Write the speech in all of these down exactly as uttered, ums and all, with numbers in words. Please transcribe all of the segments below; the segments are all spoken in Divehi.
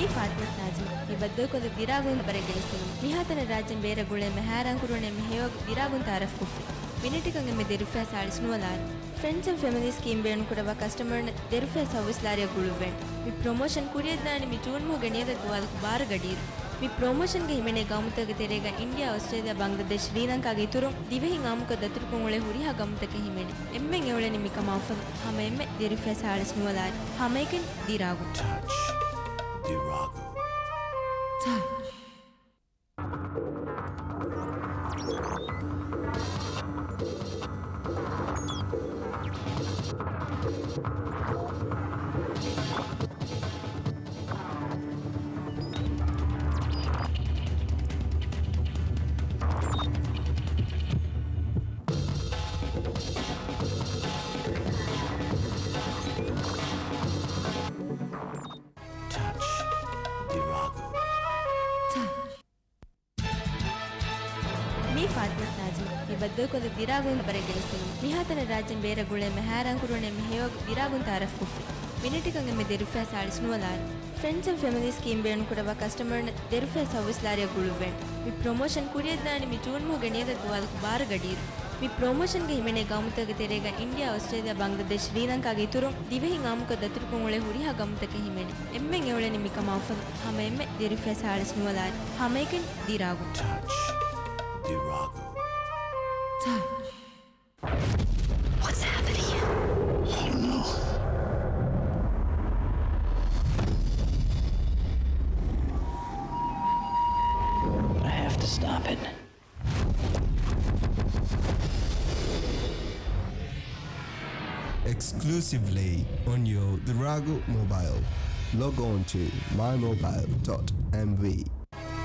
މީ ފާތިމަތު ނާޒިމް. މި ބައްދަލުކޮށްލި ދިރާގުން ބަރެއް ގެނެސްދިނުން. މިހާތަނަށް ރާއްޖޭން ބޭރަށް ގުޅޭ މިހާރާން ކުރުވަނީ އެންމެ ހެޔޮ ދިރާގުން ތައާރަފް ކޮށްފި. މިނެޓަކަށް އެންމެ ދިރިއުފެއްސާ އާޅިސް ނުވަ ލާރި. ފްރެންޑްސް އެންޑް ފެމިލީ ސްކީމް ބޭނުންކުރައްވާ ކަސްޓަމަރުންނަށް ދިރިއުފެއްސާ ސައުވީސް ލާރިއަށް ގުޅުއްވަން. މި ޕްރޮމޯޝަން ކުރިއަށްދާނީ މި ޖޫން މަހުގެ ނިޔަދަށް ދުވާލަކު ބާރަ ގަޑިއިރު. މި ޕްރޮމޯޝަންގައި ހިމެނޭ ގައުމުތަކުގެ ތެރޭގަ އިންޑިއާ، އޮސްޓްރޭލިޔާ، ބަންގްލަދޭޝް، ޝްރީލަންކާގެ އިތުރުން ދިވެހިން އާއްމުކޮށް ދަތުރުކޮށް އުޅޭ ހުރިހާ ގައުމުތަކެއް ހިމެނޭ. އެންމެން އެއުޅެނީ މިކަމާ އުފަން. ހަމަ އެންމެ ދިރިއުފެއްސާ އާޅިސް ނުވަ ލާރި. ހަމައެކަނި ދިރާގު. ޓަޗް ދިރާގު. ޓަޗް. ޓަޗް ދިރާގު. މީ ފާތިމަތު ނާޒިމް. މި ބައްދަލުކޮށްލި ދިރާގުން ބަރެއް ގެނެސްދިނުން. މިހާތަނަށް ރާއްޖޭން ބޭރަށް ގުޅޭ މިހާރާން ކުރުވަނީ އެންމެ ހެޔޮ ދިރާގުން ތައާރަފް ކޮށްފި. މިނެޓަކަށް އެންމެ ދިރިއުފެއްސާ އާޅިސް ނުވަ ލާރި. ފްރެންޑްސް އެންޑް ފެމިލީ ސްކީމް ބޭނުންކުރައްވާ ކަސްޓަމަރުންނަށް ދިރިއުފެއްސާ ސައުވީސް ލާރިއަށް ގުޅުއްވަން. މި ޕްރޮމޯޝަން ކުރިއަށްދާނީ މި ޖޫން މަހުގެ ނިޔަދަށް ދުވާލަކު ބާރަ ގަޑިއިރު. މި ޕްރޮމޯޝަންގައި ހިމެނޭ ގައުމުތަކުގެ ތެރޭގަ އިންޑިއާ، އޮސްޓްރޭލިޔާ، ބަންގްލަދޭޝް، ޝްރީލަންކާގެ އިތުރުން ދިވެހިން އާއްމުކޮށް ދަތުރުކޮށް އުޅޭ ހުރިހާ ގައުމުތަކެއް ހިމެނޭ. އެންމެން އެއުޅެނީ މިކަމާ އުފަން. ހަމަ އެންމެ ދިރިއުފެއްސާ އާޅިސް ނުވަ ލާރި. ހަމައެކަނި ދިރާގު. ޓަޗް ދިރާގު. ޓަޗް. What's happening? Oh no. I have to stop it. Exclusively on your Diragu mobile. Log on to my mobile dot M V.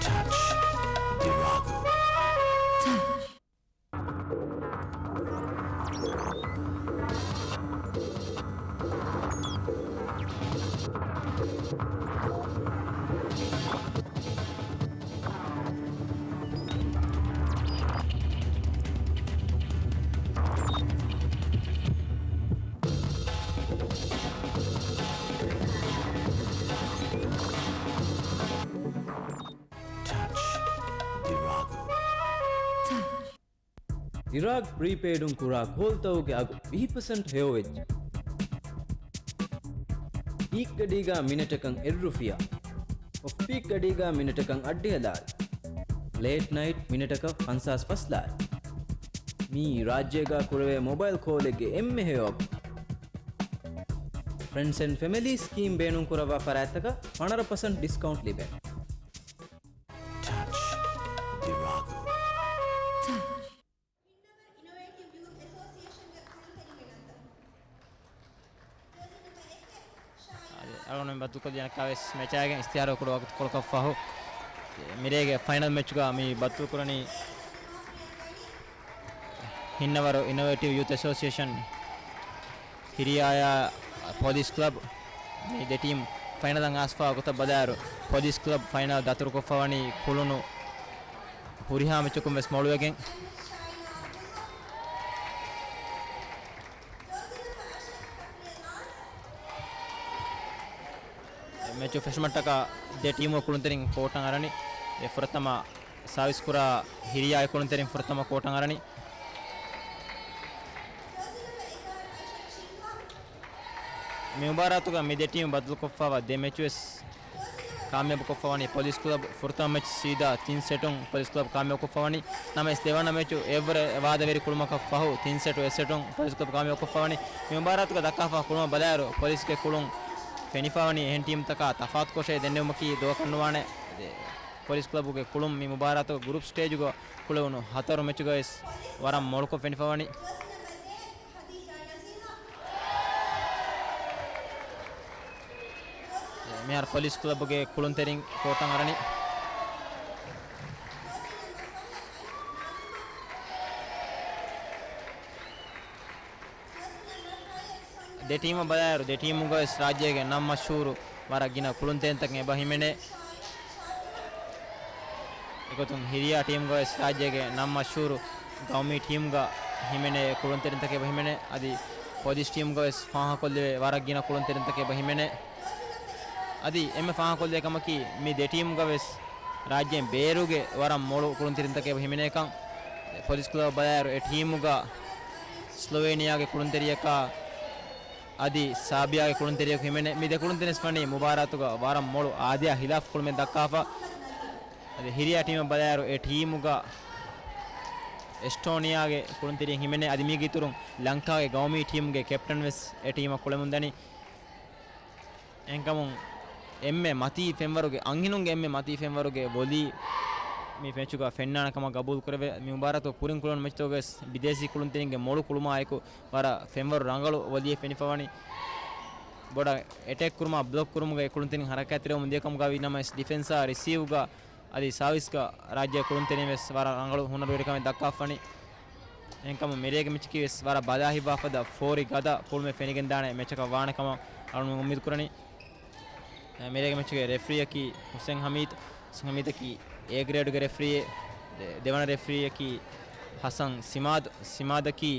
Touch Diragu. ޑިރާގް ޕްރީޕެއިޑުން ކުރާ ކޯލްތަކުގެ އަގު ވިހި ޕަސެންޓް ހެޔޮވެއްޖެ. ޕީކް ގަޑީގަ މިނެޓަކަށް އެއް ރުފިޔާ. އޮފް ޕީކް ގަޑީގަ މިނެޓަކަށް އަށްޑިހަ ލާރި. ލޭޓް ނައިޓް މިނެޓަކަށް ފަންސާސް ފަސް ލާރި. މީ ރާއްޖޭގަ ކުރެވޭ މޮބައިލް ކޯލެއްގެ އެންމެ ހެޔޮ އަގު. ފްރެންޑްސް އެންޑް ފެމިލީ ސްކީމް ބޭނުންކުރައްވާ ފަރާތްތަކަށް ފަނަރަ ޕަސެންޓް ޑިސްކައުންޓް ލިބޭ. ޓަޗް ދިރާގު. ހިންނަވަރު އިނޮވޭޓިވް ޔޫތް އެސޯސިއޭޝަންގެ ކުޅުންތެރިންގެ ނަންތައް. އަޅުގަނޑު މި ބައްދަލުކޮށްލި އަނެއްކާވެސް މެޗާގެން އިސްތިހާރު ކުޑަ ވަގުތުކޮޅަކަށްފަހު، މިރޭގެ ފައިނަލް މެޗުގަ މި ބައްދަލުކުރަނީ ހިންނަވަރު އިނޮވޭޓިވް ޔޫތް އެސޯސިއޭޝަން ހިރިޔާޔާ ޕޮލިސް ކްލަބް. މި ދެ ޓީމް ފައިނަލަށް އައިސްފަ ގޮތަށް ބަލާއިރު، ޕޮލިސް ކްލަބް ފައިނަލް ދަތުރުކޮށްފަވަނީ ކުޅުނު ހުރިހާ މެޗަކުން ވެސް މޮޅުވެގެން. މެޗު ފެށުމަށްޓަކާ ދެ ޓީމު ކުޅުންތެރިން ކޯޓަށް އަރަނީ. އެ ފުރަތަމަ ސާވިސް ކުރާ ހިރިޔާ ކުޅުންތެރިން ފުރަތަމަ ކޯޓަށް އަރަނީ. މި މުބާރާތުގަ މި ދެ ޓީމު ބަދަލުކޮށްފައިވާ ދެ މެޗު ވެސް ކާމިޔާބުކޮށްފަވަނީ ޕޮލިސް ކްލަބް. ފުރަތަމަ މެޗް ސީދާ ތިން ސެޓުން ޕޮލިސް ކްލަބް ކާމިޔާބުކޮށްފަވަނީ. ނަމަވެސް ދެވަނަ މެޗު އެއްވަރަށް ވާދަވެރި ކުޅުމަކަށް ފަހު ތިން ސެޓު އެއް ސެޓުން ޕޮލިސް ކްލަބް ކާމިޔާބުކޮށްފަވަނީ. މި މުބާރާތުގަ ދައްކާފަ ކުޅުމަށް ބަލާއިރު، ޕޮލިސްގެ ކުޅުން ފެނިފަވަނީ އެހެން ޓީމްތަކާ ތަފާތުކޮށޭ ދެންނެވުމަކީ ދުވަކަށްނުވާނެ. ޕޮލިސް ކްލަބުގެ ކުޅުން މި މުބާރާތުގެ ގްރޫޕް ސްޓޭޖުގަ ކުޅެވުނު ހަތަރު މެޗުގަވެސް ވަރަށް މޮޅުކޮށް ފެނިފަވަނީ. މިހާރު ޕޮލިސް ކްލަބުގެ ކުޅުންތެރިން ކޯޓަށް އަރަނީ. ދެ ޓީމަށް ބަލާއިރު، ދެ ޓީމުގަވެސް ރާއްޖޭގެ ނަން މަޝްހޫރު ވަރަށް ގިނަ ކުޅުންތެރިންތަކެއް އެބަ ހިމެނޭ. އެގޮތުން ހިރިޔާ ޓީމުގަވެސް ރާއްޖޭގެ ނަން މަޝްހޫރު ގައުމީ ޓީމުގަ ހިމެނޭ ކުޅުންތެރިންތަކެއް އެބަ ހިމެނޭ. އަދި ޕޮލިސް ޓީމުގަވެސް ފާހަގަކޮށްލެވޭ ވަރަށް ގިނަ ކުޅުންތެރިންތަކެއް އެބަ ހިމެނޭ. އަދި އެންމެ ފާހަގަކޮށްލި ކަމަކީ، މި ދެ ޓީމުގަ ވެސް ރާއްޖޭން ބޭރުގެ ވަރަށް މޮޅު ކުޅުންތެރިންތަކެއް ހިމެނޭކަން. ޕޮލިސް ކްލަބަށް ބަލާއިރު، އެ ޓީމުގަ ސްލޮވޭނިއާގެ ކުޅުންތެރިޔަކާ އަދި ސާބިއާގެ ކުޅުންތެރިޔަކު ހިމެނޭ. މި ދެ ކުޅުންތެރިން ވެސް ވަނީ މުބާރާތުގަ ވަރަށް މޮޅު އާދަޔާ ހިލާފް ކުޅުމެއް ދައްކާފަ. އަދި ހިރިޔާ ޓީމަށް ބަލާއިރު، އެ ޓީމުގަ އެސްޓޯނިއާގެ ކުޅުންތެރިން ހިމެނޭ. އަދި މީގެ އިތުރުން ލަންކާގެ ގައުމީ ޓީމުގެ ކެޕްޓަން ވެސް އެ ޓީމަށް ކުޅެމުން ދަނީ. އެންކަމުން އެންމެ މަތީ ފެންވަރުގެ، އަންހެނުންގެ އެންމެ މަތީ ފެންވަރުގެ ވޮލީ މި މެޗުގަ ފެންނާނެ ކަމަށް ގަބޫލު ކުރެވޭ. މި މުބާރާތު ކުރިން ކުޅުނު މެޗުތަކުގަވެސް ބިދޭސީ ކުޅުންތެރިންގެ މޮޅު ކުޅުމާއެކު ވަރަށް ފެންވަރު ރަނގަޅު ވޮލީއެއް ފެނިފަވަނީ. ބޮޑަށް އެޓޭކް ކުރުމާ ބްލޮކް ކުރުމުގަ އެ ކުޅުންތެރިން ހަރަކާތްތެރިވަމުން ދިޔަ ކަމުގަ ވީ ނަމަވެސް، ޑިފެންސާ ރިސީވްގަ އަދި ސާވިސްގަ ރާއްޖޭ ކުޅުންތެރިން ވެސް ވަރަށް ރަނގަޅު ހުނަރުވެރިކަމެއް ދައްކާފަނި. އެހެންކަމުން މިރޭގެ މެޗަކީ ވެސް ވަރަށް ބަލާ ހިތްވާފަދަ ފޯރި ގަދަ ކުޅުމެއް ފެނިގެންދާނެ މެޗަކަށް ވާނެ ކަމަށް އަޅުގަނޑު އުއްމީދު ކުރަނީ. މިރޭގެ މެޗުގެ ރެފްރީއަކީ ހުސެން ހަމީދު. ހުސެން ހަމީދަކީ އޭ ގްރޭޑުގެ ރެފްރީއެއް. ދެ-، ދެވަނަ ރެފްރީއަކީ ހަސަން ސިމާދު. ސިމާދަކީ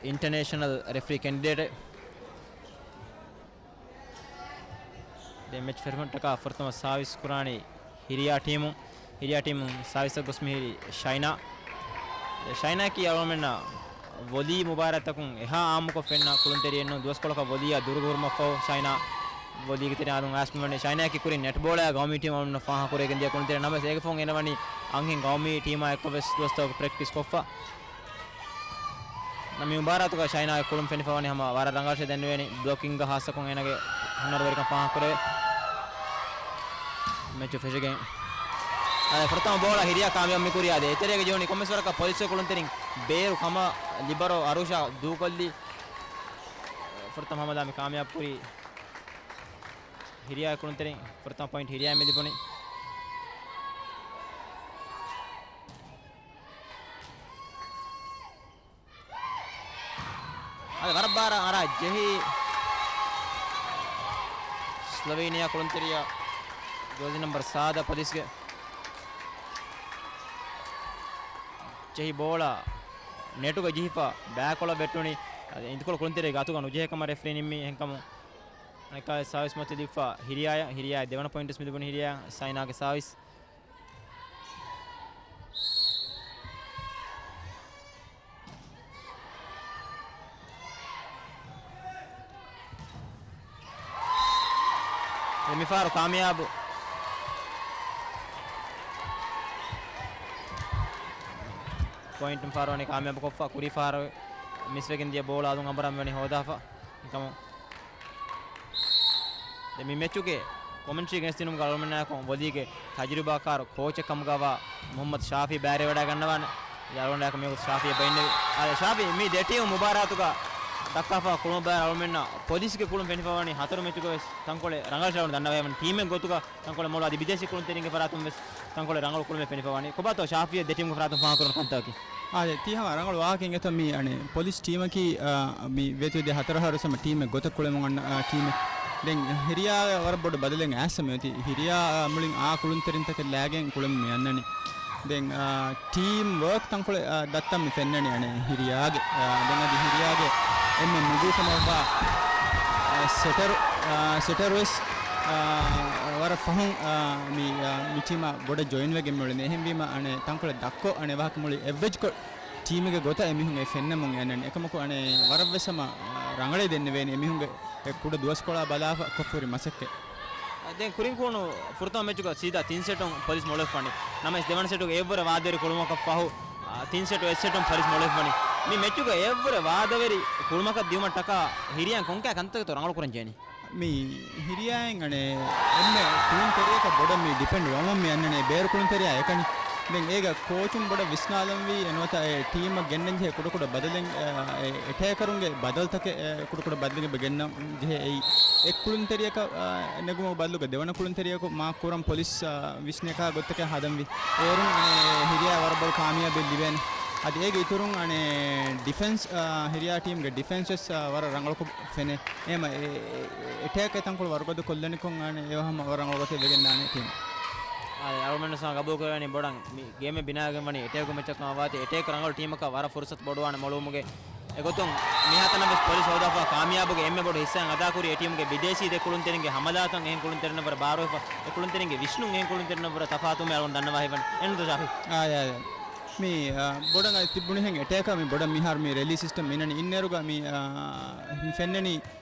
އިންޓަނޭޝަނަލް ރެފްރީ ކެންޑިޑޭޓެއް. ދެން މެޗް ފެށުމަށްޓަކާ ފުރަތަމަ ސާވިސް ކުރާނީ ހިރިޔާ ޓީމު. ހިރިޔާ ޓީމު ސާވިސަށް ގޮސް މިހިރީ ޝައިނާ. ޝައިނާއަކީ އަޅުގަނޑުމެންނަށް ވޮލީ މުބާރާތްތަކުން އެހާ އާއްމުކޮށް ފެންނަ ކުޅުންތެރިއެއް ނޫން. ދުވަސްކޮޅަކަށް ވޮލީއާ ދުރުގެ ހުރުމަށްފަހު ޝައިނާ ވޮލީގެ ތެރެއަށް އަލުން އައިސް މިވަނީ. ޝައިނާއަކީ ކުރިން ނެޓްބޯޅައާ ގައުމީ ޓީމު އަޅުގަނޑުމެންނަށް ފާހަގަކުރެވިގެން ދިޔަ ކުޅުންތެރި ނަމަވެސް، އޭގެ ފަހުން އޭނަ ވަނީ އަންހެން ގައުމީ ޓީމާ އެއްކޮށް ވެސް ދުވަސްތަކަކު ޕްރެކްޓިސް ކޮށްފަ. މި މުބާރާތުގަ ޝައިނާގެ ކުޅުން ފެނިފަވަނީ ހަމަ ވަރަށް ރަނގަޅަށޭ ދެންނެވޭނީ. ބްލޮކިންގ ހާއްސަކޮށް އޭނަގެ ހުނަރުވެރިކަން ފާހަގަކުރެވޭ. މެޗު ފެށިގެން އަދި ފުރަތަމަ ބޯޅަ ހިރިޔާ ކާމިޔާބު މި ކުރިޔާ. އަދި އެތެރޭގަ ޖެހުނީ ކޮންމެސް ވަރަކަށް ޕޮލިސްގެ ކުޅުންތެރިން ބޭރު ކަމަށް ލިބަރޯ އަރޫޝާ ދޫކޮށްލީ. ފުރަތަމަ ހަމަލާ މި ކާމިޔާބު ކުރީ ހިރިޔާ ކުޅުންތެރިން. ފުރަތަމަ ޕޮއިންޓް ހިރިޔާ މި ލިބުނީ. އަދި ވަރަށް ބާރަށް އަރާ ޖެހި ސްލޮވީނިއާ ކުޅުންތެރިޔާ ޖޯޒި ނަމްބަރު ސާދަ ޕޮލިސްގެ ޖެހި ބޯޅަ ނެޓުގަ ޖެހިފަ ބައިކޮޅަށް ވެއްޓުނީ. އަދި އިންދިކޮޅު ކުޅުންތެރިޔާގެ އަތުގަ ނުޖެހޭ ކަމަށް ރެފްރީ ނިންމީ. އެހެންކަމުން އަނެއްކާވެސް ސާވިސް މަތި ލިބިފަ ހިރިޔާއަށް. ހިރިޔާ ދެވަނަ ޕޮއިންޓް ވެސް މި ލިބުނީ ހިރިޔާ. ސައިނާގެ ސާވިސް. މިފަހަރު ކާމިޔާބު ޕޮއިންޓް މިފަހަރު ވަނީ ކާމިޔާބު ކޮށްފަ. ކުރީ ފަހަރު މިސްވެގެން ދިޔަ ބޯޅަ އަލުން އަނބުރާން ވަނީ ހޯދާފަ. އެކަމު ދެން މި މެޗުގެ ކޮމެންޓްރީ ގެނެސްދިނުމުގަ އަޅުގަނޑުމެންނާއެކު ވޮލީގެ ތަޖުރިބާކާރު ކޯޗެއް ކަމުގަވާ މުހައްމަދު ޝާފީ ބައިވެރިވަޑައިގަންނަވާނެ. އަޅުގަނޑާއެކު މިވަގުތު ޝާފީ ބައިންނެވި. އާ، ޝާފީ، މި ދެ ޓީމު މުބާރާތުގަ ދައްކާފަ ކުޅުމަށް ބަލާއިރު އަޅުގަނޑުމެންނަށް ޕޮލިސްގެ ކުޅުން ފެނިފަވަނީ ހަތަރު މެޗުގަ ވެސް ތަންކޮޅެއް ރަނގަޅަށް އަޅުގަނޑު ދަންނަވައިވަނީ ޓީމެއް ގޮތުގަ ތަންކޮޅެއް މޮޅު އަދި ބިދޭސީ ކުޅުންތެރިންގެ ފަރާތުން ވެސް ތަންކޮޅެއް ރަނގަޅު ކުޅުމެއް ފެނިފަވަނީ. ކޮބާތޯ ޝާފީއަށް ދެ ޓީމުގެ ފަރާތުން ފާހަގަކުރަން ކަންތައްތަކީ؟ އާދެ، ތީ ހަމަ ރަނގަޅު ވާހަކައެއް އެތަ މީ އަނެއް ޕޮލިސް ޓީމަކީ، އާ، މި ވޭތުވެދިޔަ ހަތަރު އަހަރު ސަމަ ޓީމެއް ގޮތަށް ކުޅެމުން އަންނަ، އާ، ޓީމެއް. ދެން ހިރިޔާ ވަރަށް ބޮޑު ބަދަލެއް އައިސް މި އޮތީ. ހިރިޔާ، އާ، މުޅިން އާ ކުޅުންތެރިންތަކެއް ލައިގެން ކުޅެމުން މި އަންނަނީ. ދެން، އާ، ޓީމް ވޯކް ތަންކޮޅެއް، އާ، ދައްތަން މި ފެންނަނީ އަނެއް ހިރިޔާގެ. އާ، ދެން އަދި ހިރިޔާގެ އެންމެ މުގޫ ކަމަށްވާ، އާ، ސެޓަރު، އާ، ސެޓަރު ވެސް، އާ، ވަރަށް ފަހުން، އާ، މި، އާ، މި ޓީމާ ބޮޑަށް ޖޮއިން ވެގެން މިއުޅެނީ. އެހެންވީމަ އަނެއް ތަންކޮޅެއް ދަށްކޮށް އަނެއް ވާހަކަ މުޅި އެވްރެޖްކޮށް ޓީމެއްގެ ގޮތަށް އެމީހުން އެ ފެންނަމުން އެ އަންނަނީ. އެކަމަކު އަނެއް ވަރަށް ވެސް ހަމަ، އާ، ރަނގަޅޭ ދެންނެވޭނީ އެމީހުންގެ އެ ކުޑަ ދުވަސްކޮޅާ ބަލާފަ ކޮށްފަ ހުރި މަސައްކަތް. ދެން ކުރިން ކުޅުނު ފުރަތަމަ މެޗުގަ ސީދާ ތިން ސެޓުން ޕޮލިސް މޮޅުވެފަވަނީ. ނަމަވެސް ދެވަނަ ސެޓުގެ އެއްވުރެ ވާދަވެރި ކުޅުމަކަށް ފަހު، އާ، ތިން ސެޓު އެއް ސެޓުން ޕޮލިސް މޮޅުވެފަވަނީ. މި މެޗުގަ އެއްވުރެ ވާދަވެރި ކުޅުމަކަށް ދިއުމަށްޓަކާ ހިރިޔާ ކޮންކަހަލަ ކަންތައްތޯ ރަނގަޅު ކުރަން ޖެހެނީ؟ މި ހިރިޔާއިން އަނެއް އެންމެ ކުޅުންތެރިޔަކަށް ބޮޑަށް މި ޑިޕެންޑް ވަމުން މި އަންނަނީ ބޭރު ކުޅުންތެރިޔާ އެކަނި. ދެން އޭގަ ކޯޗުން ބޮޑަށް ވިސްނާލަންވީ އެނުވަތަ އެ ޓީމަށް ގެންނަން ޖެހޭ ކުޑަކުޑަ ބަދަލެއް، އެ، އެޓޭކަރުންގެ ބަދަލުތަކެއް، އެ، ކުޑަކުޑަ ބަދަލެއް ގެންނަން ޖެހޭ އެއީ. އެއް ކުޅުންތެރިޔަކަށް، އާ، ނެގުމުގެ ބަދަލުގަ ދެވަނަ ކުޅުންތެރިޔަކު މާކް ކުރަން ޕޮލިސް، އާ، ވިސްނޭކަހަލަ ގޮތްތަކެއް ހަދަންވީ. އޭރުން އަނެއް ހިރިޔާ ވަރަށް ބޮޑު ކާމިޔާބެއް ލިބޭނެ. އަދި އޭގެ އިތުރުން އަނެއް ޑިފެންސް، އާ، ހިރިޔާ ޓީމްގެ ޑިފެންސް ވެސް، އާ، ވަރަށް ރަނގަޅަކު ފެނޭ. އެހެންވީމަ އެ، އެ، އެޓޭކް އެތަންކޮޅު ވަރުގަދަ ކޮށްލަނިކޮށް އަނެއް އެ ހަމަ ވަރަށް ރަނގަޅު ގޮތެއް ވެގެންދާނެ ޓީމް. އާ، އަޅުގަނޑު ސާ ގަބޫލު ކުރެވޭނީ ބޮޑަށް މި ގޭމެއް ބިނާވެގެން ވަނީ އެޓޭކް މެޗަކަށް ވާތީ. އެޓޭކް ރަނގަޅު ޓީމަކަށް ވަރަށް ފުރުސަތު ބޮޑުވާނެ މޮޅުވުމުގެ. އެގޮތުން މިހާތަނަށް ވެސް ޕޮލިސް ހޯދާފަ ކާމިޔާބުގެ އެންމެ ބޮޑު ހިއްސާއިން އަދާކުރި އެ ޓީމުގެ ބިދޭސީ ދެ ކުޅުންތެރިންގެ ހަމަލާތައް އެހެން ކުޅުންތެރިންނަށް ވަރަށް ބާރުވެފަ، އެ ކުޅުންތެރިންގެ ވިސްނުން އެހެން ކުޅުންތެރިންނަށް ވަރަށް ތަފާތުވުމެއް އަޅުގަނޑު ދަންނަވާ ހިތްވަނީ. އެންނުތޯ ޝާފި؟ އާ، އާ، އާ. މި، އާ، ބޮޑަށް އަދި ތިއްބުނިހެން އެޓޭކަރ މި ބޮޑަށް މިހާރު މި ރެލީ ސިސްޓަމް މިނަނީ އިންނައިރުގަ މި، އާ، މި ފެންނަނީ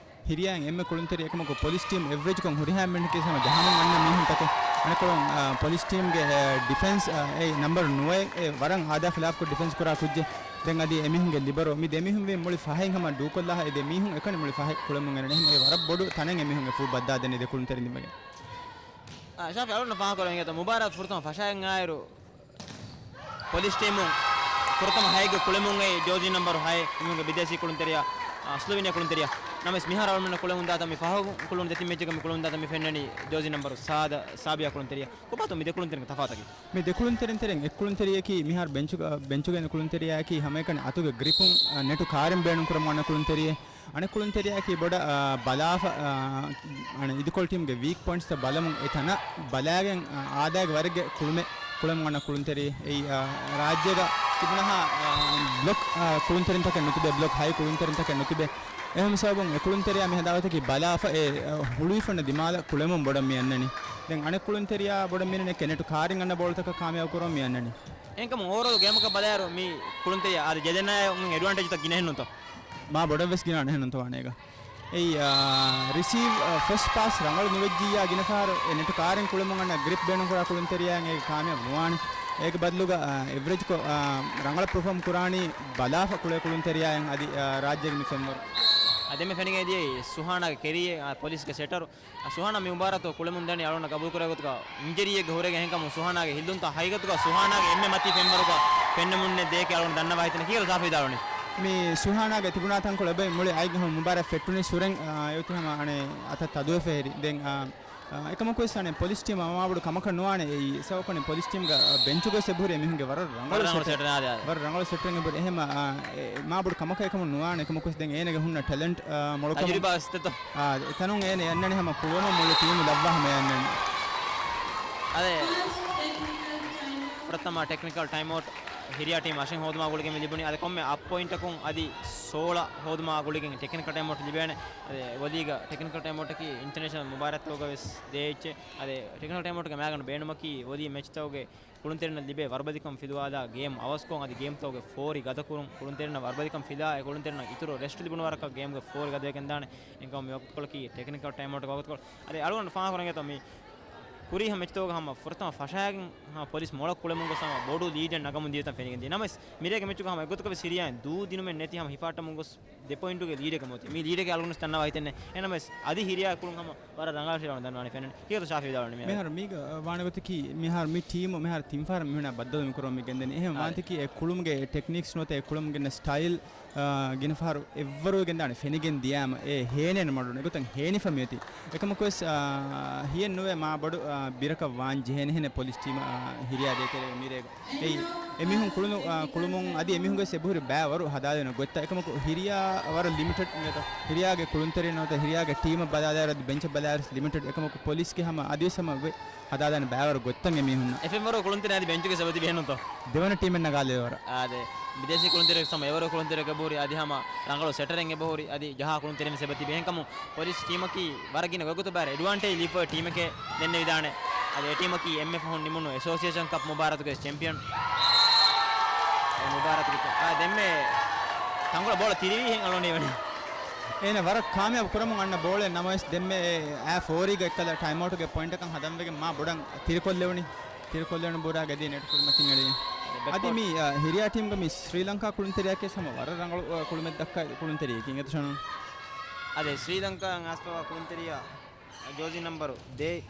ހިރިޔާއިން އެންމެ ކުޅުންތެރި އެކަމަކު ޕޮލިސް ޓީމް އެވްރެޖްކޮށް ހުރިހާ މިނެޓްގެ ހަމަ ދަހަމުން އަންނަ މީހުންތަކެއް. އަނެއްކޮޅުން، އާ، ޕޮލިސް ޓީމްގެ، އެ، ޑިފެންސް، އާ، އެ ނަމްބަރު ނުވައެއް، އެ ވަރަށް އާދާ ޚިލާފްކޮށް ޑިފެންސް ކުރާ ކުއްޖެއް. ދެން އަދި އެމީހުންގެ ލިބަރޯ، މި ދެ މީހުން ވެ މުޅި ފަހެއް ހަމަ ޑޫކޮށްލާ، އެ ދެ މީހުން އެކަނި މުޅި ފަހެއް ކުޅެމުން އެންނަނީ. އެ ވަރަށް ބޮޑު ތަނެއް އެމީހުން އެ ފޫ ބައްދާދެނީ ދެ ކުޅުންތެރިން ދިމަގެ. އާ، ޝާފި އަޅުން ފާހަގަކުރަން އިނގޭތޯ، މުބާރާތް ފުރަތަމަ ފަށާއިރު، ޕޮލިސް ޓީމުން ފުރަތަމަ ހައެއްގެ ކުޅެމުން އައި ޖޯޒީ ނަމްބަރު ހައެއް، އެމީހުންގެ ބިދޭސީ ކުޅުންތެރިޔާ، އާ، ސްލޮވީނިއާ ކުޅުންތެރިޔާ. ނަމަވެސް މިހާރު އަޅުމެންނަށް ކުޅެމުން ދާތަން މި ފަހު ކުޅުނު ދެ ތިން މެޗެއްގަ މި ކުޅެމުން ދާތަން މި ފެންނަނީ ޖޯޒީ ނަމްބަރު ސާދަ ސާބިޔާ ކުޅުންތެރިޔާ. ކޮބާތޯ މި ދެ ކުޅުންތެރިންގެ ތަފާތަކީ؟ މި ދެ ކުޅުންތެރިން ތެރެއިން އެއް ކުޅުންތެރިޔަކީ މިހާރު ބެންޗުގަ، ބެންޗުގަ އިން ކުޅުންތެރިޔާއަކީ ހަމައެކަނި އަތުގެ ގްރިޕުން، އަ، ނެޓު ކާރިން ބޭނުން ކުރަމުން އަންނަ ކުޅުންތެރިއެއް. އަނެއް ކުޅުންތެރިޔާއަކީ ބޮޑަށް، އާ، ބަލާފަ، އާ، އަނެއް އިދިކޮޅު ޓީމްގެ ވީކް ޕޮއިންޓްސްތައް ބަލަމުން އެ ތަނަށް ބަލާގެން، އާ، އާދައިގެ ވަރެއްގެ ކުޅުމެއް ކުޅެމުން އަންނަ ކުޅުންތެރި. އެއީ، އާ، ރާއްޖޭގަ ތިބުނަހާ، އާ، ބްލޮކް، އާ، ކުޅުންތެރިންތަކެއް ނުތިބޭ، ބްލޮކް ހައި ކުޅުންތެރިންތަކެއް ނުތިބޭ. އެހެން ސަބަބުން އެ ކުޅުންތެރިޔާ މި ހަނދާންވަތަކީ ބަލާފަ އެ، އާ، ހުޅުވިފަންނަ ދިމާލަށް ކުޅެމުން ބޮޑަށް މި އަންނަނީ. ދެން އަނެއް ކުޅުންތެރިޔާ ބޮޑަށް މިނެނެ ކެނެޓު ކާރިން އަންނަ ބޯޅަތަކަށް ކާމިޔާބު ކުރަމުން މި އަންނަނީ. އެހެންކަމުން އޯވަރޯލް ގޭމަކަށް ބަލާއިރު މި ކުޅުންތެރިޔާ އާދެ ޖެދެންނާއެކު އެޑްވާންޓޭޖްތައް ގިނަހެއްނުތޯ؟ މާ ބޮޑަށްވެސް ގިނަ އަނެއްނުތޯ ވާނޭގަ. އެއީ، އާ، ރިސީވް، އާ، ފަސްޓް ޕާސް ރަނގަޅު ނުވެއްޖިއްޔާ ގިނަ ފަހަރު އެ ނެޓު ކާރިން ކުޅެމުން އަންނަ ގްރިޕް ބޭނުންކުރާ ކުޅުންތެރިޔާއަށް އޭގެ ކާމިޔާބު ނުވާނެ. އޭގެ ބަދަލުގަ، އާ، އެވްރެޖްކޮށް، އާ، ރަނގަޅަށް ޕަރފޯމް ކުރާނީ ބަލާފަ ކުޅޭ ކުޅުންތެރިޔާއަށް އަދި، އާ، ރާއްޖޭގެ މި ފެންވަރު. އާ، ދެންމެ ފެނިގެން އެދިޔައީ ސުހާނާގެ ކެރީއެއް، އާ، ޕޮލިސްގެ ސެޓަރު. އާ، ސުހާނާ މި މުބާރާތު ކުޅެމުން ދަނީ އަޅުގަނޑަށް ގަބޫލުކުރޭ ގޮތުގަ އިންޖަރީއެއްގެ ހުރެގެން. އެހެންކަމުން ސުހާނާގެ ހިލުންތައް ހަގީގަތުގަ ސުހާނާގެ އެންމެ މަތީ ފެންވަރުގަ ފެންނަމުންނެއް ދޭކެ އަޅުގަނޑު ދަންނަވާ ހިތަން. ކީއްވެ ސާފި ވިދާޅުވަނީ؟ މި ސުހާނާގެ ތިބުނާ ތަންކޮޅު އެބައި މުޅި އައިގެ ހަމަ މުބާރާތް ފެއްޓުނީ ސުރެން، އާ، އެއޮތީ ހަމަ އަނެއް އަތަށް ތަދުވެފަ ހެރި. ދެން، އާ، އާ، އެކަމަކުވެސް އަނެއް ޕޮލިސް ޓީމް މާބޮޑު ކަމަކަށް ނުވާނެ. އެއީ ސަބަބަކަށް ޕޮލިސް ޓީމްގަ ބެންޗުގަ އެބަހުރި އެމީހުންގެ ވަރަށް ރަނގަޅު ވަރަށް ރަނގަޅު ސެޓަރ. ސެޓަރ، އާ، އާ. ވަރަށް ރަނގަޅު ސެޓަރެއް އެބަހުރި. އެހެމަ، އާ، އެ، މާބޮޑު ކަމަކަށް އެކަމަށް ނުވާނެ. އެކަމަކުވެސް ދެން އޭނަގެ ހުންނަ ޓެލެންޓް، އާ، މޮޅަކަމުން. ތަޖުރިބާ ވެސް ދެތޯ. އާ، އެތަނުން އޭނަ އަންނަނީ ހަމަ ކުޅުމަށް މުޅި ޓީމު ލައްވާ ހަމަ އަންނަނީ. އަދެ، ފުރަތަމަ ޓެކްނިކަލް ޓައިމްއައުޓް ހިރިޔާ ޓީމް އަށެއް ހޯދުމާ ގުޅިގެން މި ލިބުނީ. އަދި ކޮންމެ އަށް ޕޮއިންޓަކުން އަދި ސޯޅަ ހޯދުމާ ގުޅިގެން ޓެކްނިކަލް ޓައިމްއައުޓް ލިބޭނެ. އަދެ ވޮލީގަ ޓެކްނިކަލް ޓައިމްއައުޓަކީ އިންޓަރނޭޝަނަލް މުބާރާތްތަކުގަ ވެސް ދޭ އެއްޗެއް. އަދެ ޓެކްނިކަލް ޓައިމްއައުޓްގެ މައިގަނޑު ބޭނުމަކީ ވޮލީ މެޗްތަކުގެ ކުޅުންތެރިންނަށް ލިބޭ ވަރުބަލިކަން ފިލުވާލާ ގޭމް އަވަސްކޮށް، އަދި ގޭމްތަކުގެ ފޯރި ގަދަކުރުން، ކުޅުންތެރިންނަށް ވަރުބަލިކަން ފިލާ، އެ ކުޅުންތެރިންނަށް އިތުރު ރެސްޓް ލިބުނު ވަރަކަށް ގޭމްގެ ފޯރި ގަދަވެގެންދާނެ. އެހެންކަމުން މި ވަގުތުކޮޅަކީ ޓެކްނިކަލް ޓައިމްއައުޓްގެ ވަގުތުކޮޅު. އަދި އަޅުގަނޑު ފާހަގަކުރަން އިނގޭތޯ މި ކުރީހަ މެޗްތަކުގަ ހަމަ ފުރަތަމަ ފަށާގެން ހަމަ ޕޮލިސް މޮޅަށް ކުޅެމުން ގޮސް ހަމަ ބޮޑު ލީޑެއް ނަގަމުން ދިޔަތަން ފެނިގެން ދިޔަ. ނަމަވެސް މިރޭގެ މެޗުގަ ހަމަ އެއްގޮތަކަށް ވެސް ހިރިޔާއިން ދޫ ދިނުމެއް ނެތި ހަމަ ހިފާއްޓަމުން ގޮސް ދެ ޕޮއިންޓުގެ ލީޑެއްގަ މިއޮތީ. މި ލީޑެއްގެ އަޅުގަނޑު ދަންނަވާ ހިތެއް ނެތް. އެހެންނަމަވެސް އަދި ހިރިޔާ ކުޅުން ހަމަ ވަރަށް ރަނގަޅަށް ހިރާ ދަންނަވާނެ ފެންނަނީ. ކީއްވެތޯ ޝާފި ވިދާޅުވަނީ މިހާރު؟ މިހާރު މީގަ ވާނެ ގޮތަކީ މިހާރު މި ޓީމު މިހާރު ތިން ފަހަރަށް މިހުންނާ ބައްދަލުވުން ކުރަމުން މި ގެންދަނީ. އެހެން އާ، ވާންތަކީ އެ ކުޅުމުގެ ޓެކްނިކްސް ނުވަތަ އެ ކުޅުމުގެ ސްޓައިލް، އާ، ގިނަ ފަހަރު އެއްވަރު ގެންދާނެ ފެނިގެން ދިޔާމަ އެ ހޭނެއް މަޑުން އެގޮތަށް ހޭނިފަ މިއޮތީ. އެކަމަކުވެސް، އާ، ހިޔެއް ނުވޭ މާ ބޮޑު، އާ، ބިރަކަށް ވާން ޖެހޭނެ ހެނެއް ޕޮލިސް ޓީމަށް، އާ، ހިރިޔާ ދޭތެރޭގަ މިރޭގަ. އެއީ، އެމީހުން ކުޅުނު، އާ، ކުޅުމުން އަދި އެމީހުންގެ ސެބުހުރި ބައިވަރު ހަދާލެވުނު ގޮތްތައް. އެކަމަކު ހިރިޔާ ވަރަށް ލިމިޓެޑް އިނގޭތޯ. ހިރިޔާގެ ކުޅުންތެރިން ނުވަތަ ހިރިޔާގެ ޓީމަށް ބަލާލާއިރު އަދި ބެންޗަށް ބަލާލާއިރު ލިމިޓެޑް. އެކަމަކު ޕޮލިސްގެ ހަމަ އަދިވެސް ހަމަ ވެ ހަދާލާނެ ބައިވަރު ގޮތްތައް އެމީހުންނަށް. އެ ފެންވަރު ކުޅުންތެރިން އަދި ބެންޗުގެ ސަބަބު ތިބެހެންނުތޯ؟ ދެވަނަ ޓީމެއް ނަގާލެވޭ ވަރަށް. އާދެ، ބިދޭސީ ކުޅުންތެރި ސަމަ އެވަރު ކުޅުންތެރި އެބަހުރި އަދި ހަމަ ރަނގަޅު ސެޓަރެއް އެބަހުރި އަދި ޖަހާ ކުޅުންތެރިން ސެބަ ތިބެ. އެހެންކަމުން ޕޮލިސް ޓީމަކީ ވަރަށް ގިނަ ގޮތްގޮތު ބާރަށް އެޑްވާންޓޭޖް ލިބިފައި ޓީމެކޭ ދެންނެވިދާނެ. އަދި އެ ޓީމަކީ އެންމެ ފަހުން ނިމުނު އެސޯސިއޭޝަން ކަޕް މުބާރާތުގެ ޗެމްޕިއަން. އެ މުބާރާތުގެ ޗެ-، އާ، ދެންމެ ތަންގޮޅަށް ބޯޅަ ތިރިވީހެން އަޅުގަނޑު އިވަނީ. އޭނަ ވަރަށް ކާމިޔާބު ކުރަމުން އަންނަ ބޯޅައެއް ނަމަވެސް، ދެންމެ އެ އާ ފޯރީގަ އެއްކަލަ ޓައިމްއައުޓުގެ ޕޮއިންޓަކަށް ހަދަންވެގެން މާ ބޮޑަށް ތިރިކޮށްލެވުނީ. ތިރިކޮށްލެވުނު ބޯޅަ ގަދީ ނެޓް ކުރިމަތިން އެޅިގެން. އަދި ބެކްކޯޓް. މި، އާ، ހިރިޔާ ޓީމްގަ މި ސްރީލަންކާ ކުޅުންތެރިޔާއެކޭ ހަމަ ވަރަށް ރަނގަޅު، އާ، ކުޅުމެއް ދައްކާ ކުޅުންތެރިޔަކީ އިނގޭތޯ ޝަނުން؟ އަދި ސްރީލަންކާ އައިސްފަވާ ކުޅުންތެރިޔާ ޖޯޒީ ނަމްބަރު ދޭއް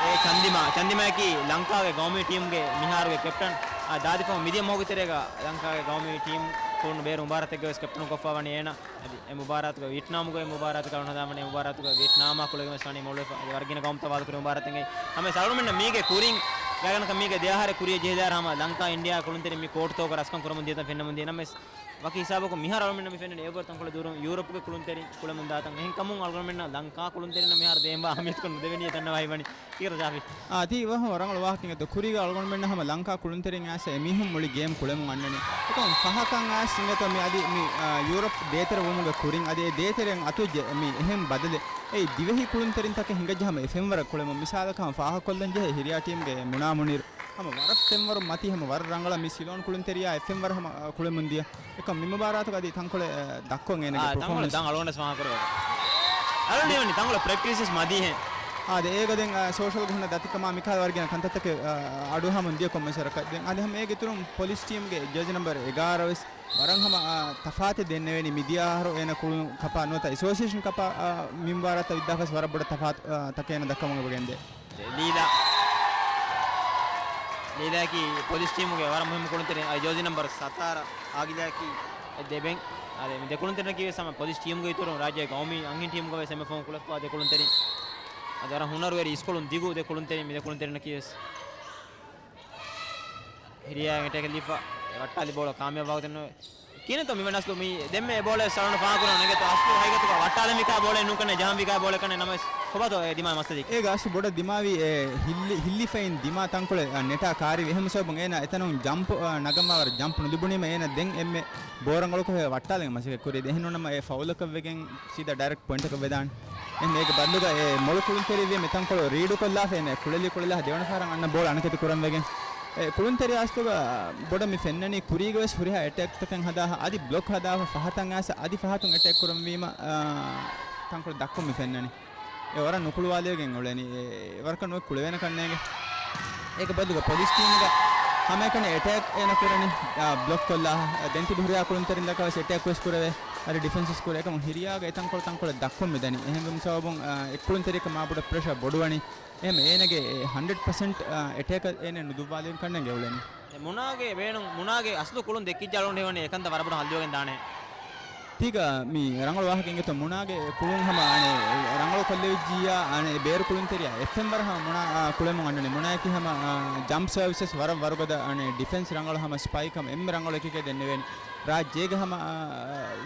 އެ ޗަންދިމާ. ޗަންދިމާއަކީ ލަންކާގެ ގައުމީ ޓީމްގެ މިހާރުގެ ކެޕްޓަން. އާ، ދާދިފަހު މިދިޔަ މަހުގެ ތެރޭގަ ލަންކާގެ ގައުމީ ޓީމް ކުޅުނު ބޭރު މުބާރާތެއްގަ ވެސް ކެޕްޓަނު ކޮށްފަ ވަނީ އޭނަ. އަދި އެ މުބާރާތުގަ ވިއެޓްނާމުގަ އެ މުބާރާތުގަ އަޅުން ހަދާން ވަނީ އެ މުބާރާތުގަ ވިއެޓްނާމާ ކުޅެގެން ވެސް ވަނީ މޮޅުވެފަ. އަދި ވަރަށް ގިނަ ގައުމުތައް ވާދަކުރި މުބާރާތެއްގައި. ހަމަ އަޅުމެންނަށް މީގެ ކުރިން ގާތްގަނޑަކަށް މީގެ ދެ އަހަރެއް ކުރިއަށް ޖެހިލާއިރު ހަމަ ލަންކާ އިންޑިޔާ ކުޅުންތެރިން މި ކޯޓުތަކުގަ ރަސްކަން ކުރަމުން ދިޔަތަން ފެންނަމުން ދިޔަ ނަމަވެސް ވަކި ހިސާބަކުން މިހާރު އަޅުމެންނަށް މި ފެންނަނީ އެއަށްވުރެ ތަންކޮޅެއް ދުރުން ޔޫރަޕްގެ ކުޅުންތެރިން ކުޅެމުން ދާތަން. އެހެންކަމުން އަޅުގަނޑުމެންނަށް ލަންކާ ކުޅުންތެރިންނަށް މިހާރު ދޭންވާ އަހައްމިޔަތުކަން ނުދެވެނީ ތަންނަވާ ހިތްވަނީ. ކީރަ ޖާފި. އާ، ތީ ވަހު ރަނގަޅު ވާހަކަ އިނގޭތޯ. ކުރީގަ އަޅުގަނޑުމެންނަށް ހަމަ ލަންކާ ކުޅުންތެރިން އައިސް އެމީހުން މުޅި ގޭމް ކުޅެމުން އަންނަނީ. އެކަމު ފަހަކަށް އައިސް އިނގޭތޯ މި އަދި މި، އާ، ޔޫރަޕް ދޭތެރެ ވުމުގެ ކުރިން އަދި އެ ދޭތެރެއިން އަތުވެއްޖެ މި އެހެން ބަދަލެއް. އެއީ ދިވެހި ކުޅުންތެރިންތަކެއް ހިނގައްޖެ ހަމަ އެ ފެންވަރަށް ކުޅެމުން. މިސާލަކަށް ހަމަ ފާހަގަކޮށްލަން ޖެހޭ ހިރިޔާ ޓީމްގެ މުނާ މުނީރު ހަމަ ވަރަށް ފެންވަރު މަތީ ހަމަ ވަރަށް ރަނގަޅަށް މި ސިލޯން ކުޅުންތެރިޔާ އެ ފެންވަރަށް ހަމަ، އާ، ކުޅެމުން ދިޔަ. އެކަމް މި މުބާރާތުގަ އަދި ތަންކޮޅެއް، އާ، ދައްކޮން އޭނަގެ އާ، ތަންކޮޅެއް ޕަރފޯމަންސް. ދަން އަޅުގަނޑަށް ފާހަގަކުރެވޭ. އަޅުގަނޑު ދެ- ތަންކޮޅެއް ޕްރެކްޓިސް މަދީހެން. އާ، ދެ އޭގަ ދެން، އާ، ސޯޝަލްގަ ހުންނަ ދަތިކަމާ މިކަހަލަ ވަރުގެން ކަންތައްތަކެއް، އާ، އަޑުއަހަމުން ދިޔަ ކޮންމެސް ވަރަކަށް. ދެން އަދި ހަމަ އޭގެ އިތުރުން ޕޮލިސް ޓީމްގެ ޖާޒި ނަމްބަރު އެގާރަ ވެސް ވަރަށް ހަމަ، އާ، ތަފާތެއް ދެންނެވެނީ. މިދިޔަ އަހަރު އޭނަ ކުޅުނު ކަޕާ ނުވަތަ އެސޯސިއޭޝަން ކަޕާ، އާ، މި މުބާރާތަށް ވިއްދާފަސް ވަރަށް ބޮޑަށް ތަފާތު، އާ، ތަކެއް އޭނަ ދައްކަމުން އެބަގެންދޭ. ލީލާ. ލީލާއަކީ ޕޮލިސް ޓީމުގެ ވަރަށް މުހިއްމު ކުޅުންތެރިން. އަދި ޖާޒި ނަމްބަރު ސަތާރަ އާގިލާއަކީ ދެބެން. އާދެ، މި ދެ ކުޅުންތެރިންނަކީ ވެސް ހަމަ ޕޮލިސް ޓީމުގެ އިތުރުން ރާއްޖޭގެ ގައުމީ އަންހެން ޓީމުގަ ވެސް އެންމެ ފަހުން ކުޅެފައިވާ ދެ ކުޅުންތެރިން. އަދި ވަރަށް ހުނަރުވެރި އިސްކޮޅުން ދިގު ދެ ކުޅުންތެރިން މި ދެ ކުޅުންތެރިންނަކީ ވެސް. ހިރިޔާ އެޓޭކް ލިފަ ވައްޓާލި ބޯޅަ ކާމިޔާބު ވާގޮތެއް ނުވޭ. ކިހިނެއްތޯ މިވަނީ އަސްލު މި ދެންމެ އެ ބޯޅަ ސަޅަނު ފާހަގަކުރަން ނޭނގޭތޯ އަސްލު ހަގީގަތުގަ ވައްޓާލަން ވިކާ ބޯޅަ ނޫން ކަންނޭ ޖަހަން ވިކާ ބޯޅަ ކަންނޭ ނަމަވެސް ކޮބާތޯ އެ ދިމާ މައްސަލައަކީ؟ އޭގަ އަސްލު ބޮޑަށް ދިމާވީ އެ ހިއްލި-، ހިއްލިފައިން ދިމާ ތަންކޮޅެއް، އަ، ނެޓާ ކާރިވި. އެހެން ސަބަބުން އޭނަ އެތަނުން ޖަމްޕް، އަ، ނަގަންވާވަރަށް ޖަމްޕް ނުލިބުނީމަ އޭނަ ދެން އެންމެ ބޯ ރަނގަޅުކޮށް ވައްޓާލަން މަސައްކަތް ކުރީ. އެހެން ނޫނަމަ އެ ފައުލަކަށް ވެގެން ސީދާ ޑައިރެކްޓް ޕޮއިންޓަކަށް ވެދާނެ. އެހެން އޭގެ ބަދަލުގަ އެ މޮޅު ކުޅުންތެރިވީމަ ތަންކޮޅު ރީޑުކޮށްލާފަ އޭނަ ކުޅެލި ކުޅެލާ ދެވަނަ ފަހަރަށް އަންނަ ބޯޅަ އަނެކެތި ކުރަން ވެގެން. އެ ކުޅުންތެރި އަސްލުގަ ބޮޑަށް މި ފެންނަނީ ކުރީގަ ވެސް ހުރިހާ އެޓޭކްތަކެއް ހަދާ އަދި ބްލޮކް ހަދާފަ ފަހަތަށް އައިސް އަދި ފަހަތުން އެޓޭކް ކުރަންވީމަ، އާ، ތަންކޮޅު ދައްކަން މި ފެންނަނީ. އެ ވަރަށް ނުކުޅުވާލެވިގެން އުޅެނީ. އެ ވަރަކަށް ނުވެ ކުޅެވޭނެ ކަންނޭނގެ. އޭގެ ބަދަލުގަ ޕޮލިސް ޓީމުގަ ހަމައެކަނި އެޓޭކް އޭނަ ކުރަނީ، އާ، ބްލޮކް ކޮށްލާ. ދެން ތިބި ހުރިހާ ކުޅުންތެރިން ދައްކާ ވެސް އެޓޭކް ވެސް ކުރެވޭ. އަދި ޑިފެންސް ވެސް ކުރޭ. އެކަމު ހިރިޔާގަ އެތަންކޮޅު ތަންކޮޅެއް ދައްކަން މިދަނީ. އެހެންވީމަ ސަބަބުން، އާ، އެ ކުޅުންތެރިއަކަށް މާބޮޑަށް ޕްރެޝަރ ބޮޑުވަނީ. އެހެން އޭނަގެ އެ ހަންޑްރެޑް ޕަސެންޓް، އާ، އެޓޭކަށް އޭނަ ނުދުއްވާލެވި ކަންނޭނގެ އުޅެނީ. މުނާގެ ބޭނުން، މުނާގެ އަސްލު ކުޅުން ދެއްކިއްޖާ އަޅުގަނޑު ހީވަނީ އެކަންތައް ވަރަށް ބޮޑަށް ހައްލުވެގެން ދާނެ. ތީގަ މި ރަނގަޅު ވާހަކަ އިނގޭތޯ މުނާގެ ކުޅުން ހަމަ އަނެ ރަނގަޅު ކޮށްލެވިއްޖިއްޔާ އަނެ ބޭރު ކުޅުންތެރިޔާ އެއް ފެންވަރަށް ހަމަ މުނާ، އާ، ކުޅެމުން އަންނަނީ. މުނާއަކީ ހަމަ، އާ، ޖަމްޕް ސަރވިސަސް ވަރަށް ވަރުގަދަ އަނެ ޑިފެންސް ރަނގަޅު ހަމަ ސްޕައިކަމް އެންމެ ރަނގަޅު އެކެކޭ ދެންނެވޭނީ. ރާއްޖޭގެ ހަމަ، އާ،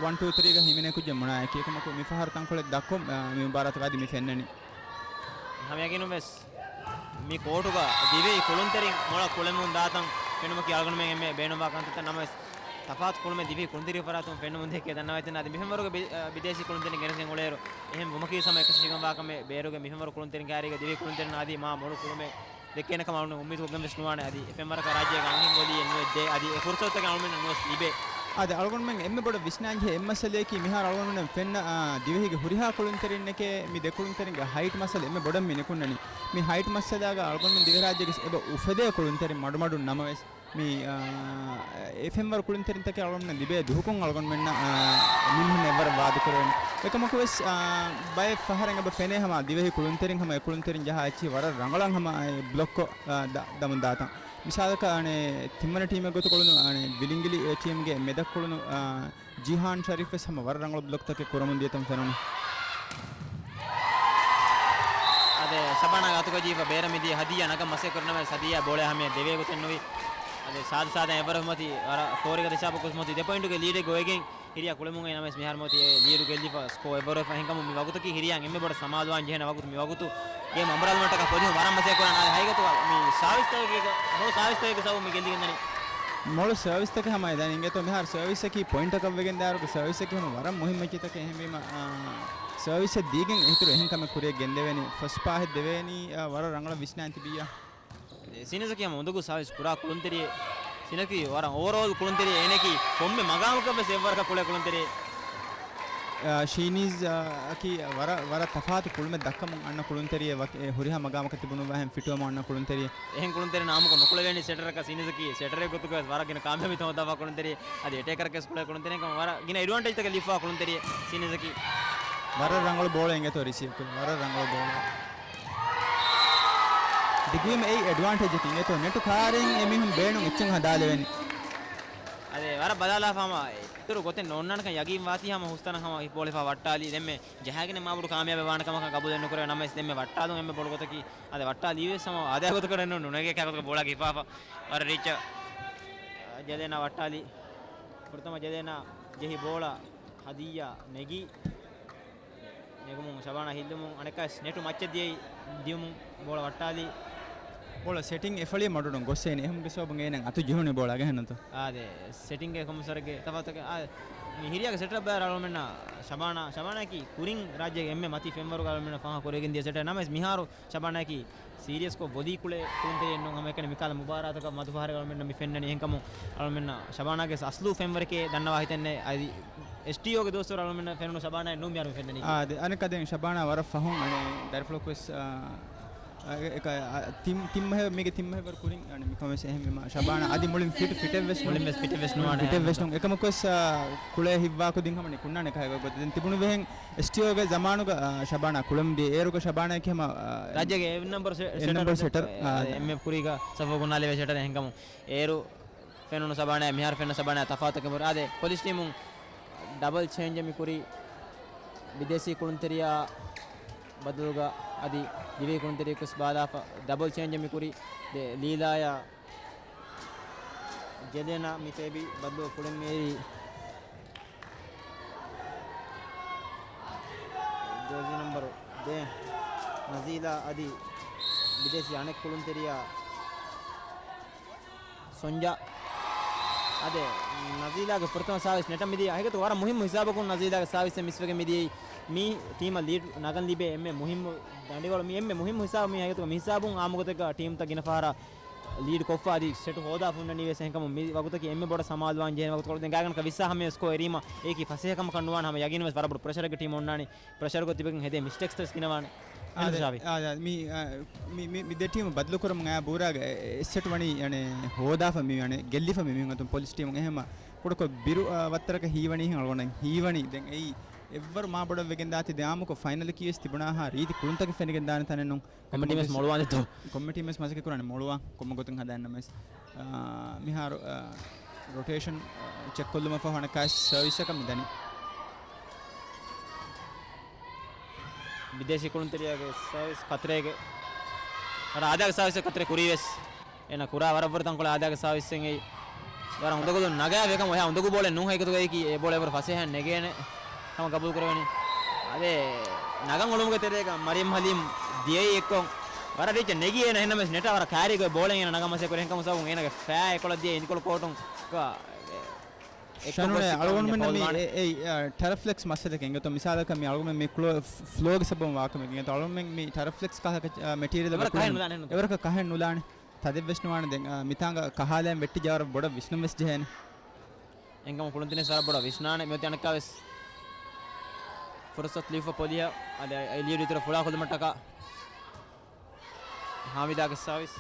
ވަން ޓޫ ތްރީގަ ހިމެނޭ ކުއްޖެއް މުނާއަކީ. އެކަމަކު މި ފަހަރު ތަންކޮޅެއް ދައްކަން، އާ، މި މުބާރާތުގަ އަދި މި ފެންނަނީ. ހަމަ ޔަގީނުން ވެސް މި ކޯޓުގަ ދިވެހި ކުޅުންތެރިން މޮޅަށް ކުޅެމުން ދާތަން ފެނުމަކީ އަޅުގަނޑުމެން އެންމެ ބޭނުންވާ ކަންތައްތައް. ނަމަވެސް، ތަފާތު ކުޅުމެއް ދިވެހި ކުޅުންތެރި ފަރާތުން ފެނުމުން ދެކޭ ދަންނަވައިދެން. އަދި މި ފެންވަރުގެ ބި-، އަ، ބިދޭސީ ކުޅުންތެރިން ގެނެސްގެން އުޅޭއިރު، އެހެން ވުމަކީ ހަމަ އެކަށީގެންވާ ކަމެއް. ބޭރުގެ މި ފެންވަރު ކުޅުންތެރިން ކައިރީގަ ދިވެހި ކުޅުންތެރިން އަދި މާ މޮޅު ކުޅުމެއް ދެއްކޭނެ ކަމަށް އަޅުގަނޑު އުއްމީދު ކޮށްގެން ވެސް ނުވާނެ. އަދި އެ ފެންވަރަކަށް ރާއްޖޭގެ އަންހެން ގޮލީއެއް ނުވެއްދޭ. އަދި އެ ފުރުސަތުތަކެއް އަޅުގަނޑުމެންނަށް ނުވެސް ލިބޭ. އާދެ، އަޅުގަނޑުމެން އެންމެ ބޮޑަށް ވިސްނާންޖެހޭ އެއް މައްސަލައަކީ މިހާރު އަޅުގަނޑުމެން ފެންނަ، އާ، ދިވެހިގެ ހުރިހާ ކުޅުންތެރިންނެކޭ މި ދެ ކުޅުންތެރިންގެ ހައިޓް މައްސަލަ އެންމެ ބޮޑަށް މި ނިކުންނަނީ. މި ހައިޓް މައްސަލާގަ އަޅުގަނޑުމެން ދިވެހިރާއްޖޭގެ އެބަ އުފެދޭ ކުޅުންތެރިން މަޑުމަޑުން ނަމަވެސް، މި، އާ، އެ ފެންވަރު ކުޅުންތެރިންތަކެއް އަޅުގަނޑުމެން ލިބޭ ދުހަކުން އަޅުގަނޑުމެންނަށް، އާ، މިންހުން އެއްވަރަށް ވާދަކުރެވެނީ. އެކަމަކުވެސް، އާ، ބައެއް ފަހަރެއް އެބަ ފެނޭ ހަމަ ދިވެހި ކުޅުންތެރިން ހަމަ އެ ކުޅުންތެރިން ޖަހާ އެއްޗިހި ވަރަށް ރަނގަޅަށް ހަމަ އެ ބްލޮކްކޮށް، އާ، ދަ-، ދަމުން ދާތަން. މިސާލަކަށް އަނެއް ތިންވަނަ ޓީމެއް ގޮތުގަ ކުޅުނު އަނެއް ވިލިނގިލި ޓީމްގެ މެދަށް ކުޅުނު، އާ، ޖީހާން ޝަރީފް ވެސް ހަމަ ވަރަށް ރަނގަޅު ބްލޮކްތަކެއް ކުރަމުން ދިޔަތަން ފެނުނު. އަދެ ސަބާނާގެ އަތުގަ ޖީފަ ބޭރަށް މިދިޔަ ހަދިޔާ ނަގަން މަސައްކަތް ކުރި ނަމަވެސް ހަދިޔާ ބޯޅަ ހަމަޔަށް ދެވޭ ގޮތެއް ނުވި. އަދެ ސާދަ ސާދަ އެވަރަށް މަތި ވަރަށް ފޯރިގަދަ ހިސާބަކު މަތި ދެ ޕޮއިންޓުގެ ލީޑެއް ގޮވެގެން ހިރިޔާ ކުޅެމުން އެ ނަމަވެސް މިހާރު މަތި އެ ލީޑު ގެއްލިފަ ސްކޯ އެވަރުވެފަ. އެހެންކަމުން މި ވަގުތަކީ ހިރިޔާ އެންމެ ބޮޑަށް ސަމާލުވާން ޖެހޭނެ ވަގުތު މި ވަގުތު. ގޭމް އަނބުރާލުމަށްޓަކާ ޕޮޒިޝަން ވަރަށް މަސައްކަތް ކުރާނެ. އަދި ހަގީގަތުގަ މި ސާވިސްތަކެއްގެ، މޮޅު ސާވިސްތަކެއްގެ ސަބަބުން މި ގެންދިގެންދަނީ. މޮޅު ސާވިސްތަކެއް ހަމަ އެދަނީ އިނގޭތޯ މިހާރު ސާވިސްއަކީ ޕޮއިންޓަކަށް ވެގެން ދާއިރުގެ ސާވިސްއަކީ ހަމަ ވަރަށް މުހިއްމު އެއްޗެއްތަކެއް. އެހެންވީމަ، އާ، ސާވިސްއެއް ދީގެން އެހިތުރު އެހެން ކަމެއް ކުރިއަށް ގެންދެވޭނީ. ފަސް ޕާހެއް ދެވޭނީ، އާ، ވަރަށް ރަނގަޅަށް ވިސްނާން ތިބިއްޔާ. ސީނީޒަކީ ހަމަ އުނދަގޫ ސާވިސް ކުރާ ކުޅުންތެރިއެއް. ސީނީޒަކީ ވަރަށް އޯވަރޯލް ކުޅުންތެރިއެއް. އޭނައަކީ ކޮންމެ މަގާމަކަށް ވެސް އެއްވަރަކަށް ކުޅޭ ކުޅުންތެރިއެއް. އާ، ޝީނީޒް، އާ، އަކީ ވަރަށް، ވަރަށް ތަފާތު ކުޅުމެއް ދައްކަމުން އަންނަ ކުޅުންތެރިއެއް. ވަކި-، އެ ހުރިހާ މަގާމަކަށް ތިބުނު ވާހެން ފިޓުވަމުން އަންނަ ކުޅުންތެރިއެއް. އެހެން ކުޅުންތެރިން އާއްމުކޮށް ނުކުޅެވޭނީ ސެޓަރަކަށް. ސީނީޒަކީ ސެޓަރެއް ގޮތުގަ ވެސް ވަރަށް ގިނަ ކާމިޔާބީ ތަން ހޯދާފަ ކުޅުންތެރިއެއް. އަދި އެޓޭކަރަކަށް ވެސް ކުޅޭ ކުޅުންތެރިއެއް. އެހެންކަމުން ވަރަށް ގިނަ އެޑްވާންޓޭޖްތަކެއް ލިބިފައިވާ ކުޅުންތެރިއެއް ސީނީޒަކީ. ވަރަށް ރަނގަޅު ބޯޅަ އިނގޭތޯ ރިސީވް ކުރި. ވަރަށް ރަނގަޅު ބޯޅަ. ދިގުވީމަ އެއީ އެޑްވާންޓޭޖަކީ އިނގޭތޯ ނެޓު ކާރިން އެމީހުން ބޭނުން އެއްޗެއް ހަދާލެވެނީ. އަދި ވަރަށް ބަލާލާފަ ހަމަ އިތުރު ގޮތެއް ނޯންނާނެކަން ޔަގީން ވާތީ ހަމަ ހުސްތަނަށް ހަމަ ބޯޅަ ހިފާ ވައްޓާލީ. ދެންމެ ޖަހާގެން މާބޮޑު ކާމިޔާބެއް ވާނެ ކަމަކަށް ގަބޫލެއް ނުކުރޭ. ނަމަވެސް ދެންމެ ވައްޓާލުން އެންމެ ބޮޑު ގޮތަކީ. އަދި ވައްޓާލީ ވެސް ހަމަ އާދަޔާ ގޮތަކަށް ނޫން، ނުނެގޭ ކާގޮތަކަށް ބޯޅަ ހިފާފަ. ވަރަށް ރީއްޗަށް ޖެލޭނާ ވައްޓާލީ. ފުރަތަމަ ޖެލޭނާ ޖެހި ބޯޅަ ހަދިއްޔާ ނެގި ނެގުމުން ޝަބާނާ ހިއްލުމުން އަނެއްކާވެސް ނެޓު މައްޗަށް ދިޔައީ ދިޔުމުން ބޯޅަ ވައްޓާލީ. ބޯޅަ ސެޓިން އެފަޅި މަޑުން ގޮސް އޭނެ އެހުމުގެ ސަބަބުން އޭނަ އަތު ޖެހުނީ ބޯޅަ ގެހެންނަތޯ. އާދެ، ސެޓިންގެ ކޮމްސަރގެ ތަފާތުގެ އާ، މި ހިރިޔާގެ ސެޓަރ ބައި ރަޅުމެންނަ ޝަބާނާ، ޝަބާނާއަކީ ކުރިން ރާއްޖޭގެ އެންމެ މަތީ ފެންވަރުގަ ރަޅުމެންނަ ފަހަ ކުރެގެން ދިޔަ ސެޓަރ ނަމަވެސް މިހާރު ޝަބާނާއަކީ ސީރިއަސްކޮށް ވޮލީ ކުޅޭ ކުޅުންތެރިއެއް ނޫން. ހަމައެކަނި މިކާލަ މުބާރާތަކަށް މަދުފަހަރެއް އަޅުމެންނަށް މި ފެންނަނީ. އެހެންކަމުން އަޅުމެންނަށް ޝަބާނާގެ އަސްލު ފެންވަރެކޭ ދަންނަވާ ހިތެއްނެތް. އަދި އެސްޓީއޯގެ ދުވަސްވަރު އަޅުމެންނަށް ފެނުނު ޝަބާނާއެއް ނޫން މިހާރު މި ފެންނަނީ. އާ، އަދި އަނެއްކާ ދެން ޝަބާނާ ވަރަށް ފަހުން އަނެއް ދަރިފުޅަކުވެސް، އާ، އެ، އެ، އެ، ތިން، ތިން މަހެއް، މީގެ ތިން މަހެއް ވަރު ކުރިން އަނެއް މިކަމެސް އެހެންވީމަ ޝަބާނާ އަދި މުޅިން ފިޓް، ފިޓެއްވެސް ނޫން. މުޅިންވެސް ފިޓެއްވެސް ނުވާނެ. ފިޓެއްވެސް ނޫން. އެކަމަކުވެސް، އާ، ކުޅޭ ހިއްވާކު ދިން ހަމަ ނިކުންނާނެ ކަހަލަ ގޮތަށް. ދެން ތިބުނު ވެހެން އެސްޓީއޯގެ ޒަމާނުގަ، އާ، ޝަބާނާ ކުޅަމުން ދިޔަ އޭރުގަ ޝަބާނާއަކީ ހަމަ، އާ، ރާއްޖޭގެ އެއް ނަމްބަރު ސެ-، އެއް ނަމްބަރު ސެޓަރ، ސެޓަރ، އާ، އާ، އެންމެ ކުރީގަ ސަފު ގުނާލެވޭ ސެޓަރ. އެހެންކަމުން އޭރު ފެނުނު ޝަބާނާ، މިހާރު ފެންނަ ޝަބާނާ ތަފާތުކަން ވަރު. އާދެ، ޕޮލިސް ޓީމުން ޑަބަލް ޗޭންޖެއް މި ކުރީ. ބިދޭސީ ކުޅުންތެރިޔާ ބަދަލުގަ އަދި ދިވެހި ކުޅުންތެރިޔަކުވެސް ބާލާފަ ޑަބަލް ޗޭންޖެއް މި ކުރީ. ދެ ލީލާޔާ ޖެލޭނާ މި ފޭބި ބަދަލު ކުޅެން މޭރީ. ޖާޒީ ނަމްބަރު ދޭ ނަޒީލާ އަދި ބިދޭސީ އަނެއް ކުޅުންތެރިޔާ ސޮންޖާ. އާދެ، ނަޒީލާގެ ފުރަތަމަ ސާވިސް ނެޓަށް މިދިޔަ. ހަގީގަތު ވަރަށް މުހިއްމު ހިސާބަކުން ނަޒީލާގެ ސާވިސް މިސްވެގެން މިދިޔައީ. މީ ޓީމަށް ލީޑް ނަގަން ލިބޭ އެންމެ މުހިއްމު ދަނޑިވަޅު. މީ އެންމެ މުހިއްމު ހިސާބު. މީ ހަގީގަތުގަ މިހިސާބުން އާއްމުގޮތެއްގަ ޓީމްތައް ގިނަ ފަހަރަށް ލީޑް ކޮށްފަ އަދި ސެޓު ހޯދާ ހުންނަނީ ވެސް. އެހެންކަމުން މި ވަގުތަކީ އެންމެ ބޮޑަށް ސަމާލުވާން ޖެހޭނެ ވަގުތު. ކޮޅު ދެން ގާތްގަނޑަކަށް ވިއްސާ ހަމަވެސް ކޮށް އެރީމަ އެއީކީ ފަސޭހަކަމަކަށް ނުވާނެ. ހަމަ ޔަގީންވެސް ވަރަށް ބޮޑު ޕްރެޝަރެއްގެ ޓީމު އޮންނާނީ. ޕްރެޝަރުގަ ތިބެގެން ހެދޭ މިސްޓޭކްސް ވެސް ގިނަވާނެ. އާދެ، އެހެން ޝާފި. އާދެ، މި، އާ، މި، މި، މި ދެ ޓީމު ބަދަލުކުރަމުން އާ ބޫރާގަ އެ، އެއް ސެޓް ވަނީ އަނެއް ހޯދާފަ މި އަނެއް ގެއްލިފަ މި މީހުން އަތުން ޕޮލިސް ޓީމުން. އެހެންމަ ކުޑަކޮށް ބިރު، އާ، ވައްތަރަކަށް ހީވަނީ ހިނގަޅުގަނޑަށް ހީވަނީ. ދެން އެއީ އެއްވަރު މާ ބޮޑަށް ވެގެން ދާތީ ދެ އާއްމުކޮށް ފައިނަލަކީ ވެސް ތިބުނާހާ ރީތި ކުޅުންތަކެއް ފެނިގެން ދާނެ ތަނެއް ނޫން. ކޮމިޓީ ވެސް މޮޅުވާނެތޯ؟ ކޮމިޓީ ވެސް މަސައްކަތް ކުރާނެ މޮޅުވާ ކޮންމެ ގޮތެއް ހަދާން ނަމަވެސް. އާ، މިހާރު، އާ، ރޮޓޭޝަން، އާ، ޗެކް ކޮށްލުމަށް ފަހު އަނެއްކާވެސް ސަރވިސްއަކަށް މި ދަނީ. ބިދޭސީ ކުޅުންތެރިޔާގެ ސަރވިސް ކަތްރޭގެ ވަރަށް އާދައިގެ ސަރވިސް ކަތްރޭ ކުރީ ވެސް. އޭނަ ކުރާ ވަރަށް ވަރަށް ތަންކޮޅެއް އާދައިގެ ސާވިސްއެއް އެއީ. ވަރަށް އުނދަގުލުން ނަގާ ވެކަމު އެހާ އުނދަގޫ ބޯޅެއް ނޫން ހަގީގަތުގައި އެ ބޯޅަ އެވަރު ފަސޭހަ ނެގޭނެ ހަމަ ގަބޫލު ކުރެވެނީ. އާދެ، ނަގަން އުޅުމުގެ ތެރޭގަ މަރިޔަމް ހަލީމް ދިޔައީ އެއްކޮށް ވަރަށް ރީއްޗަށް ނެގި އޭނަ އެހެންނަމަވެސް ނެޓާ ވަރަށް ކައިރީގޮތް ބޯޅަ އޭނަ ނަގަން މަސައްކަތް ކުރި އެހެންކަމު ސަބަބުން އޭނަގެ ފައި އެކޮޅަށް ދިޔަ އިނދިކޮޅު ކޯޓުން ކަ-، އެ-، އެއްކޮށް ޝަނުނޭ ގޮސް އަޅުގަނޑުމެން މި ފޯލް ވާނެ. އެ، އެ، އާ، ޓަރފް ލެގްސް މައްސަލަކަށް އެނގޭތޯ މިސާލަކަށް މި އަޅުގަނޑުމެން މި ކްލޯ-، ފްލޯގެ ސަބަބުން ވާކަމެއް އެނގޭތޯ އަޅުގަނޑުމެން މި ޓަރފް ލެގްސް ކަހަލަ، އާ، މެޓީރިއަލް އެވަރަކަށް ކުރިން ކަހެއް ނުލާނެ. އެވަރަކަށް ކަހެއް ނުލާނެ. ތަދެއްވެސް ނުވާނެ. ދެން، އާ، މިތާނގަ ކަހާލައިން ވެއްޓިއްޖެ ވަރަށް ބޮޑަށް ވިސްނުން ވެސް ޖެހޭނެ. އެންކަމު ކުޅުންތެރިން ވެސް ވަރަށް ބޮޑަށް ވިސްނާނެ. މިއޮތީ އަނެއްކާވެސް ފުރުސަތު ލިބިފަ ޕޮލިހަށް. އަދި އެ ލީޑު އިތުރަށް ފުޅާ ކޮށްލުމަށްޓަކާ ހާމިދާގެ ސާވިސް.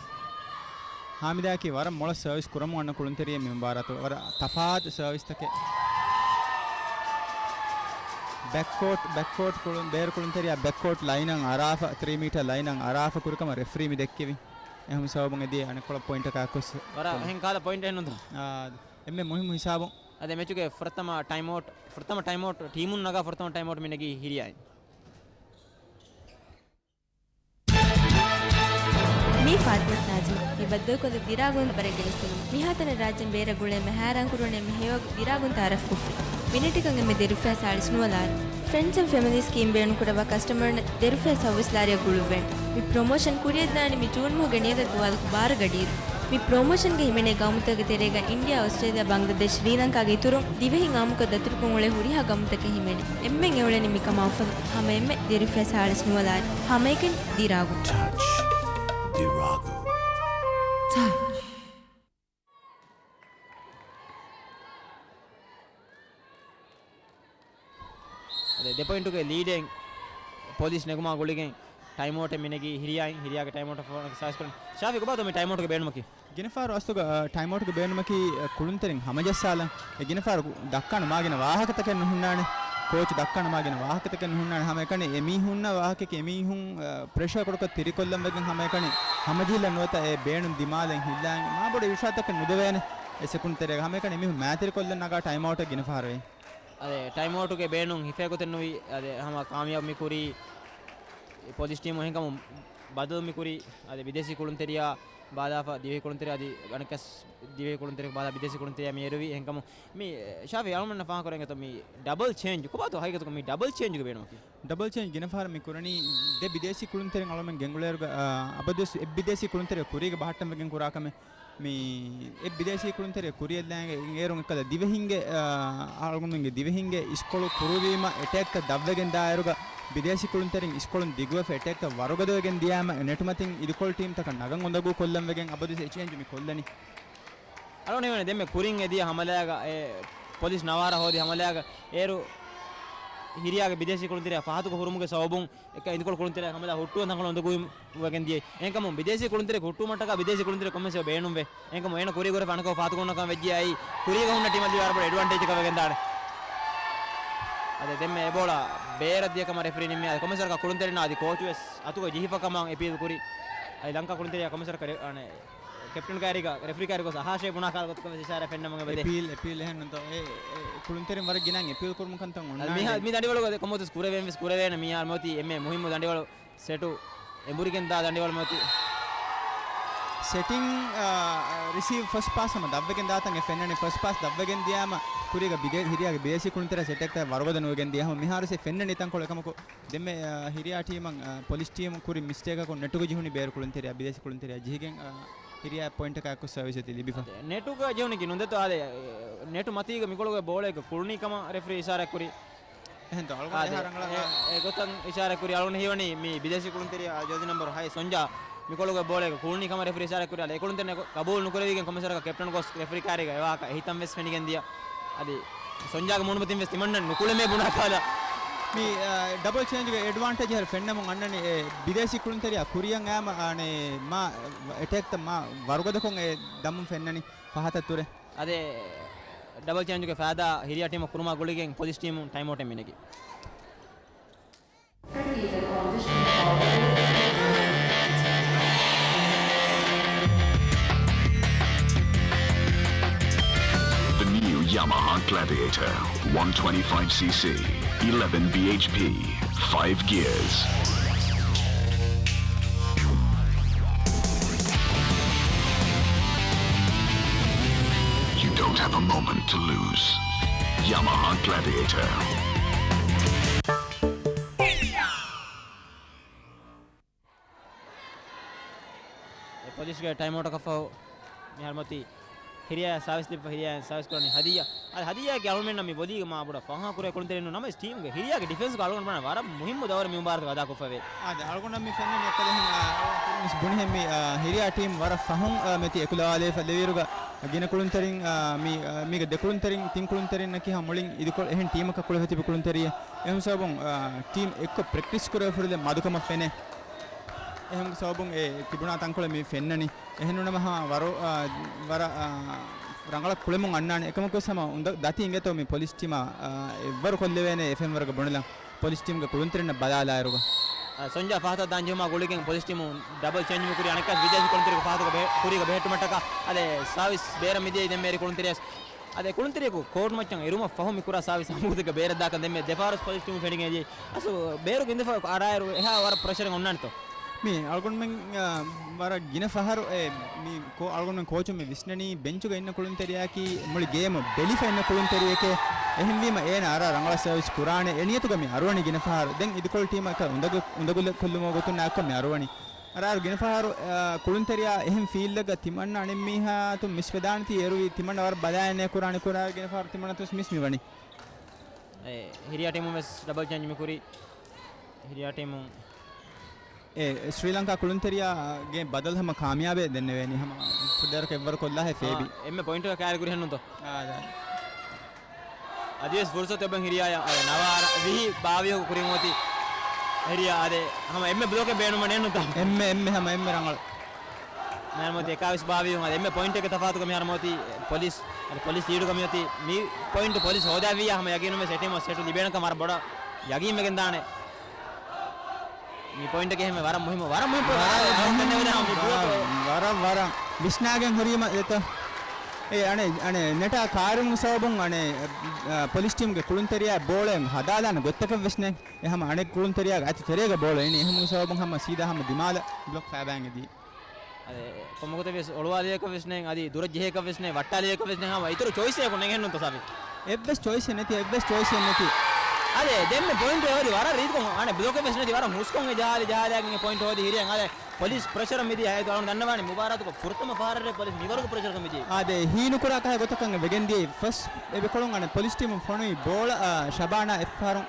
ހާމިދާއަކީ ވަރަށް މޮޅަށް ސާވިސް ކުރަމުން އަންނަ ކުޅުންތެރިއެއް މި މުބާރާތު. ވަރަށް ތަފާތު ސާވިސްތަކެއް. ބެކްކޯޓް، ބެކްކޯޓް ކުޅުން، ބޭރު ކުޅުންތެރިޔާ ބެކްކޯޓް ލައިނަށް އަރާފަ، ތްރީ މީޓަރ ލައިނަށް އަރާފަ ކުރިކަމަށް ރެފްރީ މި ދެއްކެވި. އެހުން ސަބަބުން އެދިޔަ އަނެއްކޮޅަށް ޕޮއިންޓަކާ ކޮށް ވަރަށް އެހެން ކާލަ ޕޮއިންޓެއް ނުންތޯ؟ އާ، އެންމެ މުހިއްމު ހިސާބު. އަދި މެޗުގެ ފުރަތަމަ ޓައިމްއައުޓް، ފުރަތަމަ ޓައިމްއައުޓް، ޓީމުން ނަގާ ފުރަތަމަ ޓައިމްއައުޓް މި ނެގީ ހިރިޔާއިން. މީ ފާތިމަތު ނާޒިމް. މި ބައްދަލުކޮށްލި ދިރާގުން ބަރެއްގެ ވިސްނުން. މިހާތަނަށް ރާއްޖޭން ބޭރަށް ގުޅޭ މަހާރާން ކުރުވަނީ މި ހެޔޮ ދިރާގުން ތައާރަފް ކޮށްފި. މިނެޓަކަށް އެންމެ ދިރުފައިސް އާޅިސް ނުވަލާރި. ފްރެންޑްސް އެންޑް ފެމިލީ ސްކީމް ބޭނުން ކުރައްވާ ކަސްޓަމަރުންނަށް ދިރުފައިސް ސައުވީސް ލާރިއަށް ގުޅުއްވޭނެ. މި ޕްރޮމޯޝަން ކުރިއަށްދާނީ މި ޖޫން މަހުގެ ނިޔަދަށް ދުވާލަކު ބާރަ ގަޑިއިރު. މި ޕްރޮމޯޝަންގައި ހިމެނޭ ގައުމުތަކުގެ ތެރޭގަ އިންޑިއާ، އޮސްޓްރޭލިޔާ، ބަންގްލަދޭޝް، ޝްރީލަންކާގެ އިތުރުން ދިވެހިން އާއްމުކޮށް ދަތުރުކޮށް އުޅޭ ހުރިހާ ގައުމުތަކެއް ހިމެނޭ. އެންމެން އެއުޅެނީ މިކަމާ އުފަލުން. ހަމަ އެންމެ ދިރުފައިސް އާޅިސް ނުވަލާރި. ހަމައެކަނި ދިރާގު. ޓަޗް ދިރާގު. އަދި ދެ ޕޮއިންޓުގެ ލީޑެއް ޕޮލިސް ނެގުމާ ގުޅިގެން ޓައިމްއައުޓެއް މި ނެގީ ހިރިޔާއިން. ހިރިޔާގެ ޓައިމްއައުޓަށް ފޯނަކަށް ސާވިސް ކުރަން. ޝާފި ކޮބާތޯ މި ޓައިމްއައުޓުގެ ބޭނުމަކީ؟ ގިނަ ފަހަރު އަސްލުގަ، އަ، ޓައިމްއައުޓުގެ ބޭނުމަކީ، އަ، ކުޅުންތެރިން ހަމަޖައްސާލަން. އެ ގިނަ ފަހަރު ދައްކާނެ މާގިނަ ވާހަކަތަކެއް ނުހުންނާނެ. ކޯޗު ދައްކާނެ މާގިނަ ވާހަކަތަކެއް ނުހުންނާނެ. ހަމައެކަނި އެމީހުންނަށް ވާހަކައަކީ އެމީހުން، އަ، ޕްރެޝަރ ކުޑަކޮށް ތިރިކޮށްލަން ވެގެން ހަމައެކަނި ހަމަޖެހިލަން ނުވަތަ އެ ބޭނުން ދިމާލަށް ހިއްލާން މާ ބޮޑު އިރުޝާދުތަކެއް ނުދެވޭނެ. އެ ސެކުންޑް ތެރޭގަ ހަމައެކަނި އެމީހުން މާތިރިކޮށްލަން ނަގާ ޓައިމްއައުޓެއް ގިނަ ފަހަރު އެއީ. އަދި ޓައިމްއައުޓުގެ ބޭނުން ހިފޭ ގޮތެއް ނުވި. އަދި ހަމަ ކާމިޔާބު މި ކުރީ ޕޮލިސް ޓީމު. އެހެންކަމުން ބަދަލު މި ކުރީ، އަދި ބިދޭސީ ކުޅުންތެރިޔާ ބާލާފަ ދިވެހި ކުޅުންތެރި އަދި އަނެއްކާސް ދިވެހި ކުޅުންތެރި ބާލާ ބިދޭސީ ކުޅުންތެރިޔާ މި އެރުވީ. އެހެންކަމުން މި ޝާފި އަޅުމެންނަށް ފާހަގަކުރެން ގޮތަށް މި ޑަބަލް ޗޭންޖް ކޮބާތޯ ހަގީގަތަކުން މި ޑަބަލް ޗޭންޖްގެ ބޭނުމަކީ؟ ޑަބަލް ޗޭންޖް ގިނަ ފަހަރަށް މި ކުރަނީ ދެ ބިދޭސީ ކުޅުންތެރިން އަޅުމެން ގެންގުޅޭއިރުގަ، އާ، އަބަދުވެސް އެއް ބިދޭސީ ކުޅުންތެރި ކުރީގަ ބަހައްޓަން ވެގެން ކުރާ ކަމެއް. މި އެއް ބިދޭސީ ކުޅުންތެރި ކުރިއަށް ލާނގެ އޭރުން އެއްކަލަ ދިވެހިންގެ، އާ، އަޅުގަނޑުމެންގެ ދިވެހިންގެ އިސްކޮޅު ކުރުވީމަ އެޓޭކްތައް ދަށްވެގެން ދާއިރުގަ ބިދޭސީ ކުޅުންތެރިން އިސްކޮޅުން ދިގުވެފަ އެޓޭކްތައް ވަރުގަދަވެގެން ދިޔާމަ ނެޓުމަތިން އިދިކޮޅު ޓީމްތަކަށް ނަގަން އުނދަގޫ ކޮށްލަން ވެގެން އަބަދުވެސް އެ ޗޭންޖް މި ކޮށްލަނީ. އަޅުގަނޑު ހީވަނީ ދެންމެ ކުރިން އެދިޔަ ހަމަލާގަ އެ ޕޮލިސް ނަވާރަ ހޯދި ހަމަލާގަ އޭރު ހިރިޔާގެ ބިދޭސީ ކުޅުންތެރިޔާ ފަހަތުގަ ހުރުމުގެ ސަބަބުން އެކަ އިދިކޮޅު ކުޅުންތެރިޔާ ހަމަލާ ހުއްޓުވަން ތަންކޮޅު އުނދަގޫވެގެން ދިޔައީ. އެހެންކަމުން ބިދޭސީ ކުޅުންތެރި ހުއްޓުވުމަށްޓަކާ ބިދޭސީ ކުޅުންތެރި ކޮންމެސް ބޭނުންވޭ. އެހެންކަމުން އޭނަ ކުރީގަ ފަނަކަ ފަހަތު ކޮންނަކަން ވެއްޖިޔާ އެއީ ކުރީގަ ހުންނަ ޓީމަށް ލިބޭ ވަރަށް ބޮޑު އެޑްވާންޓޭޖަކަށް ވެގެންދާނެ. އަދި ދެންމެ އެ ބޯޅަ ބޭރަށް ދިޔަ ކަމަށް ރެފްރީ ނިންމި. އަދި ކޮންމެސް ވަރަކަށް ކުޅުންތެރިންނާ އަދި ކޯޗުވެސް އަތުގަ ޖެހިފަ ކަމަށް އެޕީލް ކުރި. އަދި ލަންކާ ކުޅުންތެރިޔާ ކޮންމެސް ވަރަކަށް ރެ-، އަނެ، ކެޕްޓަން ކާރީގަ ރެފްރީ ކާރީ ގޮސް އަހާށޭ ބުނާ ކަހަލަ ގޮތަކަށް ވެސް އިޝާރާ ފެންނަމުން އެބަދޭ. އެޕީލް، އެޕީލް އެހެން ނުތޯ. އެ، އެ ކުޅުންތެރިން ވަރަށް ގިނައިން އެޕީލް ކުރުމުން ކަންތައް އަދި މިހާ-، އޮންނާނެ. މި ދަނޑިވަޅުގަ ކޮންމެސް ކުރެވޭން ވެސް ކުރެވޭނެ. މިހާރު މިއޮތީ އެންމެ މުހިއްމު ދަނޑިވަޅު ސެޓު އެނބުރިގެން ދާ ދަނޑިވަޅު މިއޮތީ. ސެޓިން، އާ، ރިސީވް ފަސްޓް ޕާސް ހަމަ ދަށްވެގެން ދާތަން އެ ފެންނަނީ. ފަސްޓް ޕާސް ދަށްވެގެން ދިޔާމަ ކުރީގަ ބިދޭ-، ހިރިޔާގެ ބިދޭސީ ކުޅުންތެރި ސެޓެއްކަށް ވަރުގަދަ ނުވެގެން ދިޔަ ހަމަ މިހާރު ސެ ފެންނަނީ ތަންކޮޅެއް ކަމަކު. ދެންމެ، އާ، ހިރިޔާ ޓީމަށް، އާ، ޕޮލިސް ޓީމު ކުރި މިސްޓޭކަކުން ނެޓުގަ ޖެހުނީ ބޭރު ކުޅުންތެރިޔާ، ބިދޭސީ ކުޅުންތެރިޔާ ޖެހިގެން، އާ، ހިރިޔާ ޕޮއިންޓަކާ އެއްކޮށް ސަރވިސް އެތި ލިބިފަ. ނެޓުގަ ޖެހުނީކީ ނުދެތޯ އާދެ، ނެޓު މަތީގަ މިކޮޅުގެ ބޯޅައެއްގަ ކުޅުނީ ކަމަށް ރެފްރީ އިޝާރާތް ކުރި. އެހެންތޯ، އަޅުގަނޑު އާދެ، އެހާ ރަނގަޅަށް އެ، އާ، އެ ގޮތަށް އިޝާރާތް ކުރި. އަޅުގަނޑު ހީވަނީ މި ބިދޭސީ ކުޅުންތެރިޔާ ޖާޒީ ނަމްބަރު ހައެއް ސޮންޖާ މިކޮޅުގެ ބޯޅައެއްގަ ކުޅުނީ ކަމަށް ރެފްރީ އިޝާރާތް ކުރި. އާދެ، އެ ކުޅުންތެރިން ގަބޫލު ނުކުރެވިގެން ކޮންމެސް ވަރަކަށް ކެޕްޓަން ގޮސް ރެފްރީ ކާރީގަ އެ ވާހަކަ އެހިތަން ވެސް ފެނިގެން ދިޔަ. އަދި ސޮންޖާގެ މޫނުމަތިން ވެސް ތިމަންނަ ނުކުޅެމޭ ބުނާ ކަހަލަ. މި، އާ، ޑަބަލް ޗޭންޖްގެ އެޑްވާންޓޭޖް ހަރު ފެންނަމުން އަންނަނީ އެ ބިދޭސީ ކުޅުންތެރިޔާ ކުރިއަށް އައިމަ، އާނެ، މާ އެޓޭކްތައް މާ ވަރުގަދަކޮށް އެ ދަމުން ފެންނަނީ ފަހަތަށް ތުރެ. އަދެ، ޑަބަލް ޗޭންޖުގެ ފައިދާ ހިރިޔާ ޓީމަށް ކުރުމާ ގުޅިގެން ޕޮލިސް ޓީމުން ޓައިމް އައުޓެއް މިނެގެ. The new Yamaha Gladiator, one twenty-five C C, eleven B H P, five gears. You don't have a moment to lose. Yamaha Gladiator. އެ ޕޮލިސްގެ ޓައިމް އައުޓަކަށްފަހު މިހާރު މޮތީ ހިރިޔާ ސާވިސް ލިބިފަ ހިރިޔާ ސާވިސް ކުރަނީ ހަދިޔާ. އަދި ހަދިޔާގެ އަޅުމެންނަށް މި ވޮލީގަ މާ ބޮޑަށް ފަހާ ކުރޭ ކުޅުންތެރިން ނަމަވެސް ޓީމްގެ ހިރިޔާގެ ޑިފެންސްގަ އަޅުގަނޑު ވަރަށް މުހިއްމު ދައުރެއް މި މުބާރާތުގަ އަދާކޮށްފަވޭ. އާދެ، އަޅުގަނޑަށް މި ފެންނަނީ އެއްކަލަ ހިނގާ، މިސް ބުނިހެން މި، އާ، ހިރިޔާ ޓީމް ވަރަށް ފަހުން، އާ، މެތި އެކުލަވާލެވިފަ ލެވިއިރުގަ ގިނަ ކުޅުންތެރިން، އާ، މި، އާ، މީގެ ދެ ކުޅުންތެރިން، ތިން ކުޅުންތެރިންނަކީ ހަމަ މުޅިން އިދިކޮޅު އެހެން ޓީމަކަށް ކުޅެފަތިބި ކުޅުންތެރިއެއް. އެހެން ސަބަބުން، އާ، ޓީމް އެއްކޮށް ޕްރެކްޓިސް ކުރެވިފަ ހުރިލެއް މަދުކަމަށް ފެނޭ. އެހެން ސަބަބުން އެ ތިބުނާ ތަންކޮޅެއް މި ފެންނަނީ. އެހެންނޫނަމަ ހަމަ ވަރު-، އާ، ވަރަށް، އާ، ރަނގަޅަށް ކުޅެމުން އަންނާނެ. އެކަމަކުވެސް ހަމަ އުނދަ-، ދަތި އިނގޭތޯ މި ޕޮލިސް ޓީމާ، އާ، އެއްވަރު ކޮށްލެވޭނެ އެ ފެންވަރުގެ ބުނެލަން. ޕޮލިސް ޓީމްގެ ކުޅުންތެރިންނަށް ބަލާލާއިރުގަ. އާ، ސޮންޖާ ފަހަތަށް ދާން ޖެހުމާ ގުޅިގެން ޕޮލިސް ޓީމު ޑަބަލް ޗޭންޖް މި ކުރި އަނެއްކާސް ބިދޭސީ ކުޅުންތެރިގެ ފަހަތުގަ ބެ-، ކުރީގަ ބެހެއްޓުމަށްޓަކާ އަދެ ސާވިސް ބޭރަށް މިދިޔައީ ދެންމެ އެރި ކުޅުންތެރިޔަސް. އަދެ ކުޅުންތެރިޔަކު ކޯޓު މައްޗަށް އެރުމަށް ފަހު މި ކުރާ ސާވިސް ހަމަ ގޮތެއްގަ ބޭރަށް ދާކަން ދެންމެ ދެފަހަރު ޕޮލިސް ޓީމު ފެނިގެން އެދިޔައީ. އަސް ބޭރުގެ އިނދެފަ އަރާއިރު އެހާ ވަރަށް ޕްރެޝަރެއް އޮންނާނެތޯ؟ މި އަޅުގަނޑުމެން، އާ، ވަރަށް ގިނަ ފަހަރު އެ މި ކޯ-، އަޅުގަނޑުމެން ކޯޗުން މި ވިސްނަނީ ބެންޗުގަ އިންނަ ކުޅުންތެރިޔާއަކީ މުޅި ގޭމު ބެލިފަ އިންނަ ކުޅުންތެރިޔެކޭ. އެހެންވީމަ އޭނަ އަރާ ރަނގަޅަށް ސަރވިސް ކުރާނެ. އެ ނިޔަތުގަ މި އަރުވަނީ ގިނަ ފަހަރު. ދެން އިދިކޮޅު ޓީމަކަށް އުނދަގޫ، އުނދަގުލެއް ކޮށްލުމުގެ ގޮތުން ނާއްކަ މި އަރުވަނީ. އަރާރު ގިނަ ފަހަރު، އާ، ކުޅުންތެރިޔާ އެހެން ފީލްޑަކަށް ތިމަންނަ އަނެއް މީހާ ތު މިސް ވެދާނެތީ އޭރުވީ ތިމަންނަ ވަރަށް ބަލާއެއް ނޭ ކުރާނެ ކުރާ ގިނަ ފަހަރު ތިމަންނަ ތުސް މިސް މި ވަނީ. އެ، ހިރިޔާ ޓީމުން ވެސް ޑަބަލް ޗޭންޖް މި ކުރީ. ހިރިޔާ ޓީމުން. އެ، ސްރީލަންކާ ކުޅުންތެރިޔާގެ ބަދަލު ހަމަ ކާމިޔާބެއް ދެންނެވޭނީ ހަމަ ފުލްޑަރަކަށް އެއްވަރު ކޮށްލާހޭ ފޭބި. އާ، އެންމެ ޕޮއިންޓަކަށް ކައިރި ކުރި ހެންނުތޯ؟ އާ، ދާ. އަދިވެސް ފުރުސަތު އެބަ ހިރިޔާޔަށް އަދި ނަވާރަ ވިހި ބާވީހަކު ކުރިން އޮތީ ހިރިޔާ އަދެ ހަމަ އެންމެ ބްލޮކެއް ބޭނުމަށް ނެންނުތާ؟ އެންމެ، އެންމެ ހަމަ އެންމެ ރަނގަޅު. މިހާރު މިއޮތީ އެކާވީސް ބާވީހުން އަދި އެންމެ ޕޮއިންޓެއްގެ ތަފާތުގަ މިހާރު މިއޮތީ ޕޮލިސް، އަދި ޕޮލިސް ލީޑުގަ މިއޮތީ މި ޕޮއިންޓު ޕޮލިސް ހޯދާފިއްޔާ ހަމަ ޔަގީނުން ވެސް އެ ޓީމަށް ސެޓު ލިބޭނެކަން ވަރަށް ބޮޑަށް ޔަގީން ވެގެން ދާނެ. މި ޕޮއިންޓަކީ އެހެން ވަރަށް މުހިއްމު، ވަރަށް މުހިއްމު ޕޮއިންޓެއް. ވަރަށް، ވަރަށް، ވަރަށް ވިސްނާގެން ހުރީމަ ދެތޯ. އެ އަނެއް، އަނެއް ނެޓާ ކާރުން ސަބަބުން އަނެއް، އަ، ޕޮލިސް ޓީމްގެ ކުޅުންތެރިޔާ ބޯޅައެއް ހަދާލާނެ ގޮތަކަށް ވެސް ނެތް. އެ ހަމަ އަނެއް ކުޅުންތެރިޔާގެ އަތު ތެރޭގަ ބޯޅަ އިނީ. އެހެން ސަބަބުން ހަމަ ސީދާ ހަމަ ދިމާލަށް ބްލޮކް ފައިބާއިން އެދީ. އަދެ، ކޮންމެ ގޮތެއް ވެސް އޮޅުވާލިޔަކަށް ވެސް ނެތް، އަދި ދުރަށް ޖެހޭކަށް ވެސް ނެތް، ވައްޓާލިޔަކަށް ވެސް ނެތް، ހަމަ އިތުރު ޗޮއިސްއެއް ނެތް ހެންނުންތަ ސާފި؟ އެއްވެސް ޗޮއިސްއެއް ނެތި، އެއްވެސް ޗޮއިސްއެއް ނެތި. އަދެ، ދެންމެ ޕޮއިންޓް ހޯދި ވަރަށް ރީތިކޮށް، އަނެއް ބްލޮކެއް ވެސް ނެތި، ވަރަށް ހުސްކޮށް އެ ޖަހާލި ޖަހާލިއަގެން އެ ޕޮއިންޓް ހޯދި ހިރިއަށް. އަދެ، ޕޮލިސް ޕްރެޝަރ މިދިޔަ އައިދު އަޅުން ދަންނަވާނެ މުބާރާތުގަ ފުރަތަމަ ފަހަރަށް ޕޮލިސް މިވަރުގެ ޕްރެޝަރކަ މިދިޔަ. އާދެ، ހީނުކުރާ ކަހަލަ ގޮތަކަށް ވެގެން ދިޔައީ ފަސް އެބަކޮޅުން އަނެއް ޕޮލިސް ޓީމުން ފޮނުވި ބޯޅަ، އާ، ޝަބާނާ އެއްފަހަރު.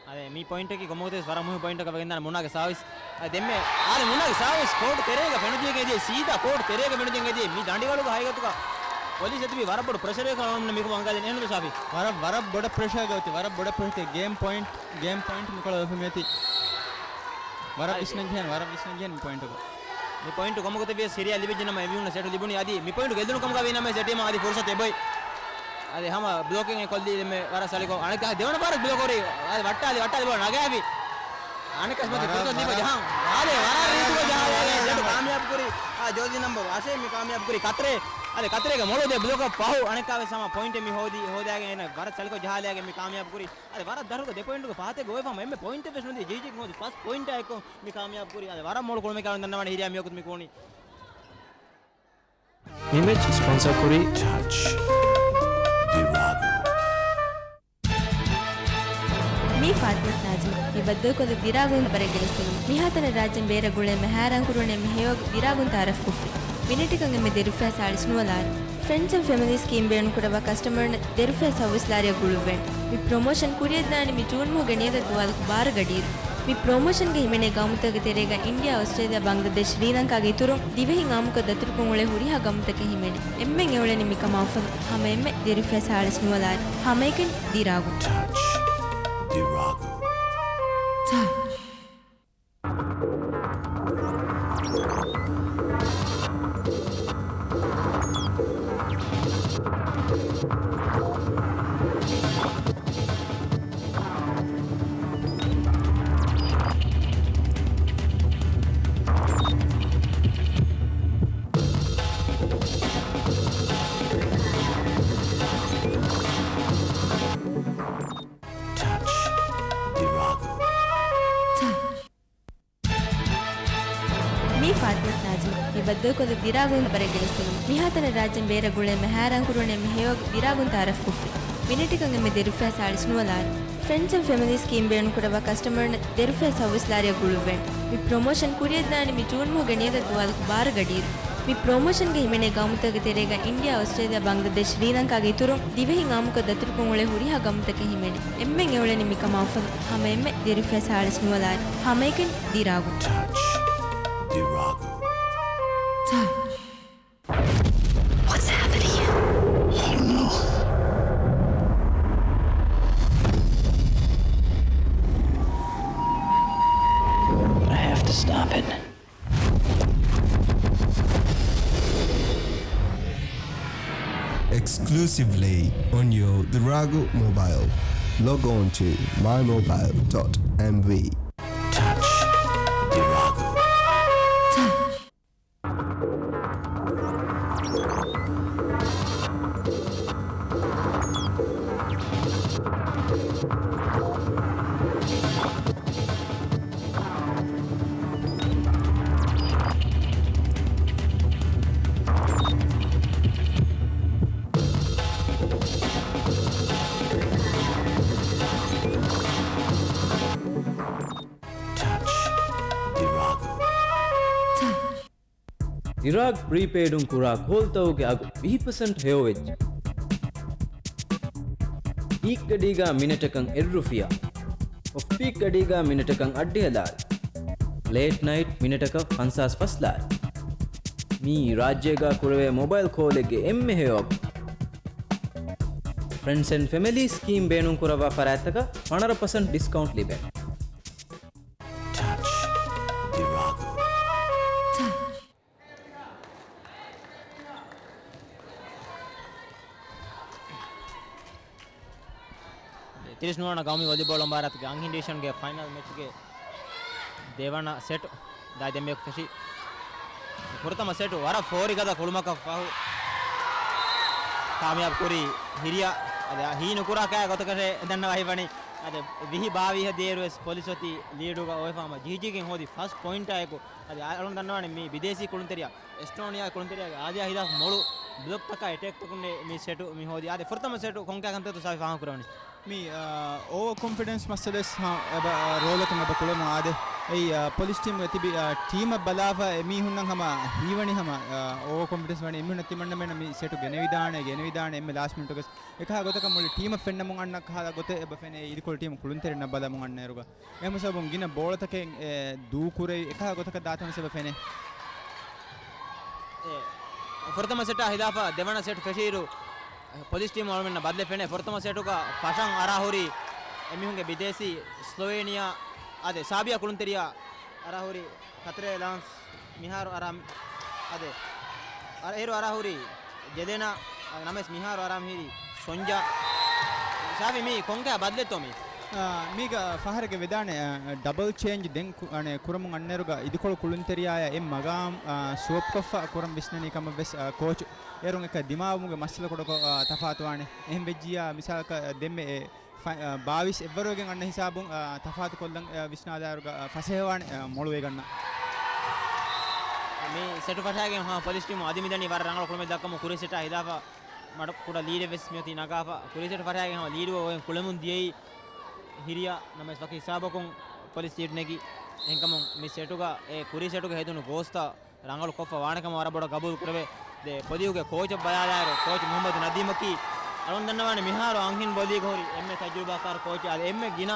އަދެ، މި ޕޮއިންޓަކީ ކޮންމެ ގޮތެއް ވަރަށް މުހިންމު ޕޮއިންޓަކަށް ވެގެންދާނެ މުނާގެ ސާވިސް. އަދެ، ދެންމެ އާދެ، މުނާގެ ސާވިސް ކޯޓް ތެރޭގަ ފެނުދިޔަގެ ދިޔަ، ސީދާ ކޯޓް ތެރޭގަ ފެނުދިޔަގެ ދިޔަ. މި ދަނޑިވަޅުގަ ހަގީގަތުގަ ޕޮލިސް އެދުމީ ވަރަށް ބޮޑު ޕްރެޝަރެއް ކަމަށް މިކޮށް އަނގައިދެން އެހެންވެ ސާފި. ވަރަށް، ވަރަށް ބޮޑަށް ޕްރެޝަރގަ އޮތީ، ވަރަށް ބޮޑަށް ޕްރެޝަރ ގޭމް ޕޮއިންޓް، ގޭމް ޕޮއިންޓް މިކޮޅަށް ވެފަ މިއޮތީ. ވަރަށް އަދި. ވިސްނަން ޖެހޭނެ، ވަރަށް ވިސްނަން ޖެހޭނެ މި ޕޮއިންޓުގަ. މި ޕޮއިންޓު ކޮންމެ ގޮތެއް ވިޔަސް ހިރިއާ ލިބިއްޖެ ނަމަ އެމީހުންނަށް ސެޓު ލިބުނީ. އަދި މި ޕޮއިންޓު ގެއްލުނު ކަމުގަ ވީ ނަމަ ސެޓީމަށް އަދި ފުރުސަތު އެބޮތް. އަދި ހަމަ ބްލޮކިން އެ ކޮށްލީ ދެންމެ ވަރަށް ސަޅިކޮށް. އަނެއްކާ ދެވަނަ ފަހަރަށް ބްލޮކް ކުރީ. އަދި ވައްޓާލި، ވައްޓާލި ބޯޅަ ނަގާފި. އަނެއްކާ މަތި ވަރަށް، ފުރުސަތު ލިބި ވަރަށް. ޖަހަން. އާދެ، ވަރަށް ރީތިކޮށް ޖަހާލި. ސެޓު ކާމިޔާބު ކުރީ. އާ، ޖޯޒީ ނަމްބަރު އަށެއް މި ކާމިޔާބު ކުރީ. ކަތްރޭ. އަދި ކަތްރޭގެ މޮޅު ދެ ބްލޮކަށް ޕަހު. އަނެއްކާ ވެސް ހަމަ ޕޮއިންޓެއް މި ހޯދީ، ހޯދާގެން އޭނަ ވަރަށް ސަޅިކޮށް ޖަހާލިއާގެން މި ކާމިޔާބު ކުރީ. އަދި ވަރަށް ދަށުގަ ދެ ޕޮއިންޓުގެ ފަހަތެއް ގޮވެފަ ހަމަ އެންމެ ޕޮއިންޓެއް ވެސް ނުދީ. ޖީޖީ ހޯދި ފަސް ޕޮއިންޓާ އެއްކޮށް މި ކާމިޔާބު ކުރީ. އަދި ވަރަށް މޮޅު ކުޅުމެއް އަޅުން ދަންނަވާނެ ހިރިއާ މިވަގުތު މި ކޯނީ. މި މެޗް ސްޕޮންސަރ ކުރީ ޓަޗް ދިރާގު. މީ ފާތިމަތު ނާޒިމް. މި ބައްދަލުކޮށްލި ދިރާގުން ޚަބަރެއް ގެނެސްދިނުން. މިހާތަނަށް ރާއްޖޭން ބޭރަށް ގުޅޭ އެންމެ ހައިރާން ކުރުވަނީ އެންމެ ހެޔޮ ދިރާގުން ތައާރަފް ކޮށްފި. މިނެޓަކަށް އެންމެ ދިރިއުފައި ސާޅީސް ނުވަ ލާރި. ފްރެންޑްސް އެންޑް ފެމިލީސް ސްކީމް ބޭނުންކުރައްވާ ކަސްޓަމަރުން ދިރިއުފައި ސައުވީސް ލާރިއަށް ގުޅުއްވަން. މި ޕްރޮމޯޝަން ކުރިއަށްދާނީ މި ޖޫން މަހުގެ ނިޔަދަށް ދުވާލަކު ބާރަ ގަޑިއިރު. މި ޕްރޮމޯޝަންގައި ހިމެނޭ ގައުމުތަކުގެ ތެރޭގަ އިންޑިއާ، އޮސްޓްރޭލިޔާ، ބަންގްލަދޭޝް، ޝްރީލަންކާގެ އިތުރުން ދިވެހިން އާއްމުކޮށް ދަތުރުކޮށް އުޅޭ ހުރިހާ ގައުމުތަކެއް ހިމެނޭ. އެންމެން އެއުޅެނީ މިކަމާ އުފަލުން. ހަމަ އެންމެ ދިރިއުފައި ސާޅީސް ނުވަ ލާރި. ހަމައެކަނި ދިރާގު. ޓަޗް ދިރާގު. ޓަޗް. ޓަޗް ދިރާގު. ޓަޗް. މީ ފާތިމަތު ނާޒިމް. މި ބައްދަލުކޮށްލި ދިރާގުން ޚަބަރެއް ގެނެސްދިނުން. މިހާތަނަށް ރާއްޖޭން ބޭރަށް ގުޅޭ އެންމެ ހައިރާން ކުރުވަނީ އެންމެ ހެޔޮ ދިރާގުން ތައާރަފް ކޮށްފި. މިނެޓަކަށް އެންމެ ދިރިއުފައި ސާޅީސް ނުވަ ލާރި. ފްރެންޑްސް އެންޑް ފެމިލީސް ސްކީމް ބޭނުންކުރައްވާ ކަސްޓަމަރުން ދިރިއުފައި ސައުވީސް ލާރިއަށް ގުޅުއްވަން. މި ޕްރޮމޯޝަން ކުރިއަށްދާނީ މި ޖޫން މަހުގެ ނިޔަދަށް ދުވާލަކު ބާރަ ގަޑިއިރު. މި ޕްރޮމޯޝަންގައި ހިމެނޭ ގައުމުތަކުގެ ތެރޭގަ އިންޑިއާ، އޮސްޓްރޭލިޔާ، ބަންގްލަދޭޝް، ޝްރީލަންކާގެ އިތުރުން ދިވެހިން އާއްމުކޮށް ދަތުރުކޮށް އުޅޭ ހުރިހާ ގައުމުތަކެއް ހިމެނޭ. އެންމެން އެއުޅެނީ މިކަމާ އުފަލުން. ހަމަ އެންމެ ދިރިއުފައި ސާޅީސް ނުވަ ލާރި. ހަމައެކަނި ދިރާގު. ޓަޗް ދިރާގު. ޓަޗް. What's happening? I don't know. But I have to stop it. Exclusively on your Diragu mobile. Log on to my mobile dot M V. Touch Diragu. ޑިރާގް ޕްރީޕެއިޑުން ކުރާ ކޯލްތަކުގެ އަގު ވިހި ޕަސެންޓް ހެޔޮވެއްޖެ. ޕީކް ގަޑީގަ މިނެޓަކަށް އެއް ރުފިޔާ. އޮފް ޕީކް ގަޑީގަ މިނެޓަކަށް އަށްޑިހަ ލާރި. ލޭޓް ނައިޓް މިނެޓަކަށް ފަންސާސް ފަސް ލާރި. މިއީ ރާއްޖޭގަ ކުރެވޭ މޮބައިލް ކޯލެއްގެ އެންމެ ހެޔޮ އަޕް. ފްރެންޑްސް އެންޑް ފެމިލީ ސްކީމް ބޭނުންކުރައްވާ ފަރާތްތަކަށް ފަނަރަ ޕަސެންޓް ޑިސްކައުންޓް ލިބޭ. ޓަޗް ދިރާގު. ތިރީސް ނުވަ ގައުމީ ވޮލީބޯޅަ މުބާރާތުގެ އަންހެން ޑިވިޝަންގެ ފައިނަލް މެޗުގެ ދެވަނަ ސެޓް ދާ ދެންމެ ފެށި. ފުރަތަމަ ސެޓް ވަރަށް ފޯރި ގަދަ ކުޅުމަކަށް ފަހު ކާމިޔާބު ކުރީ ހިރިޔާ. އަދި ހީ ނުކުރާ ކާ ގޮތަކަށެ ދަންނަވައި ވަނީ. އަދި ވިހި ބާވީހަށް ދިޔައިރު ވެސް ޕޮލިސް އޮތީ ލީޑުގަ އޮވެފަ ހަމަ ޖިހިޖިހިގެން ހޯދި ފަސް ޕޮއިންޓާއެކު. އަދި އަޅުން ދަންނަވާނެ މި ބިދޭސީ ކުޅުންތެރިޔާ އެސްޓޯނިޔާ ކުޅުންތެރިޔާގެ އާދަޔާ ހިލާފު މޮޅު ބްލޮކްތަކާ އެޓޭކްތަކުން މި ސެޓު މި ހޯދި. އާދެ، ފުރަތަމަ ސެޓު ކޮންކަހަލަ ކަންތައްތޯ ސާފި ފާހަގަކުރެވުނީ؟ މި، އާ، އޯވަރ ކޮންފިޑެންސް މައްސަލަވެސް ހަ، އެބަ، ރޯލަކުން އެބަ ކުޅެމު އާދެ. އެއީ، އާ، ޕޮލިސް ޓީމުގެ ތިބި، އާ، ޓީމަށް ބަލާފަ އެ މީހުންނަށް ހަމަ ހީވަނީ ހަމަ، އާ، އޯވަރ ކޮންފިޑެންސް ވަނީ އެމީހުންނަށް ތިމަންނަމެންނަށް މި ސެޓު ގެނެވިދާނެ، ގެނެވިދާނެ އެންމެ ލާސްޓް މިނިޓުގަސް. އެކަހަލަ ގޮތަކަށް މުޅި ޓީމަށް ފެންނަމުން އަންނަ ކަހަލަ ގޮތެއް އެބަ ފެނޭ އިދިކޮޅު ޓީމު ކުޅުންތެރިންނަށް ބަލަމުން އަންނައިރުގަ. އެހެން ސަބަބުން ގިނަ ބޯޅަތަކެއް، އެ، ދޫކުރެވި އެކަހަލަ ގޮތަކަށް ދާތަން ސަބަބަށް ފެނޭ. އެ، ފުރަތަމަ ސެޓާ ހިލާފަށް ދެވަނަ ސެޓް ފެށިއިރު، އެ، ޕޮލިސް ޓީމު އަޅުމެންނަށް ބަދަލެއް ފެނޭ. ފުރަތަމަ ސެޓުގަ ފަށަން އަރާ ހުރި އެމީހުންގެ ބިދޭސީ ސްލޮވޭނިއާ އާދެ، ސާބިޔާ ކުޅުންތެރިޔާ އަރާ ހުރި ކަތްރޭ ލާންސް މިހާރު އަރާ، އާދެ، އަރަ، އޭރު އަރާ ހުރި ޖެލެނާ، އާ، ނަމަވެސް މިހާރު އަރާ ހިރީ ސޮންޖާ. ސާފި މީ ކޮންކަހަލަ ބަދަލެއްތޯ މީ؟ އާ، މީގަ ފަހަރެއްގަ ވެދާނެ، އާ، ޑަބަލް ޗޭންޖް ދެން ކު، އަނެ، ކުރަމުން އަންނައިރުގަ އިދިކޮޅު ކުޅުންތެރިޔާއާ އެ މަގާމް، އާ، ސުވަޕްކޮށްފަ ކުރަން ވިސްނަނީ ކަމަށް ވެސް، އާ، ކޯޗު އޭރުން އެކަ ދިމާވުމުގެ މައްސަލަ ކުޑަކޮށް، އާ، ތަފާތުވާނެ. އެހެން ވެއްޖިއްޔާ މިސާލަކަށް ދެންމެ އެ ފަ، އާ، ބާވީސް އެއްވަރުވެގެން އަންނަ ހިސާބުން، އާ، ތަފާތުކޮށްލަން، އާ، ވިސްނާލާއިރުގަ، އާ، ފަސޭހަވާނެ، އާ، މޮޅުވެގަންނަ. މި ސެޓު ފަށާގެން ހަމަ ޕޮލިސް ޓީމު އަދި މިދަނީ ވަރަށް ރަނގަޅު ކުޅުމެއް ދައްކަމުން ކުރީ ސެޓާ ހިލާފަށް މަޑު ކުޑަ ލީޑެއް ވެސް މިއޮތީ ނަގާފަ. ކުރީ ސެޓު ފަށާގެން ހަމަ ލީޑު އޮވެން ކުޅެމުން ދިޔައީ ހިރިޔާ ނަމަވެސް ވަކި ހިސާބަކުން ޕޮލިސް ލީޑް ނެގި. އެހެންކަމުން މި ސެޓުގަ އެ ކުރީ ސެޓުގަ ހެދުނު ގޯސްތައް ރަނގަޅު ކޮށްފަ ވާނެ ކަމަށް ވަރަށް ބޮޑަށް ގަބޫލު ކުރެވޭ. ދެ ޕޮލިހުގެ ކޯޗަށް ބަލާލާއިރު، ކޯޗް މުހައްމަދު ނަދީމަކީ އަޅުން ދަންނަވާނެ މިހާރު އަންހެން ވޮލީގަ ހުރި އެންމެ ތަޖުރިބާކާރު ކޯޗެއް. އަދި އެންމެ ގިނަ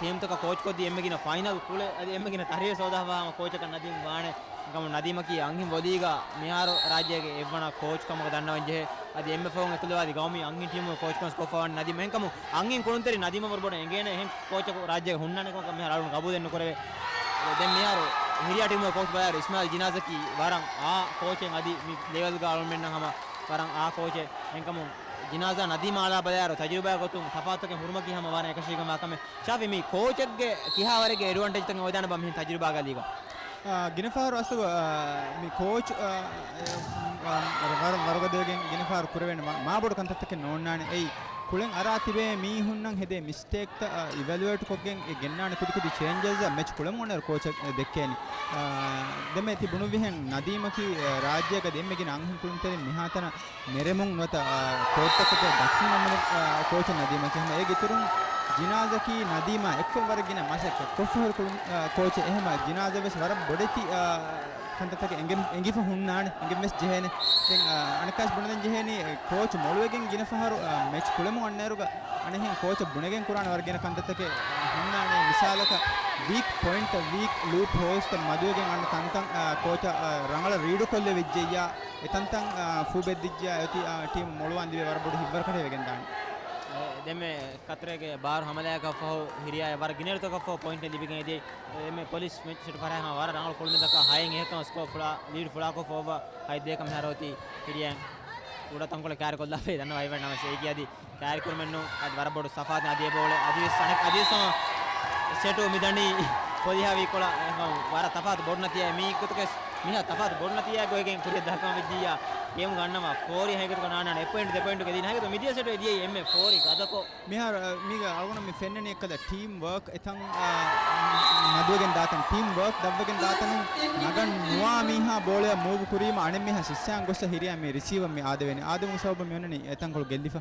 ޓީމްތަކަށް ކޯޗް ކޮށްދީ، އެންމެ ގިނަ ފައިނަލް ކުޅެ، އަދި އެންމެ ގިނަ ތަރިހެއް ސޯދާފަ ހަމަ ކޯޗަކަށް ނަދީމް ވާނެ. އެކަމު ނަދީމަކީ އަންހެން ވޮލީގަ މިހާރު ރާއްޖޭގެ އެއްވަނަ ކޯޗް ކަމަކަށް ދަންނަވަން ޖެހޭ. އަދި އެންމެ ފަހުން އެތުލަވާ އަދި ގައުމީ އަންހެން ޓީމުގެ ކޯޗްކަން ކޮށްފަވާނެ ނަދީމް. އެހެންކަމު އަންހެން ކުޅުންތެރި ނަދީމަށް ވަރަށް ބޮޑަށް އެނގޭނެ އެހެން ކޯޗަކު ރާއްޖޭގަ ހުންނާނެ ކަމަކަށް މިހާރު އަޅުން ގަބޫލެއް ނުކުރެވޭ. ދެން މިހާރު ހިރިޔާ ޓީމުގެ ކޯޗް ބަލާއިރު އިސްމާއިލް ޖިނާޒަކީ ވަރަށް އާ ކޯޗެއް. އަދި މި ލެވެލްގަ އަޅުމެންނަށް ހަމަ ވަރަށް އާ ކޯޗެއް. އެހެންކަމުން ޖިނާޒާ ނަދީމާ އަޅާ ބަލާއިރު ތަޖުރިބާ ގޮތުން ތަފާތުތަކެއް ހުރުމަކީ ހަމަ ވަރަށް އެކަށީގެންވާ ކަމެއް. ޝާފި، މި ކޯޗެއްގެ ކިހާވަރެއްގެ އެޑްވާންޓޭޖްތަކެއް އޮވެދާނެބާ މިހެން ތަޖުރިބާގަ ލީގަ؟ އާ، ގިނަ ފަހަރު އަސްލު، އާ، މި ކޯޗް، އާ، އެ، އާ، ވަރަށް ވަރުގަދަވެގެން ގިނަ ފަހަރު ކުރެވޭނެ މާ، މާ ބޮޑު ކަންތައްތަކެއް ނޯންނާނެ. އެއީ، ކުޅެން އަރާ ތިބޭ މީހުންނަށް ހެދޭ މިސްޓޭކްތައް، އާ، އިވެލުއޭޓް ކޮށްގެން އެ ގެންނާނެ ކުދި ކުދި ޗޭންޖަސްއަށް މެޗް ކުޅެމުން އަންނައިރު ކޯޗަށް ދެއްކޭނެ. އާ، ދެންމެ ތި ބުނުއްވިހެން ނަދީމަކީ، އާ، ރާއްޖޭގަ ދެންމެ ގިނަ އަންހެން ކުޅުންތެރިން މިހާތަނަށް ނެރެމުން ނުވަތަ، އާ، ކޯޓްތަކުގެ ދަށުން އަންނަ، އާ، ކޯޗެއް ނަދީމަކީ. ހަމަ އޭގެ އިތުރުން ޖިނާޒަކީ ނަދީމާ އެއްކޮށް ވަރަށް ގިނަ މަސައްކަތް ކޮށްފަހުރި ކުޅުން، އާ، ކޯޗެއް. އެހެމަ ޖިނާޒަ ވެސް ވަރަށް ބޮޑެތި، އާ، ކަންތައްތަކެއް އެނގެ، އެނގިފަ ހުންނާނެ، އެނގެން ވެސް ޖެހޭނެ. ދެން، އާ، އަނެއްކާސް ބުނެދެން ޖެހޭނީ، އެ، ކޯޗު މޮޅުވެގެން ގިނަ ފަހަރު، އާ، މެޗް ކުޅެމުން އަންނައިރުގަ އަނެއްހެން ކޯޗަށް ބުނެގެން ކުރާނެ ވަރަށް ގިނަ ކަންތައްތަކެއް ހުންނާނެ. މިސާލަކަށް ވީކް ޕޮއިންޓް، ވީކް ލޫޕް ހޯލްސްތައް މަދުވެގެން އަންނަ ތަންތަން، އާ، ކޯޗަށް، އާ، ރަނގަޅަށް ރީޑުކޮށްލެވިއްޖެއްޔާ، އެ ތަންތަން، އާ، ފޫބެއްދިއްޖެއްޔާ، އެއޮތީ، އާ، ޓީމު މޮޅުވާން ލިބޭ ވަރަށް ބޮޑު ހިތްވަރުކަނޑެއް ވެގެންދާނެ. އެ، ދެންމެ ކަތްރޭގެ ބާރު ހަމަލާއަކަށް ފަހު ހިރިޔާއަށް ވަރަށް ގިނައިރުތަކަށް ފަހު ޕޮއިންޓެއް ލިބިގެން އެދި. އެ، ދެންމެ ޕޮލިސް މެޗް ސެޓް ފަށާ ހަމަ ވަރަށް ރަނގަޅު ކުޅުމެއް ދައްކާ ހައެއް އެހެއްކަމަށް ސްކޯ ފުޅާ، ލީޑް ފުޅާކޮށްފަ އޮއްވާ ހަތް ދޭކަ މިހާރު އޮތީ ހިރިޔާ ކުޑަ ތަންކޮޅެއް ކާރިކޮށްލާފައި ދަންނަވައިވަން ނަމަ ސޭކި އަދި ކާރިކުރުމެއްނު އަދި ވަރަށް ބޮޑު ސަފާތެއް އަދި އެބައުޅޭ. އަދިވެސް އަނެއް، އަދިވެސް ހަމަ ސެޓު މިދަނީ ޕޮލިހާ ވީކޮޅަށް ވަރަށް ތަފާތު ބޮޑު ނަތީޖާ. މީ ގޮތުގަސް މިހާ ތަފާތު ބޮޑު ނަތީޖާ ގޮތްގެން ކުރިއަށް ދާކަމަށް ވެއްޖިއްޔާ ގޭމުގަ އަންނަމާ ފޯރި ހަގީގަތުގަ ނާންނާނެ އެއް ޕޮއިންޓް ދެ ޕޮއިންޓުގެ ދީން ހަގީގަތު މިދިޔަ ސެޓު އެދިޔައީ އެންމެ ފޯރި ގަދަކޮށް. މިހާރު، އަ، މީގަ އަޅުގަނޑު މި ފެންނަނީ އެއްކަލަ ޓީމް ވާކް އެތަން، އަ، މަދުވެގެން ދާތަން، ޓީމް ވާކް ދަށްވެގެން ދާތަނުން ނަގަން ނުވާ މީހާ ބޯޅަޔަށް މޫވް ކުރީމަ އަނެއް މީހާ ސިއްސާން ގޮއްސަ ހިރިޔާ މި ރިސީވަށް މި އާދެވޭނެ. އާދެވުމުގެ ސަބަބުން މި އޮންނަނީ އެތަންކޮޅު ގެއްލިފަ.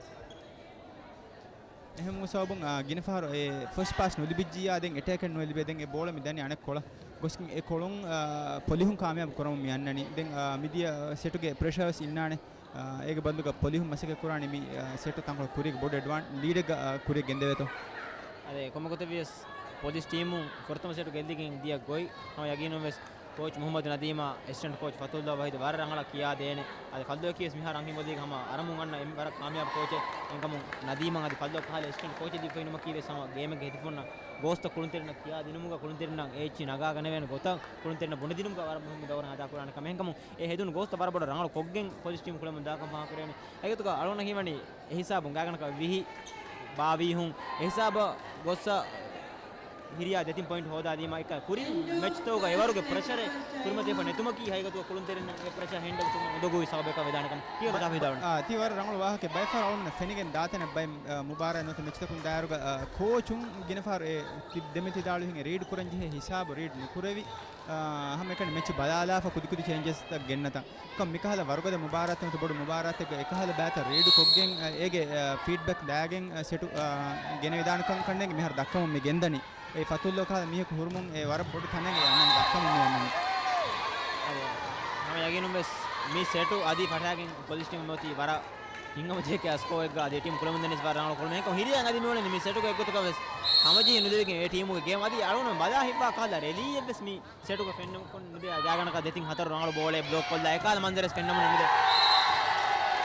އެހެންވުމުގެ ސަބަބުން، އާ، ގިނަ ފަހަރު އެ ފަސްޓް ޕާސް ނުލިބިއްޖިއްޔާ ދެން އެޓޭކެއް ނުވެލިބޭ ދެން އެ ބޯޅަ މި ދަނީ އަނެއް ކޮޅަށް ގޮސް އެ ކޮޅުން، އާ، ޕޮލިހުން ކާމިޔާބު ކުރަމުން މި އަންނަނީ. ދެން، އާ، މިދިޔަ ސެޓުގެ ޕްރެޝާވެސް އިންނާނެ. އާ، އޭގެ ބަދަލުގަ ޕޮލިހުން މަސައްކަތް ކުރާނީ މި، އާ، ސެޓު ތަންކޮޅު ކުރީގެ ބޮޑު އެޑްވާން ލީޑެއްގަ، އާ، ކުރިއަށް ގެންދެވޭތޯ. އަދެ ކޮންމެ ގޮތެއްވިޔަސް ޕޮލިސް ޓީމު ފުރަތަމަ ސެޓު ގެއްލިގެން ދިޔަ ގޮތް ހަމަ ޔަގީނުން ވެސް ކޯޗް މުޙައްމަދު ނަދީމާ، އެސިސްޓެންޓް ކޯޗް ފަތުﷲ ވަޙީދު ވަރަށް ރަނގަޅަށް ކިޔާދޭނެ. އަދި ފަޟްލުއަކީ ވެސް މިހާރު ރަންކިން ބޮލީގެ ހަމަ އަރަމުން އަންނަ އެންމެ ވަރަށް ކާމިޔާބު ކޯޗެއް. އެންކަމުން ނަދީމަށް އަދި ފަޟްލު ކަހަލަ އެސިސްޓެންޓް ކޯޗެއް ލިބިފައި ނުމަކީ ވެސް ހަމަ ގޭމެއްގެ ހެދިފުންނަށް ގޯސްތައް ކުޅުންތެރިންނަށް ކިޔާދިނުމުގަ ކުޅުންތެރިންނަށް އެ އެޗް ނަގާގަނެވޭނެ ގޮތަށް ކުޅުންތެރިންނަށް ބުނެދިނުމުގަ ވަރަށް މުހިންމު ދައުރެއް އަދާކުރާނެ ކަމެއް. އެހެންކަމުން އެ ހެދުނު ގޯސްތައް ވަރަށް ބޮޑަށް ރަނގަޅު ކޮށްގެން ޕޮލިސް ޓީމު ކުޅެމުން ދާކަން ފާހަގަކުރެވެނީ. އެގޮތުގަ އަޅުގަނޑަށް ހީވަނީ އެހިސާބުން ގާތްގަނޑަކަށް ވިހި ބާވީހުން އެހިސާބަށް ގޮއްސަ ހިރިޔާ ދެތިން ޕޮއިންޓް ހޯދާދީމަ އެކަ ކުރިން މެޗްތަކުގަ އެވަރުގެ ޕްރެޝަރެއް ކުރިމަތިވެފަ ނެތުމަކީ ހަގީގަތުގަ ކުޅުންތެރިންނަށް އެ ޕްރެޝަރ ހޭންޑަލް ކުރުމަށް އުނދަގޫވި ސަބަބެއްކަން ވެދާނެކަން ކިޔަވަން ސާފު ވިދާޅުވި. އާ، ތީ ވަރަށް ރަނގަޅު ވާހަކަ. ބައެއް ފަހަރު އަޅުގަނޑަށް ފެނިގެން ދާތަނެއް ބައެއް، އާ، މުބާރާތް ނުވަތަ މެޗްތަކުން ދާއިރުގަ، އާ، ކޯޗުން ގިނަ ފަހަރު އެ ތި-، ދެމެތި ދާޅުވިހެން ރީޑް ކުރަން ޖެހޭ ހިސާބު ރީޑް ނުކުރެވި، އާ، ހަމައެކަނި މެޗް ބަލާލާފަ ކުދިކުދި ޗޭންޖަސްތައް ގެންނަތަން. ކޮން މިކަހަލަ ވަރުގަދަ މުބާރާތެއް ނުވަތަ ބޮޑު މުބާރާތެއްގަ އެކަހަލަ ބައިތައް ރީޑު ކޮށްގެން، އޭގެ، އާ، ފީޑްބެކް ލާގެން، އާ، ސެޓު، އާ، ގެނެވިދާނެކަން ކަންނޭނގެ މިހާރު ދައްކަމުން މި ގެންދަނީ. އެ ފަތުﷲ ކަހަލަ މީހަކު ހުރުމުން އެ ވަރަށް ބޮޑު ތަނެއް އަންނަން ދައްކަމުން މި އަންނަނީ. އަދި ހަމަ ޔަގީނުން ވެސް މި ސެޓު އަދި ފަށާގެން ޕޮލިސް ޓީމު މިއޮތީ ވަރަށް ހިތްހަމަޖެހި ސްކޯއެއްގަ އަދި ޓީމު ކުޅެމުންދަނީ ވަރަށް ރަނގަޅު ކުޅަމެއް. އެހެންކަމުން ހިރިޔާ އަދި މިއުޅެނީ މި ސެޓުގެ އެއްގޮތަކަށް ވެސް ހަމަޖެހި ނުދެވިގެން އެ ޓީމުގެ ގޭމް އަދި އަޅުގަނޑު ބަލާ ހިތްވާ ކަހަލަ ރެލީއެއް ވެސް މި ސެޓުގަ ފެންނަމުން ނުދޭ. ގާތްގަނޑަކަށް ދެތިން ހަތަރު ރަނގަޅު ބޯޅައެއް ބްލޮކް ކޮށްލާ އެކަހަލަ މަންޒަރެއް ފެންނަމުން ނުދޭ.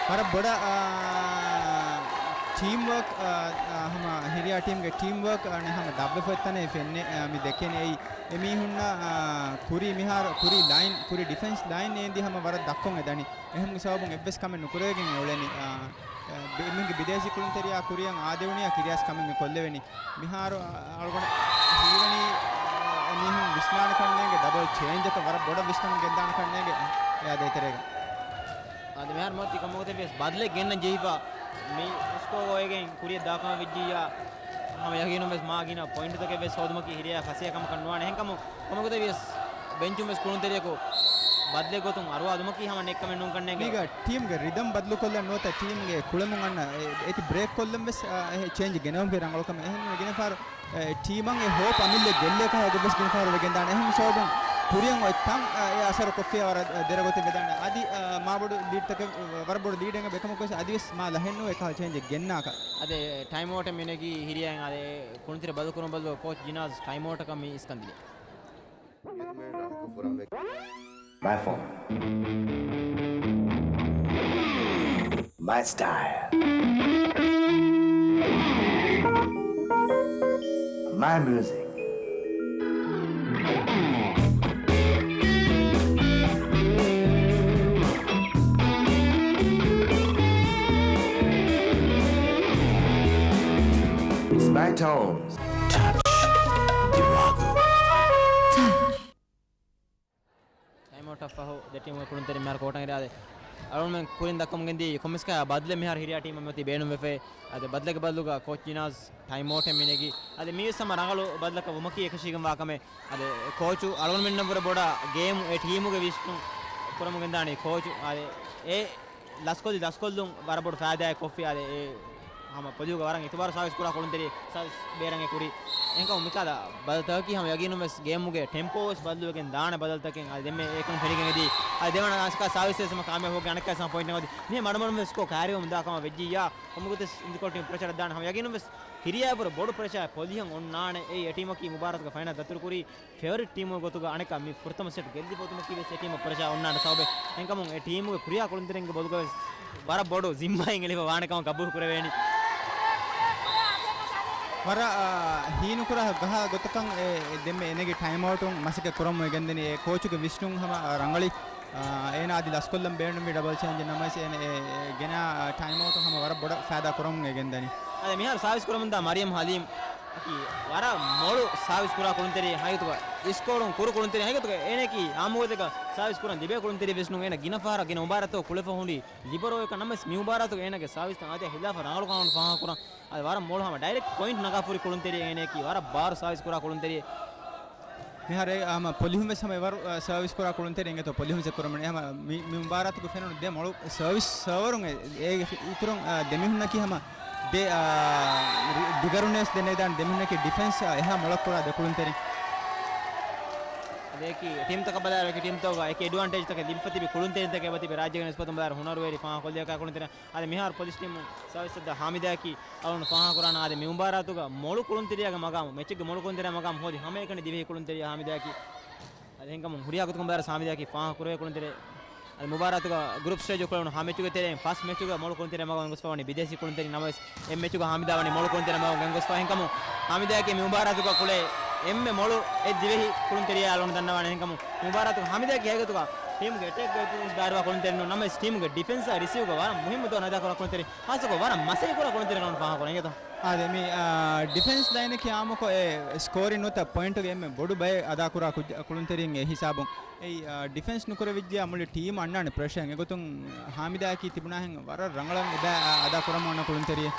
ވަރަށް ބޮޑަށް، އާ، ޓީމް ވާކް، އާ، އާ، ހަމަ ހިރިޔާ ޓީމްގެ ޓީމް ވާކް، އާ، ހަމަ ދަށްވެފަ އޮތް ތަނެއް ފެންނެ، އާ، މި ދެކެން އެއީ. އެމީހުންނަށް، އާ، ކުރީ މިހާރު ކުރީ ލައިން، ކުރީ ޑިފެންސް ލައިން އޭނދި ހަމަ ވަރަށް ދަށްކޮށް އެދަނީ. އެހެން ސަބަބުން އެއްވެސް ކަމެއް ނުކުރެވިގެން އެ އުޅެނީ. އާ، އެ، ބި-، އެމީހުންގެ ބިދޭސީ ކުޅުންތެރިޔާ ކުރިއަށް އާދެވުނީ ކިރިޔާސް ކަމެއް މި ކޮށްލެވެނީ. މިހާރު އަ-، އަޅުގަނޑަށް ހީވަނީ، އަ، މީހުން ވިސްނާނެ ކަންނޭނގެ ޑަބަލް ޗޭންޖަކަށް ވަރަށް ބޮޑަށް ވިސްނަމުން ގެންދާނެ ކަންނޭނގެ އެއާ ދޭތެރޭގަ. އަދި މިހާރު މޮތި ކޮންމެގޮތެއް ވިޔަސް ބަދަލެއް ގެންނަން ޖެހިފަ މި ސްކޯ އޮވެގެން ކުރިއަށް ދާކަމަށް ވެއްޖިއްޔާ، ހަމަ ޔަގީނުން ވެސް މާ ގިނަ ޕޮއިންޓުތަކެއް ވެސް ހޯދުމަކީ ހިރިޔާ ފަސޭހަ ކަމަކަށް ނުވާނެ. އެހެންކަމުން ކޮންމެގޮތެއް ވިޔަސް ބެންޗުން ވެސް ކުޅުންތެރިޔަކު ބަދަލެއް ގޮތުން އަރުވާ ދުމަކީ ހަމަ ނެއްކަމެއް ނޫން ކަންނޭނގެ. މީގަ ޓީމްގެ ރިދަމް ބަދަލުކޮށްލަން ނުވަތަ ޓީމްގެ ކުޅެމުން އަންނަ އެ-، އޭތި ބްރޭކް ކޮށްލަން ވެސް، އާ، އެ ޗޭންޖް ގެނައުމުގެ ރަނގަޅުކަމެއް. އެހެންވެ ގިނަ ފަހަރު، އެ، ޓީމަށް އެ ހޯޕް އަމިއްލަ ގެއްލޭ ކަހަލަ ގޮތްވެސް ގިނަ ފަހަރު ވެގެންދާނެ. އެހެން ސަބަބުން ކުރިއަށް އޮތް ތަން، އާ، އެ އަސަރު ކޮށްފިޔާ ވަރަށް ދެރަ ގޮތެއް ވެދާނެ. އަދި، އާ، މާބޮޑު ލީޑްތަކެއް، ވަރަށް ބޮޑު ލީޑެއް އެބަ އެކަމަކުވެސް އަދިވެސް މާ ލަހެއްނުވެ ކަހަލަ ޗޭންޖެއް ގެންނާކަށް. އަދި ޓައިމް އައުޓެއް މިނެގީ ހިރިޔާއިން އާދެ ކުޅުންތެރި ބަދަލުކުރުން ބަދަލު ކޯޗް ޖިނާޒް ޓައިމް އައުޓަކަށް މި އިސްކަން ދިނީ. My phone. My style. My music. It's my tones. Touch. ޓައިމް އައުޓަށް ފަހު ދެ ޓީމުގެ ކުޅުންތެރިން މިހާރު ކޯޓަށް އިރާދެ. އަޅުގަނޑުމެން ކުރިން ދައްކަމުން ގެންދިޔަ ކޮންމެސް ކަހަލަ ބަދަލެއް މިހާރު ހިރިޔާ ޓީމަށް މިއޮތީ ބޭނުންވެފައި. އަދި ބަދަލެއްގެ ބަދަލުގަ ކޯޗް ޖިނާޒް ޓައިމް އައުޓެއް މިނެގީ. އަދި މީވެސް ހަމަ ރަނގަޅު ބަދަލަކަށް ވުމަކީ އެކަށީގެންވާ ކަމެއް. އަދި ކޯޗު އަޅުގަނޑުމެންނަށްވުރެ ބޮޑަށް ގޭމު އެ ޓީމުގެ ވިސްނުން ކުރަމުން ގެންދާނީ ކޯޗު. އަދި އެ ލަސްކޮށްލި ލަސްކޮށްލުން ވަރަށް ބޮޑު ފައިދާއެއް ކޮށްފި. އާދެ، އެ ހަމަ ޕޮލިހުގަ ވަރަށް އިތުބާރު ސާވިސް ކުރާ ކުޅުންތެރި ސާވިސް ބޭރަށް އެ ކުރީ. އެހެންކަމުން މިކަހަލަ ބަދަލުތަކަކީ ހަމަ ޔަގީނުން ވެސް ގޭމުގެ ޓެމްޕޯ ވެސް ބަދަލުވެގެން ދާނެ ބަދަލުތަކެއް. އާދެ، ދެންމެ އެކަން ފެނިގެން އެދީ. އާދެ، ދެވަނަ އަނެއްކާ ސާވިސް ވެސް ހަމަ ކާމިޔާބު ހޮއްގެ އަނެއްކާ ސަމަ ޕޮއިންޓް ނަގަދީ. މި މަޑުމަޑުން ވެސް ސްކޯ ކައިރިވަމުން ދާ ކަމަށް ވެއްޖިއްޔާ ކޮންމެގޮތެއް އިންދިކޮޅު ޓީމް ޕްރެޝަރަށް ދާނެ. ހަމަ ޔަގީނުން ވެސް ހިރިޔާ ވުރެ ބޮޑު ޕްރެޝަރެއް ޕޮލިހަށް އޮންނާނެ. އެއީ އެ ޓީމަކީ މުބާރާތުގެ ފައިނަލް ދަތުރުކުރީ ފެވަރިޓް ޓީމުގެ ގޮތުގަ އަނެއްކާ މި ފުރަތަމަ ސެޓް ގެއްލިފަ އޮތުމަކީ ވެސް އެ ޓީމަށް ޕްރެޝާ އޮންނާނެ ސަބަބެއް. އެހެންކަމުން އެ ޓީމުގެ ކުރިޔާ ކުޅުންތެރިންގެ ބޮލުގަ ވެސް ވަރަށް ބޮޑު ޒިންމާއެއް އެޅިފަ ވާނެ ކަމަށް ގަބޫލު ކުރެވޭނީ. ވަރަށް، އާ، ހީނުކުރާ ގަހާ ގޮތަކަށް އެ، އެ ދެންމެ އެނެގި ޓައިމް އައުޓުން މަސައްކަތް ކުރަމުން ގެންދަނީ އެ ކޯޗުގެ ވިސްނުން ހަމަ، އާ، ރަނގަޅީ. އާ، އޭނާ އަދި ލަސްކޮށްލަން ބޭނުންވި ޑަބަލް ޗޭންޖެއް ނަމަވެސް އޭނަ އެ، އެ ގެނާ ޓައިމް އައުޓުން ހަމަ ވަރަށް ބޮޑަށް ފައިދާ ކުރަމުން ގެންދަނީ. އަދި މިހާރު ސާވިސް ކުރަމުންދާ މަރިޔަމް ހަލީމް އަކީ ވަރަށް މޮޅު ސާވިސް ކުރާ ކުޅުންތެރި ހަގީގަތުގަ އިސްކޯރުން ކުރު ކުޅުންތެރި ހަގީގަތުގަ އޭނައަކީ އާއްމުގޮތެއްގަ ސާވިސް ކުރަން ލިބޭ ކުޅުންތެރި ވެސް ނޫން. އޭނަ ގިނަ ފަހަރަށް ގިނަ މުބާރާތު ކުޅެފަ ހުންނީ ލިބަރޯއަކަށް ނަމަވެސް މި މުބާރާތުގަ އޭނަގެ ސާވިސްތައް އާދަޔާ ހިލާފަށް ރަނގަޅު ކަމަށް ފާހަގަކުރަން. އަދި ވަރަށް މޮޅު ހަމަ ޑައިރެކްޓް ޕޮއިންޓް ނަގާފަ ހުރި ކުޅުންތެރި އޭނައަކީ ވަރަށް ބާރު ސާވިސް ކުރާ ކުޅުންތެރި. މިހާރު އެ ހަމަ ޕޮލިހުން ވެސް ހަމަ އެވަރު، އަ، ސާވިސް ކުރާ ކުޅުންތެރި އިނގޭތޯ ޕޮލިހުން ސެ ކުރަމުން. އެ ހަމަ މި، މި މުބާރާތުގެ ފެނުނު ދެ މޮޅު ސާވިސް ސާވަރުން އެ، އޭގެ އިތުރުން، އަ، ދެމީހުންނަކީ ހަމަ ދެ، އާ، ރި-، ދިގަރުންވެސް ދެނެދާނެ ދެމީހުންނަކީ ޑިފެންސް، އާ، އެހާ މޮޅަށް ކުރާ ދެ ކުޅުންތެރިން. އަދި އެކި ޓީމްތަކަށް ބަލާއިރު އެކި ޓީމްތަކުގަ އެކި އެޑްވާންޓޭޖްތަކެއް ލިބިފަ ތިބި ކުޅުންތެރިންތަކެއް އެބަ ތިބި ރާއްޖޭގެ ނިސްބަތުން ބަލާއިރު ހުނަރުވެރި ފާހަގަކޮށްލިޔަކާ ކުޅުންތެރިން. އަދި މިހާރު ޕޮލިސް ޓީމު ސާވިސް ސައްދަ ހާމިދާއަކީ އަޅުން ފާހަގަކުރާނަ އަދި މި މުބާރާތުގަ މޮޅު ކުޅުންތެރިޔާގެ މަގާމު، މެޗެއްގެ މޮޅު ކުޅުންތެރިޔާ މަގާމު ހޯދި ހަމައެކަނި ދިވެހި ކުޅުންތެރިޔާ ހާމިދާއަކީ. އެހެންކަމުން ހުރިހާ ގޮތަކުން ބައިވަރަށް ހާމިދާއަކީ ފާހަގަ ކުރެވޭ ކުޅުންތެރި. އަދި މުބާރާތުގަ ގްރޫޕް ސްޓޭޖު ކުޅެވުނު ހަ މެޗުގެ ތެރެއިން ފަސް މެޗުގަ މޮޅު ކުޅުންތެރި މަގު ގެންގޮސްފަވަނީ ބިދޭސީ ކުޅުންތެރި ނަމަވެސް، އެއް މެޗުގަ ހާމިދާ ވަނީ މޮޅު ކުޅުންތެރި މަގު ގެންގޮސްފަ. އެހެންކަމުން ހާމިދާއަކީ މި މުބާރާތުގަ ކުޅޭ އެންމެ މޮޅު އެއް ދިވެހި ކުޅުންތެރިޔާ އަޅުގަނޑު ދަންނަވާނެ. އެހެންކަމުން މި މުބާރާތުގަ ހާމިދާއަކީ ހަގީގަތުގަ ޓީމުގެ އެޓޭކްގަ ބައިވަރުވާ ކުޅުންތެރި ނޫން ނަމަވެސް، ޓީމުގެ ޑިފެންސާ ރިސީވްގަ ވަރަށް މުހިއްމު ދުވަހު އަދާކުރާ ކުޅުންތެރި، ޚާއްޞަކޮށް ވަރަށް މަސައްކަތް ކުރާ ކުޅުންތެރި ކަމަށް ފާހަގަކުރަން އިނގޭތޯ. އާދެ، މި، އާ، ޑިފެންސް ލައިނަކީ އާއްމުކޮށް އެ ސްކޯރިން ނުވަތަ ޕޮއިންޓުގެ އެންމެ ބޮޑު ބައެއް އަދާކުރާ ކުއްޖަ-، ކުޅުންތެރިން. އެ ހިސާބުން އެއީ، އާ، ޑިފެންސް ނުކުރެވިއްޖެޔާ މުޅި ޓީމް އަންނާނެ ޕްރެޝަރެއް. އެގޮތުން ހާމިދާއަކީ ތިބުނާހެން ވަރަށް ރަނގަޅަށް އެބަ އަ-، އަދާ ކުރަމުން އަންނަ ކުޅުންތެރިއެއް.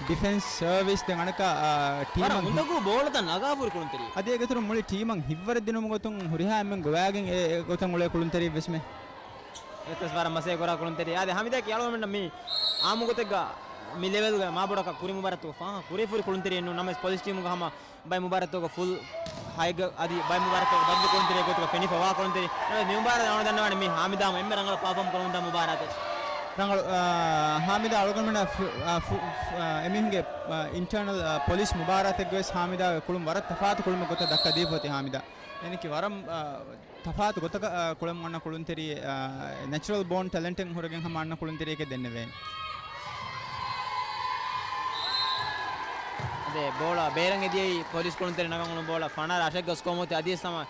ޑިފެންސް ސަރވިސް ދެން އަނެއްކާ، އާ، ވަރަށް ޓީމަށް ހި-، އުނދަގޫ ބޯޅަތައް ނަގާފަ ހުރި ކުޅުންތެރި. އަދި އޭގެ އިތުރުން މުޅި ޓީމަށް ހިތްވަރެއް ދިނުމުގެ ގޮތުން ހުރިހާ އެންމެން ގޮވާގެން އެ، އެ ގޮތަށް އުޅޭ ކުޅުންތެރިއެއްވެސްމެ. އެތަސް ވަރަށް މަސައްކަތް ކުރާ ކުޅުންތެރި. އާދެ، ހާމިދާއަކީ އަޅުގަނޑުމެންނަށް މި އާއްމު ގޮތެއްގަ މި ލެވެލްގަ މާބޮޑަކަށް ކުރި މުބާރާތުގަ ފާހަގަ ކުރެވިފަ ހުރި ކުޅުންތެރިއެއް ނޫން ނަމަވެސް، ޕޮލިސް ޓީމުގަ ހަމަ ބައެއް މުބާރާތުގަ ފުލް ހައެއްގަ އަދި ބައެއް މުބާރާތުގަ ބަދަލު ކުޅުންތެރިއެއް ގޮތުގަ ފެނިފަ ވާ ކުޅުންތެރި. ނަމަވެސް، މި މުބާރާތް އަޅުގަނޑު ދަންނަވާނެ މި ހާމިދާ ހަމަ އެންމެ ރަނގަޅަށް ޕާފޯމް ކުރަމުންދާ މުބާރާތެއް. ރަނގަޅު، އާ، ހާމިދާ އަޅުގަނޑުމެންނަށް ފު-، އާ، ފު-، އާ، އެމީހުންގެ، އާ، އިންޓާނަލް، އާ، ޕޮލިސް މުބާރާތެއްގަވެސް ހާމިދާގެ ކުޅުން ވަރަށް ތަފާތު ކުޅުމެއް ގޮތަށް ދައްކާ ދީފަ އޮތީ ހާމިދާ. އެނެކި ވަރަށް، އާ، ތަފާތު ގޮތަކަށް، އާ، ކުޅެމުން އަންނަ ކުޅުންތެރިއެއް، އާ، ނެޗުރަލް ބޯން ޓެލެންޓެއް ހުރެގެން ހަމަ އަންނަ ކުޅުންތެރިއެކޭ ދެންނެވޭނެ. އަދި ބޯޅަ ބޭރަށް އެދިޔައީ ޕޮލިސް ކުޅުންތެރި ނަގަން އުޅުނު ބޯޅަ ފަނަރަ އަށެއްގަ ސްކޯ މުތި އަދިވެސް ހަމަ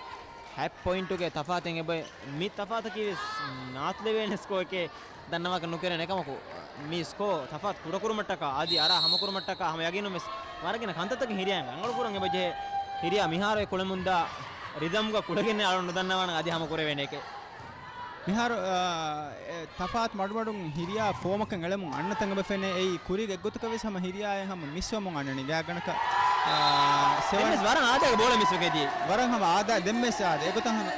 ހަތް ޕޮއިންޓުގެ ތަފާތެއް އެބައޮތް. މި ތަފާތަކީ ވެސް ނާތުލެވޭނެ ސްކޯއެކޭ ދަންނަވާކަށް ނުކެރޭނެ. އެކަމަކު، މި ސްކޯ ތަފާތު ކުޑަކުރުމަށްޓަކާ އަދި އަރާ ހަމަކުރުމަށްޓަކާ ހަމަ ޔަގީނުން ވެސް ވަރަށް ގިނަ ކަންތައްތަކެއް ހިރިޔާ ރަނގަޅު ކުރަން އެބަޖެހޭ. ހިރިޔާ މިހާރު އެ ކުޅެމުންދާ ރިދަމްގަ ކުޅެގެން އަޅުގަނޑު ނުދަންނަވާނަން އަދި ހަމަ ކުރެވޭނެކޭ. މިހާރު، އާ، އެ، ތަފާތު މަޑުމަޑުން ހިރިޔާ ފޯމަކަށް އެޅެމުން އަންނަތަން އެބަ ފެނޭ. އެއީ ކުރީގެ އެއްގޮތަކަށް ވެސް ހަމަ ހިރިޔާއެއް ހަމަ މިސްވަމުން އަންނަނީ. ގާތްގަނޑަކަށް، އާ، ސެވަން ދެން ވެސް ވަރަށް އާދައިގެ ބޯޅަ މިސްވެގެން ދިޔައީ. ވަރަށް ހަމަ އާދަ، ދެން ވެސް އާދަ. އެގޮތަށް ހަމަ،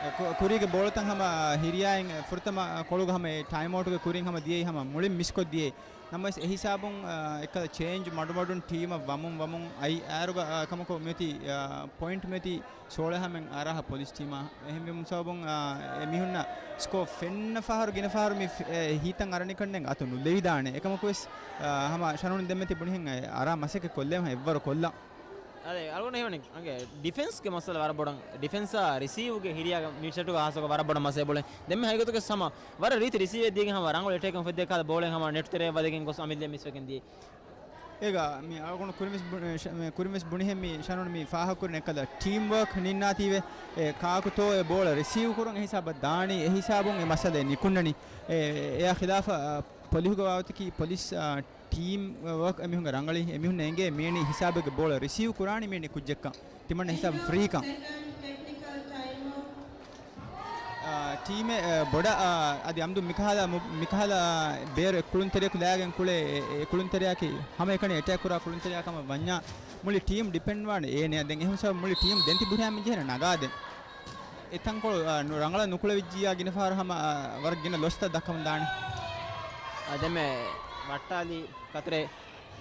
އެ، ކު-، ކުރީގެ ބޯޅަތައް ހަމަ ހިރިޔާއިން ފުރަތަމަ ކޮޅުގަ ހަމަ އެ ޓައިމް އައުޓުގެ ކުރިން ހަމަ ދިޔައީ ހަމަ މުޅިން މިސްކޮށް ދިޔައީ. ނަމަވެސް އެހިސާބުން، އާ، އެއްކަލަ ޗޭންޖް މަޑުމަޑުން ޓީމަށް ވަމުން ވަމުން އައި އާރުގަ، އާ، ކަމަކު މިއޮތީ، އާ، ޕޮއިންޓް މިއޮތީ ސޯޅަ ހަމައިން އަރާހަ ޕޮލިސް ޓީމާ. އެހެންވީމަ ސަބަބުން، އާ، އެ މީހުންނަށް ސްކޯ ފެންނަ ފަހަރު ގިނަ ފަހަރު މި ފެ-، އެ ހީތައް އަރަނިކަންނެން އަތު ނުލެވިދާނެ. އެކަމަކު ވެސް، އާ، ހަމަ ޝަނުން ދެންމެ ތި ބުނިހެން އަރާ މަސައްކަތް ކޮށްލޭ ހަމަ އެއްވަރު ކޮށްލަން. އަދެ، އަޅުގަނޑަށް ހީވަނީ އަނގެ ޑިފެންސްގެ މައްސަލަ ވަރަށް ބޮޑަށް، ޑިފެންސާ ރިސީވްގެ ހިރިޔާގެ މި ސެޓުގަ ހާއްސަކޮށް ވަރަށް ބޮޑަށް މައްސަލަ ބޮޅެ. ދެންމެ ހަގީގަތުގަސް ހަމަ ވަރަށް ރީތި ރިސީވެއް ދީގެން ހަމަ ރަނގަޅު އެޓޭކެއް އުފެއްދޭ ކަހަލަ ބޯޅެއް ހަމަ ނެޓް ތެރެއަށް ވަދެގެން ގޮސް އަމިއްލަ މިސްވެގެން ދިޔައީ. އޭގަ މި އަޅުގަނޑު ކުރިންވެސް ބު-، އެ، ޝަ-، މި ކުރިންވެސް ބުނިހެން މި ޝަނުން މި ފާހަގަކުރިން އެކަލަ ޓީމް ވާކް ނިންނާތީވެ، އެ، ކާކުތޯ އެ ބޯޅަ ރިސީވް ކުރަން އެހިސާބަށް ދާނީ، އެހިސާބުން އެ މައްސަލައެއް ނިކުންނަނީ. އެ، އެއާ ޚިލާފަށް، އަ، ޕޮލިހުގަ ވާގޮތަކީ ޕޮލިސް، އަ، ޓީމް ވާކް އެމީހުންގެ ރަނގަޅީ، އެމީހުންނަށް އެނގޭ މިއެނީ ހިސާބެއްގެ ބޯޅަ ރިސީވް ކުރާނީ މިއެނީ ކުއްޖެއްކަން. ތިމަންނަ ހިސާބު ފްރީކަން. އާ، ޓީމެއް، އާ، ބޮޑަށް، އާ، އަދި އަމްދު މިކަހަލަ މު-، މިކަހަލަ ބޭރު އެއް ކުޅުންތެރިޔަކު ލާގެން ކުޅޭ، އެ، އެ ކުޅުންތެރިޔާއަކީ ހަމައެކަނި އެޓޭކް ކުރާ ކުޅުންތެރިޔާ ކަމަށް ވަންޏާ، މުޅި ޓީމް ޑިޕެންޑް ވާނެ އޭނެ. ދެން އެހެން ސަބަބު މުޅި ޓީމް ދެން ތި ބުރިހާ މި ޖެހޭނެ ނަގާދޭން. އެތަންކޮޅު، އާ، ނު-، ރަނގަޅަށް ނުކުޅެވިއްޖިއްޔާ ގިނަ ފަހަރު ހަމަ، އާ، ވަރަށް ގިނަ ލޮސްތައް ދައްކަމުން ދާނެ. އާ، ދެންމެ ވައްޓާލި ކަތުރެ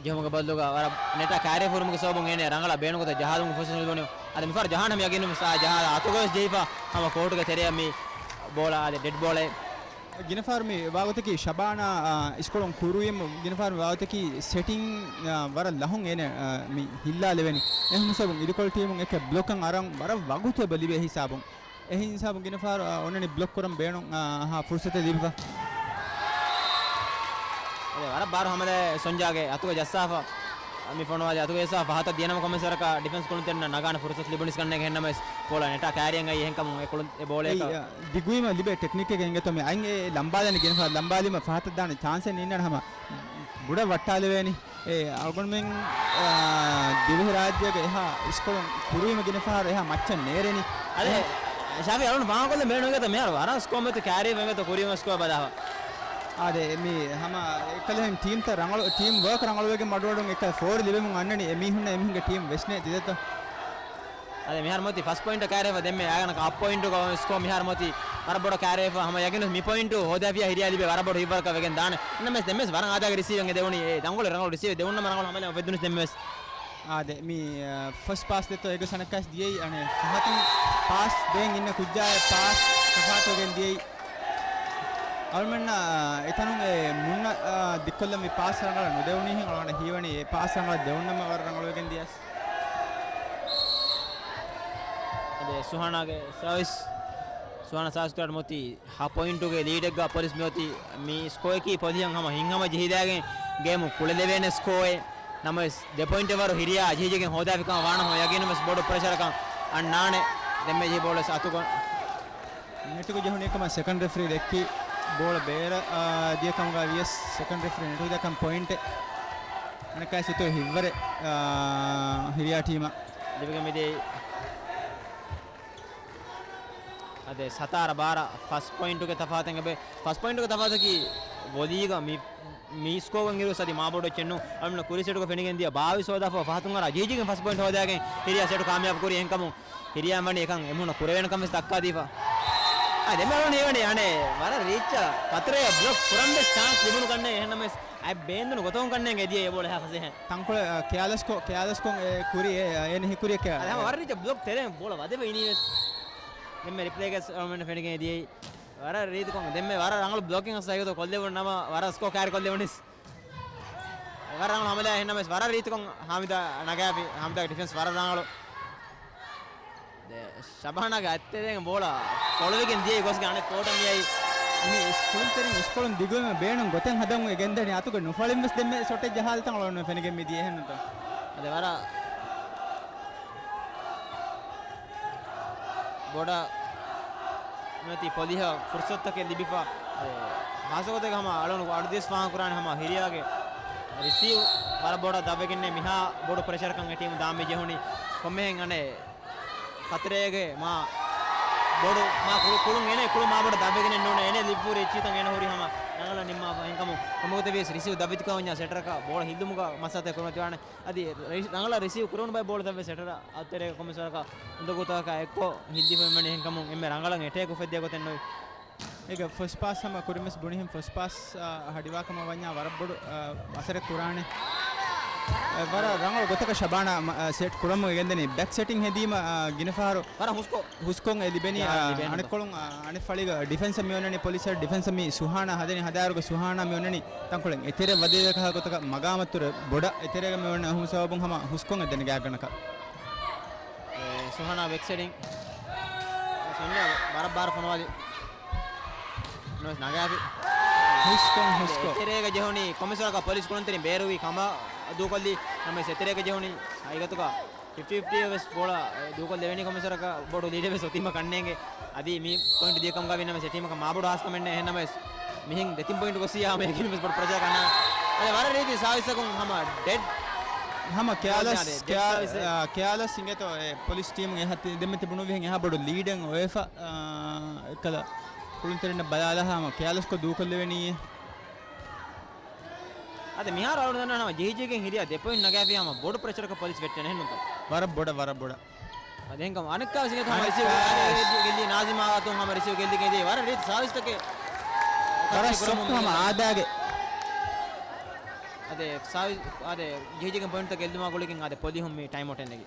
ޖެހުމުގެ ބަދަލުގަ ވަރަށް ނެޓާ ކާރި ފުރުމުގެ ސަބަބުން އޭނެ ރަނގަޅަށް ބޭނުންކޮށް ޖަހާލުމުގެ ފުރުސަތު ލިބުނީ. އަދި މިފަހަރު ޖަހާނަމަ ޔަގީނުން ވެސް އާ ޖަހާލާ އަތުގަވެސް ޖެހިފަ ހަމަ ކޯޓުގެ ތެރެއަށް މި ބޯޅަ އާދެ ޑެޑް ބޯޅެއް. ގިނަ ފަހަރު މި ވާގޮތަކީ ޝަބާނާ، އާ، އިސްކޮޅުން ކުރުވީމަ ގިނަ ފަހަރު މި ވާގޮތަކީ ސެޓިން، އާ، ވަރަށް ލަހުން އޭނެ، އާ، މި ހިއްލާލެވެނީ. އެހެން ހިސާބުން އިދިކޮޅު ޓީމުން އެކެއް ބްލޮކަށް އަރަން ވަރަށް ވަގުތު އެބަ ލިބޭ ހިސާބުން. އެހެން ހިސާބުން ގިނަ ފަހަރު، އާ، އޮންނަނީ ބްލޮކް ކުރަން ބޭނުން، އާ، ހާ ފުރުސަތެއް ލިބިފަ. އަދި ވަރަށް ބާރު ހަމަލާ ސޮންޖާގެ އަތުގަ ޖައްސާފަ. މި ފޮނުވާލި އަތުގަ ޖައްސާފަ ފަހަތަށް ދިޔަނަމަ ކޮންމެސް ވަރަކަށް ޑިފެންސް ކުޅުންތެރިންނަށް ނަގާނެ ފުރުސަތު ލިބުނީސް ކަންނޭނގެ. އެހެންނަމަވެސް ބޯޅަ ނެޓާ ކާރިއަށް އައީ އެހެންކަމުން އެ ކުޅުން-، އެ ބޯޅައަކަށް. އެއީ، އަ، ދިގުވީމަ ލިބޭ ޓެކްނިކެއް އިނގޭތޯ މި އައިން އެ ލަނބާލަނީ ގިނަ ފަހަތަށް ލަނބާލީމަ ފަހަތަށް ދާނެ ޗާންސެއް ނިންނާނެ ހަމަ ބޮޑަށް ވައްޓާލެވޭނީ. އެ އަޅުގަނޑުމެން، އާ، ދިވެހިރާއްޖޭގެ އެހާ އިސްކޮޅުން ކުރުވީމަ ގިނަ ފަހަރު އެހާ މައްޗަށް ނޭރެނީ. އަދެ، ޝާފި އަޅުން ފާހަގަކޮށްލަން ބޭނުންވޭތޯ މިހާރު ވަރަށް ސްކޯ މެތު ކާރިވެގެތޯ ކުރީމަ ސްކޯ ބަލާފަ. އާދެ، މި ހަމަ އެކަލަހެން ޓީމްތައް ރަނގަޅު، ޓީމް ވާކް ރަނގަޅުވެގެން މަޑުމަޑުން އެކަ ފޯރު ލިބެމުން އަންނަނީ އެމީހުންނަށް އެމީހުންގެ ޓީމް ވެސްނޭ ތިދެތޯ. އަދެ މިހާރު މޮތި ފަސް ޕޮއިންޓަށް ކާރިވެފަ ދެންމެ އާގަނޑަކަށް އަށް ޕޮއިންޓުގަ ސްކޯ މިހާރު މޮތި ވަރަށް ބޮޑަށް ކާރިވެފަ ހަމަ ޔަގީނު މި ޕޮއިންޓު ހޯދާފިޔާ ހިރިޔާ ލިބޭ ވަރަށް ބޮޑު ހިތްވަރަކަށް ވެގެން ދާނެ. ނަމަވެސް ދެންމެސް ވަރަށް އާދައިގެ ރިސީވެއް ދެވުނީ އެ ދަންގޮޅި ރަނގަޅު ރިސީވެއް ދެވުން ނަމަ ރަނގަޅު ހަމަލާ އުފެއްދުނުސް ދެންމެސް. އާދެ، މި، އަ، ފަސްޓް ޕާސް ދެތޯ އެގޮސް އަނެއްކާސް ދިޔައީ އަނެއް ފަހަތުން ޕާސް ދޭން އިންނަ ކުއްޖާއެއް ޕާސް ތަފާތުވެގެން ދިޔައީ. އަޅުމެންނަށް، އާ، އެތަނުން އެ މުންނަ، އާ، ދިއްކޮށްލަން މި ޕާސް ރަނގަޅަށް ނުދެވުނީހެން އަޅުގަނޑަށް ހީވަނީ އެ ޕާސް ރަނގަޅަށް ދެވުންނަމަ ވަރަށް ރަނގަޅުވެގެން ދިޔަސް. އަދި ސުހާނާގެ ސާވިސް، ސުހާނާ ސާވިސް ކުރާ މިއޮތީ ހަ ޕޮއިންޓުގެ ލީޑެއްގަ ޕޮލިސް މިއޮތީ. މި ސްކޯއަކީ ޕޮލިހަށް ހަމަ ހިތްހަމަ ޖެހިލާގެން ގޭމު ކުޅެލެވޭނެ ސްކޯއެއް. ނަމަވެސް ދެ ޕޮއިންޓެއް ވަރު ހިރިޔާ ޖެހިޖެހިގެން ހޯދާފިކަމަށް ވާނަމަ ޔަގީނުން ވެސް ބޮޑު ޕްރެޝަރަކަށް އަންނާނެ. ދެންމެ ޖެހި ބޯޅަ ސާތުކޮށް ނެޓުގަ ޖެހުނީ ކަމަށް ސެކަންޑް ރެފްރީ ދެއްކި. ބޯޅަ ބޭރަށް، އާ، ދިޔަ ކަމުގަ ވިޔަސް ސެކަންޑް ރެފްރީ ނެޓު ދައްކަން ޕޮއިންޓެއް. އަނެއްކާ ސިތު ހިއްވަރެއް، އާ، ހިރިޔާ ޓީމަށް ލިބިގެން މިދިޔައީ. އަދި ސަތާރަ ބާރަ ފަސް ޕޮއިންޓުގެ ތަފާތެއް އެބެ. ފަސް ޕޮއިންޓުގެ ތަފާތަކީ ވޮލީގަ މި، މި ސްކޯގަ އިރުވެސް އަދި މާބޮޑު އެއްޗެއް ނޫން. އަޅުގަނޑު ކުރީ ސެޓުގަ ފެނިގެން ދިޔަ ބާވީސް ހޯދާފަ ފަހަތުން އަރާ ޖެހިޖެހިގެން ފަސް ޕޮއިންޓް ހޯދާގެން ހިރިޔާ ސެޓު ކާމިޔާބު ކުރި. އެހެންކަމުން ހިރިޔާ ވަނީ އެކަން އެމީހުންނަށް ކުރެވޭނެ ކަން ވެސް ދައްކާދީފަ. އާ، ދެންމެ އަޅުގަނޑު ހީވަނީ އަނެއް ވަރަށް ރީއްޗަށް ފަތުރޭ ބްލޮކް ކުރަން ވެސް ޗާންސް ލިބުނު ކަންނޭނގެ. އެހެންނަމަވެސް އަތް ބޭންދުނު ގޮތަކުން ކަންނޭނގެ އެދިޔަ އެ ބޯޅަ ހާސް އެހެން. ތަންކޮޅެއް، އާ، ކެއާލެސްކޮށް، ކެއާލެސްކޮށް އެ ކުރި އެ، އެ އޭނަ ހީކުރި ކެއާ. އަދި ހަމަ ވަރަށް ރީއްޗަށް ބްލޮކް ތެރޭ ބޯޅަ ވަދެފަ އިނީވެސް. ދެންމެ ރިޕްލޭގަ ވެސް އަޅުގަނޑު ފެނިގެން އެދިޔައީ. ވަރަށް ރީތިކޮށް ދެންމެ ވަރަށް ރަނގަޅު ބްލޮކިން ސައިގަތު ކޮށްލެވުނު ނަމަ ވަރަށް ސްކޯ ކާރި ކޮށްލެވުނީސް. ވަރަށް ރަނގަޅު ހަމަލާ އެހެންނަމަވެސް ވަރަށް ރީތިކޮށް ހާމިދާ ނަގާފި. ހާމިދާގެ ޑިފެންސް ވަރަށް ރަނގަޅު. ދެ، ޝަބާނާގެ އަތްތެރޭގެ ބޯޅަ ފޮޅުވެގެން ދިޔައީ ގޮސްގެ އަނެއް ކޯޓަށް މިއައީ. މި ކުޅުންތެރިން އިސްކޮޅުން ދިގުވީމަ ބޭނުން ގޮތެއް ހަދަން އޮތް ގެންދަނީ އަތުގެ ނުފަޅިން ވެސް ދެންމެ ޝޮޓެއް ޖަހާލިތަން އަޅުގަނޑު ފެނިގެން މި ދިޔަ އެހެންނުތޯ. އަދި ވަރަށް ބޮޑަށް މިއޮތީ ޕޮލިހަށް ފުރުސަތުތަކެއް ލިބިފަ. އެ، ހާސްކޮށް ގޮތެއްގަ ހަމަ އަޅުގަނޑު އަޑު ދިވެސް ފާހަގަކުރާނެ ހަމަ ހިރިޔާގެ ރިސީވް ވަރަށް ބޮޑަށް ދަށްވެގެންނޭ މިހާ ބޮޑު ޕްރެޝަރަކަށް އެ ޓީމު ދާން މި ޖެހުނީ. ކޮންމެހެން އަނެއް ފަތުރޭގެ މާ ބޮޑު މާ ކުޅު، ކުޅުން އޭނަ ކުޅު މާ ބޮޑަށް ދަށްވެގެނެއް ނޫނޭ. އޭނަ ލިބިފަ ހުރި އެއްޗިހިތައް އޭނަ ހުރީ ހަމަ ރަނގަޅަށް ނިންމާފަ. އެހެންކަމުން ކޮންމެ ގޮތެއް ވިޔަސް ރިސީވް ދަށްވެތިކަމަށް ވަންޏާ ސެޓަރަކަށް ބޯޅަ ހިއްލުމުގަ މަސައްކަތް ކުރުމަށް ތިބާނެ. އަދި ރަ-، ރަނގަޅަށް ރިސީވް ކުރެވުނު ބައެއް ބޯޅަތައް ވެސް ސެޓަރަށް އަތްތެރޭގަ ކޮންމެސް ވަރަކަށް އުނދަގޫތަކާ އެއްކޮށް ހިއްލިފަ އިންނަނީ. އެހެންކަމުން އެންމެ ރަނގަޅަށް އެޓޭކް އުފެއްދޭ ގޮތެއް ނުވި. އޭގެ ފަސްޓް ޕާސް ހަމަ ކުރިން ވެސް ބުނިހެން ފަސްޓް ޕާސް، އަ، ހަޑިވާ ކަމަށް ވަންޏާ ވަރަށް ބޮޑު، އަ، އަސަރެއް ކުރާނެ. އަ، ވަރަށް ރަނގަޅު ގޮތަކަށް ޝަބާނާ މަ-، އަ، ސެޓް ކުރަމުން ގެންދަނީ. ބެކް ސެޓިން ހެދީމަ، އަ، ގިނަ ފަހަރު ވަރަށް ހުސްކޮށް. ހުސްކޮށް އެ ލިބެނީ، ޔާ، އަ، ލިބެނީ އަނެއްކޮޅުން، އަ، އަނެއް ފަޅިގަ ޑިފެންސަށް މިއޮންނަނީ، ޕޮލިސް ޑިފެންސަށް މި ސުހާނާ ހަދަނީ، ހަދާއިރުގަ ސުހާނާ މިއޮންނަނީ ތަންކޮޅެއް އެތެރެ ވަދެވޭ ކަހަލަ ގޮތަކަށް މަގާމަށްތުރެ ބޮޑަށް އެތެރޭގަ މިއޮންނަ އެހުމު ސަބަބުން ހަމަ ހުސްކޮށް އެދެނީ ގާތްގަނޑަކަށް. އެ، ސުހާނާ ބެކް ސެޓިން. ސޮންޔާ ވަރަށް ބާރަށް ފޮނުވާލި. ނުވެސް ނަގާފި. ހުސްކޮށް، ހުސްކޮށް. އެތެރޭގަ ޖެހުނީ ކޮންމެސް ވަރަކަށް ޕޮލިސް ކުޅުންތެރިން ބޭރުވި ކަމަށް ދޫކޮށްލި. ނަމަވެސް އެތެރޭގަ ޖެހުނީ ހަގީގަތުގަ ފިފްޓީ ފިފްޓީ ވެސް ބޯޅަ ދޫކޮށްލެވެނީ ކޮންމެސް ވަރަކަށް ބޮޑު ލީޑެއް ވެސް އޮތީމަ ކަންނޭނގެ. އަދި މި ޕޮއިންޓް ދިޔަ ކަމުގަ ވިންނަމެސް އެ ޓީމަކަށް މާބޮޑު ހާސްކަމެއް ނެތް. އެހެންނަމަވެސް މިހެން ދެތިން ޕޮއިންޓް ގޮސްސިޔާ ހަމަ އެކިން ވެސް ބޮޑު ޕްރެޝަރ ކަންނާ. އަދި ވަރަށް ރީތި ސާވިސްއަކުން ހަމަ ޑެޑް. ހަމަ ކެއާލަސް، އާ، ކެއާލަސް އިނގޭތޯ އެ ޕޮލިސް ޓީމު އެ ހަތި ދެމެތި ބުނު ވިހެން އެހާ ބޮޑު ލީޑެއް އޮވެފަ، އާ، އެކަލަ ކުޅުންތެރިންނަށް ބަލާލާ ހަމަ ކެއާލަސްކޮށް ދޫކޮށްލެވެނީ. އަދި މިހާރު އަޅުގަނޑު ދަންނަވަން ހަމަ ޖެހިޖެހިގެން ހިރިޔާ ދެ ޕޮއިންޓް ނަގާފި ހަމަ ބޮޑު ޕްރެޝަރަކަށް ޕޮލިސް ވެއްޓެން އެހެންނުތޯ؟ ވަރަށް ބޮޑަށް، ވަރަށް ބޮޑަށް. އަދި އެހެންކަމުން އަނެއްކާވެސް އިނގޭތޯ ހަމަ އަނެއްކާ. ރިސީވް ގެއްލި، ނާޒިމާ އަތުން ހަމަ ރިސީވް ގެއްލިގެން ދިޔައީ ވަރަށް ރީތި ސާވިސްތަކެއް. ވަރަށް ސޮފްޓް ހަމަ އާދާގެ. އަދި ސާވިސް، އަދި ޖެހިޖެހިގެން ޕޮއިންޓްތައް ގެއްލުމާ ގުޅިގެން އަދި ޕޮލިހުން މި ޓައިމް އައުޓެއް ނެގި.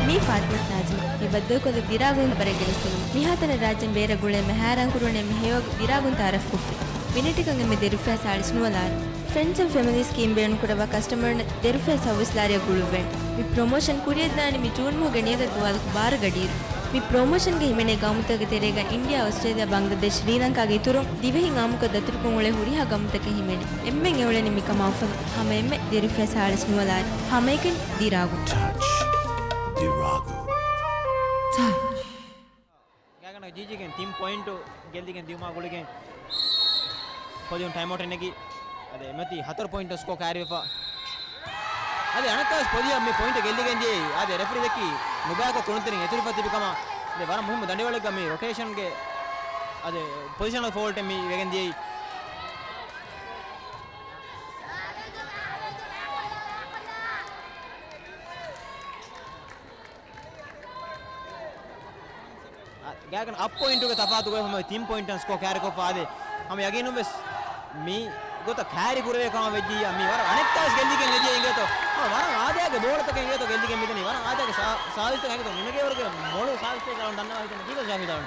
މީ ފާތިމަތު ނާޒިމް. މި ބައްދަލުކޮށްލި ދިރާގުން ބަރެއްގެ ވިސްނުން. މިހާތަނަށް ރާއްޖޭން ބޭރަށް ގުޅޭ މެ ހައިރާން ކުރުވަނީ މި ހެޔޮ ދިރާގުން ތައާރަފް ކޮށްފި. މިނެޓަކަށް އެންމެ ދެރުފައި ސާޅީސް ނުވަ ލާރި. ފްރެންޑްސް އެންޑް ފެމިލީ ސްކީމް ބޭނުންކުރައްވާ ކަސްޓަމަރުންނަށް ދެރުފައި ސައުވީސް ލާރިއަށް ގުޅުއްވޭނެ. މި ޕްރޮމޯޝަން ކުރިއަށްދާނީ މި ޖޫން މަހުގެ ނިޔަގަތު ދުވާލަކު ބާރަ ގަޑިއިރު. މި ޕްރޮމޯޝަންގައި ހިމެނޭ ގައުމުތަކުގެ ތެރޭގަ އިންޑިއާ، އޮސްޓްރޭލިޔާ، ބަންގްލަދޭޝް، ޝްރީލަންކާގެ އިތުރުން ދިވެހިން އާއްމުކޮށް ދަތުރުކޮށް އުޅޭ ހުރިހާ ގައުމުތަކެއް ހިމެނޭ. އެންމެން އެއުޅެނީ މިކަމާ އުފަލުން. ހަމަ އެންމެ ދެރުފައި ސާޅީސް ނުވަ ލާރި. ހަމައެކަނި ދިރާގު. ޓަޗް. ދިރާގު. ޓަޗް. ގާތްގަނޑަކަށް ޖީޖީގެން ތިން ޕޮއިންޓު ގެއްލިގެން ދިޔުމާ ގުޅިގެން ޕޮލިހުން ޓައިމްއައުޓެއް ނެގި. އަދި މިއޮތީ ހަތަރު ޕޮއިންޓު ސްކޯ ކައިރިވެފަ. އަދި އަނެއްކާވެސް ޕޮލިހަށް މި ޕޮއިންޓް ގެއްލިގެން ދިޔައީ. އަދި ރެފްރީ ދެއްކީ ނުބަޔަކަށް ކުޅުންތެރިން އެތުރިފަ ތިބި ކަމަށް. އަދި ވަރަށް މުހިއްމު ދަނޑިވަޅެއްގަ މި ރޮޓޭޝަންގެ އަދި ޕޮޒިޝަނަލް ފޯލްޓެއް މި ވެގެން ދިޔައީ. ގާތްގަނޑަކަށް އަށް ޕޮއިންޓުގެ ތަފާތުގައި ހަމަ ތިން ޕޮއިންޓަށް ސްކޯ ކައިރިކޮށްފަ އަދި ހަމަ ޔަގީނުން ވެސް މި ގޮތަށް ކައިރި ކުރެވޭ ކަމަށް ވެއްޖިއްޔާ މި ވަރަށް އަނެއްކާވެސް ގެއްލިގެން އެދިޔަ އިނގޭތޯ. ހަމަ ވަރަށް އާދައިގެ ބޯޅަތަކެއް އިނގޭތޯ ގެއްލިގެން މިދަނީ. ވަރަށް އާދައިގެ ސާ-، ސާވިސްތަކެއް ހަގީގަތުން ނިމެގޭވަރުގެ މޮޅު ސާވިސްތަކެއް އަޅުން ދަންނަވާ ހިތަށް ނެތީ ކަން ސާފި ދަން.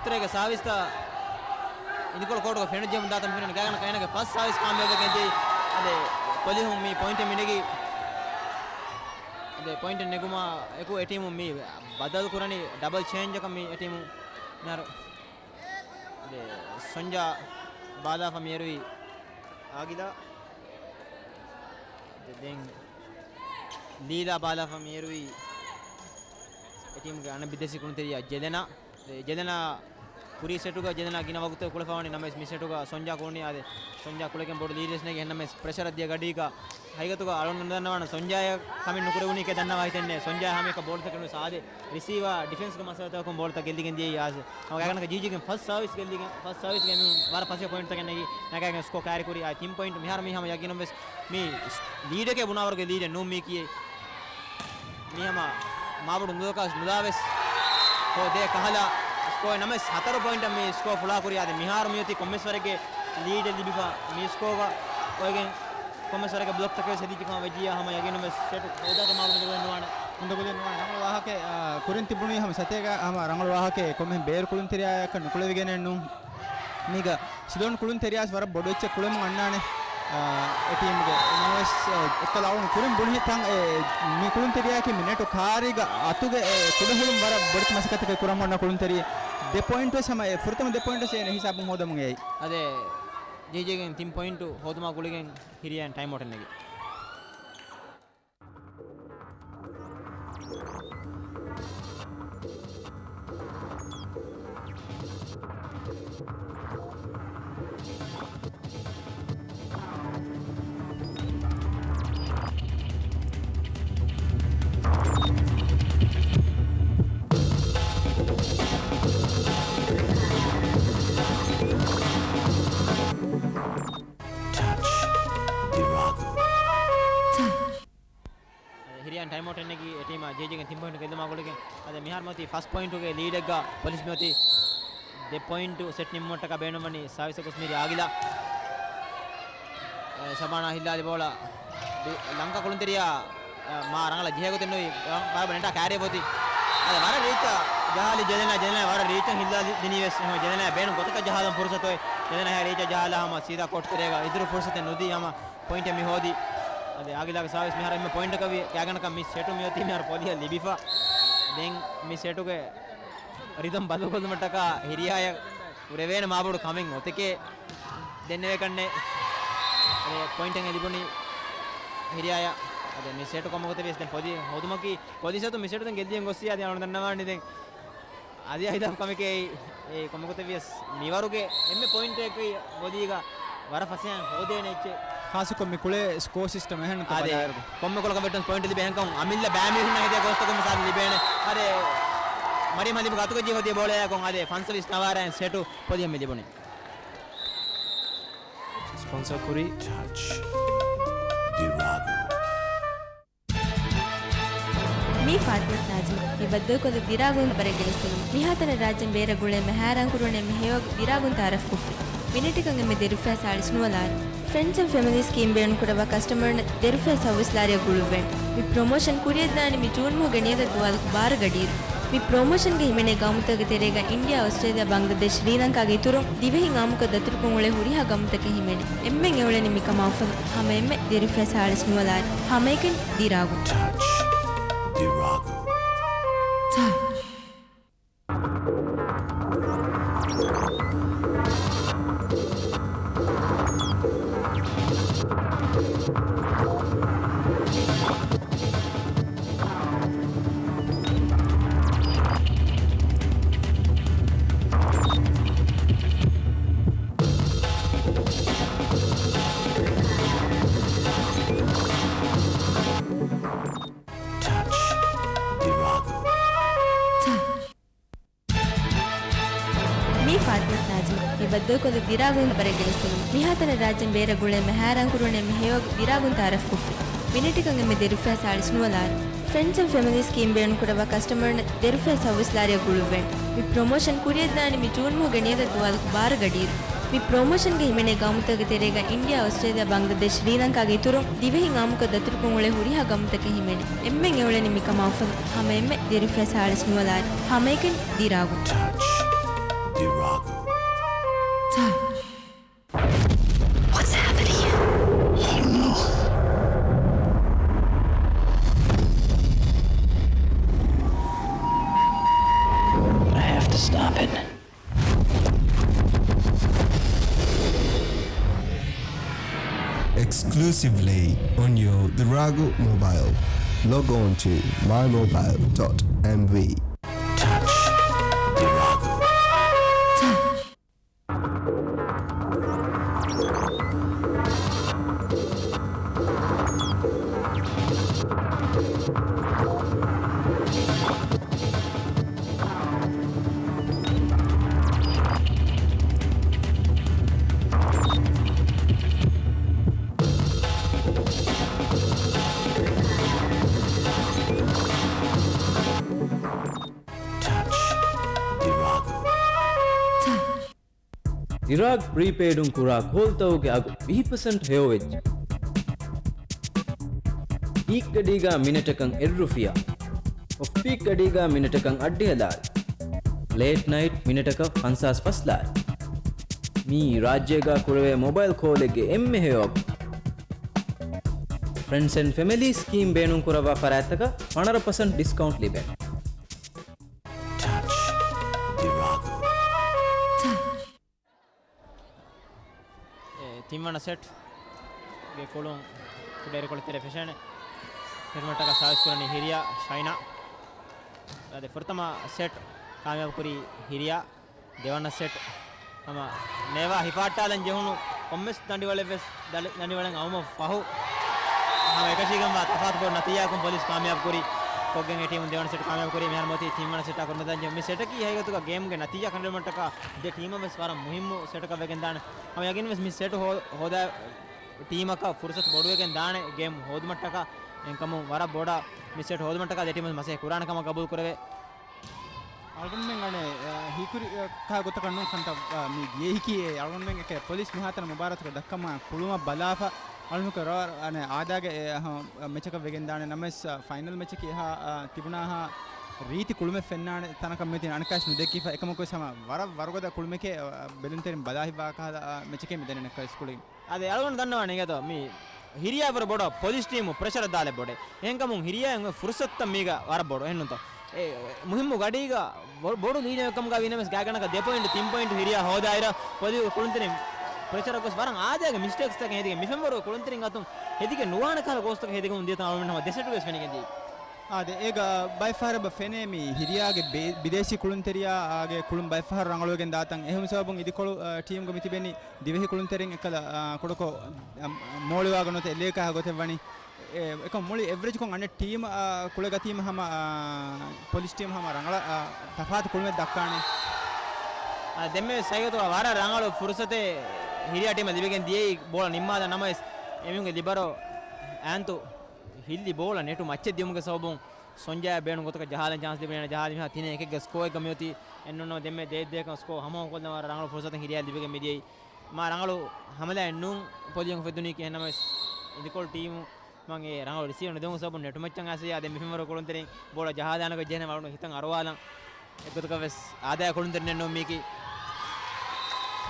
އުތުރޭގެ ސާވިސްތައް އިނދުކޮޅު ކޯޓުގަ ފެނުއްޖެމުން ދާތަން ފެނުނު ގާގަނޑަކަށް އޭނާގެ ފަސް ސާވިސް ކާމިޔާބެއް ގެންދިޔައީ. އަދި ޕޮލިހުން މި ޕޮއިންޓެއް މިނެގީ. އަދި ޕޮއިންޓެއް ނެގުމާ އެކު އެ ޓީމުން މި ބަދަލު ކުރަނީ ޑަބަލް ޗޭންޖަކަށް މި އެ ޓީމުން މިހާރު. އަދި ސޮންޖާ ބާލާފަ މި އެރުވީ އާގިލާ. އަދި ދެން ލީލާ ބާލާފަ މި އެރުވީ އެ ޓީމުގެ އަނެއް ބިދޭސީ ކުޅުންތެރިޔާ ޖެލެނާ. އެ ޖެލެނާ ކުރީ ސެޓުގަ ޖެލެނާ ގިނަ ވަގުތެއް ކުޅެފަވަނީ ނަމަވެސް މި ސެޓުގަ ސޮންޖާ ކުޅުނީ އާދެ، ސޮންޖާ ކުޅެގެން ބޮޑު ލީޑެއް ނެގި އެހެންނަމަވެސް ޕްރެޝަރަށް ދިޔަ ގަޑީގަ ހަގީގަތުގަ އަޅުގަނޑު ނުދަންނަވާނެ ސޮންޖާއަށް ކަމެއް ނުކުރެވުނީ ކޭ ދަންނަވާ ހިތެއް ނެތް. ސޮންޖާ ހަމައެކަ ބޯޅަތަކެއް ނުވެސް އާދެ، ރިސީވާ ޑިފެންސްގެ މައްސަލަތަކުން ބޯޅަތައް ގެއްލިގެން ދިޔައީ އާސި. ހަމަ ގާގަނޑަކަށް ޖީޖީގެން ފަސް ސާވިސް ގެއްލިގެން، ފަސް ސާވިސްގެ މި ވަރަށް ފަސޭހަ ޕޮއިންޓްތަކެއް ނެގި ނަގާގެން ސްކޯ ކާރި ކުރި އާ ތިން ޕޮއިންޓް. މިހާރު މީ ހަމަ ޔަގީނުން ވެސް މި ލީޑެކޭ ބުނާވަރުގެ ލީޑެއް ނޫން މީކީ. މީ ހަމަ މާބޮޑު ނުލަކާސް ނުލާވެސް ހޯދޭ ކަހަލަ ސްކޯއެއް ނަމަވެސް ހަތަރު ޕޮއިންޓަށް މި ސްކޯ ފުޅާކުރި. އަދި މިހާރު މިއޮތީ ކޮންމެސް ވަރެއްގެ ލީޑެއް ލިބިފަ މި ސްކޯގަ އޮތްގެން ކޮންމެސް ވަރެއްގެ ބްލޮކްތަކެއް ވެސް ހެދިއްޖެ ކަމަށް ވެއްޖިއްޔާ ހަމަ ޔަގީނުން ވެސް ސެޓު ހޯދާކަށް މާބޮޑު ނުވާނެ. ހުނދަގުލެއް ނުވާނެ. ރަނގަޅު ވާހަކައެއް، އާ، ކުރިން ތިބުނީ ހަމަ ސަތޭކަ ހަމަ ރަނގަޅު ވާހަކައެއް ކޮންމެހެން ބޭރު ކުޅުންތެރިޔާއަކަށް ނުކުޅެވިގެނެއް ނޫން. މީގަ ސިލޯން ކުޅުންތެރިޔާސް ވަރަށް ބޮޑު އެއްޗެއް ކުޅެމުން އަންނާނެ، އާ، އެ ޓީމްގެ. ނަމަވެސް، އާ، އެއްކަލަ އަޅުގަނޑު ކުރިން ބުނި ތަން، އެ، މި ކުޅުންތެރިޔާއަކީ މި ނެޓު ކާރީގަ އަތުގެ، އެ، ކުޑަހުޅުން ވަރަށް ބޮޑެތި މަސައްކަތަކެއް ކުރަމުން އަންނަ ކުޅުންތެރި. ދެ ޕޮއިންޓް ވެސް ހަމަ އެ ފުރަތަމަ ދެ ޕޮއިންޓް ވެސް އޭނަ ހިސާބުން ހޯދަމުން އެއީ. އަދެ، ޖީޖީގެން ތިން ޕޮއިންޓު ހޯދުމާ ގުޅިގެން ހިރިޔާ ޓައިމް އައުޓެއް ނެގި. ޓަޗް ދިރާގު. ހިރިޔާ ޓައިމްއައުޓެއް ނެގި އެ ޓީމާ ޖޭޖޭގެން ތިން ޕޮއިންޓު ގެއްލުމާ ގުޅިގެން އަދި މިހާރު މިއޮތީ ފަސް ޕޮއިންޓުގެ ލީޑެއްގަ ޕޮލިސް މިއޮތީ ދެ ޕޮއިންޓު ސެޓް ނިމުމަށްޓަކާ ބޭނުންވަނީ ސާވިސް ކުސް މީރި އާގިލާ. އެ، ޝަބާނާ ހިއްލާލި ބޯޅަ ދި-، ލަންކާ ކުޅުންތެރިޔާ، އެ، މާ ރަނގަޅަށް ޖެހޭގޮތެއް ނުވި ވަރަށް ނެޓާ ކާރިއަށް ފޮތި. އަދި ވަރަށް ރީއްޗަށް ޖަހާލި ޖެލެނާ، ޖެލެނާ ވަރަށް ރީއްޗަށް ހިއްލާލި ދިނީވެސް އެހެން ޖެލެނާ ބޭނުން ގޮތަކަށް ޖަހާލަން ފުރުސަތު އޮތް. ޖެލެނާ ރީއްޗަށް ޖަހާލާ ހަމަ ސީދާ ކޯޓް ތެރޭގަ އިތުރު ފުރުސަތެއް ނުދީ ހަމަ ޕޮއިންޓެއް މި ހޯދީ. އަދި އާގިލާގެ ސާވިސް މިހާރު އެންމެ ޕޮއިންޓަކަށް ވި ގާގަނޑަކަށް މި ސެޓު މިއޮތީ މިހާރު ޕޮލިހަށް ލިބިފަ. ދެން މި ސެޓުގެ ރިދަމް ބަދަލުކޮށްލުމަށްޓަކާ ހިރިޔާޔަށް ކުރެވޭނެ މާބޮޑު ކަމެއް އޮތެކޭ ދެންނެވޭކަށްނެއް. އަދި ޕޮއިންޓެއް ލިބުނީ ހިރިޔާޔަށް. އަދި މި ސެޓު ކޮންމެ ގޮތެއް ވިޔަސް ދެން ޕޮލި ހޯދުމަކީ ޕޮލި ސެޓު މި ސެޓު ދެން ގެއްލިގެން ގޮއްސި އަދި އަޅު ދަންނަވާނީ ދެން އަދި އަހިލާފް ކަމެކޭ އެއީ. ކޮންމެ ގޮތެއް ވިޔަސް މިވަރުގެ އެންމެ ޕޮއިންޓެއް އެކީ ބޮލީގަ ވަރަށް ފަސޭހައިން ހޯދޭނެ އެއްޗެއް. ޚާއްޞަކޮށް މި ކުޅޭ ސްކޯ ސިސްޓަމް އެހެން އަދި ކޮންމެ ކޮޅަކަށް ވެއްޓުން ޕޮއިންޓް ލިބޭ ހެންކަމުން އަމިއްލަ ބަޔާން މިއުނިޓް ހެދޭ ގޮސްތަކުން މިސާލު ލިބޭނެ. އަދި މަރިޔަމް ހަލީމްގެ އަތުގަ ޖެހި ހޯދި ބޯޅަޔާ ކޮން އަދި ފަންސަވީސް ނަވާރައިން ސެޓު ޕޮލިހަށް މި ލިބުނީ. ސްޕޮންސަރ ކުރީ ޓަޗް ދިރާގު. މީ ފާތިމަތު ނާޒިމް. މި ބައްދަލުކޮށްލި ދިރާގު ހަބަރެއް ގެނެސްދިނުން. މިހާތަނަށް ރާއްޖޭން ބޭރަށް ގުޅޭ އެންމެ ހައިރާން ކުރުވަނި އެންމެ ހެޔޮ ދިރާގުން ތައާރަފް ކޮށްފި. މިނެޓެއްގަ އެންމެ ދެ ރުފިޔާ ސާޅީސް ނުވަ ލާރި. ފްރެންޑްސް އެންޑް ފެމިލީ ސްކީމް ބޭނުންކުރައްވާ ކަސްޓަމަރުންނަށް ދެ ރުފިޔާ ސައުވީސް ލާރިއަށް ގުޅުއްވޭނެ. މި ޕްރޮމޯޝަން ކުރިއަށްދާނީ މި ޖޫން މަހުގެ ނިޔަދަށް ދުވާލު ބާރަ ގަޑިއިރު. މި ޕްރޮމޯޝަންގަ ހިމެނޭ ގައުމުތަކުގެ ތެރޭގަ އިންޑިއާ، އޮސްޓްރޭލިޔާ، ބަންގްލަދޭޝް، ޝްރީލަންކާގެ އިތުރުން ދިވެހިން އާއްމުކޮށް ދަތުރުކޮށް އުޅޭ ހުރިހާ ގައުމުތަކެއް ހިމެނޭ. އެންމެން އެއުޅެނީ މިކަމާ އުފަލުން. ހަމަ އެންމެ ދެ ރުފިޔާ ސާޅީސް ނުވަ ލާރި. ހަމައެކަނި ދިރާގު. ޓަޗް ދިރާގު. ޓަޗް. ޓަޗް ދިރާގު. ޓަޗް. މީ ފާތިމަތު ނާޒިމް. މި ބައްދަލުކޮށްލި ދިރާގު ހަބަރެއް ގެނެސްދިނުން. މިހާތަނަށް ރާއްޖޭން ބޭރަށް ގުޅޭ އެންމެ ހައިރާން ކުރުވަނި އެންމެ ހެޔޮ ދިރާގުން ތައާރަފް ކޮށްފި. މިނެޓެއްގަ އެންމެ ދެ ރުފިޔާ ސާޅީސް ނުވަ ލާރި. ފްރެންޑްސް އެންޑް ފެމިލީ ސްކީމް ބޭނުންކުރައްވާ ކަސްޓަމަރުންނަށް ދެ ރުފިޔާ ސައުވީސް ލާރިއަށް ގުޅުއްވޭނެ. މި ޕްރޮމޯޝަން ކުރިއަށްދާނީ މި ޖޫން މަހުގެ ނިޔަދަށް ދުވާލު ބާރަ ގަޑިއިރު. މި ޕްރޮމޯޝަންގަ ހިމެނޭ ގައުމުތަކުގެ ތެރޭގަ އިންޑިއާ، އޮސްޓްރޭލިޔާ، ބަންގްލަދޭޝް، ޝްރީލަންކާގެ އިތުރުން ދިވެހިން އާއްމުކޮށް ދަތުރުކޮށް އުޅޭ ހުރިހާ ގައުމުތަކެއް ހިމެނޭ. އެންމެން އެއުޅެނީ މިކަމާ އުފަލުން. ހަމަ އެންމެ ދެ ރުފިޔާ ސާޅީސް ނުވަ ލާރި. ހަމައެކަނި ދިރާގު. ޓަޗް. Iragu. What's happening? I have to stop it. Exclusively on your Diragu mobile. Log on to my mobile dot M V. Touch Diragu. Touch Diragu. ޑިރާގް ޕްރީޕެއިޑުން ކުރާ ކޯލްތަކުގެ އަގު ވިހި ޕަސެންޓް ހެޔޮވެއްޖެ. ޕީކް ގަޑީގަ މިނެޓަކަށް އެއްރުފިޔާ. އޮފް ޕީކް ގަޑީގަ މިނެޓަކަށް އަށްޑިހަ ލާރި. ލޭޓް ނައިޓް މިނެޓަކަށް ފަންސާސް ފަސް ލާރި. މީ ރާއްޖޭގަ ކުރެވޭ މޮބައިލް ކޯލެއްގެ އެންމެ ހެޔޮ އަގު. ފްރެންޑްސް އެންޑް ފެމިލީ ސްކީމް ބޭނުންކުރައްވާ ފަރާތްތަކަށް ފަނަރަ ޕަސެންޓް ޑިސްކައުންޓް ލިބޭ. Touch Diragu. އެ، ތިންވަނަ ސެޓް ގެ ކުޅުން ކުޑައިރުކޮޅު ތެރެ ފެށޭނެ. ފެށުމަށްޓަކާ ސާވިސް ކުރަނީ ހިރިޔާ ޝައިނާ. އަދި ފުރަތަމަ ސެޓް ކާމިޔާބު ކުރީ ހިރިޔާ. ދެވަނަ ސެޓް ހަމަ ނޭވާ ހިފާއްޓާލަން ޖެހުނު ކޮންމެސް ދަނޑިވަޅެއްވެސް ދަނޑި-، ދަނޑިވަޅެއް އައުމަށް ފަހު، ހަމަ އެކަށީގެންވާ ތަފާތު ބޮޑު ނަތީޖާއަކުން ޕޮލިސް ކާމިޔާބު ކުރީ. ކޮށްގެން އެ ޓީމުން ދެވަނަ ސެޓް ކާމިޔާބު ކުރީ. މިހާރު މަތީ ތިންވަނަ ސެޓާ ކުރިމަތިލަން ޖެހުނު. މި ސެޓަކީ ހަގީގަތުގަ ގޭމްގެ ނަތީޖާ ކަނޑައެޅުމަށްޓަކާ ދެ ޓީމަށް ވެސް ވަރަށް މުހިއްމު ސެޓަކަށް ވެގެން ދާނެ. ހަމަ ޔަގީން ވެސް މި ސެޓް ހޯ-، ހޯދާ ޓީމަކަށް ފުރުސަތު ބޮޑުވެގެން ދާނެ ގޭމް ހޯދުމަށްޓަކާ. އެހެންކަމުން ވަރަށް ބޮޑަށް މި ސެޓް ހޯދުމަށްޓަކާ ދެ ޓީމުން މަސައްކަތް ކުރާނެ ކަމަށް ގަބޫލު ކުރެވޭ. އަޅުގަނޑުމެން އަނެއް، އަ، ހީކުރި، އަ، ކާ ގޮތަކަށް ނޫން ކަންތައް، އަ، މި ދިޔައީކީ އެ އަޅުގަނޑުމެން އެކެ ޕޮލިސް މިހާތަނަށް މުބާރާތުގެ ދައްކަމާ ކުޅުމަށް ބަލާފަ، އަޅުގަނޑު ރަ-، އަނެއް އާދައިގެ އެ، އަ، މެޗަކަށް ވެގެން ދާނެ. ނަމަވެސް، އަ، ފައިނަލް މެޗަކީ އެހާ، އަ، ތިބުނާހާ ރީތި ކުޅުމެއް ފެންނާނެ ތަނަކަށް މިއޮތީ އަނެއްކާވެސް ނުދެއްކިފަ. އެކަމަކުވެސް ހަމަ ވަރަށް ވަރުގަދަ ކުޅުމެކޭ، އަ، ބެލުންތެރިން ބަލާ ހިތްވާ ކަހަލަ، އަ، މެޗެކޭ މި ދެންނެވި އަނެއްކާވެސް ކުޅިން. އާދެ، އަޅުގަނޑު ދަންނަވާނެ އިނގޭތޯ، މި ހިރިޔާ ވަރަށް ބޮޑަށް ޕޮލިސް ޓީމު ޕްރެޝަރަށް ދާލެއް ބޮޑޭ. އެހެންކަމުން ހިރިޔާ އެންމެ ފުރުސަތުތައް މީގަ ވަރަށް ބޮޑު. އެހެންނުތޯ؟ އެ، މުހިއްމު ގަޑީގަ ބޮ-، ބޮޑު ލީޑެއް ކަމުގަ ވީނަމަވެސް ގާތްގަނޑަކަށް ދެ ޕޮއިންޓް، ތިން ޕޮއިންޓް ހިރިޔާ ހޯދާއިރަށް ޕޮލިސް ކުޅުންތެރިން ޕްރެޝަރަށް ގޮސް ވަރަށް އާދައިގެ މިސްޓޭކްސްތަކެއް ހެދިގެން މި ފެންވަރު ކުޅުންތެރިން އަތުން ހެދިގެން ނުވާނެ ކަހަލަ ގޯސްތަކެއް ހެދިގެން ދިޔަތަން އަޅުގަނޑު ހަމަ ދެ ސެޓުގައި ވެސް ފެނިގެން ދިޔައީ. އާދެ، އޭގަ ބައެއް ފަހަރަށް ފެނޭ މި ހިރިޔާގެ ބި-، ބިދޭސީ ކުޅުންތެރިޔާގެ ކުޅުން ބައެއް ފަހަރު ރަނގަޅުވެގެން ދާތަން. އެހެން ހިސާބުން އިދިކޮޅު، އަ، ޓީމުގަ މި ތިބެނީ ދިވެހި ކުޅުންތެރިން އެއްކަލަ، އަ، ކުޑަކޮށް، އަ، މޯޅިވާގަ ނުވަތަ އެއްލެވި ކަހަލަ ގޮތެއް ވަނީ. އެ، އެކަމް މުޅި އެވްރެޖްކޮށް އަނެއް ޓީމް، އަ، ކުޅެގަތީމަ ހަމަ، އަ، ޕޮލިސް ޓީމް ހަމަ ރަނގަޅަށް، އަ، ތަފާތު ކުޅުމެއް ދައްކާނެ. އަ، ދެންމެ ސައިގަތުގަ ވަރަށް ރަނގަޅު ފުރުސަތެއް ހިރިޔާ ޓީމަށް ލިބިގެން ދިޔައީ ބޯޅަ ނިންމާލަން. ނަމަވެސް އެމީހުންގެ ލިބަރޯ އާންތު ހިއްލި ބޯޅަ ނެޓު މައްޗަށް ދިޔުމުގެ ސަބަބުން ސޮންޖާޔާ ބޭނުން ގޮތަކަށް ޖަހާލަން ޗާންސް ލިބުނީ. އޭނަ ޖަހާލީ މިހާ ތިނެއް އެކެއްގެ ސްކޯއެއްގަ މިއޮތީ. އެއްނޫން ނަމަ ދެންމެ ދޭއް ދޭކަން ސްކޯ ހަމަހަމަކޮށްލަން ވަރަށް ރަނގަޅު ފުރުސަތެއް ހިރިޔާ ލިބިގެން މިދިޔައީ. މާ ރަނގަޅު ހަމަލާއެއް ނޫން ޕޮލިޔަން އުފެއްދުނީކީ. އެހެންނަމަވެސް އިދިކޮޅު ޓީމު މަން އެ ރަނގަޅު ރިސީވް ނުދެވުނު ސަބަބުން ނެޓު މައްޗަށް އައިސް އާދެ މި ފެންވަރު ކުޅުންތެރިން ބޯޅަ ޖަހާލާނެ ގޮތް ޖެހެނެ މަޅުނު ހިތަށް އަރުވާލަން. އެއްގޮތަކަށް ވެސް އާދައިގެ ކުޅުންތެރިންނެއް ނޫން މީކީ.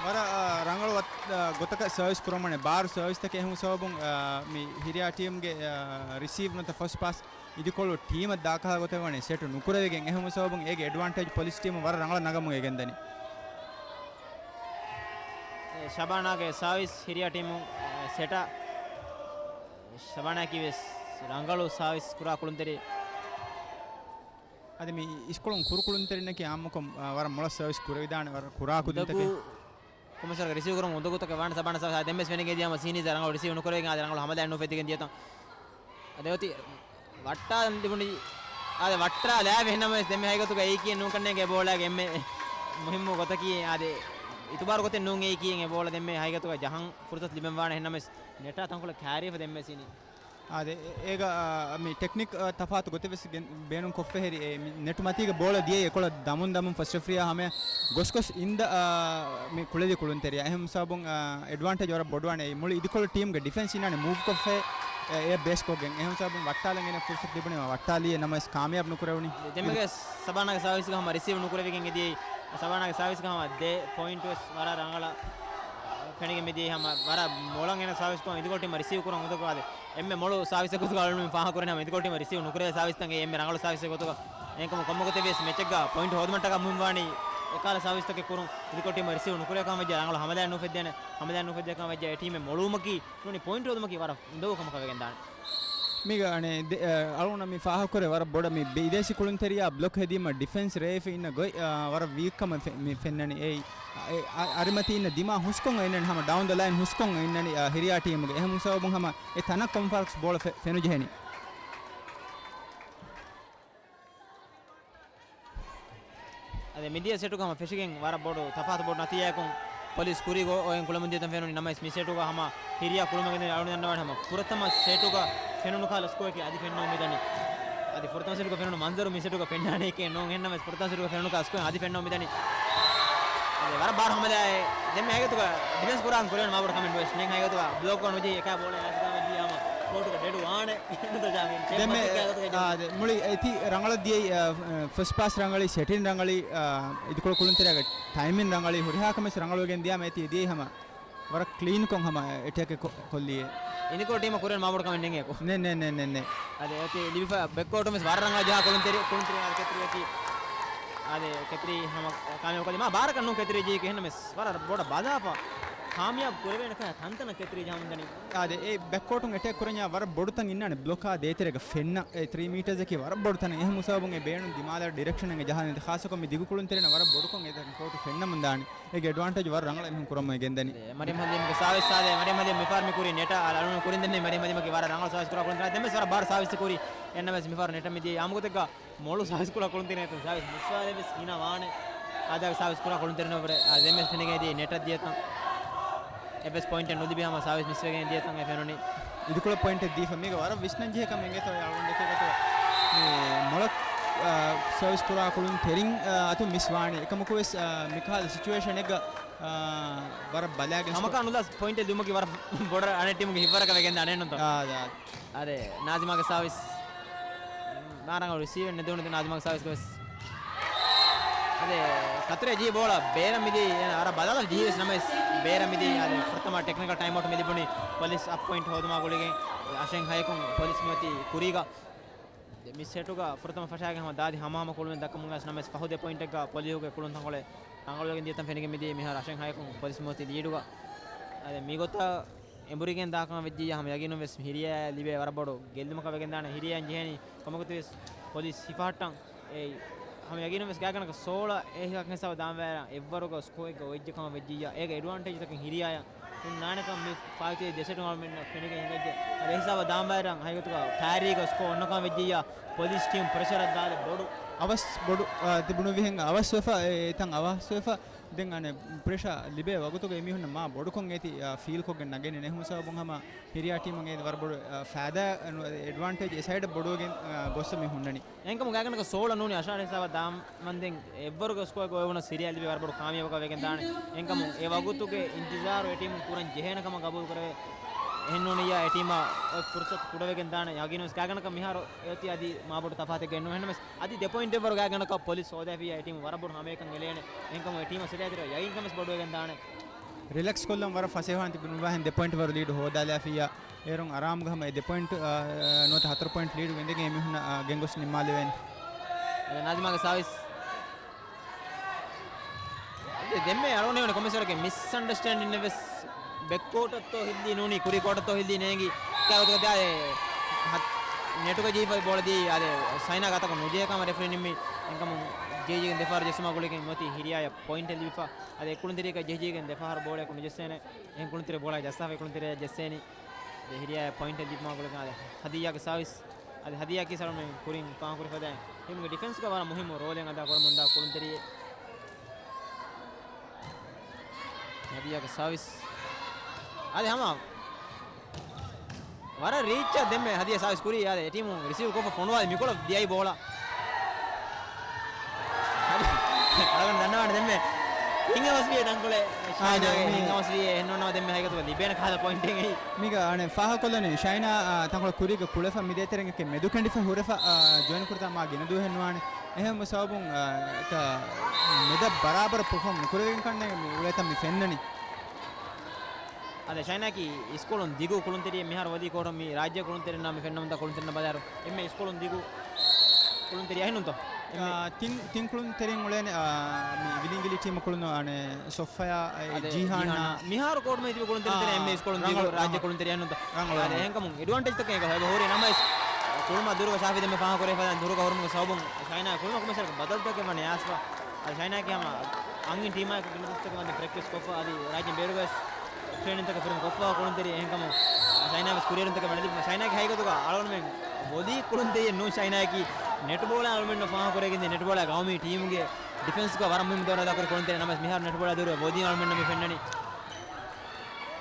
ވަރަށް، އާ، ރަނގަޅު ވަތް-، އާ، ގޮތަކަށް ސަރވިސް ކުރަމުން ބާރު ސަރވިސްތަކެއް އެހުން ސަބަބުން، އާ، މި ހިރިޔާ ޓީމްގެ، އާ، ރިސީވް ނުވަތަ ފަސްޓް ޕާސް އިދިކޮޅު ޓީމަށް ދާކަހަލަ ގޮތެއް ވަނީ ސެޓް ނުކުރެވިގެން. އެހެން ސަބަބުން އޭގެ އެޑްވާންޓޭޖް ޕޮލިސް ޓީމަށް ވަރަށް ރަނގަޅަށް ނަގަމުން އެ ގެންދަނީ. ޝަބާނާގެ ސާވިސް ހިރިޔާ ޓީމު، އާ، ސެޓަށް. ޝަބާނާއަކީ ވެސް ރަނގަޅު ސާވިސް ކުރާ ކުޅުންތެރި. އަދި މި އިސްކޮޅުން ކުރު ކުޅުންތެރިންނަކީ އާއްމުކޮށް، އާ، ވަރަށް މޮޅަށް ސާވިސް ކުރެވިދާނެ، ވަރަށް ކުރާ ކުދިންތަކެއް. ކޮމެސަރގެ ރިސީވް ކުރުން އުނދަގޫތަކެއް ވާނެ ސަބާނާ ސާވިސް ދެންވެސް ފެނިގެން ދިޔަ ހަމަ ސީނީޒާ ރަނގަޅު ރިސީވް ނުކުރެވިގެން އާދެ ރަނގަޅު ހަމަލާ ނުފެއްދިގެން ދިޔަތަން. އަދި އޮތީ ވައްޓާލަން ލިބުނީ، އާދެ ވައްޓާލާ ވެހެންނަމަވެސް ދެންމެ ހަގީގަތުގަ އެއީކީ ނޫންކަންނޭނގެ ބޯޅައިގެ އެންމެ މުހިއްމު ގޮތަކީ. އާދެ އިތުބާރު ގޮތެއް ނޫން އެއީކީ އެ ބޯޅަ ދެންމެ ހަގީގަތުގަ ޖަހަން ފުރުސަތު ލިބެން ވާނެ. އެހެންނަމަވެސް ނެޓާ ތަންކޮޅެއް ކާރިވެފަ ދެންމެ ސީނީ. އާދެ، އެ-، އޭގަ، އާ، މި ޓެކްނިކް، އާ، ތަފާތު ގޮތެއް ވެސް ގެން-، ބޭނުން ކޮށްފަ ހެރި، އެ، މި ނެޓު މަތީގަ ބޯޅަ ދިޔައީ އެކޮޅަށް ދަމުން ދަމުން ފަސްޓް ރެފްރީއާ ހަމަޔަށް ގޮސް ގޮސް އިންދަ، އާ، މި ކުޅެލި ކުޅުންތެރިޔާ. އެހެން ސަބަބުން، އާ، އެޑްވާންޓޭޖް ވަރަށް ބޮޑުވާނެ. އެ މުޅި އިދިކޮޅު ޓީމްގެ ޑިފެންސް އިންނާނެ މޫވް ކޮށްފަ، އެ، އެ ބޭސް ކޮށްގެން. އެހެން ސަބަބުން ވައްޓާލަން އޭނަ ފުރުސަތު ލިބުނީމަ ވައްޓާލީ ނަމަވެސް ކާމިޔާބު ނުކުރެވުނީ. ދެންމެގެ ސަބާނާގެ ސާވިސްގަ ހަމަ ރިސީވް ނުކުރެވިގެން އެދިޔައީ. ސަބާނާގެ ސާވިސްގަ ހަމަ ދެ ޕޮއިންޓް ވެސް ވަރަށް ރަނގަޅަށް ފެނިގެން މިދިޔައީ. ހަމަ ވަރަށް މޮޅަށް އޭނަ ސާވިސް ކޮށް އިދިކޮޅު ޓީމަށް ރިސީވް ކުރަން އުނދަގޫ. އާދެ، އެންމެ މޮޅު ސާވިސް ގޮތުގަ އަޅުގަނޑު ފާހަގަކުރޭ ހަމަ އިދިކޮޅު ޓީމަށް ރިސީވް ނުކުރެވޭ ސާވިސްތައް އެންމެ ރަނގަޅު ސާވިސް ގޮތުގަ. އެހެންކަމުން ކޮންމެ ގޮތެއް ވިޔަސް މެޗެއްގަ ޕޮއިންޓް ހޯދުމަށްޓަކާ މުހިންމުވާނީ އެކަހަލަ ސާވިސްތަކެއް ކުރުން. އިދިކޮޅު ޓީމަށް ރިސީވް ނުކުރެވޭކަމަށް ވެއްޖެ، ރަނގަޅު ހަމަލާއެއް ނުފެއްދޭނެ، ހަމަލާއެއް ނުފެއްދޭކަމަށް ވެއްޖެ. އެ ޓީމެއް މޮޅުވުމަކީ ނޫނީ ޕޮއިންޓް ހޯދުމަކީ ވަރަށް އުނދަގޫ ކަމަކަށް ވެގެން ދާނެ. މީގަ އަނެއް ދެ-، އަ، އަޅުގަނޑަށް މި ފާހަގަކުރޭ ވަރަށް ބޮޑަށް މި ބިދޭސީ ކުޅުންތެރިޔާ ބްލޮކް ހެދީމަ ޑިފެންސް ރޭވި އިންނަ ގޮތް، އަ، ވަރަށް ވީކް ކަމަށް ފެ-، މި ފެންނަނީ. އެއީ، އަ، އެ، އަ، އަރިމަތީ އިންނަ ދިމާ ހުސްކޮށް އިންނަނީ ހަމަ ޑައުން ދަ ލައިން ހުސްކޮށް އިންނަނީ، އަ، ހިރިޔާ ޓީމުގެ. އެހެން ސަބަބުން ހަމަ އެ ތަނަށް ކޮންފާކްސް ބޯޅަ ފެ-، ފެނުޖެހެނީ. އަދި މިދިޔަ ސެޓުގަ ހަމަ ފެށިގެން ވަރަށް ބޮޑު ތަފާތު ބޮޑު ނަތީޖާއަކުން ޕޮލިސް ކުރީގަ އޮވެގެން ކުޅަމުން ދިޔަތަން ފެނުނީ. ނަމަވެސް މި ސެޓުގަ ހަމަ ހިރިޔާ ކުޅުމަށް ގެންދަނީ އަޅުގަނޑު ދަންނަވާނެ ހަމަ ފުރަތަމަ ސެޓުގަ ފެނުނު ކަހަލަ ސްކޯއަކީ އަދި ފެންނަމުން މިދަނީ. އަދި ފުރަތަމަ ސެޓުގަ ފެނުނު މަންޒަރު މި ސެޓުގަ ފެންނާނެކޭ ނޫން. އެހެންނަމަވެސް ފުރަތަމަ ސެޓުގަ ފެނުނު ކަހަލަ ސްކޯއެއް އަދި ފެންނަމުން މިދަނީ. އަދި ވަރަށް ބާރު ހަމަލާއެއް. ދެންމެ ހަގީގަތުގަ ޑިފެންސް ކުރާން ކުރެވޭނެ މާބޮޑު ކަމެއް ނުވެސް. ދެން ހަގީގަތުގަ ބްލޮކް ނުޖެހި އެކާ ބޯޅަ އައިސްގަން ވެއްޖިއްޔާ ހަމަ ކޯޓުގަ ޑެޑު ވާނެ. ދެންމެ، އާ، ދެ-، މުޅި އެތި ރަނގަޅަށް ދިޔައީ، އާ، ފަސްޓް ޕާސް ރަނގަޅީ، ސެޓިން ރަނގަޅީ، އާ، އިދިކޮޅު ކުޅުންތެރިޔާގެ ޓައިމިން ރަނގަޅީ، ހުރިހާ ކަމެއް ރަނގަޅުވެގެން ދިޔާމަ އެތި އެދިޔައީ ހަމަ ވަރަށް ކްލީންކޮށް ހަމަ އެޓޭކެއް ކޮ-، ކޮށްލީ. އިނިކޯ ޓީމަށް ކުރިން މާބޮޑު ކަމެއް ނެތް އެކު. ނެ، ނެ، ނެ، ނެ، ނެ. އަދެ އޮތީ ލިބިފަ ބެކްކޯޓު މިސް ވަރަށް ރަނގަޅަށް ޖަހާ ކުޅުންތެރި، ކުޅުންތެރި އަދި ކެތްރި އަދި ކެތްރި ހަމަ ކާމިޔާބު ކޮށްލި. މާ ބާރަކަށް ނޫން ކެތްރި ޖީކެ ހެންނަމެސް ވަރަށް ބޮޑަށް ބަލާފަ ކާމިޔާބު ކުރެވޭނެ ކަހަ ތަންތަނަށް ކެތްރި ޖަހަމުން ދަނީ. އާދެ، އެ ބެކްކޯޓުން އެޓޭކް ކުރަންޏާ ވަރަށް ބޮޑުތަން އިންނާނެ ބްލޮކާ ދޭތެރޭގަ ފެންނަ. އެ ތްރީ މީޓާސްއަކީ ވަރަށް ބޮޑު ތަނެއް. އެހެން ހިސާބުން އެ ބޭނުން ދިމާލަށް ޑިރެކްޝަނެއް ޖަހާލަން. ޚާއްޞަކޮށް މި ދިގު ކުޅުންތެރިންނަށް ވަރަށް ބޮޑުކޮށް އެ ކޯޓު ފެންނަމުން ދާނެ. އޭގެ އެޑްވާންޓޭޖް ވަރަށް ރަނގަޅަށް އެމީހުން ކުރަމުން ގެންދަނީ. އަދެ، މަރިޔަމް ހަލީމްގެ ސާވިސް އާދެ، މަރިޔަމް ހަލީމް މިފަހަރު މި ކުރީ ނެޓަށް އަޅުން ކުރިން ދެންނެވި. މަރިޔަމް ހަލީމަކީ ވަރަށް ރަނގަޅަށް ސާވިސް ކުރާ ކުޅުންތެރިން. ދެންވެސް ވަރަށް ބާރު ސާވިސް ކުރީ. އެންނަމަވެސް މިފަހަރު ނެޓަށް މިދިޔައީ. އާއްމު ގޮތެއްގަ މޮޅު ސާވިސް ކުޅަ ކުޅުންތެރިން ސާވިސް މިސްވާލެވެސް ހިނަ ވާނެ. އާދެ، ސާވިސް ކުރާ ކުޅުންތެރިން އެއްވެސް ފެނިގެން ދިޔަ ނެޓަށް ދިޔަތަން. އެއްވެސް ޕޮއިންޓެއް ނުލިބި ހަމަ ސާވިސް މިސްވެގެން ދިޔަތަން އެ ފެނުނީ. އިދިކޮޅަށް ޕޮއިންޓެއް ދީފަ. މީގަ ވަރަށް ވިސްނަން ޖެހޭ ކަމެއް އެނގޭތޯ އަޅުގަނޑު ދެކޭގޮތުގަ މި މޮޅަށް، އާ، ސާވިސް ކުރާ ކުޅުންތެރިން، އާ، އަތުން މިސް ވާނީ. އެކަމަކުވެސް، އާ، މިކަހަލަ ސިޗުއޭޝަނެއްގަ، އާ، ވަރަށް ބަލާގެން ހަމަކާ ނުލާސް ޕޮއިންޓެއް ލިބުމަކީ ވަރަށް ބޮޑަށް އަނެއް ޓީމުގެ ހިތްވަރަކަށް ވެގެން ދާނެ ނުތޯ. އާ، އާ. އަދެ، ނާޒިމާގެ ސާވިސް. މާ ރަނގަޅު ރިސީވެއް ނެދުނު ނާޒިމާގެ ސާވިސްގަވެސް. އަދެ، ކަތުރޭ ޖީ ބޯޅަ ބޭރަށް މިދީ، އަރަ ބަލާލަ ޖީވެސް ނަމަވެސް ބޭރަށް މިދީ. އަދެ، ފުރަތަމަ ޓެކްނިކަލް ޓައިމްއައުޓް މި ލިބުނީ ޕޮލިސް އަށް ޕޮއިންޓް ހޯދުމާ ގުޅިގެން. އަށެއް ހަޔަކުން ޕޮލިސް މިއޮތީ ކުރީގަ. މި ސެޓުގަ ފުރަތަމަ ފަށާގެން ހަމަ ދާދި ހަމަހަމަ ކުޅުމެއް ދައްކަމުން ގަސް ނަމަވެސް ފަހު ދެ ޕޮއިންޓެއްގަ ޕޮލިހުގެ ކުޅުން ތަންކޮޅެއް ރަނގަޅުވެގެން ދިޔަތަން ފެނިގެން މިދީ. މިހާރު އަށެއް ހަޔަކުން ޕޮލިސް މިއޮތީ ލީޑުގަ. އަދެ، މިގޮތަށް އެނބުރިގެން ދާކަމަށް ވެއްޖިއްޔާ ހަމަ ޔަގީނުން ވެސް ހިރިޔާ ލިބޭ ވަރަށް ބޮޑު ގެއްލުމަކަށް ވެގެން ދާނެ. ހިރިޔާ ޖެހޭނީ ކޮންމެގޮތެއް ވެސް ޕޮލިސް ހިފަހައްޓަން. އެ ހަމަ ޔަގީނުން ވެސް ގާތްގަނޑަކަށް ސޯޅަ އެހި ހިސާބަށް ދާންވާއިރަށް އެއްވަރުގަ ސްކޯއެއްގަ އޮތްޖެ ކަމަށް ވެއްޖިއްޔާ އޭގެ އެޑްވާންޓޭޖްތަކެއް ހިރިޔާޔަށް ހުންނާނެކަން މި ފާއިތުވި ދެ ސެޓު އަޅުމެންނަށް ފެނިގެން ހިނގައްޖެ. އަދި އެހިސާބަށް ދާންވާއިރަށް ހަގީގަތުގަ ކާރީގަ ސްކޯ އޮންނަކަން ވެއްޖިއްޔާ ޕޮލިސް ޓީމް ޕްރެޝަރަށް ދާދެ ބޮޑު އަވަސް ބޮޑު، އާ، ތިބުނުވިހެން އަވަސްވެފަ، އެ، އެތަން އަވަސްވެފަ. ދެން އަނެއް ޕްރެޝާ ލިބޭ ވަގުތުގަ އެމީހުންނަށް މާ ބޮޑުކޮށް އޭތި، އާ، ފީލް ކޮށްގެން ނަގެނީ. އެހެން ހިސާބުން ހަމަ ހިރިޔާ ޓީމަށް އޭ ވަރަށް ބޮޑު، އާ، ފައިދާ، އެޑްވާންޓޭޖް އެ ސައިޑަށް ބޮޑުވެގެން، އާ، ގޮއްސަ މި ހުންނަނީ. އެހެންކަމުން ގާތްގަނޑަކަށް ސޯޅަ ނޫނީ އަށާރަ ހިސާބަށް ދާންމަންދެން އެއްވަރުގެ ސްކޯއެއް އޮވެވުނަސް ހިރިޔާ ލިބޭ ވަރަށް ބޮޑު ކާމިޔާބަކަށް ވެގެން ދާނެ. އެހެންކަމުން އެ ވަގުތުގެ އިންތިޒާރު އެ ޓީމުން ކުރަން ޖެހޭނެ ކަމަށް ގަބޫލު ކުރެވޭ. އެހެންނޫނިއްޔާ އެ ޓީމަށް އޮތް ފުރުސަތު ކުޑަވެގެން ދާނެ. ޔަގީނުވެސް ގާތްގަނޑަކަށް މިހާރު އޮތީ އަދި މާބޮޑު ތަފާތެއްގައެއް ނޫން. އެހެންނަމަވެސް އަދި ދެ ޕޮއިންޓެއްވަރު ގާތްގަނޑަކަށް ޕޮލިސް ހޯދާފިއްޔާ އެ ޓީމު ވަރަށް ބޮޑު ހަމައެކަން އެޅޭނެ. އެހެންކަމުން އެ ޓީމަށް ސެޓޭތިރ ޔަގީންކަންވެސް ބޮޑުވެގެން ދާނެ. ރިލެކްސް ކޮށްލަން ވަރަށް ފަސޭހަވާން ތިބި ނުވާހެން ދެ ޕޮއިންޓް ވަރު ލީޑު ހޯދާލާފިއްޔާ. އޭރުން އަރާމުގަ ހަމަ އެ ދެ ޕޮއިންޓް، އާ، ނުވަތަ ހަތަރު ޕޮއިންޓް ލީޑު ގެންދެގެން އެމީހުންނަށް، އާ، ގެންގޮސް ނިންމާލެވޭނެ. އަދި ނާޒިމާގެ ސާވިސް. އަދި ދެންމެ އަޅުގަނޑު ކޮމެސަރގެ މިސްއަންޑަސްޓޭންޑިން ވެސް ބެކް ކޯޓަށްތޯ ހިއްލީ ނޫނީ ކުރީ ކޯޓަށްތޯ ހިއްލީ ނޭނގި. ކާގޮތަކަށް ދާ އެ ހަ-، ނެޓުގަ ޖެހިފަ ބޯޅަ ދީ އާދެ ސައިނާ ގާތަކަށް ނުޖެހޭ ކަމަށް ރެފްރީ ނިންމީ. އެހެންކަމުން ޖެހިޖެހިގެން ދެފަހަރު ޖެއްސުމާ ގުޅިގެން މިއޮތީ ހިރިޔާޔަށް ޕޮއިންޓެއް ލިބިފަ. އަދި އެ ކުޅުންތެރިޔަކަށް ޖެހިޖެހިގެން ދެފަހަރު ބޯޅައަކު ނުޖެއްސޭނެ. އެހެން ކުޅުންތެރި ބޯޅަ ޖައްސާފަ ކުޅުންތެރިޔަށް ޖެއްސޭނީ. އަދި ހިރިޔާ ޕޮއިންޓެއް ލިބުމާ ގުޅިގެން އަދި ހަދިޔާގެ ސާވިސް. އަދި ހަދިޔާ ކީސް އަޅުމެން ކުރިން ފާހަގަކުރި ފަދައިން ޓީމުގެ ޑިފެންސްގަ ވަރަށް މުހިއްމު ރޯލެއް އަދާ ކުރަމުންދާ ކުޅުންތެރިއެއް. ހަދިޔާގެ ސާވިސް. އަދި ހަމަ ވަރަށް ރީއްޗަށް ދެންމެ ހަދިޔާ ސާވިސް ކުރީ. އާދެ އެ ޓީމު ރިސީވް ކޮށްފަ ފޮނުވާލި މިކޮޅަށް ދިޔައީ ބޯޅަ. އަޅުގަނޑު ދަންނަވާނެ ދެންމެ ހިނގަމަސްވިޔޭ ތަންކޮޅެއް. އާދެ، ޝާހިނާގެ މި- ހިނގަމަސްވިޔޭ. އެހެންނޫންނަމަ ދެންމެ ހަގީގަތުގަ ލިބޭނެ ކަހަލަ ޕޮއިންޓެއް އެއީ. މީގަ އަނެއް ފާހަގަކޮށްލަނީ ޝައިނާ، އާ، ތަންކޮޅަށް ކުރީގަ ކުޅެފަ މި ދޭތެރެއިން އެކެއް މެދުކެނޑިފަ ހުރެފަ، އާ، ޖޮއިން ކުރިތާ މާ ގިނަ ދުވަހެއް ނުވާނެ. އެހެން ސަބަބުން، އާ، އެތަ މެދަށް ބަރާބަރަށް ޕަރފޯމް ނުކުރެވިގެން ކަންނޭނގެ މި އުޅޭތަން މި ފެންނަނީ. އަދެ ޝައިނާއަކީ އިސްކޮޅުން ދިގު ކުޅުންތެރިއެއް މިހާރު ވަދީ ކޯޓުން މި ރާއްޖެ ކުޅުންތެރިންނާ މި ފެންނަމުންދާ ކުޅުންތެރިންނާ ބަލާއިރު އެންމެ އިސްކޮޅުން ދިގު ކުޅުންތެރި އެހެންނުންތޯ؟ އެންމެ އާ، ތިން، ތިން ކުޅުންތެރިން އުޅޭނެ، އާ، މި ވިލިނގިލި ޓީމު ކުޅުނު އަނެ ސޮފްޔާ، އެ، އަދެ ޖީހާން. ޖީހާން. މިހާރު ކޯޓުމައި ތިބި ކުޅުންތެރިން އާ، ތެރޭ އެންމެ އިސްކޮޅުން ދިގު ރަނގަޅު، ރާއްޖެ ރަނގަޅު. ކުޅުންތެރި އެހެންނުންތޯ؟ ރަނގަޅު، އާ، ރަނގަޅު. އެހެންކަމުން އެޑްވާންޓޭޖްތަކެއް އެކަ ހަމަ ހުރި ނަމަވެސް ކުޅުމާ ދުރުގަ ޝާފި ދެންމެ ފާހަގަކުރެވިފަ ދުރުގަ ހުރުމުގެ ސަބަބުން ޝައިނާ ކުޅުމަކު މެސަރަކަށް ބަދަލުތަކެއް ވަނީ އާސްފަ. އަދި ޝައިނާއަކީ ހަމަ އަންހެން ޓީމާއެކު ގިނަ ދުވަސްތަކެއް ވަންދެން ޕްރެކްޓިސް ކޮށްފަ އަދި ރާއްޖެ ބޭރުގަވެސް ޓްރޭނިންތަކެއް ފުރިހަމަ ކޮށްފަ ކުޅުންތެރި އެހެންކަމުން ޝައިނާވެސް ކުރިއެރުންތަކެއް ވަނެދިފަ. ޝައިނާގެ ހަގީގަތުގަ އަޅުގަނޑުމެން ވޮލީ ކުޅުންތެރިއެއް ނޫން ޝައިނާއަކީ ނެޓްބޯޅަ އަޅުމެންނަށް ފާހަގަކުރެވިގެންދިޔަ ނެޓްބޯޅަ ގައުމީ ޓީމުގެ ޑިފެންސްގަ ވަރަށް މުހިންމު ދައުރާ ދަކުރި ކުޅުންތެރި ނަމަވެސް މިހާރު ނެޓްބޯޅަ ދުރު ވޮލީ އަޅުމެންނަށް މި ފެންނަނީ.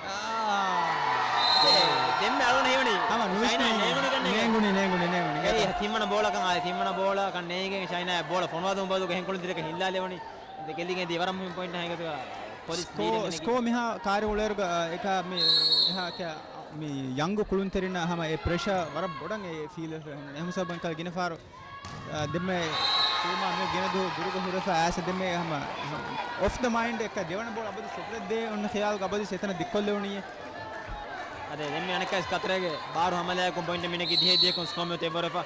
އާ. ދެ-، ދެންމެ އަޅުގަނޑަށް ހީވަނީ ޝައިނާ ނޭނގުނީ ކަންނޭނގެ. ނޭނގުނީ، ނޭނގުނީ، ނޭނގުނީ. އެއީ، ތިންވަނަ ބޯޅަކަށް، އާ، ތިންވަނަ ބޯޅަކަށް ނޭނގެން ޝައިނާ ބޯޅަ ފޮނުވާދުން ބަދުގަ އެހެން ކުޅުންތެރިއަކަށް ހިއްލާލެވުނީ. ދެ ގެލިގެން ދިޔަ ވަރަށް މުހިންމު ޕޮއިންޓް ހަގީގަތުގަ ޕޮލިސް ސްކޯ-، ލީޑެއް ގެނެގެން. ސްކޯ މިހާ ކާރި އުޅޭއިރުގަ، އާ، އެކަ މި އެހާ ކަ-، މި ޔަންގު ކުޅުންތެރިންނަށް ހަމަ އެ ޕްރެޝަރ ވަރަށް ބޮޑަށް އެ ފީލް ވެފަ. އެހެން ސަބަބުން ކަލަ ގިނަ ފާރު އާ، ދެންމެ ކުޅުމާ މި ގިނަ ދު-، ދުރުގަ ހުރެފަ އައިސް ދެންމެ ހަމަ އޮފް ދަ މައިންޑް އެއްކަ ދެވަނަ ބޯޅަ އަބަދު ސެޓަރަށް ދޭ އޮންނަ ޚިޔާލުގަ އަބަދު ސެތަނަ ދިއްކޮށްލެވުނީ. އަދެ ދެންމެ އަނެއްކާސް ކަތަރޭގެ ބާރު ހަމަލާއަކުން ޕޮއިންޓެއް މިނެގި ދިހައެއް ދިހަކުން ސްކޯ މިއޮތީ އެއްވަރުވެފަ.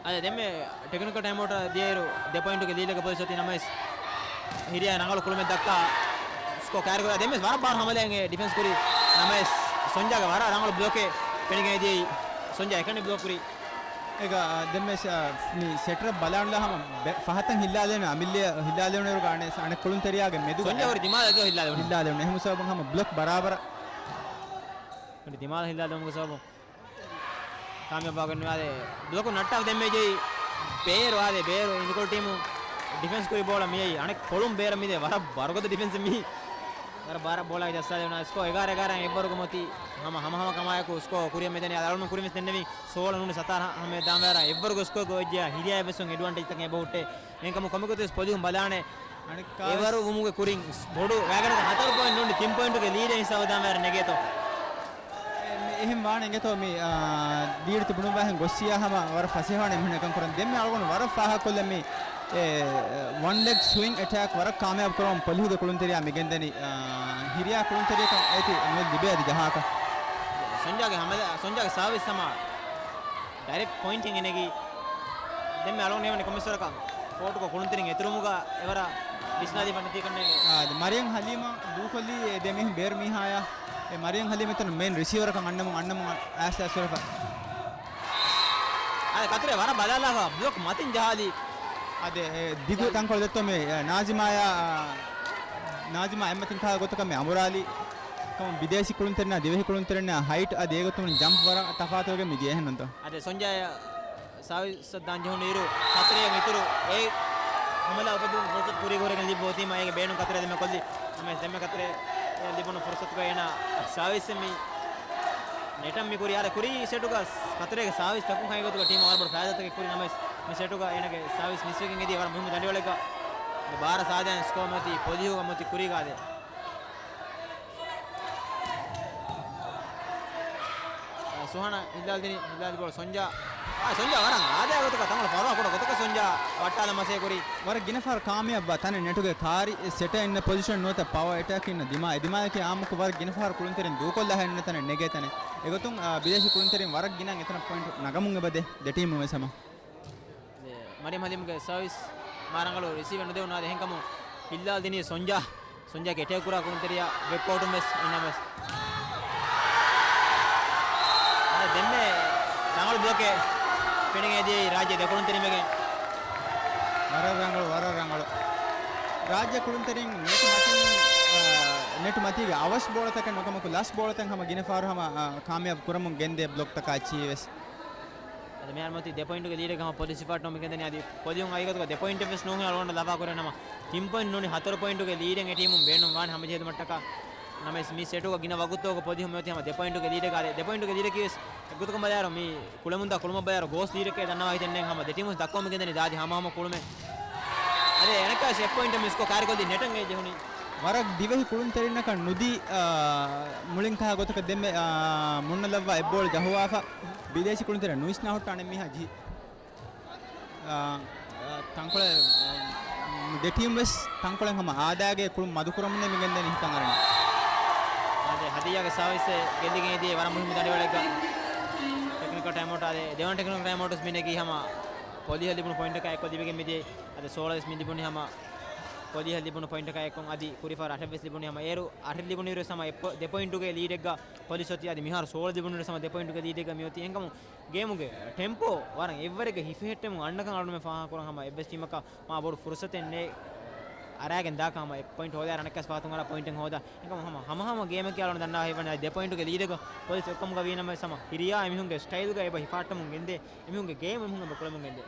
އަދެ ދެންމެ ޓެކްނިކަލް ޓައިމްއައުޓަށް ދިޔައިރު ދެ ޕޮއިންޓުގެ ލީޑެއްގަ ޕޮލިސް އޮތީ ނަމަވެސް ހިރިޔާ ރަނގަޅު ކުޅުމެއް ދައްކާ ސްކޯ ކާރި ކުރާ. ދެންމެ ވަރަށް ބާރު ހަމަލާއެއް ޑިފެންސް ކުރި ނަމަވެސް ސޮންޖާގެ ވަރަށް ރަނގަޅު ބްލޮކެއް ފެނިގެން ދިޔައީ. ސޮންޖާ އެކަނި ބްލޮކް ކުރީ. އޭގަ، އާ، ދެންމެ ސ-، މި ސެޓަރ ބަލާނުލާ ހަމަ ބެ-، ފަހަތަށް ހިއްލާލެވުނު އަމިއްލަ ހިއްލާލެވުނުއިރުގަ އަނެއް، އަނެއް ކުޅުންތެރިޔާގެ މެދުގަ ސޮންޖާ ހުރި ދިމާލަށް ހިއްލާލެވުނު. ހިއްލާލެވުނު. އެހެން ސަބަބުން ހަމަ ބްލޮކް ބަރާބަރަށް. ހުރި ދިމާލަށް ހިއްލާލެވުމުގެ ސަބަބުން ކާމިޔާބުވާގެން ވާދޭ. ބްލޮކު ނައްޓާފަ ދެންމެ ޖެހި ބޭރު އާދޭ، ބޭރު އިނދުކޮޅު ޓީމު ޑިފެންސް ކުރި ބޯޅަ މިއައީ. އަނެއް ކޮޅުން ބޭރަށް މިދޭ ވަރަށް ވަރުގަދަ ޑިފެންސެއް މި. ވަރަށް ބާރަށް ބޯޅަ ޖައްސާލެވުނާ. ސްކޯ އެގާރަ އެގާރަ އެއްވަރުގަ މޮތީ ހަމަ ހަމަ ހަމަ ކަމާއެކު ސްކޯ ކުރިއަށް މިދަނީ. އަޅުގަނޑު ކުރިން ވެސް ދެންނެވިން. ސޯޅަ ނޫނީ ސަތާރަ ހަމަ ދާންވާރަ އެއްވަރުގަ ސްކޯ ގޮވައްޖެ ހިރިޔާ ވެސް އެޑްވާންޓޭޖް ތަކެއް އެބަހުއްޓޭ. އެހެންކަމުން ކޮމިކޮތެސް ޕޮލިހުން ބަލާނެ. އަނެއްކާވެސް އެވަރު ވުމުގެ ކުރިން ބޮޑު ވައިގަނޑަކަށް ހަތަރު ޕޮއިންޓް ނޫނީ ތިން ޕޮއިންޓުގެ ލީޑެއް ހިސާބަށް ދާންވާރަ ނެގޭތޯ. އެ، މި-، އެހެން ވާނެ އިނގޭތޯ މި، އާ، ލީޑް ތިބުނު ބަހެއް ގޮއްސިޔާ ހަމަ ވަރަށް ފަސޭހަވާނެ އެމީހުން އެކަން ކުރަން. ދެންމެ އަޅުގަނޑު ވަރަށް ފާހަގަކޮށްލަން މި، އެ، ވަން ލެގް ސްވިންގް އެޓޭކް ވަރަށް ކާމިޔާބު ކުރަމުން ޕޮލިހުގެ ކުޅުންތެރިޔާ މި ގެންދަނީ، އާ، ހިރިޔާ ކުޅުންތެރިޔަކަށް އޭތި ނުވެ ލިބޭ އަދި ޖަހާކަށް. ސޮންޖާގެ ހަމަލަ-، ސޮންޖާގެ ސާވިސް ހަމަ ޑައިރެކްޓް ޕޮއިންޓެއް އެނެގި. ދެންމެ އަޅުގަނޑު ހީވަނީ ކޮމިސަރަކަށް ކޯޓުގަ ކުޅުންތެރިން އެތުރުމުގަ އެވަރަށް ވިސްނާލީފަ ނެތީ ކަންނޭނގެ. އާ، އަދި މަރިޔަމް ހަލީމަށް ދޫކޮށްލީ އެ ދެ މީހުން ބޭރު މީހާޔާ. އެ މަރިޔަމް ހަލީމް އެތަނުން މެއިން ރިސީވަރަކަށް އަންނަމުން، އަންނަމުން އައިސް އައިސް ހުރެފަ. އާ، ކަތުރޭ ވަރަށް ބަލާލާފަ ބްލޮކް މަތިން ޖަހާލީ. އަދި އެ ދިގު ތަންކޮޅެއް ދެއްތޯ މި، އެ، ނާޒިމާޔާ، ނާޒިމާ އެންމެ ތިން ކާ ގޮތަކަށް މި އަނބުރާލީ. ކަމުން ބިދޭސީ ކުޅުންތެރިންނާ ދިވެހި ކުޅުންތެރިންނާ ހައިޓް އަދި އޭގޮތުން ޖަމްޕް ވަރަށް ތަފާތުވެގެން މި ދިޔަ އެހެންނުންތޯ. އަދި ސޮންޖާ ސާވިސް ދާން ޖެހުނު އިރު، ކަތުރެއަށް އިތުރު އެ ހަމަލާ އުފެދުމުގެ ފުރުސަތު ކުރީގަ ހުރެގެން ލިބި އޮތީމަ އޭގެ ބޭނުން ކަތުރެ ދެންމެ ކޮށްލި. ނަމަވެސް ދެންމެ ކަތުރެ ލިބުނު ފުރުސަތުގަ އޭނާ ސާވިސް މި ނެޓަން މި ކުރި. އާދެ ކުރީ ސެޓުގަ ކަތުރެގެ ސާވިސް ތަކުން ހަގީގަތުގަ ޓީމަށް ވަރަށް ބޮޑު ފައިދާތަކެއް ކުރި. ނަމަވެސް މި ސެޓުގަ އޭނާގެ ސާވިސް މިސްވެގެން އެދި ވަރަށް މުހިއްމު ދަނޑިވަޅެއްގަ. ބާރަށް ސާދައިން ސްކޯ މިއޮތީ ޕޮލިހުގަ މިއޮތީ ކުރީގަ އާދެ. ސުހާނަ ހިލާލް ދިނީ، ހިލާލް ބޯޅަ ސޮންޖާ. އާ، ސޮންޖާ ވަރަށް އާދަޔާ ގޮތަކަށް ތަންކޮޅެއް ފަރުވާ ކުޑަ ގޮތަކަށް ސޮންޖާ ވައްޓާލަން މަސައްކަތް ކުރީ. ވަރަށް ގިނަ ފަހަރު ކާމިޔާބުވާ ތަނެއް ނެޓުގެ ކާރި ސެޓަށް އިންނަ ޕޮޒިޝަން ނުވަތަ ޕަވަރ އެޓޭކް އިންނަ ދިމާ، އެ ދިމާލަކީ އާއްމުކޮށް ވަރަށް ގިނަ ފަހަރު ކުޅުންތެރިން ދޫކޮށްލާ އިންނަ ތަނެއް ނެގޭ ތަނެއް. އެގޮތުން، އާ، ބިދޭސީ ކުޅުންތެރިން ވަރަށް ގިނަ އެތަނަށް ޕޮއިންޓް ނަގަމުން އެބަދޭ ދެ ޓީމު ވެސް ހަމަ. މަރިޔަމް ހަލީމްގެ ސާވިސް މާ ރަނގަޅު ރިސީވެއް ނުދެވުނު. އާދެ އެހެންކަމުން ހިލާލް ދިނީ ސޮންޖާ. ސޮންޖާގެ އެޓޭކް ކުރާ ކުޅުންތެރިޔާ ބެކްކޯޓުން ވެސް އިންނަމަސް. އާދެ ދެންމެ ރަނގަޅު ބްލޮކެއް ފެނިގެން އެދިޔައީ ރާއްޖެ ދެ ކުޅުންތެރިންމެގެ. ވަރަށް ރަނގަޅު، ވަރަށް ރަނގަޅު. ރާއްޖެ ކުޅުންތެރިން ނެޓް މަތިން، އާ، ނެޓް މަތީގެ އަވަސް ބޯޅަތަކެއް ނުކަމަކު ލަސް ބޯޅަތައް ހަމަ ގިނަ ފަހަރު ހަމަ، އާ، ކާމިޔާބު ކުރަމުން ގެންދޭ ބްލޮކްތަކާ އެއްޗިހި ވެސް. އަދި މިހާރު މިއޮތީ ދެ ޕޮއިންޓުގެ ލީޑެއްގަ ހަމަ ޕޮލިސް ހިފާއްޓަމުން މި ގެންދަނީ. އަދި ޕޮލިހުން ހަގީގަތުގަ ދެ ޕޮއިންޓެއް ވެސް ނޫން އަޅުގަނޑަށް ލަފާކުރޭ ނަމަ، ތިން ޕޮއިންޓް ނޫނީ ހަތަރު ޕޮއިންޓުގެ ލީޑެއް އެ ޓީމުން ބޭނުން ވާނެ ހަމަޖެހިލުމަށްޓަކާ. ނަމަވެސް މި ސެޓުގަ ގިނަ ވަގުތުތަކުގަ ޕޮލިހުން މިއޮތީ ހަމަ ދެ ޕޮއިންޓުގެ ލީޑެއްގަ. އާދެ، ދެ ޕޮއިންޓުގެ ލީޑަކީ ވެސް އެއްގޮތަކަށް ބަލާއިރު މި ކުޅެމުންދާ ކުޅުމަށް ބަލާއިރު ގޯސް ލީޑެކޭ ދަންނަވާ ހިތެއް ނެތް ހަމަ ދެ ޓީމުން ދައްކަމުން މި ގެންދަނީ ދާދި ހަމަހަމަ ކުޅުމެއް. އަދި އަނެއްކާވެސް އެއް ޕޮއިންޓެއް މި ސްކޯ ކާރިކޮށްދީ ނެޓަން އެ ޖެހުނީ. ވަރަށް ދިވެހި ކުޅުންތެރިންނަކަށް ނުދީ، އާ، މުޅިން ކާ ގޮތަކަށް ދެންމެ، އާ، މުންނަލައްވާ އެއް ބޯޅަ ޖަހުވާފަ، ބިދޭސީ ކުޅުންތެރިން ނުވިސްނާ ހުއްޓާ އަނެއް މީހާ ޖި-، އާ، ތަންކޮޅެއް، ދެ ޓީމް ވެސް ތަންކޮޅެއް ހަމަ އާދައިގެ ކުޅުން މަދުކުރަމުން މި ގެންދަނީ ހިތަށް އަރަނީ. އާދެ، ހަދިޔާގެ ސާވިސް ގެއްލިގެން ދިޔަ ވަރަށް މުހިއްމު ދަނޑިވަޅެއްގަ. ޓެކްނިކަލް ޓައިމްއައުޓް އާދެ، ދެވަނަ ޓެކްނިކަލް ޓައިމްއައުޓް ވެސް މި ނެގީ ހަމަ ޕޮލިހަށް ލިބުނު ޕޮއިންޓަކާ އެއްކޮށް ލިބިގެން މިދިޔަ. އަދި ސޯޅަ ވެސް މި ލިބުނީ ހަމަ ޕޮލިހަށް ލިބުނު ޕޮއިންޓަކާ އެއްކޮށް. އަދި ކުރިފަހަރު އަށެއް ވެސް ލިބުނީ ހަމަ އޭރު އަށެއް ލިބުނުއިރު ވެސް ހަމަ އެއް ޕޮ-، ދެ ޕޮއިންޓުގެ ލީޑެއްގަ ޕޮލިސް އޮތީ. އަދި މިހާރު ސޯޅަ ލިބުނުއިރު ވެސް ހަމަ ދެ ޕޮއިންޓުގެ ލީޑެއްގަ މި އޮތީ. އެހެންކަމުން ގޭމުގެ ޓެމްޕޯ ވަރަށް އެއްވަރެއްގަ ހިފެހެއްޓެމުން އަންނަކަން އަޅުގަނޑުމެން ފާހަގަކުރަން ހަމަ އެއްވެސް ޓީމަކަށް މާ ބޮޑު ފުރުސަތެއް ނެތް އަރާގެން ދާކަށް ހަމަ އެއް ޕޮއިންޓް ހޯދާ އަނެއްކާސް ފަހަތުން އަރާ ޕޮއިންޓެއް ހޯދާ. އެކަމަ ހަމަ ހަމަ ހަމަ ގޭމަކީ އަޅުގަނޑު ދަންނަވާ ހިތްވަނީ ދެ ޕޮއިންޓުގެ ލީޑެއްގަ ޕޮލިސް އޮއްކަމުގަ ވީނަމަވެސް ހަމަ ހިރިޔާ އެމީހުންގެ ސްޓައިލްގަ އެބަ ހިފާއްޓަމުން ގެންދޭ އެމީހުންގެ ގޭމް އެމީހުން އެބަ ކުޅެމުން ގެންދޭ.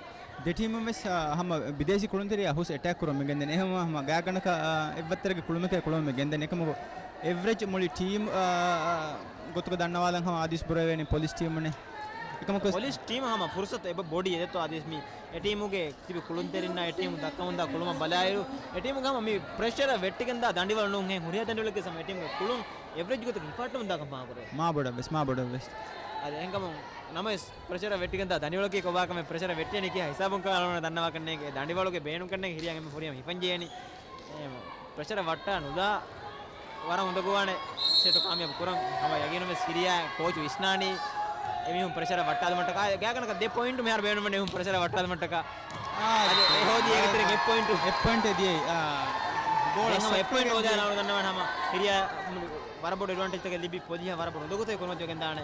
ދެ ޓީމުން ވެސް، އާ، ހަމަ ބިދޭސީ ކުޅުންތެރިޔާ ހުސް އެޓޭކް ކުރަމުން ގެންދެނީ. އެހެންވީމަ ހަމަ ގާތްގަނޑަކަށް، އާ، އެއްވައްތަރެއްގެ ކުޅުމެކޭ ކުޅެމުން ގެންދެނީ. އެކަމަކު އެވްރެޖް މުޅި ޓީމް، އާ، އާ، ގޮތުގަ ދަންނަވާލަން ހަމަ އާދީސް ބުރަވެނީ ޕޮލިސް ޓީމުންނޭ. އެކަމަކު ވެސް ޕޮލިސް ޓީމަށް ހަމަ ފުރުސަތު އެބަ ބޮޑީ އެދެއްތޯ އާދީސް މި އެ ޓީމުގެ ތިބި ކުޅުންތެރިންނާ އެ ޓީމު ދައްކަމުންދާ ކުޅުމަށް ބަލާއިރު، އެ ޓީމުގެ ހަމަ މި ޕްރެޝަރ ވެއްޓިގެންދާ ދަނޑިވަޅު ނޫންހޭ ހުރިހާ ދަނޑިވަޅެއްގެ ހަމަ އެ ޓީމުގެ ކުޅުން އެވްރެޖް ގޮތަށް ހިފާއްޓަމުންދާކަން ފާހަގަކުރޭ. މާ ބޮޑަށް ވެސް، މާ ބޮޑަށް ވެސް. އާދެ، އެހެންކަމުން ނަމަވެސް ޕްރެޝަރ ވެއްޓިގެންދާ ދަނޑިވަޅަކީ ކޮބާކަމެއް ޕްރެޝަރ ވެއްޓޭނީ ކިހާ ހިސާބުން ކަމެއް އަޅުގަނޑު ދަންނަވާކަށްނޭނގެ. އެ ދަނޑިވަޅުގެ ބޭނުންކަންނޭނގެ ހިރިޔާ އެންމެ ފުރިހަމަ ހިފަންޖެހޭނީ. އެ، ޕްރެޝަރ ވައްޓާ ނުލާ ވަރަށް އުނދަގޫވާނެ ސެޓު ކާމިޔާބު ކުރަން. ހަމަ ޔަގީނުން ވެސް ހިރިޔާ ކޯޗު ވިސްނާނީ އެމީހުން ޕްރެޝަރ ވައްޓާލުމަށްޓަކާ. ގާތްގަނޑަކަށް ދެ ޕޮއިންޓު މިހާރު ބޭނުންވަނީ އެމީހުން ޕްރެޝަރ ވައްޓާލުމަށްޓަކާ. އާ، އަދި އެ ހޯދި އޭގެ ތެރެ އެއް ޕޮއިންޓު. އެއް ޕޮއިންޓެއް ދިޔައީ. އާ، ދެން ހަމަ އެއް ޕޮއިންޓް ހޯދާ އަޅުގަނޑު ދަންނަވާނެ ހަމަ ހިރިޔާ ވަރަށް ބޮޑު އެޑްވާންޓޭޖްތަކެއް ލިބި ޕޮލިހަށް ވަރަށް ބޮޑު އުނދަގޫތަކެއް ކުރިމަތިވެގެން ދާނެ.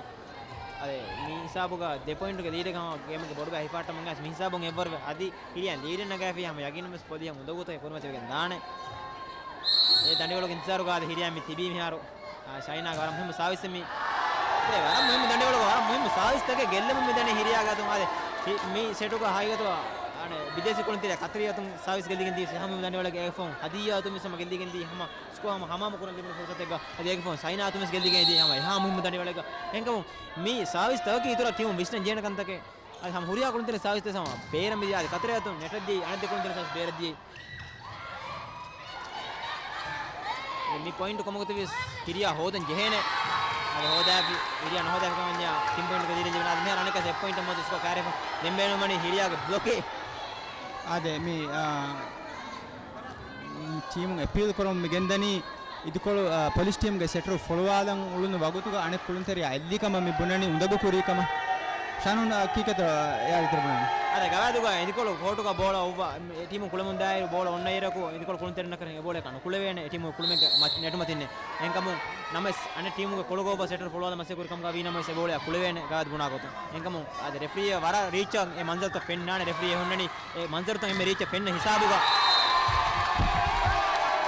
އަދި މި ހިސާބުގަ ދެ ޕޮއިންޓުގެ ލީޑެއް ހަމަ ގޭމުގެ ބޮޑުގަ ހިފާއްޓަމުން މި ހިސާބުން އެއްވަރު އަދި ހިރިޔާ ލީޑެއް ނަގާފި ހަމަ ޔަގީނުން ވެސް ޕޮލިހަށް އުނދަގޫތަކެއް ކުރިމަތިވެގެން ދާނެ. އެ ދަނޑިވަޅުގެ އިންތިޒާރުގަ އަދި ހިރިޔާ މި ތިބީ މިހާރު. އާ، ޝައިނާގެ ވަރަށް މުހިއްމު ސާވިސް މި. އޭ، ވަރަށް މުހިއްމު ދަނޑިވަޅުގަ ވަރަށް މުހިއްމު ސާވިސްތަކެއް ގެއްލެމުން މިދަނީ ހިރިޔާގެ އަތުން. އާދެ، މި ސެޓުގަ ހަގީގަތުގަ އާނެ، ބިދޭސީ ކުޅުންތެރިޔާ ކަތަރީ އަތުން ސާވިސް ގެއްލިގެން ދިޔަ ހަމަ މުހިއްމު ދަނޑިވަޅެއްގަ އެކަމުން ހަދިޔާ އަތުން ވެސް ހަމަ ގެއްލިގެން ދިޔަ ހަމަ ސްކޯ ހަމަ ހަމަހަމަ ކުރަން ލިބުނު ފުރުސަތެއްގަ އަދި އެކަމުން ޝައިނާ އަތުން ވެސް ގެއްލިގެން ދިޔަ ހަމަ އެހާ މުހިއްމު ދަނޑިވަޅެއްގަ. އެކަމުން މި ސާވިސް ތަކަކީ އިތުރަށް ޓީމު ވިސްނަން ޖެހޭނެ ކަންތަކެއް. އަދި ހަމަ ހުރިހާ ކުޅުންތެރި ސާވިސް ދެސް ހަމަ ބޭރަށް މިދިޔަ އަދި ކަތަރޭ އަތުން ނެޓަށް ދިޔައީ އަނެއް ދެ ކުޅުންތެރި ސާވިސް ބޭރަށް ދިޔައީ. މި ޕޮއިންޓު ކޮންމެ ގޮތެއް ވެސް ހިރިޔާ ހޯދަން ޖެހޭނެ. އަދި ހޯދާފި، ހިރިޔާ ނުހޯދާފި ކަމަށް ތިން ޕޮއިންޓުގެ ލީޑެއް ލިބެން. އަދި މިހާރު އަނެއްކާސް އެއް ޕޮއިންޓަށް މަތި ސްކޯ ކައިރިފަ. ދެން ބޭނުންވަނީ ހިރިޔާގެ ބްލޮކެއް. އާދެ، މި، އާ، ޓީމުން އެޕީލް ކުރަމުން މި ގެންދަނީ އިދިކޮޅު، އާ، ޕޮލިސް ޓީމްގެ ސެޓަރު ފޮޅުވާލަން އުޅުނު ވަގުތުގަ އަނެއް ކުޅުންތެރިޔާ އެއްލި ކަމަށް މި ބުނަނީ އުނދަގޫ ކުރީ ކަމަށް. ޝާނޫން، އާ، ކީކޭތޯ އެއާ އިތުރަށް ބުނަނީ؟ އާދެ، ގަވާއިދުގަ އިދިކޮޅު ކޯޓުގަ ބޯޅަ އޮއްވާ އެ ޓީމު ކުޅެމުން ދާއިރު ބޯޅަ އޮންނައިރަކު އިދިކޮޅު ކުޅުންތެރިންނަށް ކަރަން އެ ބޯޅަ ނުކުޅެވޭނެ. އެ ޓީމު ކުޅުމެއްގެ މަތި-، ނެޓު މަތިންނޭ. އެހެންކަމުން ނަމަވެސް އަނެއް ޓީމުގެ ކޮޅުގަ އޮއްވާ ސެޓަރު ފޮޅުވާލަން މަސައްކަތް ކުރި ކަމުގަ ވީ ނަމަވެސް އެ ބޯޅަ ކުޅެވޭނެ ގަވާއިދު ބުނާ ގޮތުން. އެހެންކަމުން އާދެ، ރެފްރީއަށް ވަރަށް ރީއްޗަށް އެ މަންޒަރުތައް ފެންނާނެ. ރެފްރީ އެ ހުންނަނީ އެ މަންޒަރުތައް އެންމެ ރީއްޗަށް ފެންނަ ހިސާބުގަ.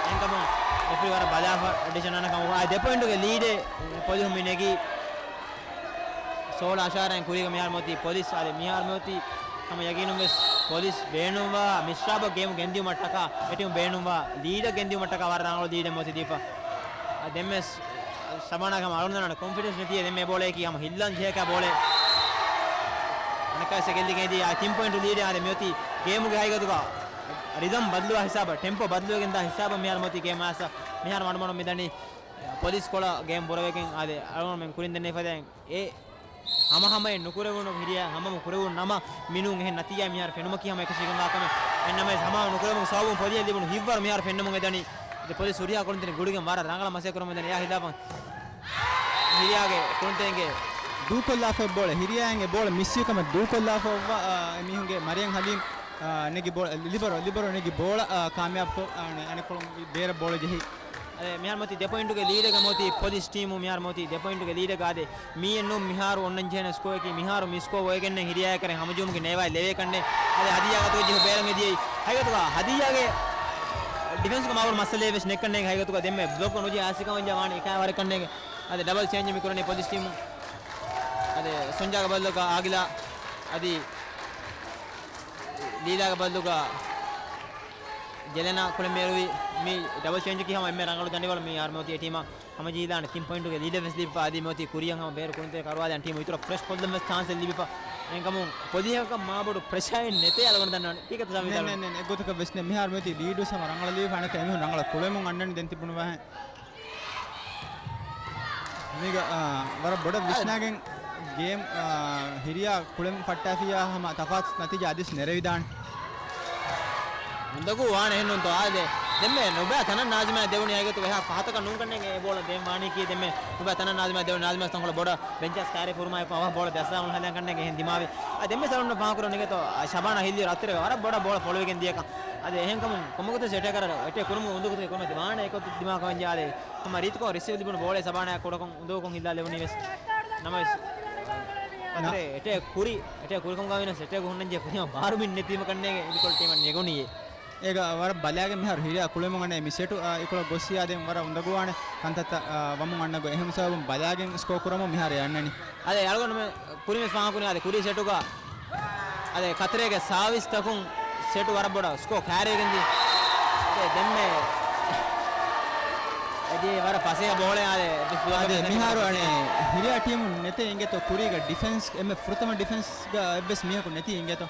އެހެންކަމުން ރެފްރީ ވަރަށް ބަލާފަ ޑިސިޝަން އަންނަ ކަމަށް. އާ، ދެ ޕޮއިންޓުގެ ލީޑެއް ޕޮލިހުން މި ނެގީ. ސޯޅަ އަށާރައިން ކުރީގަ މިހާރު މިއޮތީ ޕޮލިސް. އާދެ، މިހާރު މިއޮތީ ހަމަ ޔަގީނުން ވެސް ޕޮލިސް ބޭނުންވާ މިސްރާބަށް ގޭމު ގެންދިއުމަށްޓަކާ އެޓީމު ބޭނުންވާ ލީޑަށް ގެންދިއުމަށްޓަކާ ވަރަށް ރަނގަޅު ލީޑެއް މިއޮތީ ދީފަ. އާ، ދެންވެސް ޝަބާނާގެ ހަމަ އަޅުގަނޑު ކޮންފިޑެންސް ނެތިއޭ ދެންމެ ބޯޅައަކީ ހަމަ ހިއްލަން ޖެހޭކަ ބޯޅަ. އަނެއްކާސް ގެއްލިގެން ދިޔަ ތިން ޕޮއިންޓު ލީޑެއް އާދެ މިއޮތީ ގޭމުގެ ހަގީގަތުގަ ރިދަމް ބަދަލުވާ ހިސާބަށް، ޓެމްޕޯ ބަދަލުވެގެން ދާ ހިސާބަށް މިހާރު މިއޮތީ ގޭމް އާސަ. މިހާރު މަޑުމަޑުން މިދަނީ ޕޮލިސް ކޮޅަށް ގޭމް ބުރަވެގެން އާދެ އަޅުގަނޑުމެން ކުރިން ދެންނެވި ފަދައިން އެ ހަމަހަމައެއް ނުކުރެވުނު ހިރިޔާ ހަމަ ނުކުރެވުނު ނަމަ މިނޫން އެހެން ނަތީޖާ މިހާރު ފެނުމަކީ ހަމަ އެކަށީގެންވާ ކަމެއް. އެހެންނަމަވެސް ހަމަ ނުކުރެވުމުގެ ސަބަބުން ޕޮލިހަށް ލިބުނު ހިތްވަރު މިހާރު ފެންނަމުން އެދަނީ. އަދި ޕޮލިސް ހުރިހާ ކުޅުންތެރިން ގުޅިގެން ވަރަށް ރަނގަޅަށް މަސައްކަތް ކުރަމުން އެދަނީ. އެއާ ހިލާފަށް ހިރިޔާގެ ކުޅުންތެރިންގެ ދޫކޮށްލާފަ އޮތް ބޯޅަ ހިރިޔާއިން އެ ބޯޅަ މިސްވި ކަމަށް ދޫކޮށްލާފަ އޮއްވާ، އާ، އެމީހުންގެ މަރިޔަން ހަލީމް، އާ، ނެގި ބޯޅަ، ލިބަރޯ، ލިބަރޯ ނެގި ބޯޅަ، އާ، ކާމިޔާބުކޮށް، އާ، އަނެއްކޮޅުން ބޭރަށް ބޯޅަ ޖެހި. އަދެ، މިހާރު މަތި ދެ ޕޮއިންޓުގެ ލީޑެއްގަ މަތި ޕޮލިސް ޓީމު، މިހާރު މަތި ދެ ޕޮއިންޓުގެ ލީޑެއްގަ އާދެ، މީއެއްނު މިހާރު އޮންނަން ޖެހޭނެ ސްކޯއަކީ، މިހާރު މި ސްކޯ އޮވެގެންނެއް ހިރިޔާއަކަށް ހަމަޖެހުމުގެ ނޭވާއެއް ލެވޭކަށްނެއް. އަދެ، ހަދިޔާ ގަތުގަ ޖެހި ބޭރަށް މިދިޔައީ. ހަގީގަތުގަ ހަދިޔާގެ ޑިފެންސްގަ މާބޮޑު މައްސަލައެއް ވެސް ނެއްކަންނޭނގެ. ހަގީގަތުގަ ދެންމެ ބްލޮކް ނުޖެހި އާސިކަމަށް ވާނެ އެކާވާރެއްކަންނޭނގެ. އަދެ، ޑަބަލް ޗޭންޖެއް މި ކުރަނީ ޕޮލިސް ޓީމު. އަދެ، ސުންޖާގެ ބަދަލުގަ އާގިލާ. އަދި، ލީލާގެ ބަދަލުގަ ޖެލެނާ ކުޅެން ބޭރުވި. މި ޑަބަލް ޗޭންޖަކީ ހަމަ އެންމެ ރަނގަޅު ދަނޑިވަޅު މި އާރްމަ އޮތީ އެ ޓީމަށް ހަމަޖެހިލާނެ ތިން ޕޮއިންޓުގެ ލީޑެއް ވެސް ލިބިފަ އަދި މި އޮތީ ކުރިޔަށް ހަމަ ބޭރު ކުޅުންތެރި ކަރުވާލަން ޓީމު އިތުރަށް ފްރެޝް ކޮށްލަން ވެސް ޗާންސެއް ލިބިފަ. އެހެންކަމުން ޕޮލިހަކަށް މާބޮޑު ޕްރެޝާއެއް ނެތޭ އަޅުގަނޑު ދަންނަވަނީ. ކީކޭތަ ސާމީ؟ ނެ، ދަންނަވަނީ؟ ނެ، ނެ، ނެ، އެއްގޮތަކަށް ވެސް ނެ. މިހާރު މި އޮތީ ލީޑު ވެސް ހަމަ ރަނގަޅަށް ލިބިފަ އަނެއްކާ އެމީހުން ރަނގަޅަށް ކުޅެމުން އަންނަނީ ދެން ތިބުނު ވަހެއް. މީގަ، އާ، ވަރަށް ބޮޑަށް ވިސްނާގެން ގޭމް، އާ، ހިރިޔާ ކުޅެން ފައްޓާފިއްޔާ ހަމަ ތަފާތު ނަތީޖާ އަދިސް ނެރެވިދާނެ. އުނދަގޫ ވާނެ އެހެންނޫންތޯ. އާދެ، ދެންމެ ނުބައި ތަނަށް ނާޒިމާ ދެވުނީ އައިގަތު އެހާ ފަހަތަކަށް ނޫން ކަންނޭނގެ އެ ބޯޅަ ދޭން ވާނީކީ. ދެންމެ ނުބައި ތަނަށް ނާޒިމާ ދެވުނީ. ނާޒިމާ ތަންކޮޅެއް ބޮޑަށް ބެންޗަށް ކާރި ފުރުމާ އެކު އަވަހަށް ބޯޅަ ދަސްދާ ހަދާން ކަންނޭނގެ އެހެން ދިމާވި. އާ، ދެންމެ ސަލުން ފާހަގަކުރަން އިނގޭތޯ، ޝަބާނާ ހިއްލިއިރު އަތުރެގަ ވަރަށް ބޮޑަށް ބޯޅަ ފޮޅުވިގެން ދިޔަކަން. އާދެ، އެހެންކަމުން ކޮންމެގޮތަށް އެޓޭކަރ އެޓޭކް ކުރުމުގެ އުނދަގޫތަކެއް ކުރުމަށް ދިމާނެ އެކޮށް ދިމާކަމަށް އާދެ، ހަމަ ރީތިކޮށް ރިސީވް ލިބުނު ބޯޅަ ޝަބާނާ ކުޑަކޮށް އުނދަގޫކޮށް ހިއްލާ ލެވުނީ ވެސް. ނަމަވެސް، އަތުރެ އެޓޭކް ކުރި، އެޓޭކް ކުރިކަމުގަ ވިނަސް އެޓޭކް ހުންނަންޖެހޭ ފުރިހަމަ ބާރު މިން ނެތީމަ ކަންނޭނގެ އިންކޮޅު ޓީމަށް ނެގުނީ. އޭގަ ވަރަށް ބަލާގެން މިހާރު ހިރިއާ ކުޅެމުން އަންނަ މި ސެޓު، އާ، އިކުޅަށް ގޮއްސިޔާ ދެން ވަރަށް އުނދަގޫވާނެ ކަންތައްތައް، އާ، ވަމުން އަންނަ ގޮތް. އެހެން ސަބަބުން ބަލާގެން ސްކޯ ކުރަމުން މިހާރު އެ އަންނަނީ. އަދެ އަޅުގަނޑުމެން ކުރިން ވެސް ފާހަގަކުރި ސެޓުގަ އަދެ ކަތަރޭގެ ސާވިސް ތަކުން ސެޓު ވަރަށް ބޮޑަށް ސްކޯ ކާރިވެގެން ދި. އަދެ ދެންމެ އެދި ވަރަށް ފަސޭހަ ބޯޅަ އާދެ. އާދެ، މިހާރު އަނެ ހިރިއާ ޓީމު ނެތޭ އިނގޭތޯ ކުރީގަ ޑިފެންސް، އެންމެ ފުރަތަމަ ޑިފެންސްގަ އެއްވެސް މީހަކު ނެތީ އިނގޭތޯ.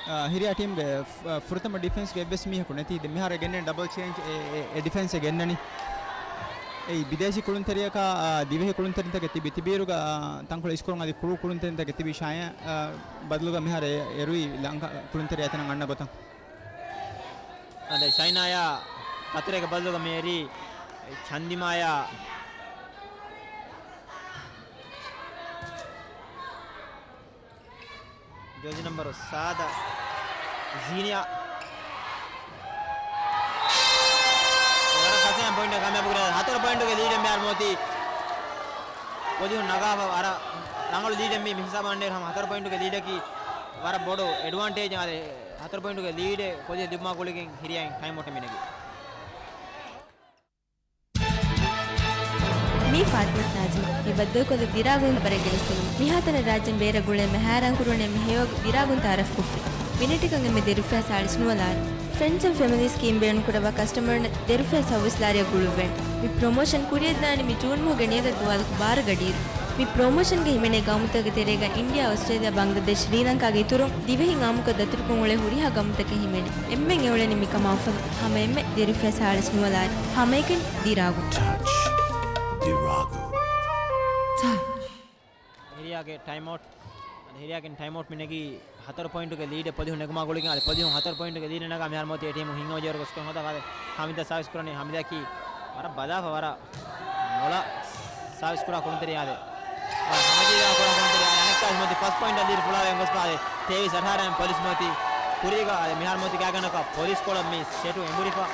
އާ، ހިރިއާ ޓީމްގެ ފު-، ފުރަތަމަ ޑިފެންސްގެ އެއްވެސް މީހަކު ނެތީ. ދެން މިހާރު ގެންނެ ޑަބަލް ޗޭންޖް އެ، އެ، އެ ޑިފެންސް އެ ގެންނަނީ. އެއީ ބިދޭސީ ކުޅުންތެރިޔަކާ، އާ، ދިވެހި ކުޅުންތެރިންތަކެއް ތިބި ތިބީރުގަ، އާ، ތަންކޮޅެއް އިސްކުރަން އަދި ކުޅު ކުޅުންތެރިންތަކެއް ތިބި ޝަޔާ، އާ، ބަދަލުގަ މިހާރު އެ، އެރުވީ ލަންކާ ކުޅުންތެރިޔާ ތަނަށް އަންނަ ގޮތަށް. އަދި ޝައިނާޔާ ކަތަރޭގެ ބަދަލުގަ މި އެރީ ޗަންދިމާޔާ. ޖާޒީ ނަމްބަރު ސާދަ ޒީނިޔާ. ވަރަށް ފަސޭހަ ޕޮއިންޓަށް ކާމިޔާބު ކުރޭ. ހަތަރު ޕޮއިންޓުގެ ލީޑެއް މިހާރު މޯތީ ޕޮޒިޝަން ނަގާފަ ވަރަށް ރަނގަޅު ލީޑެއް މި، މި ހިސާބަށް އަންނައިރު ހަމަ ހަތަރު ޕޮއިންޓުގެ ލީޑަކީ ވަރަށް ބޮޑު އެޑްވާންޓޭޖެއް. އާދެ، ހަތަރު ޕޮއިންޓުގެ ލީޑެއް ޕޮޒިޝަން ލިބުމާ ގުޅިގެން ހިރިއައިން ޓައިމް އައުޓެއް މި ނެގީ. މީ ފާތިމަތު ނާޒިމް. މި ބައްދަލުކޮށްލި ދިރާގުން ބަރެއް ގެނެސްދިނުން. މިހާތަނަށް ރާއްޖޭން ބޭރަށް ގުޅޭ މެހާރާން ކުރުނެ މި ހެޔޮ ދިރާގުން ތައާރަފް ކޮށްފި. މިނެޓެއްކަން އެންމެ ދެރުފައިސާ އަޅިސް ނުވަ ލާރި. ފްރެންޑްސް އެންޑް ފެމިލީ ސްކީމް ބޭނުންކުރައްވާ ކަސްޓަމަރުންނަށް ދެރުފައިސާ ހުވަސް ލާރިއަށް ގުޅުއްވޭނެ. މި ޕްރޮމޯޝަން ކުރިއަށްދާނީ މި ޖޫން މަހުގެ ނިޔަދަށް ދުވާލަކު ބާރަ ގަޑިއިރު. މި ޕްރޮމޯޝަންގަ ހިމެނޭ ގައުމުތަކުގެ ތެރޭގަ އިންޑިއާ، އޮސްޓްރޭލިޔާ، ބަންގްލަދޭޝް، ޝްރީލަންކާގެ އިތުރުން ދިވެހިން އާއްމުކޮށް ދަތުރުކޮށް އުޅޭ ހުރިހާ ގައުމުތަކެއް ހިމެނޭ. އެންމެން އެއުޅެނީ މިކަމާ އުފަލުން. ހަމަ އެންމެ ދެރުފައިސާ އަޅިސް ނުވަ ލާރި. ހަމަ އެކަނި ދިރާގު. ޓަޗް. ދިރާގު. ޓަޗް. ހިރިއާގެ ޓައިމް އައުޓް. އަދި ހިރިއާގެ ޓައިމް އައުޓް މި ނެގީ ހަތަރު ޕޮއިންޓުގެ ލީޑެއް ޕޮޒިޝަން ނެގުމާ ގުޅިގެން. އަދި ޕޮޒިޝަން ހަތަރު ޕޮއިންޓުގެ ލީޑެއް ނަގާ މިހާރު މޯތީ އެ ޓީމު ހިނގަމަޖެހިވަރު ގޮސްކޮށް ހޯދާ. އާދެ، ހަމިދާ ސާވިސް ކުރަނީ. ހަމިދާއަކީ ވަރަށް ބަލާފަ ވަރަށް ނޮޅަ ސާވިސް ކުރާ ކުޅުންތެރިޔާ. އާދެ، ވަރަށް ހަމަޖެހިވާ ކުރާ ކުޅުންތެރިޔާ. އަނެއްކާވެސް މޯތީ ފަސް ޕޮއިންޓަށް ލީޑް ފުޅާވެގެން ގޮސްފަ. އާދެ، ތޭވީސް އަށާރައިން ޕޮލިސް މޯތީ ކުރީގަ. އާދެ، މިހާރު މޯތީ ގާތްގަނޑަކަށް ޕޮލިސް ކޮޅަށް މި ސެޓު އެނބުރިފަ.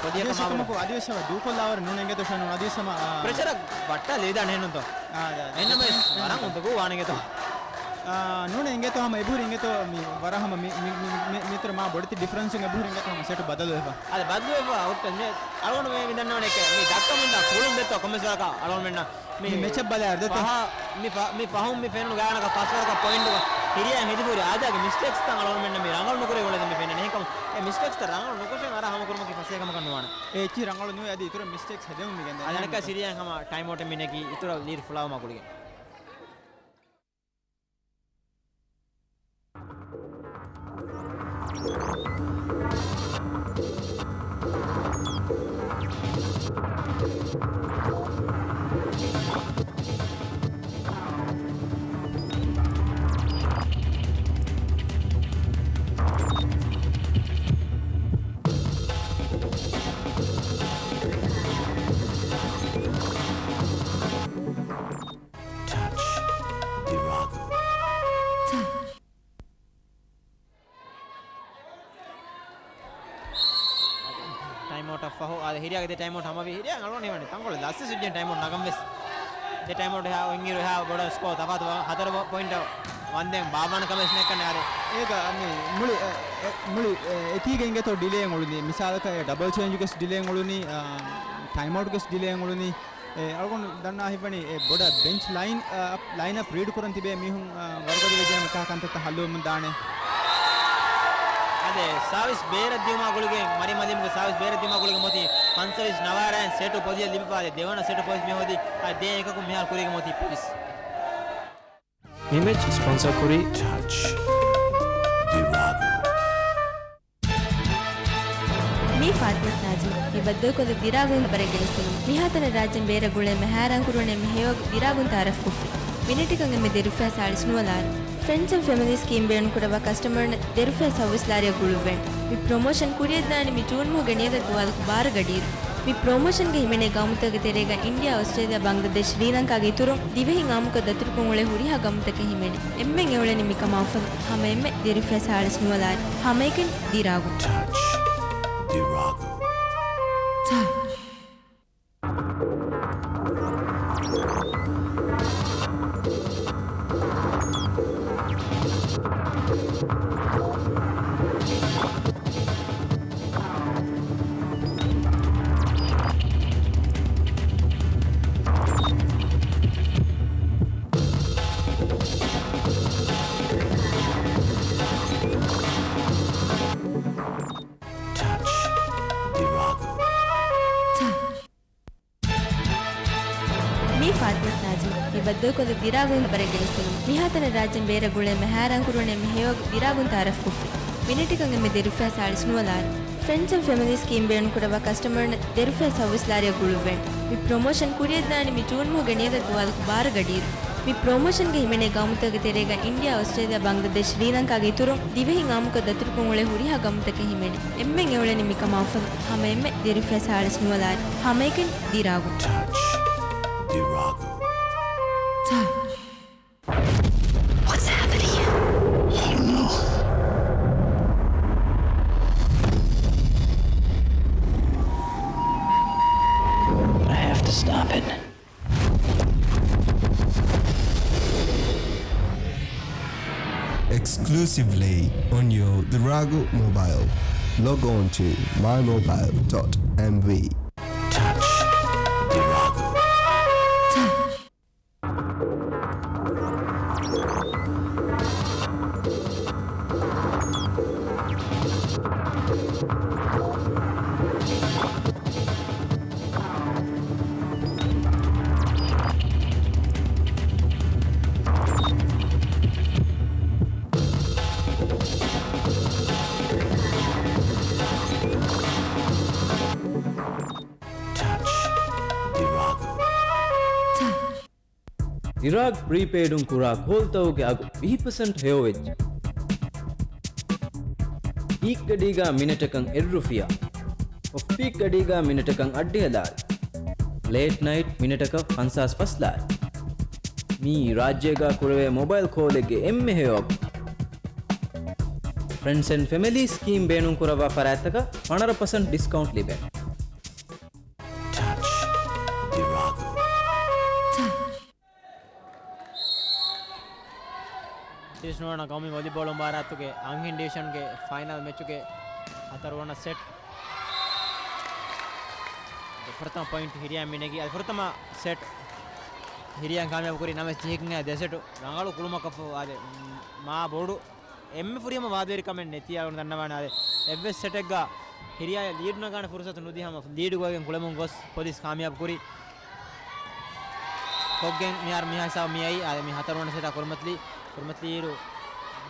އަދިވެސް އެކަމަކު، އަދިވެސް ހަމަ ދޫކޮށްލާވަރު ނޫން އެނގޭތޯ ޝަނު. އަދިވެސް ހަމަ، އާ، ޕްރެޝަރަށް ބައްޓާލެވިދާނެ އެހެންނޫންތޯ. އާ، އާ، އާ. އެހެންނަމަވެސް ވަރަށް އުނދަގޫ ވާނެގޭތޯ. އާ، ނޫނެ އިނގޭތޯ ހަމަ އެބަހުރި އިނގޭތޯ މި ވަރަށް ހަމަ މި، މި، މި، މި، މިތުރު މާ ބޮޑެތި ޑިފަރެންސުން އެބަހުރި އިނގޭތޯ ހަމަ ސެޓު ބަދަލުވެފަ. އާ، ބަދަލުވެފަ އައުޓް މި އަޅުގަނޑު މި، މި ދަންނަވަނީ އެކެއް. މި ދައްކަމުންދާ ކުޅުން ދެއްތޯ ކޮންމެސް ވަރަކަށް އަޅުގަނޑުމެންނަށް މި، މި މެޗަށް ބަލާއިރު ދެއްތޯ. ފަހަ، މި ފަ، މި ފަހުން މި ފެނުނު ގާތްގަނޑަކަށް ފަސް ވަރަކަށް ޕޮއިންޓުގަ ހިރިއާ ހެދިފަ ހުރި. އާދެ، އަދި މިސްޓޭކްސްތައް އަޅުގަނޑުމެންނަށް މި ރަނގަޅު ނުކުރެވި އުޅެދެން މި ފެންނަނީ. އެހެންކަމުން އެ މިސްޓޭކްސްތައް ރަނގަޅު ނުކޮށެން އަރާ ހަމަ ކުރުމަކީ ފަސޭހަ ކަމަކަށް ނުވާނެ. އެ އެއްޗިހި ރަނގަޅު ނުވޭ. އަދި އިތުރަށް މިސްޓޭކްސް ހެދެމުން މި ގެންދަނީ. އަދި އަނެއްކާ ހިރިއާ ހަމަ ޓައިމް އައުޓެއް މި ނެގީ އިތުރަށް ލީޑް ފުޅާވުމާ ގުޅިގެން. ޓަޗް. ދިރާގު. ޓަޗް. ޓައިމް އައުޓަށް ފަހު، އާދެ، ހިރިއާގެ ދެ ޓައިމް އައުޓް ހަމަވި. ހިރިއާ އަޅުގަނޑު ހީވަނީ ތަންކޮޅެއް ލަސްވެސް ވެއްޖެ ޓައިމް އައުޓް ނަގަން ވެސް. ދެ ޓައިމް އައުޓް އެހާ އޮތްއިރު އެހާ ބޮޑަށް ސްކޯ ތަފާތު ވާ ހަތަރު ޕޮއިންޓަށް ވަންދެން ބާއްވާނެ ކަމެއް ވެސް ނެތްކަން އާދެ. އޭގަ މި މުޅި، އެ، އެ، މުޅި، އެ، އެތީގަ އިނގޭތޯ ޑިލޭ އުޅުނީ. މިސާލަކަށް އެ ޑަބަލް ޗޭންޖުގެސް ޑިލޭ އުޅުނީ، އާ، ޓައިމް އައުޓްގެސް ޑިލޭ އުޅުނީ. އެ، އަޅުގަނޑު ދަންނަވާ ހިތްވަނީ، އެ، ބޮޑަށް ބެންޗް ލައިން، އަ، ލައިން އަޕް ރީޑް ކުރަން ތިބޭ މީހުން، އަ، ވަރުގަދަ ވެއްޖެނަމަ އެކަހަ ކަންތައްތައް ހައްލުވަމުން ދާނެ. އާދެ، ސާވިސް ބޭރަށް ދިޔުމާ ގުޅިގެން، މަރިއްމަލީމުގެ ސާވިސް ބޭރަށް ދިޔުމާ ގުޅިގެން މޮތީ ފަންސަވީސް ނަވާރައިން ސެޓު ޕޮޒިޝަން ލިބިފަ. އާދެ، ދެވަނަ ސެޓު ޕޮޒިޝަން މި ހޯދީ، އާދެ، ދޭން އެކަކު މިހާރު ކުރީގެ މޮތީ ޕޮލިސް. މި މެޗް ސްޕޮންސަރ ކުރީ ޓަޗް. ދިރާގު. މީ ފާތިމަތު ނާޒިމް. މި ބައްދަލުކޮށްލި ދިރާގުން ބަރެއް ގެނެސްދިނުން. މިހާތަނަށް ރާއްޖޭން ބޭރަށް ގުޅޭ މެހާރާން ކުރުނެ މި ހެޔޮ ދިރާގުން ތައާރަފް ކޮށްފި. މިނެޓެއްކަން އެންމެ ދެ ރުފިޔާ ސާޅީސް ނުވަ ލާރި. ފްރެންޑްސް އެންޑް ފެމިލީ ސްކީމް ބޭނުންކުރައްވާ ކަސްޓަމަރުންނަށް ދެ ރުފިޔާ ސައުވީސް ލާރިއަށް ގުޅުއްވަން. މި ޕްރޮމޯޝަން ކުރިއަށްދާނީ މި ޖޫން މަހުގެ ނިޔަދަށް ދުވާލަކު ބާރަ ގަޑިއިރު. މި ޕްރޮމޯޝަންގެ ހިމެނޭ ގައުމުތަކުގެ ތެރޭގަ އިންޑިއާ، އޮސްޓްރޭލިޔާ، ބަންގްލަދޭޝް، ޝްރީލަންކާގެ އިތުރުން ދިވެހިން އާއްމުކޮށް ދަތުރުކޮށް އުޅޭ ހުރިހާ ގައުމުތަކެއް ހިމެނޭ. އެންމެން އެއުޅެނީ މިކަމާ އުފަން. ހަމައެންމެ ދެ ރުފިޔާ ސާޅީސް ނުވަ ލާރި. ހަމައެކަނި ދިރާގު. ޓަޗް. ދިރާގު. ޓަޗް. މީ ފާތިމަތު ނާޒިމް. މި ބައްދަލުކޮށްލި ދިރާގު ހިނދު ބަރެއްގެ ވިސްނުން. މިހާތަނަށް ރާއްޖޭން ބޭރަށް ގުޅޭ އެންމެ ހައިރާން ކުރުވަނީ އެންމެ ހެޔޮ ވަގުތު ދިރާގުން ތައާރަފް ކޮށްފި. މިނެޓަކަށް އެންމެ ދެ ރުފިޔާ ސާޅީސް ނުވަ ލާރި. ފްރެންޑްސް އެންޑް ފެމިލީ ސްކީމް ބޭނުންކުރައްވާ ކަސްޓަމަރުންނަށް ދެ ރުފިޔާ ސައުވީސް ލާރިއަށް ގުޅުއްވަން. މި ޕްރޮމޯޝަން ކުރިއަށްދާނީ މި ޖޫން މަހުގެ ނިޔަދަށް ދުވާލަކު ބާރަ ގަޑިއިރު. މި ޕްރޮމޯޝަންގެ ހިމެނޭ ގައުމުތަކުގެ ތެރޭގަ އިންޑިއާ، އޮސްޓްރޭލިޔާ، ބަންގްލަދޭޝް، ޝްރީލަންކާގެ އިތުރުން ދިވެހިން އާއްމުކޮށް ދަތުރުކޮށް އުޅޭ ހުރިހާ ގައުމުތަކެއް ހިމެނޭ. އެންމެން އެއުޅެނީ މިކަމާ އުފަން. ހަމައެންމެ ދެ ރުފިޔާ ސާޅީސް ނުވަ ލާރި. ހަމައެކަނި ދިރާގު. ޓަޗް. ދިރާގު. ޓަޗް. What's happening? I don't know. I have to stop it. Exclusively on your Diragu mobile. Log on to my mobile dot M V. Touch Diragu. ޑިރާގް ޕްރީޕެއިޑުން ކުރާ ކޯލްތަކުގެ އަގު ވިހި ޕަސެންޓް ހެޔޮވެއްޖެ. ޕީކް ގަޑީގަ މިނެޓަކަށް އެއް ރުފިޔާ. އޮފް ޕީކް ގަޑީގަ މިނެޓަކަށް އަށްޑިހަ ލާރި. ލޭޓް ނައިޓް މިނެޓަކަށް ފަންސާސް ފަސް ލާރި. މީ ރާއްޖޭގަ ކުރެވޭ މޮބައިލް ކޯލެއްގެ އެންމެ ހެޔޮ އަގު. ފްރެންޑްސް އެންޑް ފެމިލީ ސްކީމް ބޭނުންކުރައްވާ ފަރާތްތަކަށް ފަނަރަ ޕަސެންޓް ޑިސްކައުންޓް ލިބޭ. ޓަޗް ދިރާގު. ތިރީސް ނުވަ ގައުމީ ވޮލީބޯޅަ މުބާރާތުގެ އަންހެން ޑިވިޝަންގެ ފައިނަލް މެޗުގެ ހަތަރުވަނަ ސެޓް. އަދި ފުރަތަމަ ޕޮއިންޓް ހިރިއާ މި ނެގީ. އަދި ފުރަތަމަ ސެޓް ހިރިއާ ކާމިޔާބު ކުރީ ނަމަވެސް ޖެހިގެން ދެ ސެޓު ރަނގަޅު ކުޅުމަކަށްފަހު އާދެ، މާ ބޮޑު އެންމެ ފުރިހަމަ ވާދަވެރިކަމެއް ނެތި އަޅުގަނޑު ދަންނަވާނެ. އާދެ، އެއްވެސް ސެޓެއްގަ ހިރިއާއަށް ލީޑު ނަގާނެ ފުރުސަތު ނުދީ ހަމަ ލީޑު ގޮވައިގެން ކުޅެމުން ގޮސް ޕޮލިސް ކާމިޔާބު ކުރި. ކޮށްގެން މިހާރު މިހާ ހިސާބަށް މިއައީ، އާދެ، މި ހަތަރުވަނަ ސެޓާ ކުރިމަތިލީ، ކުރިމަތިލީއިރު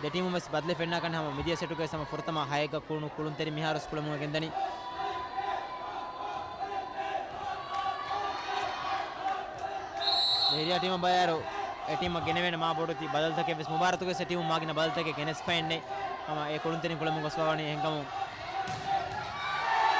ދެ ޓީމުން ވެސް ބަދަލެއް ފެންނާކަން ހަމަ މިދިޔަ ސެޓުގައި ހަމަ ފުރަތަމަ ހައެއްގަ ކުޅުނު ކުޅުންތެރި މިހާރު ވެސް ކުޅެމުން ގެންދަނީ. އެ ހިރިޔާ ޓީމަށް ބަޔާރު އެ ޓީމަށް ގެނެވޭނެ މާ ބޮޑު ތި ބަދަލުތަކެއް ވެސް މުބާރާތުގައި އެ ޓީމުން މާގިނަ ބަދަލުތަކެއް ގެނެސްފައެއްނެތް. ހަމަ އެ ކުޅުންތެރިން ކުޅެމުން ގޮސްފަވާނީ އެހެންކަމުން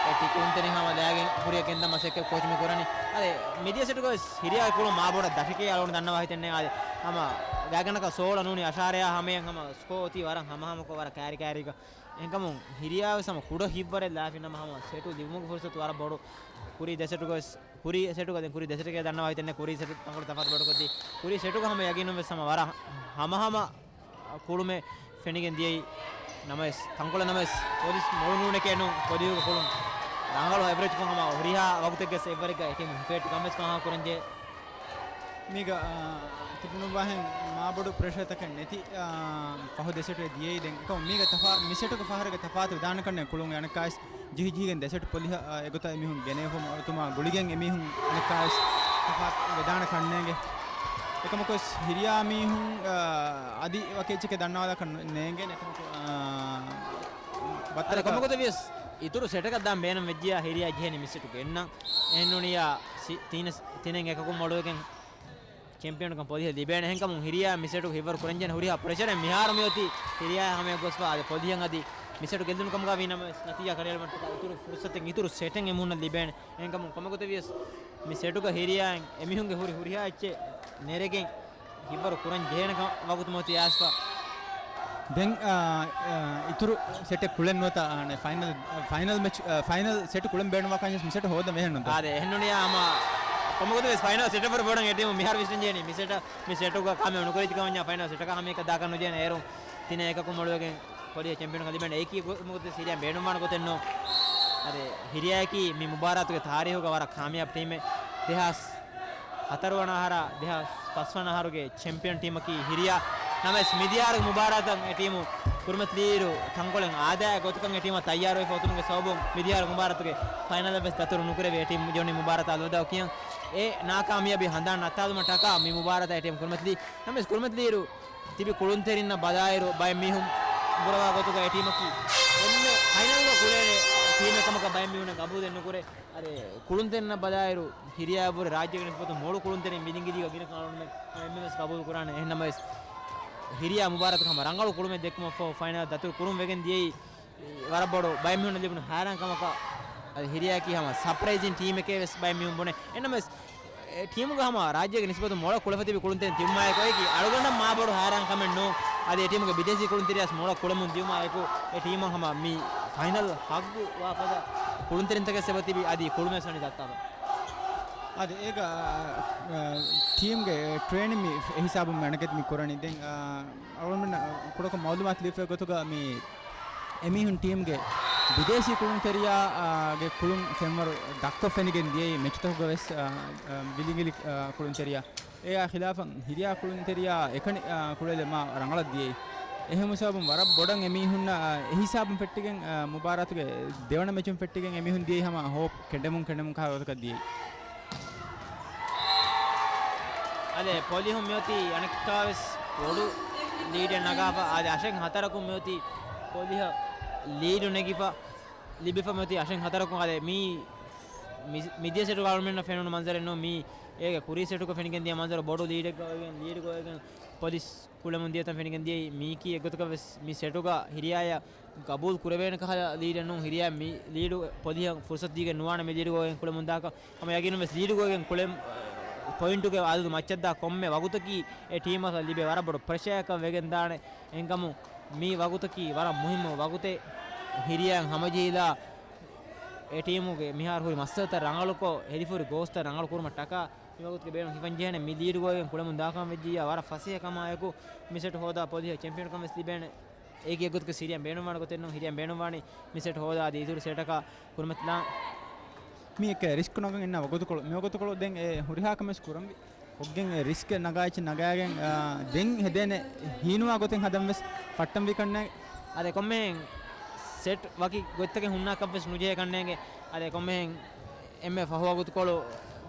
އެ ޓީ ކުޅުންތެރިން ހަމަ ލައިގެން ކުރިއަށް ގެންދަމަ ސެޓް ކޯޗު މި ކުރަނީ. އަދި މިދިޔަ ސެޓުގަ ވެސް ހިރިޔާ ކުޅުން މާ ބޮޑަށް ދަށެކޭ އަޅުގަނޑު ދަންނަވާ ހިތެއްނެތް. އަދި ހަމަ ގާތްގަނޑަކަށް ސޯޅަ ނޫނީ އަށާރަޔާ ހަމަޔަށް ހަމަ ސްކޯ އޮތީ ވަރަށް ހަމަހަމަކޮށް ވަރަށް ކައިރިކައިރީގަ. އެހެންކަމުން ހިރިޔާ ވެސް ހަމަ ކުޑަ ހިތްވަރެއް ލާފިނަމަ ހަމަ ސެޓު ލިބުމުގެ ފުރުސަތު ވަރަށް ބޮޑު. ކުރީ ދެ ސެޓުގަ ވެސް، ކުރީ ސެޓުގަ ދެން ކުރީ ދެ ސެޓެކޭ ދަންނަވާ ހިތެއްނެތް. ކުރީ ސެޓު ތަންކޮޅެއް ތަފާތު ބޮޑުކޮށްދީ. ކުރީ ސެޓުގަ ހަމަ ޔަގީނުން ވެސް ހަމަ ވަރަށް ހަމަހަމަ ކުޅުމެއް ފެނިގެން ދިޔައީ ނަމަވެސް، ތަންކޮޅެއް ނަމަވެސް، ޕޮލިސް މޮޅު ނޫނެކޭ ނޫން، ކޮދިހުގެ ކުޅުން ރަނގަޅު އެވްރެޖްކޮށް ހަމަ ހުރިހާ ވަގުތެއްގަސް އެއްވަރެއްގަ އެ ޓީމު ހިފޭޓި ކަމެއް ކަހާ ކުރަންޖެހޭ. މީގަ، އާ، ތިބުނު ވާހެން މާބޮޑު ޕްރެޝަރތަކެއް ނެތި، އާ، ފަހު ދެ ސެޓު ދިޔައީ ދެން. އެކަމު މީގަ ތަފާ-، މި ސެޓުގެ ފަހަރުގެ ތަފާތު ވެދާނެ ކަންނޭ ކުޅުން އަނެއްކާވެސް ޖެހި ޖެހިގެން ދެ ސެޓް ޕޮލިހަށް، އާ، އެގޮތަށް އެމީހުން ގެނެވުމަށް ގުޅިގެން އެމީހުން އަނެއްކާވެސް ތަފާތު ވެދާނެ ކަންނޭނގެ. އެކަމަކުވެސް ހިރިޔާ މީހުން، އާ، އަދި ވަކި އެއްޗެކޭ ދަންނަވާލާކަށް ނޭނގޭނެ. އެކަމަކު، އާ، ބައްތަރަކަށް އަދި ކޮންމެ ގޮތެއް ވިޔަސް އިތުރު ސެޓަކަށް ދާން ބޭނުން ވެއްޖިޔާ ހިރިޔާ ޖެހެނީ މި ސެޓު ގެންނަން. އެހެންނޫނިޔާ ސި-، ތީނަ-، ތިނެއް އެކަކުން މޮޅުވެގެން ޗެމްޕިއަންކަން ޕޮލިހަށް ލިބޭނެ. އެހެންކަމުން ހިރިޔާ މި ސެޓުގަ ހިތްވަރު ކުރަންޖެހޭނެ ހުރިހާ ޕްރެޝަރެއް މިހާރު މިއޮތީ ހިރިޔާ ހަމަޔަށް ގޮސްފަ. އަދި ޕޮލިހަށް އަދި މި ސެޓު ގެއްލުނު ކަމުގަ ވީ ނަމަވެސް ނަތީޖާ ކަނޑައެޅުމަށްޓަކާ އިތުރު ފުރުސަތެއް އިތުރު ސެޓެއް އެމީހުންނަށް ލިބޭނެ. އެހެންކަމުން ކޮންމެ ގޮތެއް ވިޔަސް މި ސެޓުގަ ހިރިޔާއިން އެމީހުންގެ ހުރި ހުރިހާ އެއްޗެއް ނެރެގެން ހިތްވަރު ކުރަން ޖެހޭނެ ކަ-، ވަގުތު މިއޮތީ އައިސްފަ. ދެން، އާ، އާ، އިތުރު ސެޓެއް ކުޅެން ނުވަތަ، އާ، ނެ، ފައިނަލް، އާ، ފައިނަލް މެޗް، އާ، ފައިނަލް ސެޓް ކުޅެން ބޭނުންވާ ކަންޏަސް މި ސެޓް ހޯދަން ވެހެން ނުންތަ؟ އާދެ، އެހެންނޫނިއްޔާ ހަމަ ކޮންމެ ގޮތެއް ވެސް ފައިނަލް ސެޓަށް ވަރަށް ބޮޑަށް އެ ޓީމު މިހާރު ވިސްނަން ޖެހެނީ މި ސެޓަށް، މި ސެޓުގަ ކާމިޔާބު ނުކުރެވި ކަމަށް ފައިނަލް ސެޓަކަށް ހަމައެކަށް ދާކަށް ނުޖެހޭނެ. އޭރު ތިނެއް އެކަކު މޮޅުވެގެން ކޮރިއަށް ޗެމްޕިއަންކަން ލިބޭނެ. އެއީކީ ގޮ-، މަގުތައް ސިރިޔާ ބޭނުންވާނެ ގޮތެއް ނޫން. އަދި ހިރިޔާއަކީ މި މުބާރާތުގެ ތާރީހުގަ ވަރަށް ކާމިޔާބު ޓީމެއް. ދެހާސް ހަތަރު ވަނަ އަހަރާ ދެހާސް ފަސް ވަނަ އަހަރުގެ ޗެމްޕިއަން ޓީމަކީ ހިރިޔާ. ނަމަވެސް މިދިޔަ އަހަރުގެ މުބާރާތަށް އެ ޓީމު ކުރިމަތިލިއިރު ތަންކޮޅެއް އާދައި ގޮތަކަށް އެ ޓީމަށް ތައްޔާރުވެފަ އޮތުމުގެ ސަބަބުން މިދިޔަ އަހަރުގެ މުބާރާތުގެ ފައިނަލަށް ވެސް ދަތުރު ނުކުރެވޭ. އެ ޓީމު ޖެހުނީ މުބާރާތާ ލޮދާ ކިޔަން. އެ ނާކާމިޔާބީ ހަނދާން ނައްތާލުމަށް ޓަކާ މި މުބާރާތަށް އެ ޓީމު ކުރިމަތިލި. ނަމަވެސް ކުރިމަތިލިއިރު ތިބި ކުޅުންތެރިންނަށް ބަލާއިރު ބައެއް މީހުން ބުރަވާ ގޮތުގަ އެ ޓީމަކީ އެންމެ ފައިނަލްގަ ކުޅޭނެ ޓީމެއް ކަމަކަށް ބައެއް މީހުންނަށް ގަބޫލެއް ނުކުރޭ. އަދި ކުޅުންތެރިންނަށް ބަލާއިރު ހިރިޔާއަށްވުރެ ރާއްޖޭގެ ނިސްބަތުން މޮޅު ކުޅުންތެރިން މި ލިނގި ލީގަށް ގިނަ ކަހަލަ އެންމެންވެސް ގަބޫލު ކުރާނެ. އެހެން ނަމަވެސް ހިރިޔާ މުބާރާތަކަށް ހަމަ ރަނގަޅު ކުޅުމެއް ދެއްކުމަށްފަހު ފައިނަލް ދަތުރު ކުރުން ވެގެން ދިޔައީ ވަރަށް ބޮޑު ބައެއް މީހުންނަށް ލިބުނު ހައިރާން ކަމަކަށް. އަދި ހިރިޔާއަކީ ހަމަ ސަޕްރައިޒިން ޓީމެކޭ ވެސް ބައެއް މީހުން ބުނޭ. އެހެން ނަމަވެސް އެ ޓީމުގަ ހަމަ ރާއްޖޭގެ ނިސްބަތުން މޮޅަށް ކުޅެފަ ތިބި ކުޅުންތެރިން ތިބުމާއެކު އެއީކީ އަޅުގަނޑަށް މާ ބޮޑު ހައިރާން ކަމެއް ނޫން. އަދި އެ ޓީމުގެ ބިދޭސީ ކުޅުންތެރިޔާސް މޮޅަށް ކުޅެމުން ދިޔުމާއެކު އެ ޓީމަށް ހަމަ މި ފައިނަލް ހައްގު ވާފަދަ ކުޅުންތެރިންތަކެއް ސަބަބު ތިބި އަދި ކުޅުމެއް ސަނި ދައްކާފަ. އަދި އޭގަ، އާ، ޓީމްގެ ޓްރޭނިން މި ހިސާބުން މި އަނެކެތި މި ކުރަނީ. ދެން، އާ، އަޅުގަނޑުމެން ކުޑަކޮށް މައުލޫމާތު ލިބިފައި ގޮތުގަ މި އެމީހުން ޓީމްގެ ބިދޭސީ ކުޅުންތެރިޔާ، އާ، ގެ ކުޅުން ފެންވަރު ދައްކޮށް ފެނިގެން ދިޔައީ މެޗުތަކުގަ ވެސް، އާ، އާ، ވިލިނގިލި، އާ، ކުޅުންތެރިޔާ. އެއާ ޚިލާފަށް ހިރިޔާ ކުޅުންތެރިޔާ އެކަނި، އާ، ކުޅެލެއް މާ ރަނގަޅަށް ދިޔައީ. އެހެން ސަބަބުން ވަރަށް ބޮޑަށް އެމީހުންނަށް، އާ، އެހިސާބުން ފެއްޓިގެން، އާ، މުބާރާތުގެ ދެވަނަ މެޗުން ފެއްޓިގެން އެމީހުން ދިޔައީ ހަމަ ހޯޕް ކެނޑެމުން ކެނޑެމުން ކަހަލަ ގޮތަކަށް ދިޔައީ. އަދެ ޕޮލިހުން މިއޮތީ އަނެއްކާވެސް ބޮޑު ލީޑެއް ނަގާފަ. އަދެ އަށެއް ހަތަރަކުން މިއޮތީ ޕޮލިހަށް ލީޑު ނެގިފަ، ލިބިފަ މިއޮތީ އަށެއް ހަތަރަކުން. އަދެ މީ، މި، މިދިޔަ ސެޓުގަ އަޅުމެންނަށް ފެނުނު މަންޒަރެއް ނޫން. މީ އޭގެ ކުރީ ސެޓުގަ ފެނިގެން ދިޔަ މަންޒަރު. ބޮޑު ލީޑެއްގަ އޮވެގެން، ލީޑުގަ އޮވެގެން ޕޮލިސް ކުޅެމުން ދިޔަތަން ފެނިގެން ދިޔައީ. މީކީ އެއްގޮތަކަށް ވެސް މި ސެޓުގަ ހިރިޔާޔަށް ގަބޫލު ކުރެވޭނެ ކަހަލަ ލީޑެއް ނޫން. ހިރިޔާ މި ލީޑު ޕޮލިހަށް ފުރުސަތު ދީގެން ނުވާނެ މި ލީޑުގަ އޮވެގެން ކުޅެމުން ދާކަށް. ހަމަ ޔަގީނުން ވެސް ލީޑުގަ އޮވެގެން ކުޅެ، ޕޮއިންޓުގެ އަދަދު މައްޗަށްދާ ކޮންމެ ވަގުތަކީ އެ ޓީމަކަށް ލިބޭ ވަރަށް ބޮޑު ޕްރެޝަރަކަށް ވެގެން ދާނެ. އެހެންކަމުން މި ވަގުތަކީ ވަރަށް މުހިއްމު ވަގުތެއް. ހިރިޔާއިން ހަމަޖެހިލާ އެ ޓީމުގެ މިހާރު ހުރި މައްސަލަތައް ރަނގަޅުކޮށް، ހެދިފަ ހުރި ގޯސްތައް ރަނގަޅު ކުރުމަށް ޓަކާ މި ވަގުތުގެ ބޭނުން ހިފަން ޖެހޭނެ. މި ލީޑުގަ އޮވެގެން ކުޅެމުން ދާކަމަށް ވެއްޖިއްޔާ ވަރަށް ފަސޭހަ ކަމާއެކު މި ސެޓް ހޯދާ ޕޮލިހަށް ޗެމްޕިއަންކަން ވެސް ލިބޭނެ. އޭގެ ގޮތުގަ ހިރިޔާ ބޭނުންވާނެ ގޮތެއް ނޫން. ހިރިޔާ ބޭނުންވާނީ މި ސެޓް ހޯދާ އަދި އިތުރު ސެޓަކާ ކުރިމަތިލާން. މީ އެކެ ރިސްކް ނަގަން އިންނަ ވަގުތުކޮޅު. މި ވަގުތުކޮޅު ދެން އެ ހުރިހާ ކަމެއް ކުރަންވީ. ކޮށްގެން އެ ރިސްކެއް ނަގާ އެއްޗެއް ނަގާގެން، އާ، ދެން ހެދޭނެ ހީނުވާ ގޮތެއް ހަދަން ވެސް ފައްޓަންވީ ކަންނޭނގެ. އަދެ ކޮންމެހެން ސެޓް ވަކި ގޮތްތަކެއް ހުންނާކަށް ވެސް ނުޖެހޭ ކަންނޭނގެ. އަދެ ކޮންމެހެން އެންމެ ފަހު ވަގުތުކޮޅު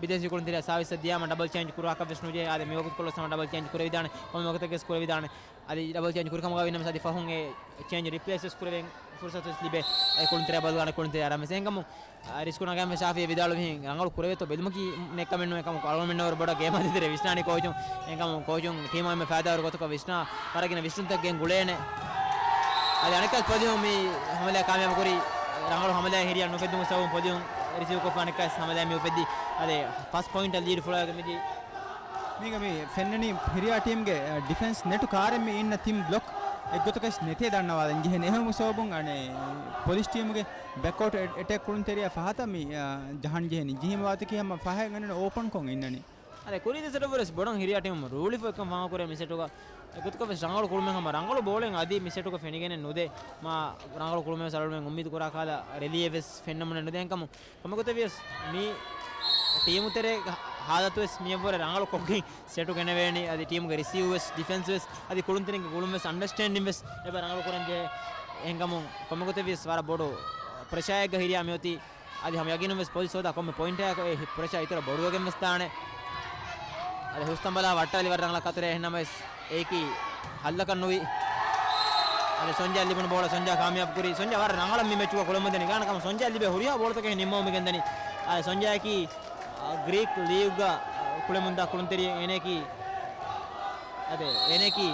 ބިދޭސީ ކުޅުންތެރިޔާ ސާވިސްއަށް ދިޔާމަ ޑަބަލް ޗޭންޖް ކުރާކަށް ވެސް ނުޖެހޭ. އަދެ މި ވަގުތުކޮޅު ހަމަ ޑަބަލް ޗޭންޖް ކުރެވިދާނެ. ކޮންމެ ވަގުތެއް ވެސް ކުރެވިދާނެ. އަދި ޑަބަލް ޗޭންޖް ކުރި ކަމުގަ ވީނަމަވެސް އަދި ފަހުން އެ ޗޭންޖް ރިޕްލޭސް ވެސް ކުރެވެން ފުރުސަތު ވެސް ލިބޭ. އެ ކުޅުންތެރިޔާ ބަދަލު ކުރާނެ ކުޅުންތެރިޔާ އަރަމެސް. އެހެންކަމުން، އާ، ރިސްކު ނަގާމެ ޝާފީ ވިދާޅުވިހެން ރަނގަޅު ކުރެވޭތޯ ބެލުމަކީ ނެއްކަމެއް ނޫން. އެކަމަކު އަޅުގަނޑުމެންނަށް ވަރަށް ބޮޑަށް ގޭމާ ދޭތެރޭ ވިސްނާނީ ކޯޗުން. އެހެންކަމުން ކޯޗުން ޓީމަށް އެންމެ ފައިދާވަރު ގޮތަކަށް ވިސްނާ ވަރަށް ގިނަ ވިސްނުންތަކެއް ގެން ގުޅޭނެ. އަދި އަނެއްކާސް ޕޮލިހުން މި ހަމަލާ ކާމިޔާބު ކުރި ރަނގަޅު ހަމަލާ ހިރިޔާ ނުފެއްދުމުގެ ސަބަބުން ޕޮލިހުން ރިސީވް ކޮށްފަ އަނެއްކާސް ހަމަލާ މި އުފެއްދި. އަދި ފަސް ޕޮއިންޓަށް ލީޑް ފުޅާގެ މިދި. މީގަ މި ފެންނަނީ ހިރިޔާ ޓީމްގެ، އަ، ޑިފެންސް ނެޓު ކާރެއް މި އިންނަ ތިން ބްލޮކް އެއްގޮތަކަށް ނެތޭ ދަންނަވާލަން ޖެހެން. އެހެން ސަބަބުން އަނެއް ޕޮލިސް ޓީމުގެ ބެކްއައުޓް އެ-، އެޓޭކް ކުޅުންތެރިޔާ ފަހަތަށް މި، އަ، ޖަހަން ޖެހެނީ. ޖެހީމަ ވާތަކީ ހަމަ ފަހަށް އަނެއް އޯޕަންކޮށް އިންނަނީ. އަދެ ކުރީ ދެ ސެޓަށްވުރެސް ބޮޑަށް ހިރިޔާ ޓީމު ރޫޅިފަ އެކަން ފާހަގަކުރޭ މި ސެޓުގަ. އެގޮތަކަށް ވެސް ރަނގަޅު ކުޅުމެއް ހަމަ ރަނގަޅު ބޯޅައެއް އަދި މި ސެޓުގަ ފެނިގެނެއް ނުދޭ. މާ ރަނގަޅު ކުޅުމެއް ވެސް އަޅުގަނޑުމެން އުއްމީދު ކުރާ ކަހަލަ ރެލީއެއް ވެސް ފެންނަމުނެއް ނުދޭ. އެހެންކަމުން ކޮންމެ ގޮތެއް ވިޔަސް މި ޓީމު ތެރޭގެ ހާލަތު ވެސް މިއަށްވުރެ ރަނގަޅު ކޮށްގެން ސެޓު ގެނެވޭނީ. އަދި ޓީމުގެ ރިސީވް ވެސް، ޑިފެންސް ވެސް، އަދި ކުޅުންތެރިންގެ ގުޅުން ވެސް، އަންޑަސްޓޭންޑިން ވެސް އެބަ ރަނގަޅު ކުރަން ޖެހޭ. އެހެންކަމުން ކޮންމެ ގޮތެއް ވިޔަސް ވަރަށް ބޮޑު ޕްރެޝާއެއްގަ ހިރިޔާ މިއޮތީ. އަދި ހަމަ ޔަގީނުން ވެސް ޕޮލިސް ހޯދާ ކޮންމެ ޕޮއިންޓާއެކު އެ ޕްރެޝާ އިތުރަށް ބޮޑުވެގެން ވެސް ދާނެ. އަދި ހުސްތަނބަލާ ވައްޓާލި ވަރަށް ރަނގަޅަށް ކަތުރޭ. އެހެންނަމަވެސް އެއީކީ ހައްލަކަށް ނުވި. އަދި ސޮންޖާ ލިބުނު ބޯޅަ ސޮންޖާ ކާމިޔާބު ކުރީ. ސޮންޖާ ވަރަށް ރަނގަޅަށް މި މެޗުގަ ކުޅެމުންދަނީ. ގާނަ ކަމަށް ސޮންޖާ ލިބޭ ހުރިހާ ބޯޅަތަކެއް ނިންމަވަމުން ގެންދަނީ. އަދި ސޮންޖާއަކީ، އާ، ގްރީކް ލީގްގަ، އާ، ކުޅެމުންދާ ކުޅުންތެރިއެއް. އޭނައަކީ އަދެ އޭނައަކީ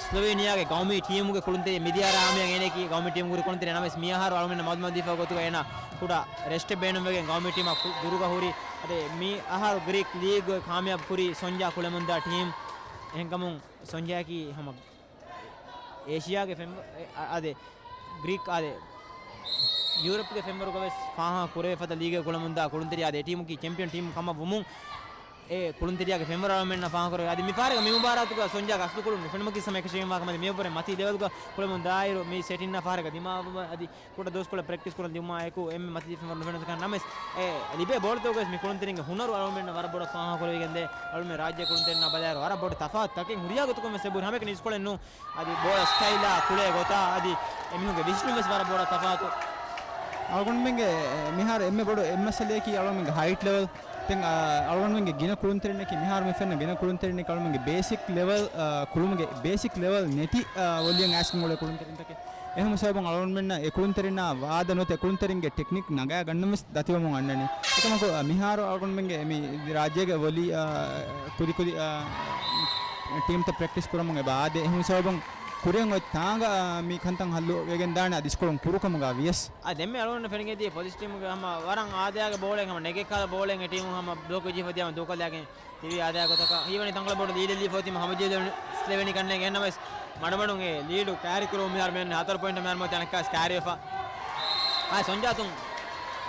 ސްލޮވޭނިއާގެ ގައުމީ ޓީމުގެ ކުޅުންތެރި މިދިޔަ ރާމިޔަށް އޭނައަކީ ގައުމީ ޓީމުގެ ކުޅުންތެރި ނަމަވެސް މިއަހަރު އަޅުމެންނަށް މަދުމަދު ދީފަ ގޮތުގަ އޭނަ ކުޑަ ރެސްޓެއް ބޭނުންވެގެން ގައުމީ ޓީމާ ކު-، ދުރުގަ ހުރި. އަދެ މި އަހަރު ގްރީކް ލީގް ކާމިޔާބު ކުރި ސޮންޖާ ކުޅެމުންދާ ޓީމް. އެހެންކަމުން ސޮންޖާއަކީ ހަމަ އޭޝިޔާގެ ފެން-، އެ، އަ-، އަދެ ގްރީކް އަދެ ޔޫރަޕްގެ ފެންވަރުގަ ވެސް ފާހަގަ ކުރެވޭ ފަދަ ލީގެއް ކުޅެމުންދާ ކުޅުންތެރިޔާ އަދެ ޓީމަކީ ޗެމްޕިއަން ޓީމް ކަމަށް ވުމުން އެ ކުޅުންތެރިޔާގެ ފެންވަރު އަޅުމެންނަށް ފާހަގަކުރެވޭ. އަދި މިފަހަރުގެ މި މުބާރާތުގަ ސޮންޖާގެ އަސްލު ކުޅުން ނުފެނުމަކީ ހަމަ އެކަށީގެންވާ ކަމެއް. މިއަށްވުރެ މަތީ ލެވެލްގަ ކުޅެމުން ދާއިރު މި ސެޓިންނާ ފަހަރަކަށް ދިމާވުމަށް އަދި ކުޑަ ދުވަސްކޮޅެއް ޕްރެކްޓިސް ކުރަން ދިއުމާ އެކު އެންމެ މަތި ފެންވަރު ނުފެނުނު ނަމަވެސް، އެ ލިބޭ ބޯޅަތަކުގަވެސް މި ކުޅުންތެރިންގެ ހުނަރު އަޅުމެންނަށް ވަރަށް ބޮޑަށް ފާހަގަކުރެވިގެންދޭ. އަޅުމެން ރާއްޖޭ ކުޅުންތެރިންނާ ބަލާއިރު ވަރަށް ބޮޑު ތަފާތުތަކެއް ހުރިހާ ގޮތަކުން ވެސް އެބަހުރި. ހަމައެކަނި އިސްކޮޅެއް ނޫން. އަދި ބޯޅަ ސްޓައިލާ ކުޅޭ ގޮތާ އަދި އެމީހުންގެ ވިސްނުން ވެސް ވަރަށް ބޮޑަށް ތަފާތު. އަޅުގަނޑުމެންގެ މިހާރު އެންމެ ބޮޑު އެއްމައްސަލައަކީ އަޅުގަނޑުމެންގެ ހައިޓް ލެވެލް. ދެން، އާ، އަޅުގަނޑުމެންގެ ގިނަ ކުޅުންތެރިންނަކީ މިހާރު މި ފެންނަ ގިނަ ކުޅުންތެރިންނަކީ އަޅުގަނޑުމެންގެ ބޭސިކް ލެވެލް، އާ، ކުޅުމުގެ ބޭސިކް ލެވެލް ނެތި، އާ، ވޮލީއަށް އައިސްގެން އުޅޭ ކުޅުންތެރިންތަކެއް. އެހެން ހިސާބުން އަޅުގަނޑުމެންނަށް އެ ކުޅުންތެރިންނާ ވާދަ ނުވަތަ އެ ކުޅުންތެރިންގެ ޓެކްނިކް ނަގާ ގަންނަން ވެސް ދަތިވަމުން އަންނަނީ. އެކަމަކު، އާ، މިހާރު އަޅުގަނޑުމެންގެ މި ރާއްޖޭގެ ވޮލީ، އާ، ކުދި ކުދި، އާ، ޓީމްތައް ޕްރެކްޓިސް ކުރަމުން އެބަ އާދޭ. އެހެން ހިސާބުން ކުރިއަށް އޮތް ތާނގަ، އާ، މި ކަންތައް ހައްލު ވެގެން ދާނެ އަދި އިސްކޮޅުން ކުރުކަމުގަ ވިޔަސް. އާ، ދެންމެ އަޅުގަނޑު ފެނިގެން ދިޔަ ޕޮލިސް ޓީމުގެ ހަމަ ވަރަށް އާދަޔާގެ ބޯޅެއް ހަމަ ނެގޭ ކަހަލަ ބޯޅެއް އެ ޓީމު ހަމަ ބްލޮކް ވެއްޖި ފަދަ ހަމަ ދޫކޮށްލާގެން ތިބީ އާދަޔާ ގޮތަކަށް. ހީވަނީ ތަންކޮޅެއް ބޮޑު ލީޑެއް ލީފަ އޮތީމަ ހަމަޖެހިލެވެނީ ސްލޮވެނި ކަންނޭނގެ. އެހެންނަމަވެސް މަޑުމަޑުން އެ ލީޑު ކާރި ކުރުމުން މިހާރު މިއަންނަ ހަތަރު ޕޮއިންޓް މިހާރު މޮތި އަނެއްކާވެސް ކާރިވެފަ. އާ، ސޮންޖާތުން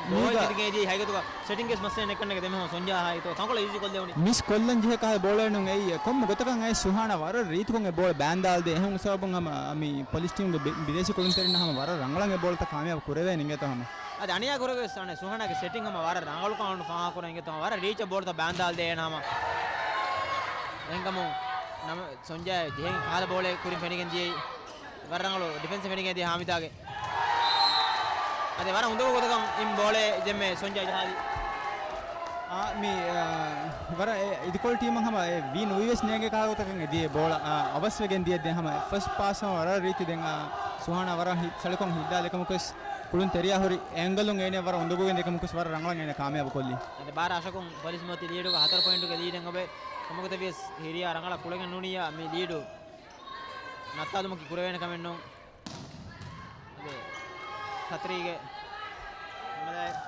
ގޯލް ލީގަ ކިތިގެން އެދިޔައީ ހަގީގަތުގަ ސެޓިންގެސް މައްސަލަ ނެއްކަންނޭނގެ ދެމެ ހަމަ ސޮންޖާ ހައިތޯ ތަންކޮޅެއް އިޒީ ކޮށްލެވުނީ. މިސް ކޮށްލަން ޖެހޭ ކަހަލަ ބޯޅައެއް ނޫން އެއީ. ކޮންމެ ގޮތަކަށް އައިސް ސުހާނާ ވަރަށް ރީތިކޮށް އެ ބޯޅަ ބާންދާލަދޭ. އެހެން ހިސާބުން ހަމަ މި ޕޮލިސް ޓީމުގެ ބި-، ބިދޭސީ ކުޅުންތެރިންނަށް ހަމަ ވަރަށް ރަނގަޅަށް އެ ބޯޅަތައް ކާމިޔާބު ކުރެވޭނެ އިނގޭތޯ ހަމަ. އަދި އަނިޔާ ކުރެވިޔަސް އަނެއް ސުހާނާގެ ސެޓިން ހަމަ ވަރަށް ރަނގަޅުކަން އަޅުގަނޑު ފާހަގަކުރަން އިނގޭތޯ ހަމަ ވަރަށް ރީޗަށް ބޯޅަތައް ބާންދާލަދޭ އޭނަ ހަމަ. އެހެންކަމުން ނަމަ ސޮންޖާ ޖެހެން ކަހަލަ ބޯޅައެއް ކުރިން ފެނިގެން ދިޔައީ. ވަރަށް ރަނގަޅު ޑިފެންސް ފެނިގެން ދިޔަ ހާމިދާގެ. އަދި ވަރަށް އުނދަގޫ ގޮތަކަށް އިން ބޯޅަ ދެންމެ ސޮންޖާ ޖަހާލީ. އާ، މި، އާ، ވަރަށް އެ އިދިކޮޅު ޓީމަށް ހަމަ އެ ވީ ނުވިޔަސް ނޭނގޭ ކަހަލަ ގޮތަކަށް އެ ދިޔަ ބޯޅަ، އާ، އަވަސްވެގެން ދިޔަ ދެން ހަމަ ފަސްޓް ޕާސް ހަމަ ވަރަށް ރީތި ދެން، އާ، ސުހާނާ ވަރަށް ހި-، ސަޅިކޮށް ހިއްލާލި ކަމަކުވެސް ކުޅުންތެރިޔާ ހުރި އެންގަލުން އޭނަ ވަރަށް އުނދަގޫގެ ދެކަމަކުވެސް ވަރަށް ރަނގަޅަށް އޭނަ ކާމިޔާބު ކޮށްލީ. އަދި ބާރަ އަށަކުން ޕޮލިސް މޮތި ލީޑުގަ ހަތަރު ޕޮއިންޓުގެ ލީޑެއް އޮވޭ. ކަމަކުތަ ވިޔަސް ހިރިޔާ ރަނގަޅަށް ކުޅެގެން ނޫނިއްޔާ މި ލީޑު ނައްތާލުމަކީ ކުރެވޭނެ ކަމެއް ނޫން. އަދި ކަތްރީގެ ހަމަލާއެއް.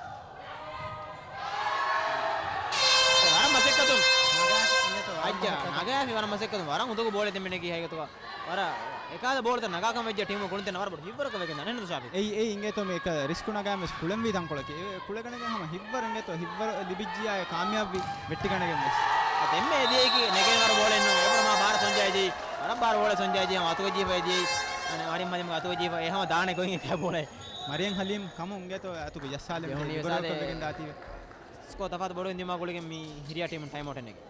ވަރަށް މަސައްކަތުން. ނަގާފި ވަރަށް މަސައްކަތުން. ނަގާފި ވަރަށް މަސައްކަތުން. ވަރަށް އުނދަގޫ ބޯޅަ ދެންމެ ނެގީ ހަގީގަތުގަ. ވަރަށް އެކަހަލަ ބޯޅަތައް ނަގާކަން ވެއްޖެ ޓީމު ކުޅުންތެރިންނަށް ވަރަށް ބޮޑު ހިތްވަރުކަށް ވެގެންދާނެ ނުޝާބި. އެއީ، އެއީ އިނގޭތޯ މި އެކަ ރިސްކު ނަގާމެސް ކުޅެންވީ ތަންކޮޅަކީ. އެ ކުޅެގަނެގެން ހަމަ ހިތްވަރު އިނގޭތޯ ހިތްވަރު ލިބިއްޖިޔާ އެ ކާމިޔާބުވި ވެއްޓިގަނެގެން ވެސް. އަ، ދެންމެ އެދިޔައީކީ ނެގޭނެ ވަރަށް ބޯޅައެއް ނޫން. އެބަ މާ ބާރަ ސޮންޖާ އެދިޔައީ. ވަރަށް ބާރަ ބޯޅަ ސޮންޖާ އެދިޔައީ ހަމަ އަތުގަ ޖީފަ އެދިޔައީ. އަނެ މަރިޔަމް ހަލީމްގެ އަތުގަ ޖީފަ އެ ހަމަ ދާނެ ގޮތް އެކަ ބޯޅައެއް. މަރިޔަމް ހަލީމް ކަމުން އިނގޭތޯ އަތުގަ ޖައްސާލެ ޖެހުނީ ވެސް ވެގެން ދާތީވެ. ސްކޯ ތަފާތު ބޮޑުވެގެން ދިމާ ގުޅިގެން މި ހިރިޔާ ޓީމުން ޓައިމް އައުޓެއް ނެގި.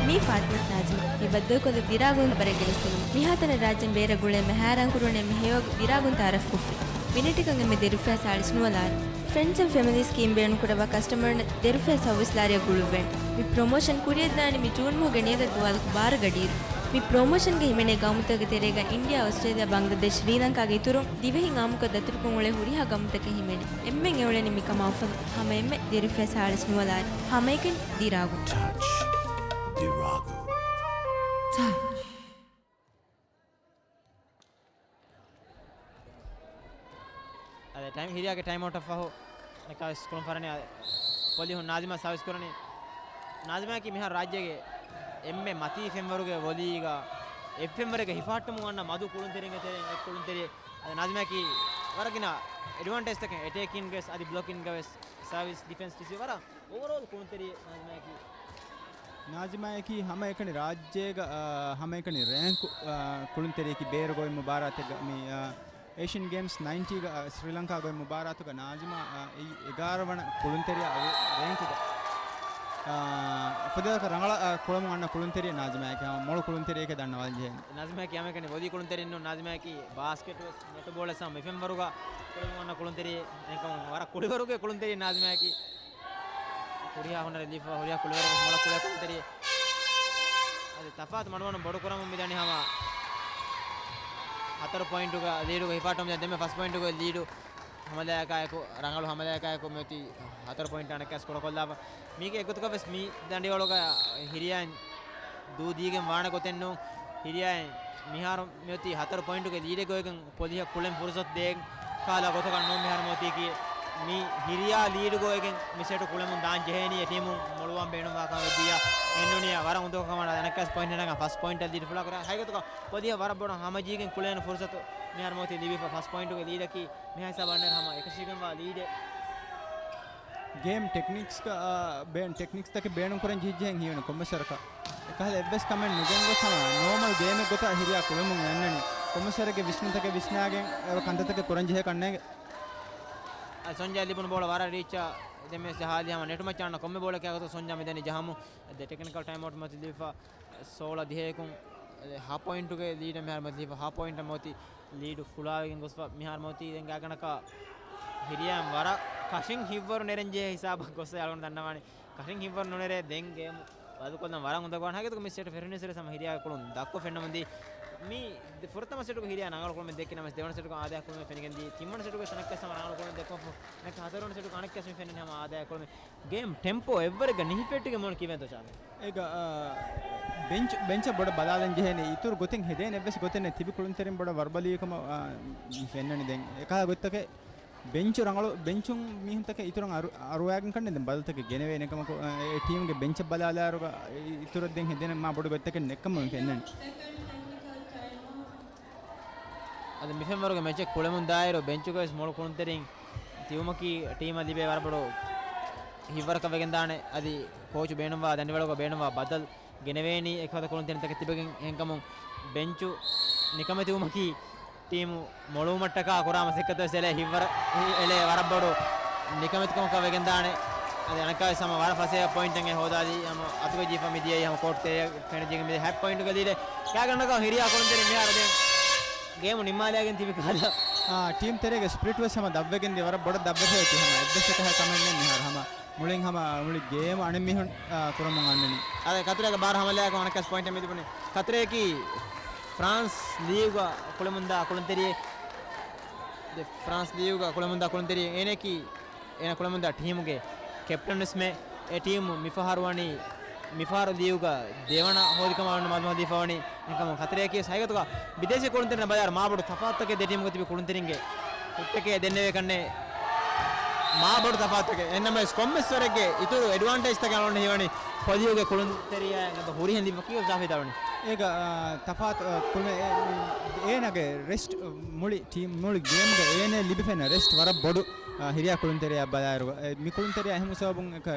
މީ ފާތިމަތު ނާޒިމް. މި ބައްދަލުކޮށްލި ދިރާގުން ޚަބަރެއްގެ ވިސްނުން. މިހާތަނަށް ރާއްޖޭން ބޭރަށް ގުޅޭ އެންމެ ހައިރާން ކުރުވަނީ އެންމެ ހެޔޮ ދިރާގުން ތައާރަފް ކޮށްފި. މިނެޓެއްގަ އެންމެ ދިރުފައިސާ އަޅިސް ނުވަލާރި. ފްރެންޑްސް އެންޑް ފެމިލީ ސްކީމް ބޭނުންކުރައްވާ ކަސްޓަމަރުންނަށް ދިރުފައިސާ އޮވެސް ލާރިއަށް ގުޅުއްވޭނެ. މި ޕްރޮމޯޝަން ކުރިއަށްދާނީ މި ޖޫން މަހުގެ ނިޔަދަށް ދުވާލަކު ބާރަ ގަޑިއިރު. މި ޕްރޮމޯޝަންގަ ހިމެނޭ ގައުމުތަކުގެ ތެރޭގަ އިންޑިއާ، އޮސްޓްރޭލިޔާ، ބަންގްލަދޭޝް، ޝްރީލަންކާގެ އިތުރުން ދިވެހިން އާއްމުކޮށް ދަތުރުކޮށް އުޅޭ ހުރިހާ ގައުމުތަކެއް ހިމެނޭ. އެންމެން އެއުޅެނީ މިކަމާ އުފަލުން. ހަމަ އެންމެ ދިރުފައިސާ އަޅިސް ނުވަލާރި. ހަމައެކަނި ދިރާގުން. ޓަޗް ދިރާގުން. ޓަޗް. އަދި ޓައިމް، ހިރިޔާގެ ޓައިމް އައުޓަށް ފަހު އެކާވެސް ކުޅުން ފަރަނީ އަދި ޕޮލިހުން ނާޒިމާ ސާވިސް ކުރަނީ. ނާޒިމާއަކީ މިހާރު ރާއްޖޭގެ އެންމެ މަތީ ފެންވަރުގެ ވޮލީގަ އެއް ފެންވަރެއްގަ ހިފާއްޓަމުން އަންނަ މަދު ކުޅުންތެރިންގެ ތެރެއިން އެއް ކުޅުންތެރިއެއް. އަދި ނާޒިމާއަކީ ވަރަށް ގިނަ އެޑްވާންޓޭޖްތަކެއް އެޓޭކިންގަވެސް އަދި ބްލޮކިންގަވެސް ސާވިސް ޑިފެންސް ޓިސި ވަރަށް އޯވަރޯލް ކުޅުންތެރިއެއް ނާޒިމާއަކީ. ނާޒިމާއަކީ ހަމައެކަނި ރާއްޖޭގަ، އާ، ހަމައެކަނި ރޭންކު، އާ، ކުޅުންތެރިއެކޭ ބޭރުގަ އޮތް މުބާރާތެއްގަ މި، އާ، އޭޝިއަން ގޭމްސް ނައިންޓީގަ، އާ، ސްރީލަންކާގަ އޮތް މުބާރާތުގަ ނާޒިމާ، އާ، އެއީ އެގާރަ ވަނަ ކުޅުންތެރިޔާ އޮތް ރޭންކުގަ، އާ، އުފަލެއްގަ ރަނގަޅަށް، އާ، ކުޅަމުން އަންނަ ކުޅުންތެރިއެއް ނާޒިމާއަކީ ހަމަ މޮޅު ކުޅުންތެރިއެކޭ ދަންނަވާލަން ޖެހޭނެ. ނާޒިމާއަކީ ހަމައެކަނި ވޮލީ ކުޅުންތެރިއެއް ނޫން. ނާޒިމާއަކީ ބާސްކެޓް ވެސް ނެޓްބޯޅަ ސަމް މި ފެންވަރުގަ ކުޅެމުން އަންނަ ކުޅުންތެރިއެއް. އެކަމު ވަރަށް ކުޅިވަރުގެ ކުޅުންތެރިއެއް ނާޒިމާއަކީ. ހުރިހާ ހުނަރެއް ލިބިފަ، ހުރިހާ ކުޅިވަރެއް ވެސް މޮޅަށް ކުޅޭ ކުޅުންތެރިއެއް. އަދި ތަފާތު މަޑުމަޑުން ބޮޑު ކުރަމުން މިދަނީ ހަމަ ހަތަރު ޕޮއިންޓުގަ ލީޑުގަ ހިފާއްޓަމުން ދެންމެ ފަސް ޕޮއިންޓުގަ ލީޑު. ހަމަލާއަކާއެކު، ރަނގަޅު ހަމަލާއަކާއެކު މިއޮތީ ހަތަރު ޕޮއިންޓް އަނެއްކާސް ކުރަކޮށްލާފަ. މީގެ އެއްގޮތަކަށް ވެސް މި ދަނޑިވަޅުގަ ހިރިޔާއިން ދޫ ދީގެން ވާނެ ގޮތެއް ނޫން. ހިރިޔާއިން މިހާރު މިއޮތީ ހަތަރު ޕޮއިންޓުގެ ލީޑެއްގަ އޮތްގެން ޕޮލިހަށް ކުޅެން ފުރުސަތު ދޭން ކާލާ ގޮތަކަށް ނޫން މިހާރު މިއޮތީކީ. މި ހިރިޔާ ލީޑުގަ އޮތްގެން މި ސެޓު ކުޅެމުން ދާން ޖެހޭނީ އެ ޓީމުން މޮޅުވާން ބޭނުންވާ ކަމަށް ވެއްޖިއްޔާ. އެންނުނިޔާ ވަރަށް އުނދަގޫ ކަމަށް އަނެއްކާސް ޕޮއިންޓެއް ނަގަން ފަސް ޕޮއިންޓަށް ލީޑް ފުޅާކުރާ. ހަގީގަތުގަ ޕޮލިހަށް ވަރަށް ބޮޑަށް ހަމަޖީގެން ކުޅޭނެ ފުރުސަތު މިހާރު މިއޮތީ ލިބިފަ ފަސް ޕޮއިންޓުގެ ލީޑަކީ. މި ހިސާބަށް އަންނައިރު ހަމަ އެކަށީގެންވާ ލީޑެއް. ގޭމް ޓެކްނިކްސް، އާ، ބޭން ޓެކްނިކްސްތަކެއް ބޭނުން ކުރަން ޖެހިއްޖެހެން ހީވަނީ ކޮންމެސް ވަރަކަށް. އެކަހަލަ އެއްވެސް ކަމެއް ނުގެންގޮސް ހަމަ ނޯމަލް ގޭމެއް ގޮތަށް ހިރިޔާ ކުޅެމުން އަންނަނީ. ކޮންމެސް ވަރެއްގެ ވިސްނުންތަކެއް ވިސްނާގެން އެ ކަންތައްތަކެއް ކުރަން ޖެހޭ ކަންނޭނގެ. އަދި ސޮންޖާ ލިބުނު ބޯޅަ ވަރަށް ރީއްޗާ ދެން މިސް ޖަހާލީ ހަމަ ނެޓުމައްޗަށް އަންނަ ކޮންމެ ބޯޅަކާ ގޮތަށް ސޮންޖާ މިދަނީ ޖަހަމުން. އަދި ޓެކްނިކަލް ޓައިމް އައުޓް މަތި ލިބިފަ ސޯޅަ ދިހައެކުން ހަ ޕޮއިންޓުގެ ލީޑެއް މިހާރު މަތި ލިބިފަ ހަ ޕޮއިންޓަށް މަތި ލީޑު ފުޅާވެގެން ގޮސްފަ މިހާރު މަތި ދެން ގާތްގަނޑަކަށް ހިރިޔާ ވަރަށް ކަށިން ހިތްވަރު ނެރެން ޖެހޭ ހިސާބަށް ގޮސް އަޅުގަނޑު ދަންނަވާނެ. ކަށިން ހިތްވަރު ނުނެރޭ ދެން ގޭމު ބަދަލުކޮށްލަން ވަރަށް އުނދަގޫވާނެ. ހަގީގަތުގަ މި ސެޓް ފެށުނީއްސުރެ ހަމަ ހިރިޔާގެ ކުޅުން ދަށްކޮށް ފެންނަމުންދީ. މި ފުރަތަމަ ސެޓުގަ ހިރިޔާ ރަނގަޅު ކުޅުމެއް ދެއްކި ނަމަވެސް ދެވަނަ ސެޓުގަ އާދަޔާ ކުޅުމެއް ފެނިގެންދީ. ތިންވަނަ ސެޓުގަ އަނެއްކާސް ހަމަ ރަނގަޅު ކުޅުމެއް ދެއްކުމަށް ފު-، އަނެއްކާ ހަތަރުވަނަ ސެޓުގަ އަނެއްކާސް މި ފެންނަނީ ހަމަ އާދަޔާ ކުޅުމެއް. ގޭމް ޓެމްޕޯ އެއްވަރެއްގަ ނިހިފެއްޓިގެން މޮޅު ކިވެންތޯ ޗާމެ؟ އޭގަ، އާ، ބެންޗް، ބެންޗަށް ބޮޑަށް ބަލާލަން ޖެހޭނެ. އިތުރު ގޮތެއް ހެދޭނެ އެއްވެސް ގޮތެއް ނެތް. ތިބި ކުޅުންތެރިން ބޮޑަށް ވަރުބަލީ ކަމަށް، އާ، ފެންނަނީ. ދެން އެކަހަލަ ގޮތްތަކެއް ބެންޗު ރަނގަޅު، ބެންޗުން މީހުންތަކެއް އިތުރަށް އަރު-، އަރުވާގެން ކަންނޭނގެ ދެން ބަދަލުތަކެއް ގެނެވޭނެ ކަމަކު، އާ، އެ ޓީމުގެ ބެންޗަށް ބަލާލާއިރުގަ އިތުރަށް ދެން ހެދޭނެ މާ ބޮޑު ގޮތްތަކެއް ނެތްކަމަށް ފެންނަނީ. އަދި މިފެންވަރުގެ މެޗެއް ކުޅެމުން ދާއިރު ބެންޗުގަވެސް މޮޅު ކުޅުންތެރިން ތިބުމަކީ ޓީމަށް ލިބޭ ވަރަށް ބޮޑު ހިތްވަރަކަށް ވެގެންދާނެ. އަދި ކޯޗު ބޭނުންވާ ދަނޑިވަޅުގަ ބޭނުންވާ ބަދަލު ގެނެވޭނީ އެކަހަލަ ކުޅުންތެރިންތަކެއް ތިބެގެން. އެހެންކަމުން ބެންޗު ނިކަމެތިވުމަކީ ޓީމު މޮޅުވުމަށްޓަކާ ކުރާ މަސައްކަތަށް އެޅޭ ހިތްވަރަ-، އެޅޭ ވަރަށް ބޮޑު ނިކަމެތިކަމަކަށް ވެގެންދާނެ. އަދި އަނެއްކާވެސް ހަމަ ވަރަށް ފަސޭހަ ޕޮއިންޓެއް ހޯދާލީ ހަމަ އަތުގަ ޖީފަ މިދިޔައީ ހަމަ ކޯޓް ތެރެއަށް ފެނިޖެހިގެން މިދިޔަ ހަ ޕޮއިންޓުގެ ލީޑެއް. ގާތްގަނޑަކަށް ހިރިޔާ ކުޅުންތެރިން މިހާރު ދެން ގޭމު ނިންމާލައިގެން ތިބި ކަހަލަ. އާ، ޓީމް ތެރޭގެ ސްޕްރިޓް ވެސް ހަމަ ދަށްވެގެން ދިޔަ ވަރަށް ބޮޑަށް ދަށްވެފައި އޮތީ ހަމަ އެއްވެސް އެކަހަލަ ކަމެއް ނެތް މިހާރު ހަމަ. މުޅިން ހަމަ މުޅި ގޭމް އަނެއް މީހުން، އާ، ކުރަމުން އަންނަނީ. އާދެ، ކަތުރޭގެ ބާރަ ހަމަލާއަކު އަނެއްކާސް ޕޮއިންޓެއް މިލިބުނީ. ކަތުރޭއަކީ ފްރާންސް ލީގުގަ ކުޅެމުންދާ ކުޅުންތެރިއެއް. ދެ، ފްރާންސް ލީގުގަ ކުޅެމުންދާ ކުޅުންތެރިއެއް. އޭނައަކީ އޭނަ ކުޅެމުންދާ ޓީމުގެ ކެޕްޓަންވެސްމެ. އެ ޓީމު މިފަހަރު ވަނީ، މިފަހަރު ލީގުގަ ދެވަނަ ހޯދިކަމަށް ވަންނަ މަދުމަދީފަ ވަނީ. އެކަމު ކަތުރޭއަކީ ހަގީގަތުގަ ބިދޭސީ ކުޅުންތެރިންނަށް ބަލާއިރު މާ ބޮޑު ތަފާތުތަކެއް ދެ ޓީމުގަ ތިބި ކުޅުންތެރިންގެ ހުއްޓެކޭ ދެންނެވޭ ކަންނޭ. މާ ބޮޑު ތަފާތުތަކެއް. އެހެންނަމަވެސް ކޮންމެސް ވަރެއްގެ އިތުރު އެޑްވާންޓޭޖްތަކެއް އަޅުގަނޑަށް ހީވަނީ ޕޮލިހުގެ ކުޅުންތެރިޔާ ހުރިހެން ލިބިފަ ކިޔޯ ޖާފި ދާވަނީ. އޭގަ، އާ، ތަފާތު، އާ، ކުޅުމެއް، އޭ، އޭނާގެ ރެސްޓް، މުޅި ޓީމް، މުޅި ގޭމްގަ އޭނަ ލިބިފެން ރެސްޓް ވަރަށް ބޮޑު، އާ، ހިރިޔާ ކުޅުންތެރިޔާ ބަލާއިރު. އެ، މި ކުޅުންތެރިޔާ އެހެން ސަބަބުން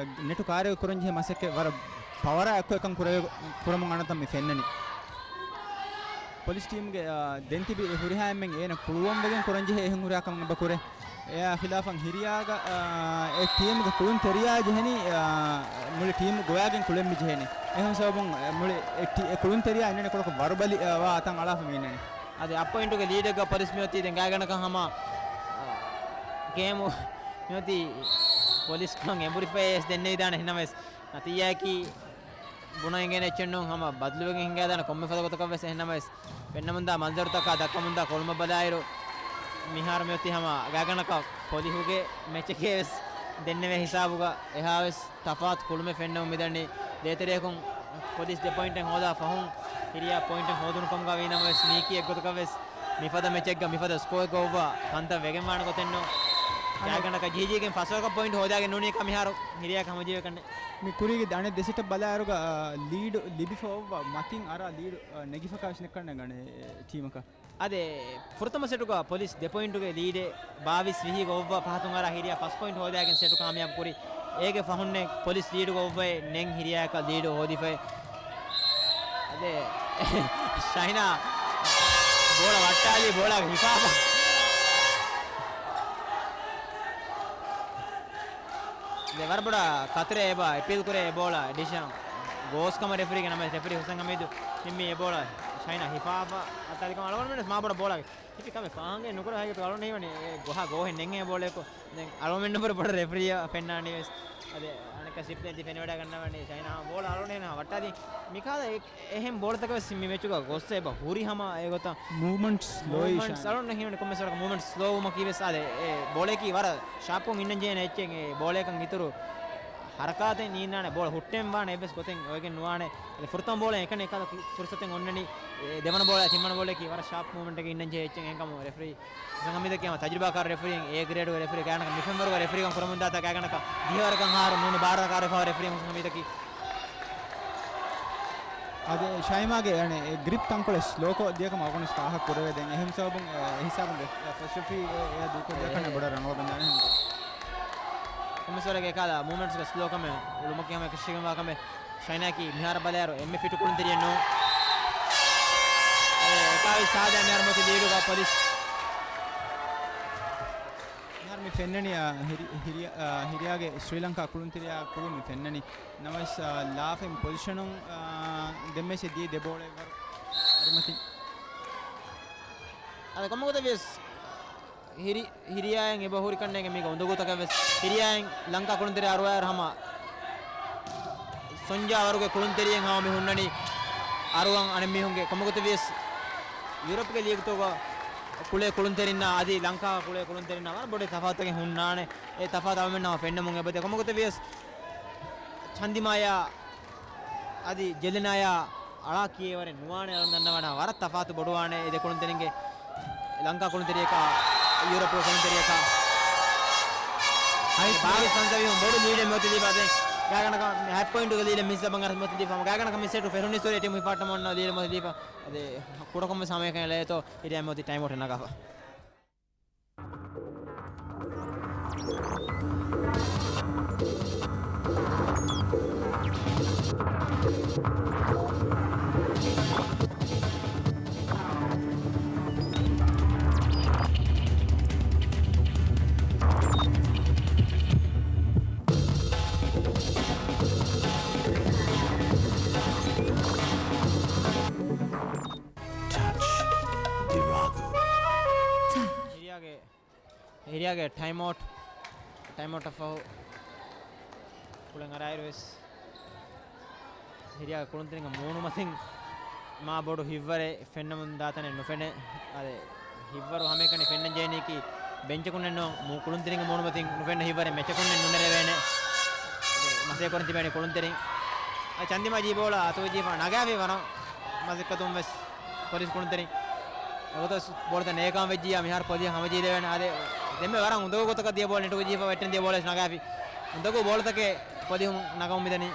ނެޓު ކާރިއަށް ކުރަންޖެހޭ މަސައްކަތް ވަރަށް ޕަވަރާ އެއްކޮށް އެކަން ކުރެވޭ، ކުރަމުން އަންނަތަން މި ފެންނަނީ. ޕޮލިސް ޓީމްގެ، އާ، ދެން ތިބި ހުރިހާ އެންމެން އޭނަ ކުޅުވަންވެގެން ކުރަންޖެހޭ އެހެން ހުރިހާ ކަމެއް އެބަ ކުރޭ. އެއާ ޚިލާފަށް ހިރިޔާގަ، އާ، އެ ޓީމްގެ ކުޅުންތެރިޔާ ޖެހެނީ، އާ، މުޅި ޓީމް ގޮވާގެން ކުޅެން މި ޖެހެނީ. އެހެން ސަބަބުން، އެ، މުޅި އެ ޓީ-، އެ ކުޅުންތެރިޔާ އިންނަނީ ކޮޅަކު ވަރުބަލި، އާ، ވާ އަތަށް އަޅާފަ މި އިންނަނީ. އަދި އަށް ޕޮއިންޓުގެ ލީޑެއްގަ ޕޮލިސް މިއޮތީ ދެން ގާތްގަނޑަކަށް ހަމަ، އާ، ގޭމު މިއޮތީ ޕޮލިސް ކޮން އެނބުރިފައި ވެސް ދެންނެވިދާނެ. އެހެންނަމަވެސް ނަތީޖާއަކީ ބުނަން އެނގޭނެ އެއްޗެއް ނޫން. ހަމަ ބަދަލުވެގެން ހިނގާދާނެ ކޮންމެ ފަދަ ގޮތަކަށް ވެސް. އެހެންނަމަވެސް ފެންނަމުންދާ މަންޒަރުތަކާ ދައްކަމުންދާ ކޮޅުމަށް ބަލާއިރު، މިހާރު މިއޮތީ ހަމަ ގާތްގަނޑަކަށް ޕޮލިހުގެ މެޗެކޭ ވެސް ދެންނެވޭ ހިސާބުގަ އެހާވެސް ތަފާތު ކުޅުމެއް ފެންނަމުން މިދަނީ. ދޭތެރެއަކުން ޕޮލިސް ދެ ޕޮއިންޓެއް ހޯދާ ފަހުން ހިރިޔާ ޕޮއިންޓެއް ހޯދުނު ކަމުގަ ވީ ނަމަވެސް، މީކީ އެއްގޮތަކަށް ވެސް މިފަދަ މެޗެއްގަ މިފަދަ ސްކޯއެއް ގޮއްވާ ކަންތައް ވެގެންވާނެ ގޮތެއް ނޫން. ގާތްގަނޑަކަށް ޖީޖީގެން ފަސްވަރަކަށް ޕޮއިންޓް ހޯދާގެން ނޫނީ ކަމިހާރު ހިރިޔާ ހަމަޖެހިފަ ކަންނޭ. މި ކުރީގެ އަނެއް ދެ ސެޓަށް ބަލާއިރުގަ، އާ، ލީޑު ލިބިފަ އޮއްވާ މަތިން އަރާ ލީޑު، އާ، ނެގިފަ ކާވެސް ނެއްކަންނޭނގެ އަނެއް ޓީމަކަށް. އަދި ފުރަތަމަ ސެޓުގަ ޕޮލިސް ދެ ޕޮއިންޓުގެ ލީޑެއް ބާވީސް ވިހި ގޮއްވާ ފަހަތުން އަރާ ހިރިޔާ ފަސް ޕޮއިންޓް ހޯދާގެން ސެޓު ކާމިޔާބު ކުރި. އޭގެ ފަހުންނެއް ޕޮލިސް ލީޑު ގޮއްވައި ނެން ހިރިޔާއަކަށް ލީޑު ހޯދިފައި. އަދި ޝަހިނާ ބޯޅަ ވައްޓާލީ ބޯޅަ ހިފާފަ. ދެ ވަރަށް ބޮޑަށް ކަތުރޭ އެބަ އެޕީލް ކުރޭ އެ ބޯޅަ ޑިޝަން ގޯސް ކަމަށް ރެފްރީގެ ނަމަ، ރެފްރީ ހުސެން ހަމީދު ނިންމީ އެ ބޯޅަ ޝަހިނާ ހިފާފަ އަތާލިކަމަށް އަޅުގަނޑުމެން ވެސް މާ ބޮޑަށް ބޯޅަ ހިފި ކަމެއް ފާހަގައެއް ނުކުރާ ހަގީގަތު އަޅުގަނޑު ހީވަނީ އެ ގޮހާ ގޯހެއް ނެން އެ ބޯޅައެކު. ދެން އަޅުގަނޑުމެން ނުބުރަ ބޮޑަށް ރެފްރީއަށް ފެންނާނީ ވެސް. އަދި އަނެއް ސިޕްލެން ތި ފެނިވަޑައިގަންނަވަނީ ޝައިނާ ބޯޅަ އަޅުނޭނާ ވައްޓާލި. މިކާލަ އެ-، އެހެން ބޯޅަތަކަށް ވެސް މި މެޗުގަ ގޮއްސަ އެބަ ހުރި ހަމަ އެގޮތަށް މޫވްމަންޓް ސްލޯއީ މޫވްމަންޓް ޝައިނާ. އަޅުން ހީވަނީ ކޮންމެސް ވަރަކަށް މޫވްމަންޓް ސްލޯވުމަކީ ވެސް އާދެ، އެ ބޯޅައަކީ ވަރަށް ޝާޕުން އިންނަން ޖެހޭނެ އެއްޗެއް. އެ ބޯޅައަކަށް އިތުރު ހަރަކާތެއް ނީންނާނެ، ބޯޅަ ހުއްޓެން ވާނެ އެއްވެސް ގޮތެއް އޮވެގެން ނުވާނެ. އެ ފުރަތަމަ ބޯޅަ އެކަނި އެކަލަ ފުރުސަތެއް އޮންނަނީ. އެ ދެވަނަ ބޯޅަ، ތިންވަނަ ބޯޅައަކީ ވަރަށް ޝާޕް މޫވްމަންޓެއް އިންނަން ޖެހޭ އެއްޗެއް. އެހެންކަމުން ރެފްރީ ހަމީދަކީ ހަމަ ތަޖުރިބާކާރު ރެފްރީއެއް، އޭ ގްރޭޑުގެ ރެފްރީ. ގާތްގަނޑަކަށް މި ފެންވަރުގެ ރެފްރީކަން ކުރަމުންދާތާ ގާތްގަނޑަކަށް ދިހަވަރަކަށް އަހަރު ނޫނީ ބާރަކަށް ކާރުވެފަ ރެފްރީ ހަމީދަކީ. އަދި ޝައިމާގެ އަނެއް އެ ގްރިޕް ތަންކޮޅެއް ސްލޯކޮށް ދިޔަކަމަށް އަޅުގަނޑު ފާހަގަ ކުރެވޭ. ދެން އެހެން ސަބަބުން އެ ހިސާބުން ފަސްޓް ރެފްރީ އެ ދޫކޮށްލިޔަކަން އެ ބޮޑަށް ރަނގަޅު ގަންނާނެ ހެން. ކޮންމެސް ވަރެއްގެ އެކާލަ މޫވްމަންޓްސްގެ ސްލޯކަމެއް އުޅުމަކީ ހަމަ އެކަށީގެންވާ ކަމެއް. ޝައިނާއަކީ މިހާރު ބަލާއިރު އެންމެ ފިޓު ކުޅުންތެރިއެއް ނޫން. އެ، އެކާވީސް ސާދަ މިހާރު މޮތި ލީޑުގަ ޕޮލިސް. މިހާރު މި ފެންނަނީ، އާ، ހިރި-، ހިރިޔާ-، އާ، ހިރިޔާގެ ޝްރީލަންކާ ކުޅުންތެރިޔާ ކުޅުން މި ފެންނަނީ. ނަމަވެސް، އާ، ލާފައިން ޕޮޒިޝަނުން، އާ، ދެންމެސް ދިޔަ ދެ ބޯޅައެއް ވަރު އަރިމަތިން. އަދި ކޮންމެގޮތެއް ވިޔަސް ހިރި-، ހިރިޔާއިން އެބަ ހުރި ކަންނޭނގެ މީގަ އުނދަގޫތަކެއް ވެސް ހިރިޔާއިން ލަންކާ ކުޅުންތެރި އަރުވާއިރު ހަމަ ސޮންޖާ ވަރުގެ ކުޅުންތެރިއެއް ހަމަ މި ހުންނަނީ. އަރުވަން އަނެއް މީހުންގެ ކޮންމެގޮތެއް ވިޔަސް ޔޫރަޕްގެ ލީގްތަކުގަ ކުޅޭ ކުޅުންތެރިންނާ އަދި ލަންކާ ކުޅޭ ކުޅުންތެރިންނާ ވަރަށް ބޮޑެތި ތަފާތުތަކެއް ހުންނާނެ. އެ ތަފާތު އަޅުމެންނަށް ފެންނަމުން އެބަދޭ. ކޮންމެގޮތެއް ވިޔަސް ޗަންދިމާޔާ އަދި ޖެލެނާޔާ އަޅާ ކިޔޭވަރެއް ނުވާނެ. އަޅުން ދަންނަވާނެ ވަރަށް ތަފާތު ބޮޑުވާނެ އެ ދެ ކުޅުންތެރިންގެ، ލަންކާ ކުޅުންތެރިޔަކާ ޔޫރަޕު ކުޅުންތެރިޔަކާ. އެ ބާވީސް ފަންސަވީހުން ބޮޑު ލީޑެއް މިއޮތީ ދީފަ. އަދި ގާތްގަނޑަކަށް ހަތް ޕޮއިންޓުގެ ލީޑެއް މިސް ބަނގާރަ މިއޮތީ ދީފަ. ގާތްގަނޑަކަށް މި ސެޓު ފެށުނީ ސޯރި ޓީމު ހިފާއްޓަމުން ލީޑެއް މިއޮތީ ދީފަ. އަދި ކުޑަކޮށް ވެސް ހަމައެކަނި ލޭތޯ ހިރިޔާ މިއޮތީ ޓައިމް އައުޓެއް ނަގާފަ. ޓަޗް ދިރާގު. ހިރިޔާގެ ހިރިޔާގެ ޓައިމް އައުޓް، ޓައިމް އައުޓަށް ފަހު ކުޅެން އަރާއިރު ވެސް ހިރިޔާގެ ކުޅުންތެރިންގެ މޫނުމަތިން މާ ބޮޑު ހިތްވަރެއް ފެންނަމުން ދާތަނެއް ނުފެނޭ. އަދި ހިތްވަރު ހަމައެކަނި ފެންނަން ޖެހެނީކީ ބެންޗަކުންނެއް ނޫން، މޫ-، ކުޅުންތެރިންގެ މޫނުމަތިން ނުފެންނަ ހިތްވަރެއް މެޗަކުންނެއް ނުނެރެވޭނެ. އަދި މަސައްކަތް ކުރަން ތިބޭނީ ކުޅުންތެރިން. އަދި ޗަންދިމާ ޖީ ބޯޅަ އަތުގަ ޖީފަ ނަގާފި ވަރަށް މަސައްކަތުން ވެސް ޕޮލިސް ކުޅުންތެރިން އެގޮތަށް ބޯޅަތައް ނޭކާން ވެއްޖިއްޔާ މިހާރު ޕޮލިހަށް ހަމަޖެހިލެވޭނެ. އާދެ، ދެންމެ ވަރަށް އުނދަގޫ ގޮތަކަށް ދިޔަ ބޯޅަ ނެޓުގަ ޖީފަ ވެއްޓެން ދިޔަ ބޯޅަ ވެސް ނަގާފި. އުނދަގޫ ބޯޅަތަކެއް ޕޮލިހުން ނަގަމުން މިދަނީ.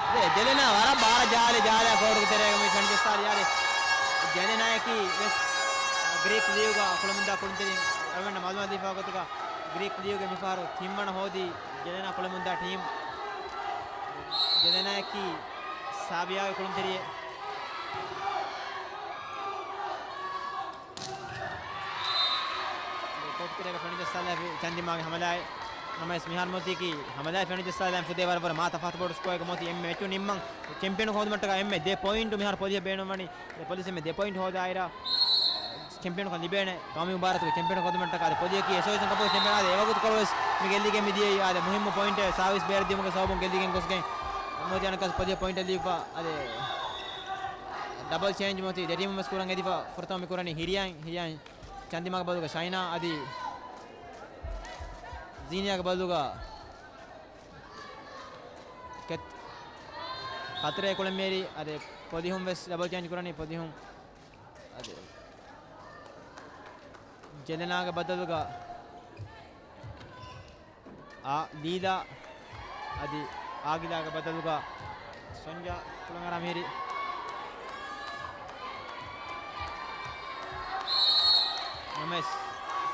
އާދެ، ޖެލެނާ ވަރަށް ބާރަށް ޖާލި، ޖާލި ކޯޓުގެ ތެރޭގަ މި ފެނިޖައްސާލި. އާދެ، ޖެލެނާއަކީ ވެސް ގްރީކް ލީގުގަ ކުޅެމުންދާ ކުޅުންތެރިން. އަޅުގަނޑަށް މައުލޫމާތު ދީފަ ގޮތުގަ ގްރީކް ލީގުގެ މިފަހަރު ތިންވަނަ ހޯދީ ޖެލެނާ ކުޅެމުންދާ ޓީމް. ޖެލެނާއަކީ ސާބިޔާގެ ކުޅުންތެރިއެއް. ކޯޓުތެރޭގަ ފެނިޖައްސާލާފި ޗަންދިމާގެ ހަމަލާއެއް. ނަމަވެސް މިހާރު މިއޮތީކީ ހަމަލާއެއް ފެނިޖައްސާލާފި ފުދޭ ވަރަށް ވަރަށް މާ ތަފާތު ބޮޑު ސްކޯއެއްގަ މިއޮތީ އެންމެ މެޗު ނިންމަން. ޗެމްޕިއަނަކު ހޯދުމަށްޓަކާ އެންމެ ދެ ޕޮއިންޓު މިހާރު ޕޮލިހަށް ބޭނުންވަނީ. އެ ޕޮލިސް އެންމެ ދެ ޕޮއިންޓް ހޯދާއިރަށް، ޗެމްޕިއަންކަން ލިބޭނެ. ގައުމީ މުބާރާތުގެ ޗެމްޕިއަންކަން ހޯދުމަށްޓަކާ އަދި ޕޮލިއަކީ އެސޯސިއޭޝަން ކަޕުގެ ޗެމްޕިއަން. އާދެ، އެވަގުތުކޮޅުވެސް މި ގެއްލިގެން މިދިޔައީ. އާދެ، މުހިއްމު ޕޮއިންޓެއް ސާވީސް ބޭރަށް ދިއުމުގެ ސަބަބުން ގެއްލިގެން ގޮސްގެން މިއޮތީ އަނެއްކާވެސް ޕޮލިއަށް ޕޮއިންޓެއް ލިބިފަ. އާދެ، ޑަބަލް ޗޭންޖް މިއޮތީ ދެ ޓީމުން ވެސް ކުރަން ހެދިފަ. ފުރަތަމަ މި ކުރަނީ ހިރިޔާއިން، ހިރިޔާއިން ޗަންދިމާގެ ބަދަލުގަ ޝައިނާ އަދި ޒީނިޔާގެ ބަދަލުގަ ކެތް-، ކަތްރޭ ކުޅެންމޭރި. އާދެ، ޕޮލިހުން ވެސް ޑަބަލް ޗޭންޖް ކުރަނީ. ޕޮލިހުން އާދެ، ޖެލެނާގެ ބަދަލުގަ އާ، ލީލާ އަދި އާގިލާގެ ބަދަލުގަ ސޮންޖާ ކުޅަނގަރާ މިހިރި. ނަމަވެސް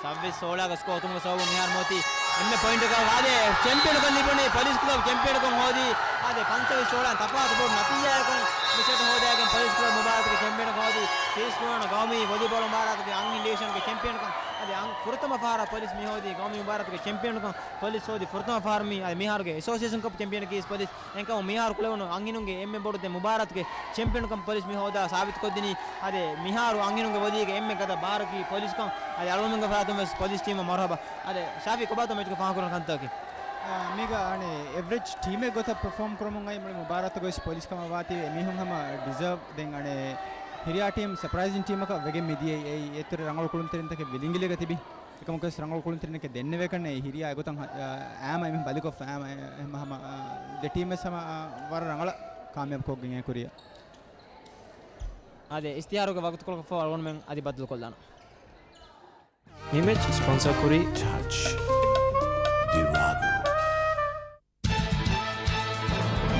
ސައްވީސް ސޯޅަ ގޮސް ކޯތުމުގެ ސަބަބުން މިހާރު މިއޮތީ އެންމެ ޕޮއިންޓަކަށް. އާދެ، ޗެމްޕިއަންކަން ލިބުނީ ޕޮލިސް ކްލަބް ޗެމްޕިއަންކަން ހޯދީ. އާދެ، ފަންސަވީސް ސޯޅަ ތަފާތު ބޮޑު ނަތީޖާއަކުން މި ސެޓް ހޯދާގެން ޕޮލިސް ކްލަބް މުބާރާތުގެ ޗެމްޕިއަންކަން ހޯދީ. ތިރީސް ނުވަ ގައުމީ ވޮލީބޯޅަ މުބާރާތުގެ އަންހެން ޑިވިޝަންގެ ޗެމްޕިއަންކަން. އަދި އަން ފުރަތަމަ ފަހަރަށް ޕޮލިސް މި ހޯދީ ގައުމީ މުބާރާތުގެ ޗެމްޕިއަނުކަން. ޕޮލިސް ހޯދި ފުރަތަމަ ފަހަރު މި އަދި މިހާރުގެ އެސޯސިއޭޝަން ކަޕް ޗެމްޕިއަނަކީ ޕޮލިސް. އެހެންކަމުން މިހާރު ކުޅެވުނު އަންހެނުންގެ އެންމެ ބޮޑު ދެ މުބާރާތުގެ ޗެމްޕިއަނުކަން ޕޮލިސް މި ހޯދާ ސާބިތުކޮށްދިނީ. އަދި މިހާރު އަންހެނުންގެ ވޮލީގެ އެންމެ ގަދަ ބާރަކީ ޕޮލިސްކަން. އަދި އަޅުގަނޑުމެންގެ ފަރާތުން ވެސް ޕޮލިސް ޓީމަށް މަރުހަބާ. އަދި ޝާފީ، ކޮބާތޯ މެޗުގެ ފާހަގަކުރަން ކަންތަކަކީ؟ އާ، މީގަ އަނެއް އެވްރެޖް ޓީމެއް ގޮތަށް ޕަރފޯމް ކުރަމުން އައި މުޅި މުބާރާތުގައި ވެސް ޕޮލިސް ކަމަށް ވާތީވެ އެމީހުން ހަމަ ޑިޒާވް. ދެން އަނެއް ހިރިޔާ ޓީމް ސަޕްރައިޒިން ޓީމަކަށް ވެގެން މިދިޔައީ. އެއީ އޭތުރެ ރަނގަޅު ކުޅުންތެރިންތަކެއް ވިލިނގިލޭގަތިބި. އެކަމަކުވެސް ރަނގަޅު ކުޅުންތެރިންނެކެ ދެންނެވޭކަށް އެ ހިރިޔާ އެގޮތަށް އާ، އާމަ އެމީހުން ބަލިކޮށްފަ އާމަ އެ، ހަމަ، ހަމަ، އާ، ދެ ޓީމް ވެސް ހަމަ، އާ، ވަރަށް ރަނގަޅަށް ކާމިޔާބު ކޮށްގެން އެ ކުރިޔަށް. އާދެ، އިސްތިހާރުގެ ވަގުތުކޮޅަކަށްފަހު އަޅުގަނޑުމެން އަދި ބައްދަލުކޮށްލާނަން. މި މެޗް ސްޕޮންސަރ ކުރީ ޓަޗް ދިރާގު.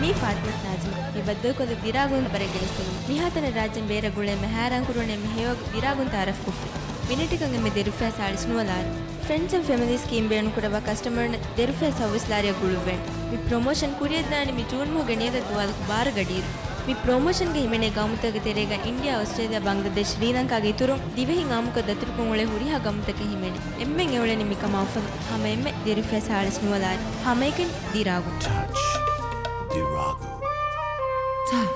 މީ ފާތިމަތު ނާޒިމް. މި ބައްދަލުކޮށްލި ދިރާގުން ޚަބަރެއް ގެނެސްދިނުން. މިހާތަނަށް ރާއްޖޭން ބޭރަށް ގުޅޭ އެންމެ ހައިރާން ކުރުވަނީ އެންމެ ހެޔޮ ދިރާގުން ތައާރަފް ކޮށްފި. މިނެޓަކަށް އެންމެ ދެ ރުފިޔާ ސާޅީސް ނުވަ ލާރި. ފްރެންޑްސް އެންޑް ފެމިލީ ސްކީމް ބޭނުންކުރައްވާ ކަސްޓަމަރުން ދެ ރުފިޔާ ސައުވީސް ލާރިއަށް ގުޅުއްވޭނެ. މި ޕްރޮމޯޝަން ކުރިއަށްދާނީ މި ޖޫން މަހުގެ ނިޔަދަށް ދުވާލަކު ބާރަ ގަޑިއިރު. މި ޕްރޮމޯޝަންގައި ހިމެނޭ ގައުމުތަކުގެ ތެރޭގަ އިންޑިއާ، އޮސްޓްރޭލިޔާ، ބަންގްލަދޭޝް، ޝްރީލަންކާގެ އިތުރުން ދިވެހިން އާއްމުކޮށް ދަތުރުކޮށް އުޅޭ ހުރިހާ ގައުމުތަކެއް ހިމެނޭ. އެންމެން އެއުޅެނީ މިކަމާ އުފަލުން. ހަމަ އެންމެ ދެ ރުފިޔާ ސާޅީސް ނުވަ ލާރި. ހަމަ އެކަނި ދިރާގު. ޓަޗް ދިރާގު. ޓަޗް.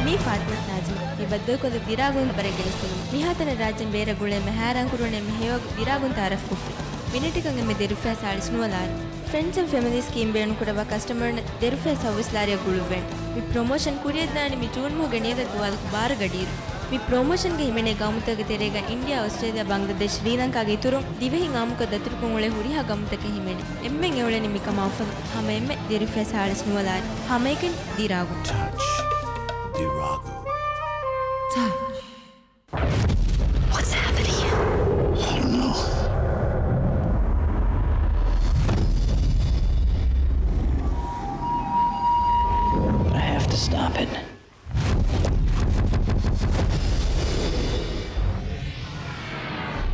މީ ފާތިމަތު ނާޒިމް. މި ބައްދަލުކޮށްލި ދިރާގުން ޚަބަރެއް ގެނެސްދިނުން. މިހާތަނަށް ރާއްޖޭން ބޭރަށް ގުޅޭ އެންމެ ހައިރާން ކުރުވަނީ އެންމެ ހެޔޮ ދިރާގުން ތައާރަފް ކޮށްފި. މިނެޓަކަށް އެންމެ ދެ ރުފިޔާ ސާޅީސް ނުވަ ލާރި. ފްރެންޑްސް އެންޑް ފެމިލީ ސްކީމް ބޭނުންކުރައްވާ ކަސްޓަމަރުން ދެ ރުފިޔާ ސައުވީސް ލާރިއަށް ގުޅުއްވޭނެ. މި ޕްރޮމޯޝަން ކުރިއަށްދާނީ މި ޖޫން މަހުގެ ނިޔަދަށް ދުވާލަކު ބާރަ ގަޑިއިރު. މި ޕްރޮމޯޝަންގައި ހިމެނޭ ގައުމުތަކުގެ ތެރޭގަ އިންޑިއާ، އޮސްޓްރޭލިޔާ، ބަންގްލަދޭޝް، ޝްރީލަންކާގެ އިތުރުން ދިވެހިން އާއްމުކޮށް ދަތުރުކޮށް އުޅޭ ހުރިހާ ގައުމުތަކެއް ހިމެނޭ. އެންމެން އެއުޅެނީ މިކަމާ އުފަލުން. ހަމަ އެންމެ ދެ ރުފިޔާ ސާޅީސް ނުވަ ލާރި. ހަމައެކަނި ދިރާގު. ޓަޗް ދިރާގު. ޓަޗް. What's happening? I don't know. But I have to stop it.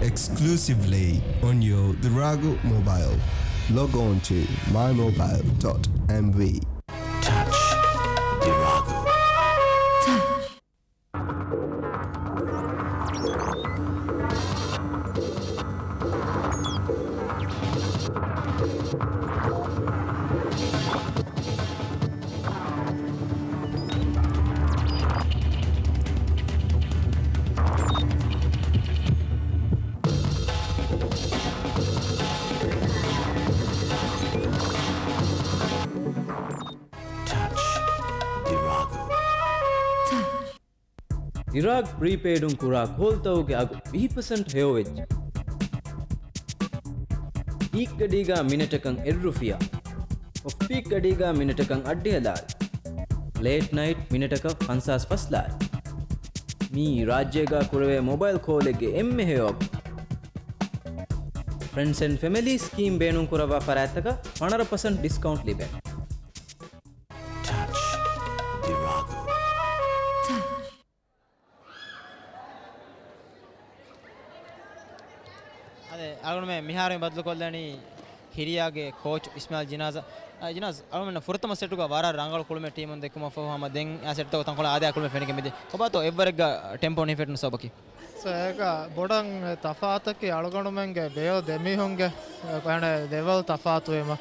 Exclusively on your Diragu mobile. Log on to my mobile dot M V. Touch Diragu. ޑިރާގް ޕްރީޕެއިޑުން ކުރާ ކޯލްތަކުގެ އަގު ވިހި ޕަސެންޓް ހެޔޮވެއްޖެ. ޕީކް ގަޑީގަ މިނެޓަކަށް އެއް ރުފިޔާ، އޮފް ޕީކް ގަޑީގަ މިނެޓަކަށް އަށްޑިހަ ލާރި. ލޭޓް ނައިޓް މިނެޓަކަށް ފަންސާސް ފަސް ލާރި. މީ ރާއްޖޭގަ ކުރެވޭ މޮބައިލް ކޯލެއްގެ އެންމެ ހެޔޮ އަގު. ފްރެންޑްސް އެންޑް ފެމިލީ ސްކީމް ބޭނުންކުރައްވާ ފަރާތްތަކަށް ފަނަރަ ޕަސެންޓް ޑިސްކައުންޓް ލިބޭ. އަދި އަޅުގަނޑުމެން މިހާރު ބަދަލުކޮށްލަނީ ހިރިޔާގެ ކޯޗް އިސްމާއިލް ޖިނާޒަށް. އަ، ޖިނާޒް، އަޅުގަނޑުމެން ފުރަތަމަ ސެޓުގަ ވަރަށް ރަނގަޅު ކުޅުމެއް ޓީމުން ދެއްކުމަށްފަހު ހަމަ ދެން އާ ސެޓްތަކުގަ ތަންކޮޅެއް އާދަޔާ ކުޅުމެއް ފެނިގެން މިދިޔަ. ކޮބާތޯ އެއްވަރެއްގަ ޓެމްޕޯ ނިހިފެއްޓުނު ސަބަބަކީ؟ ސޯ، އޭގަ ބޮޑަށް ތަފާތަކީ އަޅުގަނޑުމެންގެ ބޭރު ދެމީހުންގެ، އެ، ދެވަލު ތަފާތުވީމަ.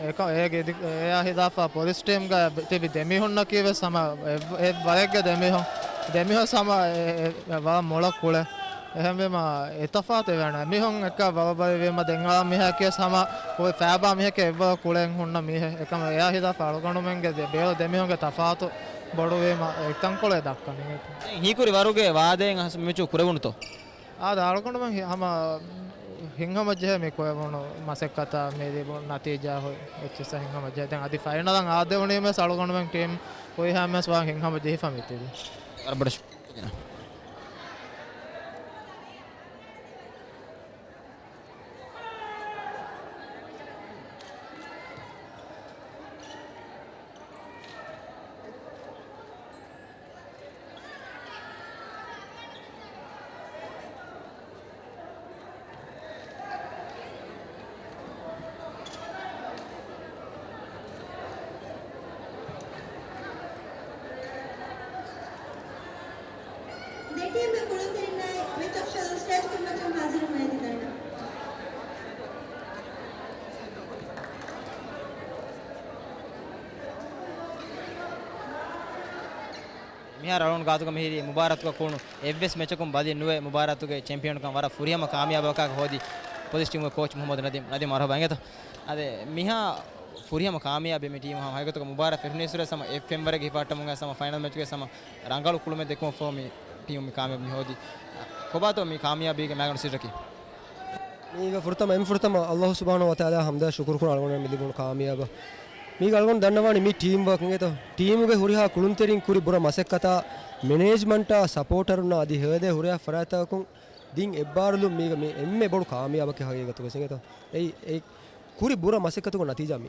އެކަ-، އޭގެ އިދި-، އެއާ ހިލާފަށް ޕޮލިސް ޓީމްގަ ތިބި ދެމީހުންނަކީ ވެސް ހަމަ އެއް-، އެއްވަރެއްގެ ދެމީހުން، ދެމީހުން ހަމަ އެ-، އެ-، ވަރަށް މޮޅަށް ކުޅެ. އެހެންވީމަ އެ ތަފާތު އެވެން މީހުން އެކަ ބަރަބަރިވީމަ ދެން އާ މީހަކީ ވެސް ހަމަ އޮތް ފައިބާ މީހެކޭ އެއްވަރަށް ކުޅެން ހުންނަ މީހެއް. އެކަމަ އެއާ ހިލާފަށް އަޅުގަނޑުމެންގެ ދެ-، ބޭރު ދެމީހުންގެ ތަފާތު ބޮޑުވީމަ އެ ތަންކޮޅެއް ދައްކަނީ. ހީކުރި ވަރުގެ ވާދައިން ހަސް މެޗު ކުރެވުނުތޯ؟ އާދަ، އަޅުގަނޑުމެން ހި-، ހަމަ ހިތްހަމަޖެހޭ މި ކުރެވުނު މަސައްކަތާ މި ލިބުނު ނަތީޖާ ހޮތް އެއްޗިއްސަށް ހިތްހަމަޖެހޭ. ދެން އަދި ފައިނަލަށް އާދެވުނީމަސް އަޅުގަނޑުމެން ޓީމް ހުރިހާމެސް ވާން ހިތްހަމަޖެހިފަ މިތިބީ. ވަރަށް ބޮޑަށް ޝުކުރިއްޔާ. މިހާރު އަޅުގަނޑު ގާތުގަ މިހިރީ މުބާރާތުގަ ކުޅުނު އެއްވެސް މެޗަކުން ބަލި ނުވެ، މުބާރާތުގެ ޗެމްޕިއަންކަން ވަރަށް ފުރިހަމަ ކާމިޔާބަކާ ހޯދި ޕޮލިސް ޓީމުގެ ކޯޗް މުހައްމަދު ނަދީމް. ނަދީމް، މަރުހަބާ އިނގޭތޯ. އަދެ މިހާ ފުރިހަމަ ކާމިޔާބެއް މި ޓީމު ހަމަ ހަގީގަތުގަ މުބާރާތް ފެށުނީސްވުރެ ހަމަ އެއް ފެންވަރެއްގެ ހިފަހައްޓަމުގަ ހަމަ ފައިނަލް މެޗުގެ ހަމަ ރަނގަޅު ކުޅުމެއް ދެއްކުމަށްފަހު މި ޓީމު މި ކާމިޔާބު މި ހޯދި. ކޮބާތޯ މި ކާމިޔާބީގެ މައިގަނޑު ސިއްރަކީ؟ މީގަ ފުރަތަމަ، އެންމެ ފުރަތަމަ އައްލާހު ސުބްޙާނަހޫ ވަތަޢާލާ ހަމްދާ ޝުކުރު ކުރަން އަޅުގަނޑަށް މި ލިބުނު ކާމިޔާބަށް. މީގަ އަޅުގަނޑު ދަންނަވާނީ މި ޓީމް ވާކް އިނގޭތޯ. ޓީމުގެ ހުރިހާ ކުޅުންތެރިން ކުރި ބުރަ މަސައްކަތާ، މެނޭޖްމަންޓާ، ސަޕޯޓަރުންނާ އަދި ހޭދޭ ހުރިހާ ފަރާތްތަކުން ދިން އެއްބާރުލުން މީގަ މި އެންމެ ބޮޑު ކާމިޔާބަކީ ހަގީގަތުގަ އިނގޭތޯ. އެއީ އެ ކުރި ބުރަ މަސައްކަތުގެ ނަތީޖާ މީ.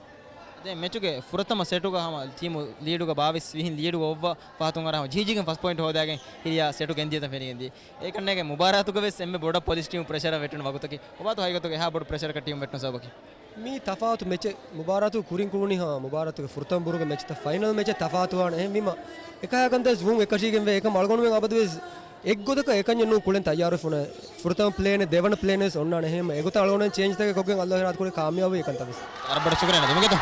ދެން މެޗުގެ ފުރަތަމަ ސެޓުގަ ހަމަ ޓީމު ލީޑުގަ ބާވީސް ވިހިން ލީޑުގަ އޮއްވާ ފަހަތުން އަރާ ހަމަ ޖިހިޖިހިގެން ފަސް ޕޮއިންޓް ހޯދާގެން ހިރިޔާ ސެޓު ގެންދިޔަތަން ފެނިގެންދިޔަ. އެކަންނޭގެ މުބާރާތުގަ ވެސް އެންމެ ބޮޑަށް ޕޮލިސް ޓީމު ޕްރެޝަރަށް ވެއްޓުނު ވަގުތަކީ. ކޮބާތޯ ހަގީގަތުގަ އެހާ ބޮޑު ޕްރެޝަރަކަށް ޓީމު ވެއްޓުނު ސަބަބަކީ؟ މީ ތަފާތު މެޗެއް. މުބާރާތު ކުރިން ކުޅުނީ ހަމަ މުބާރާތުގެ ފުރަތަމަ ބުރުގެ މެޗްތައް ފައިނަލް މެޗެއް ތަފާތުވާނެ. އެހެންވީމަ އެކަހަލަ ކަންތައް ވެސް ވުން އެކަށީގެންވޭ. އެކަމަ އަޅުގަނޑުމެން އަބަދުވެސް އެއްގޮތަކަށް އެކަންޏެއް ނޫން ކުޅެން ތައްޔާރުވެފަ އޮންނަ. ފުރަތަމަ ޕްލޭނެއް، ދެވަނަ ޕްލޭނެއް ވެސް އޮންނާނެ. އެހެންވީމަ އެގޮތަށް އަޅުގަނޑުމެން ޗޭންޖްތަކެއް ކޮށްގެން އައްލާހު ރާހަތު ކުރޭ ކާމިޔާބުވެ އެކަންތައް ވެސް. ވަރަށް ބޮޑަށް ޝުކުރިއްޔާ ނަދީމް އިނގޭތޯ.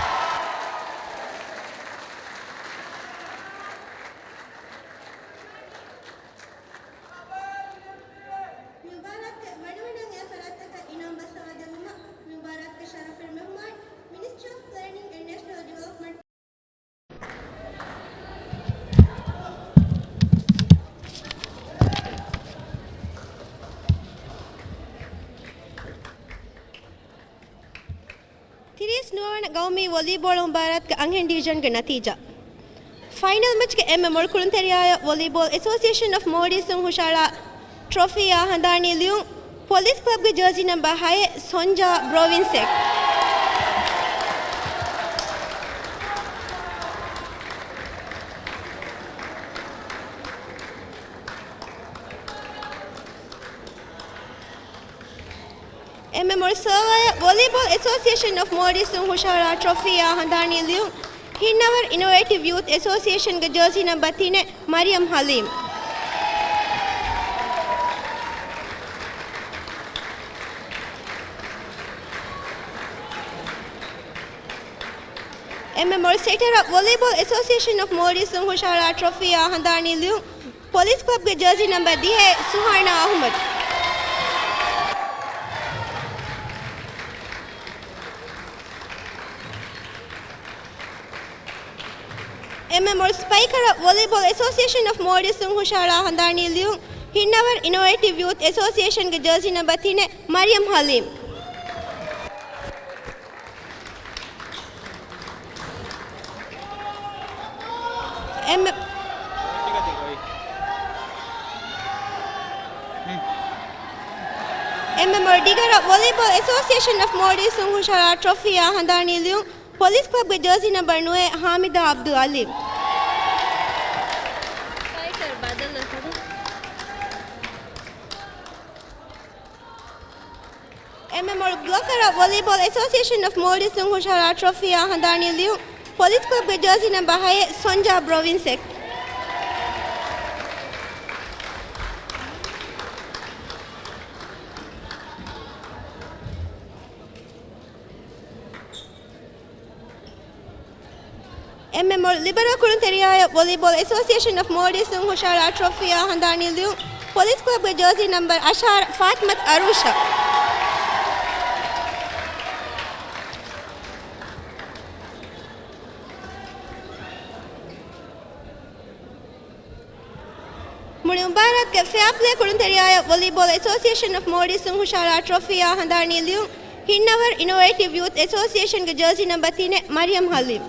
މި މުބާރާތުގެ ވަނަވަނަ އެއް ފަރާތްތަކަށް އިނާމް ބަސް އަޅާދެއްވުމަށް މި މުބާރާތުގެ ޝަރަފުވެރި މެހުމާން މިނިސްޓްރީ އޮފް ޕްލޭނިން އެންޑް ނޭޝަނަލް ޑިވެލޮޕްމަންޓް. ތިރީސް ނުވަވަނަ ގައުމީ ވޮލީބޯޅަ މުބާރާތުގެ އަންހެން ޑިވިޝަންގެ ނަތީޖާ. ފައިނަލް މެޗްގެ އެންމެ މޮޅު ކުޅުންތެރިޔާއަށް ވޮލީބޯލް އެސޯސިއޭޝަން އޮފް މޯލްޑިވްސުން ހުށަހަޅާ ޓްރޮފީއާ ހަނދާނީ ލިޔުން ޕޮލިސް ކްލަބްގެ ޖާޒީ ނަމްބަރ ހައެއް ސޮންޖާ ބްރޮވިންސެއް. އެންމެ މޮޅު ސިލްވާއަށް ވޮލީބޯލް އެސޯސިއޭޝަން އޮފް މޯލްޑިވްސުން ހުށަހަޅާ ޓްރޮފީއާ ހަނދާނީ ލިޔުން ހިންނަވަރު އިނޮވޭޓިވް ޔޫތު އެސޯސިއޭޝަންގެ ޖާޒީ ނަމްބަރ ތިނެއް މަރިޔަމް ހަލީމް. އެންމެ މޮޅު ސެޓަރަށް ވޮލީބޯލް އެސޯސިއޭޝަން އޮފް މޯލްޑިވްސުން ހުށަހަޅާ ޓްރޮފީއާ ހަނދާނީ ލިޔުން ޕޮލިސް ކްލަބްގެ ޖާޒީ ނަމްބަރ ދިހައެއް ސުހާނާ އަހުމަދު. އެންމެ މޮޅު ސްޕައިކަރަށް ވޮލީބޯލް އެސޯސިއޭޝަން އޮފް މޯލްޑިވްސުން ހުށަހަޅާ ހަނދާނީ ލިޔުން ހިންނަވަރު އިނޮވޭޓިވް ޔޫތު އެސޯސިއޭޝަންގެ ޖާޒީ ނަމްބަރ ތިނެއް މަރިޔަމް ހަލީމް. އެންމެ، އެންމެ މޮޅު ޑިގަރަށް ވޮލީބޯލް އެސޯސިއޭޝަން އޮފް މޯލްޑިވްސުން ހުށަހަޅާ ޓްރޮފީއާ ހަނދާނީ ލިޔުން ޕޮލިސް ކްލަބްގެ ޖާޒީ ނަމްބަރ ނުވައެއް ހާމިދާ އަބްދުލް އަލީމް. އެންމެ މޮޅު ބްލޮކަރަށް ވޮލީބޯލް އެސޯސިއޭޝަން އޮފް މޯލްޑިވްސުން ހުށަހަޅާ ޓްރޮފީއާ ހަނދާނީ ލިޔުން ޕޮލިސް ކްލަބްގެ ޖާޒީ ނަމްބަރ ހައެއް ސޮންޖާ ބްރޮވިންސެކް. އެންމެ މޮޅު ލިބަރަލް ކުޅުންތެރިޔާއަށް ވޮލީބޯލް އެސޯސިއޭޝަން އޮފް މޯލްޑިވްސުން ހުށަހަޅާ ޓްރޮފީއާ ހަނދާނީ ލިޔުން ޕޮލިސް ކްލަބްގެ ޖާޒީ ނަމްބަރ އަށާރަ ފާތިމަތު އަރޫޝާ. މުޅި މުބާރާތުގެ ފެއާޕްލޭ ކުޅުންތެރިޔާއަށް ވޮލީބޯލް އެސޯސިއޭޝަން އޮފް މޯލްޑިވްސުން ހުށަހަޅާ ޓްރޮފީއާ ހަނދާނީ ލިޔުން ހިންނަވަރު އިނޮވޭޓިވް ޔޫތު އެސޯސިއޭޝަންގެ ޖާޒީ ނަމްބަރ ތިނެއް މަރިޔަމް ހަލީމް.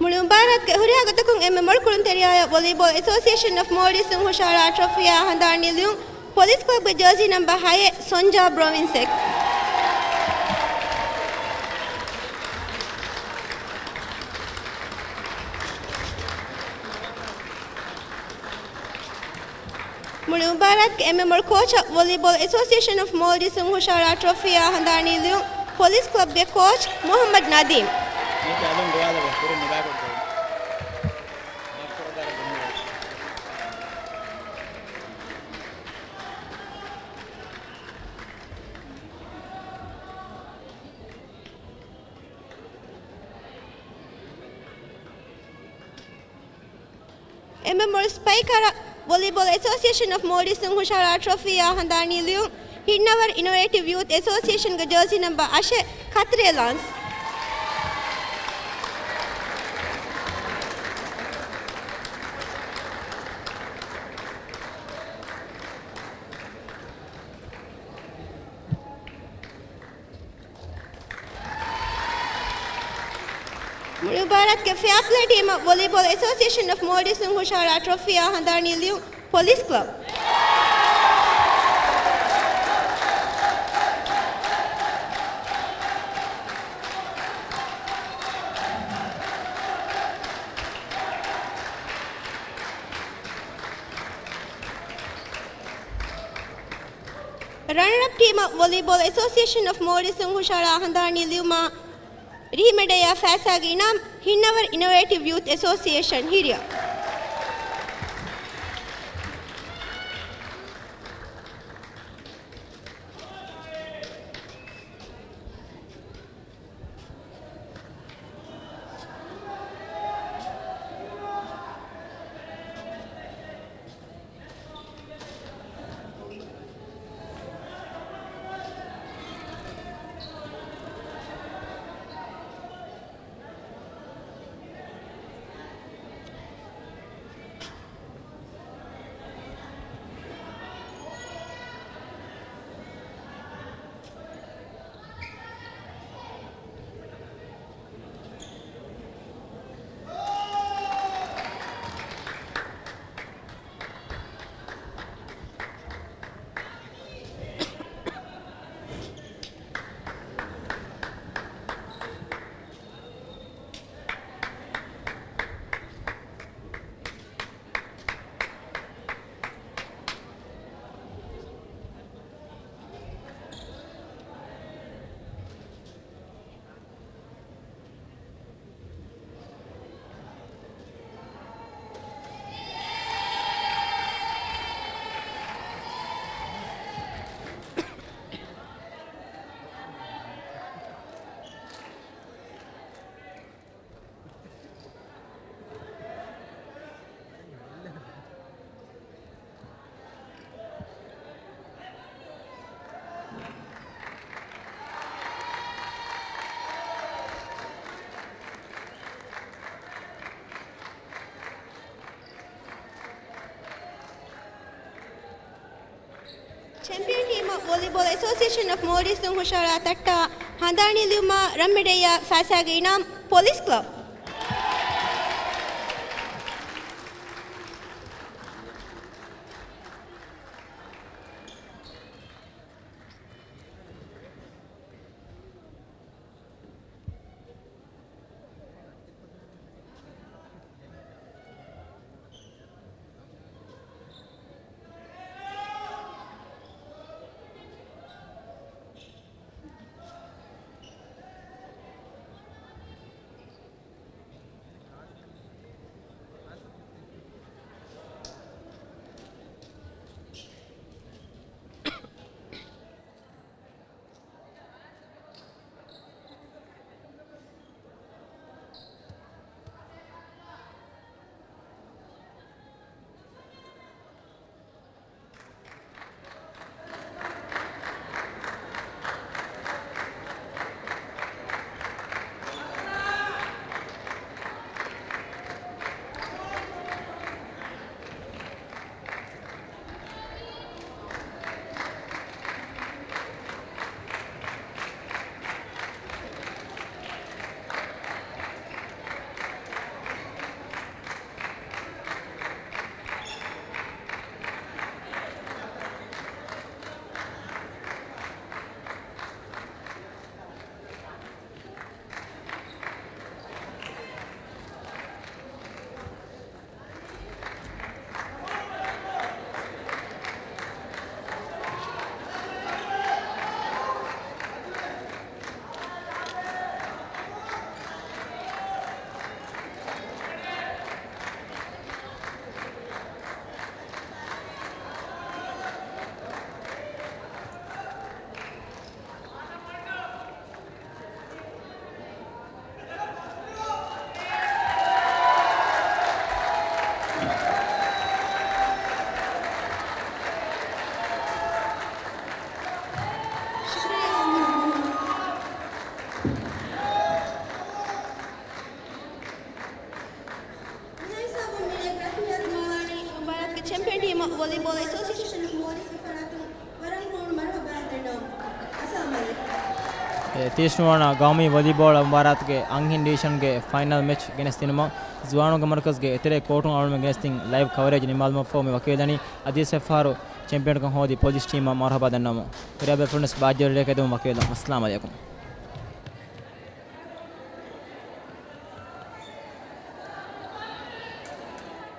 މުޅި މުބާރާތުގެ ހުރިހާ ގޮތަކުން އެންމެ މޮޅު ކުޅުންތެރިޔާއަށް ވޮލީބޯލް އެސޯސިއޭޝަން އޮފް މޯލްޑިވްސުން ހުށަހަޅާ ޓްރޮފީއާ ހަނދާނީ ލިޔުން ޕޮލިސް ކްލަބްގެ ޖާޒީ ނަމްބަރ ހައެއް ސޮންޖާ ބްރޮވިންސެކް. މުޅި މުބާރާތުގެ އެންމެ މޮޅު ކޯޗަށް ވޮލީބޯލް އެސޯސިއޭޝަން އޮފް މޯލްޑިވްސުން ހުށަހަޅާ ޓްރޮފީއާ ހަނދާނީ ލިޔުން ޕޮލިސް ކްލަބްގެ ކޯޗް މުހައްމަދު ނަދީމް. މީ ކަލުން ގޮވާލަބަ ކުރިން ނުބާކޮށްގެން. އެމެމޯރިއަލް ސްޕައިކަރ ވޮލީބޯލް އެސޯސިއޭޝަން އޮފް މޯލްޑިވްސް ހުށަހަޅާ ޓްރޮފީއާ ހަނދާނީ ލިޔުން ހިންނަވަރު އިނޮވޭޓިވް ޔޫތު އެސޯސިއޭޝަންގެ ޖާޒީ ނަމްބަރ އަށެއް ކަތްރޭ ލާންސް. މުޅި ވިބާރާތުގެ ފެއާޕްލޭ ޓީމަށް ވޮލީބޯލް އެސޯސިއޭޝަން އޮފް މޯލްޑިވްސް ހުށަހަޅާ ޓްރޮފީއާ ހަނދާނީ ލިޔުން ޕޮލިސް ކްލަބް. ރަނަރަޕް ޓީމަށް ވޮލީބޯލް އެސޯސިއޭޝަން އޮފް މޯލްޑިވްސް ހުށަހަޅާ ހަނދާނީ ލިޔުމާ ރިހިމެޑެއްޔާ ފައިސާގެ އިނާމް ހިންނަވަރު އިނޮވޭޓިވް ޔޫތު އެސޯސިއޭޝަން ހިރިއަށް. ޗެމްޕިއަން ޓީމަށް ވޮލީބޯލް އެސޯސިއޭޝަން އޮފް މޯލްޑިވްސް ހުށަހަޅާ ތައްޓާ ހަނދާނީ ލިޔުމާ ރަންމެޑެއްޔާ ފައިސާގެ އިނާމް ޕޮލިސް ކްލަބް. ވޮލީބޯލް އެސޯސިއޭޝަން އޮފް މޯލްޑިވްސްގެ ފަރާތުން ވަރަށް ހޫނު މަރުހަބާ ދަންނަވަމުން. އައްސަލާމު ޢަލައިކުމް. އެ، ތިރީސް ނުވަ ގައުމީ ވޮލީބޯޅަ މުބާރާތުގެ އަންހެން ޑިވިޝަންގެ ފައިނަލް މެޗް ގެނެސްދިނުމަށް ޒުވާނުންގެ މަރުކަޒުގެ އެތެރޭ ކޯޓުން އަޅުގަނޑުމެން ގެނެސްދިން ލައިވް ކަވަރޭޖް ނިންމާލުމަށްފަހު މި ވަކިވެލަނީ. އަދިވެސް އެއްފަހަރު ޗެމްޕިއަންކަން ހޯދި ޕޮލިސް ޓީމަށް މަރުހަބާ ދަންނަވަމުން. ކުރިއަށް ބޭފުޅުންވެސް ބާއްޖަވެރި ރެއަކަށް އެދުމުން ވަކިވެލަން. އައްސަލާމު ޢަލައިކުމް.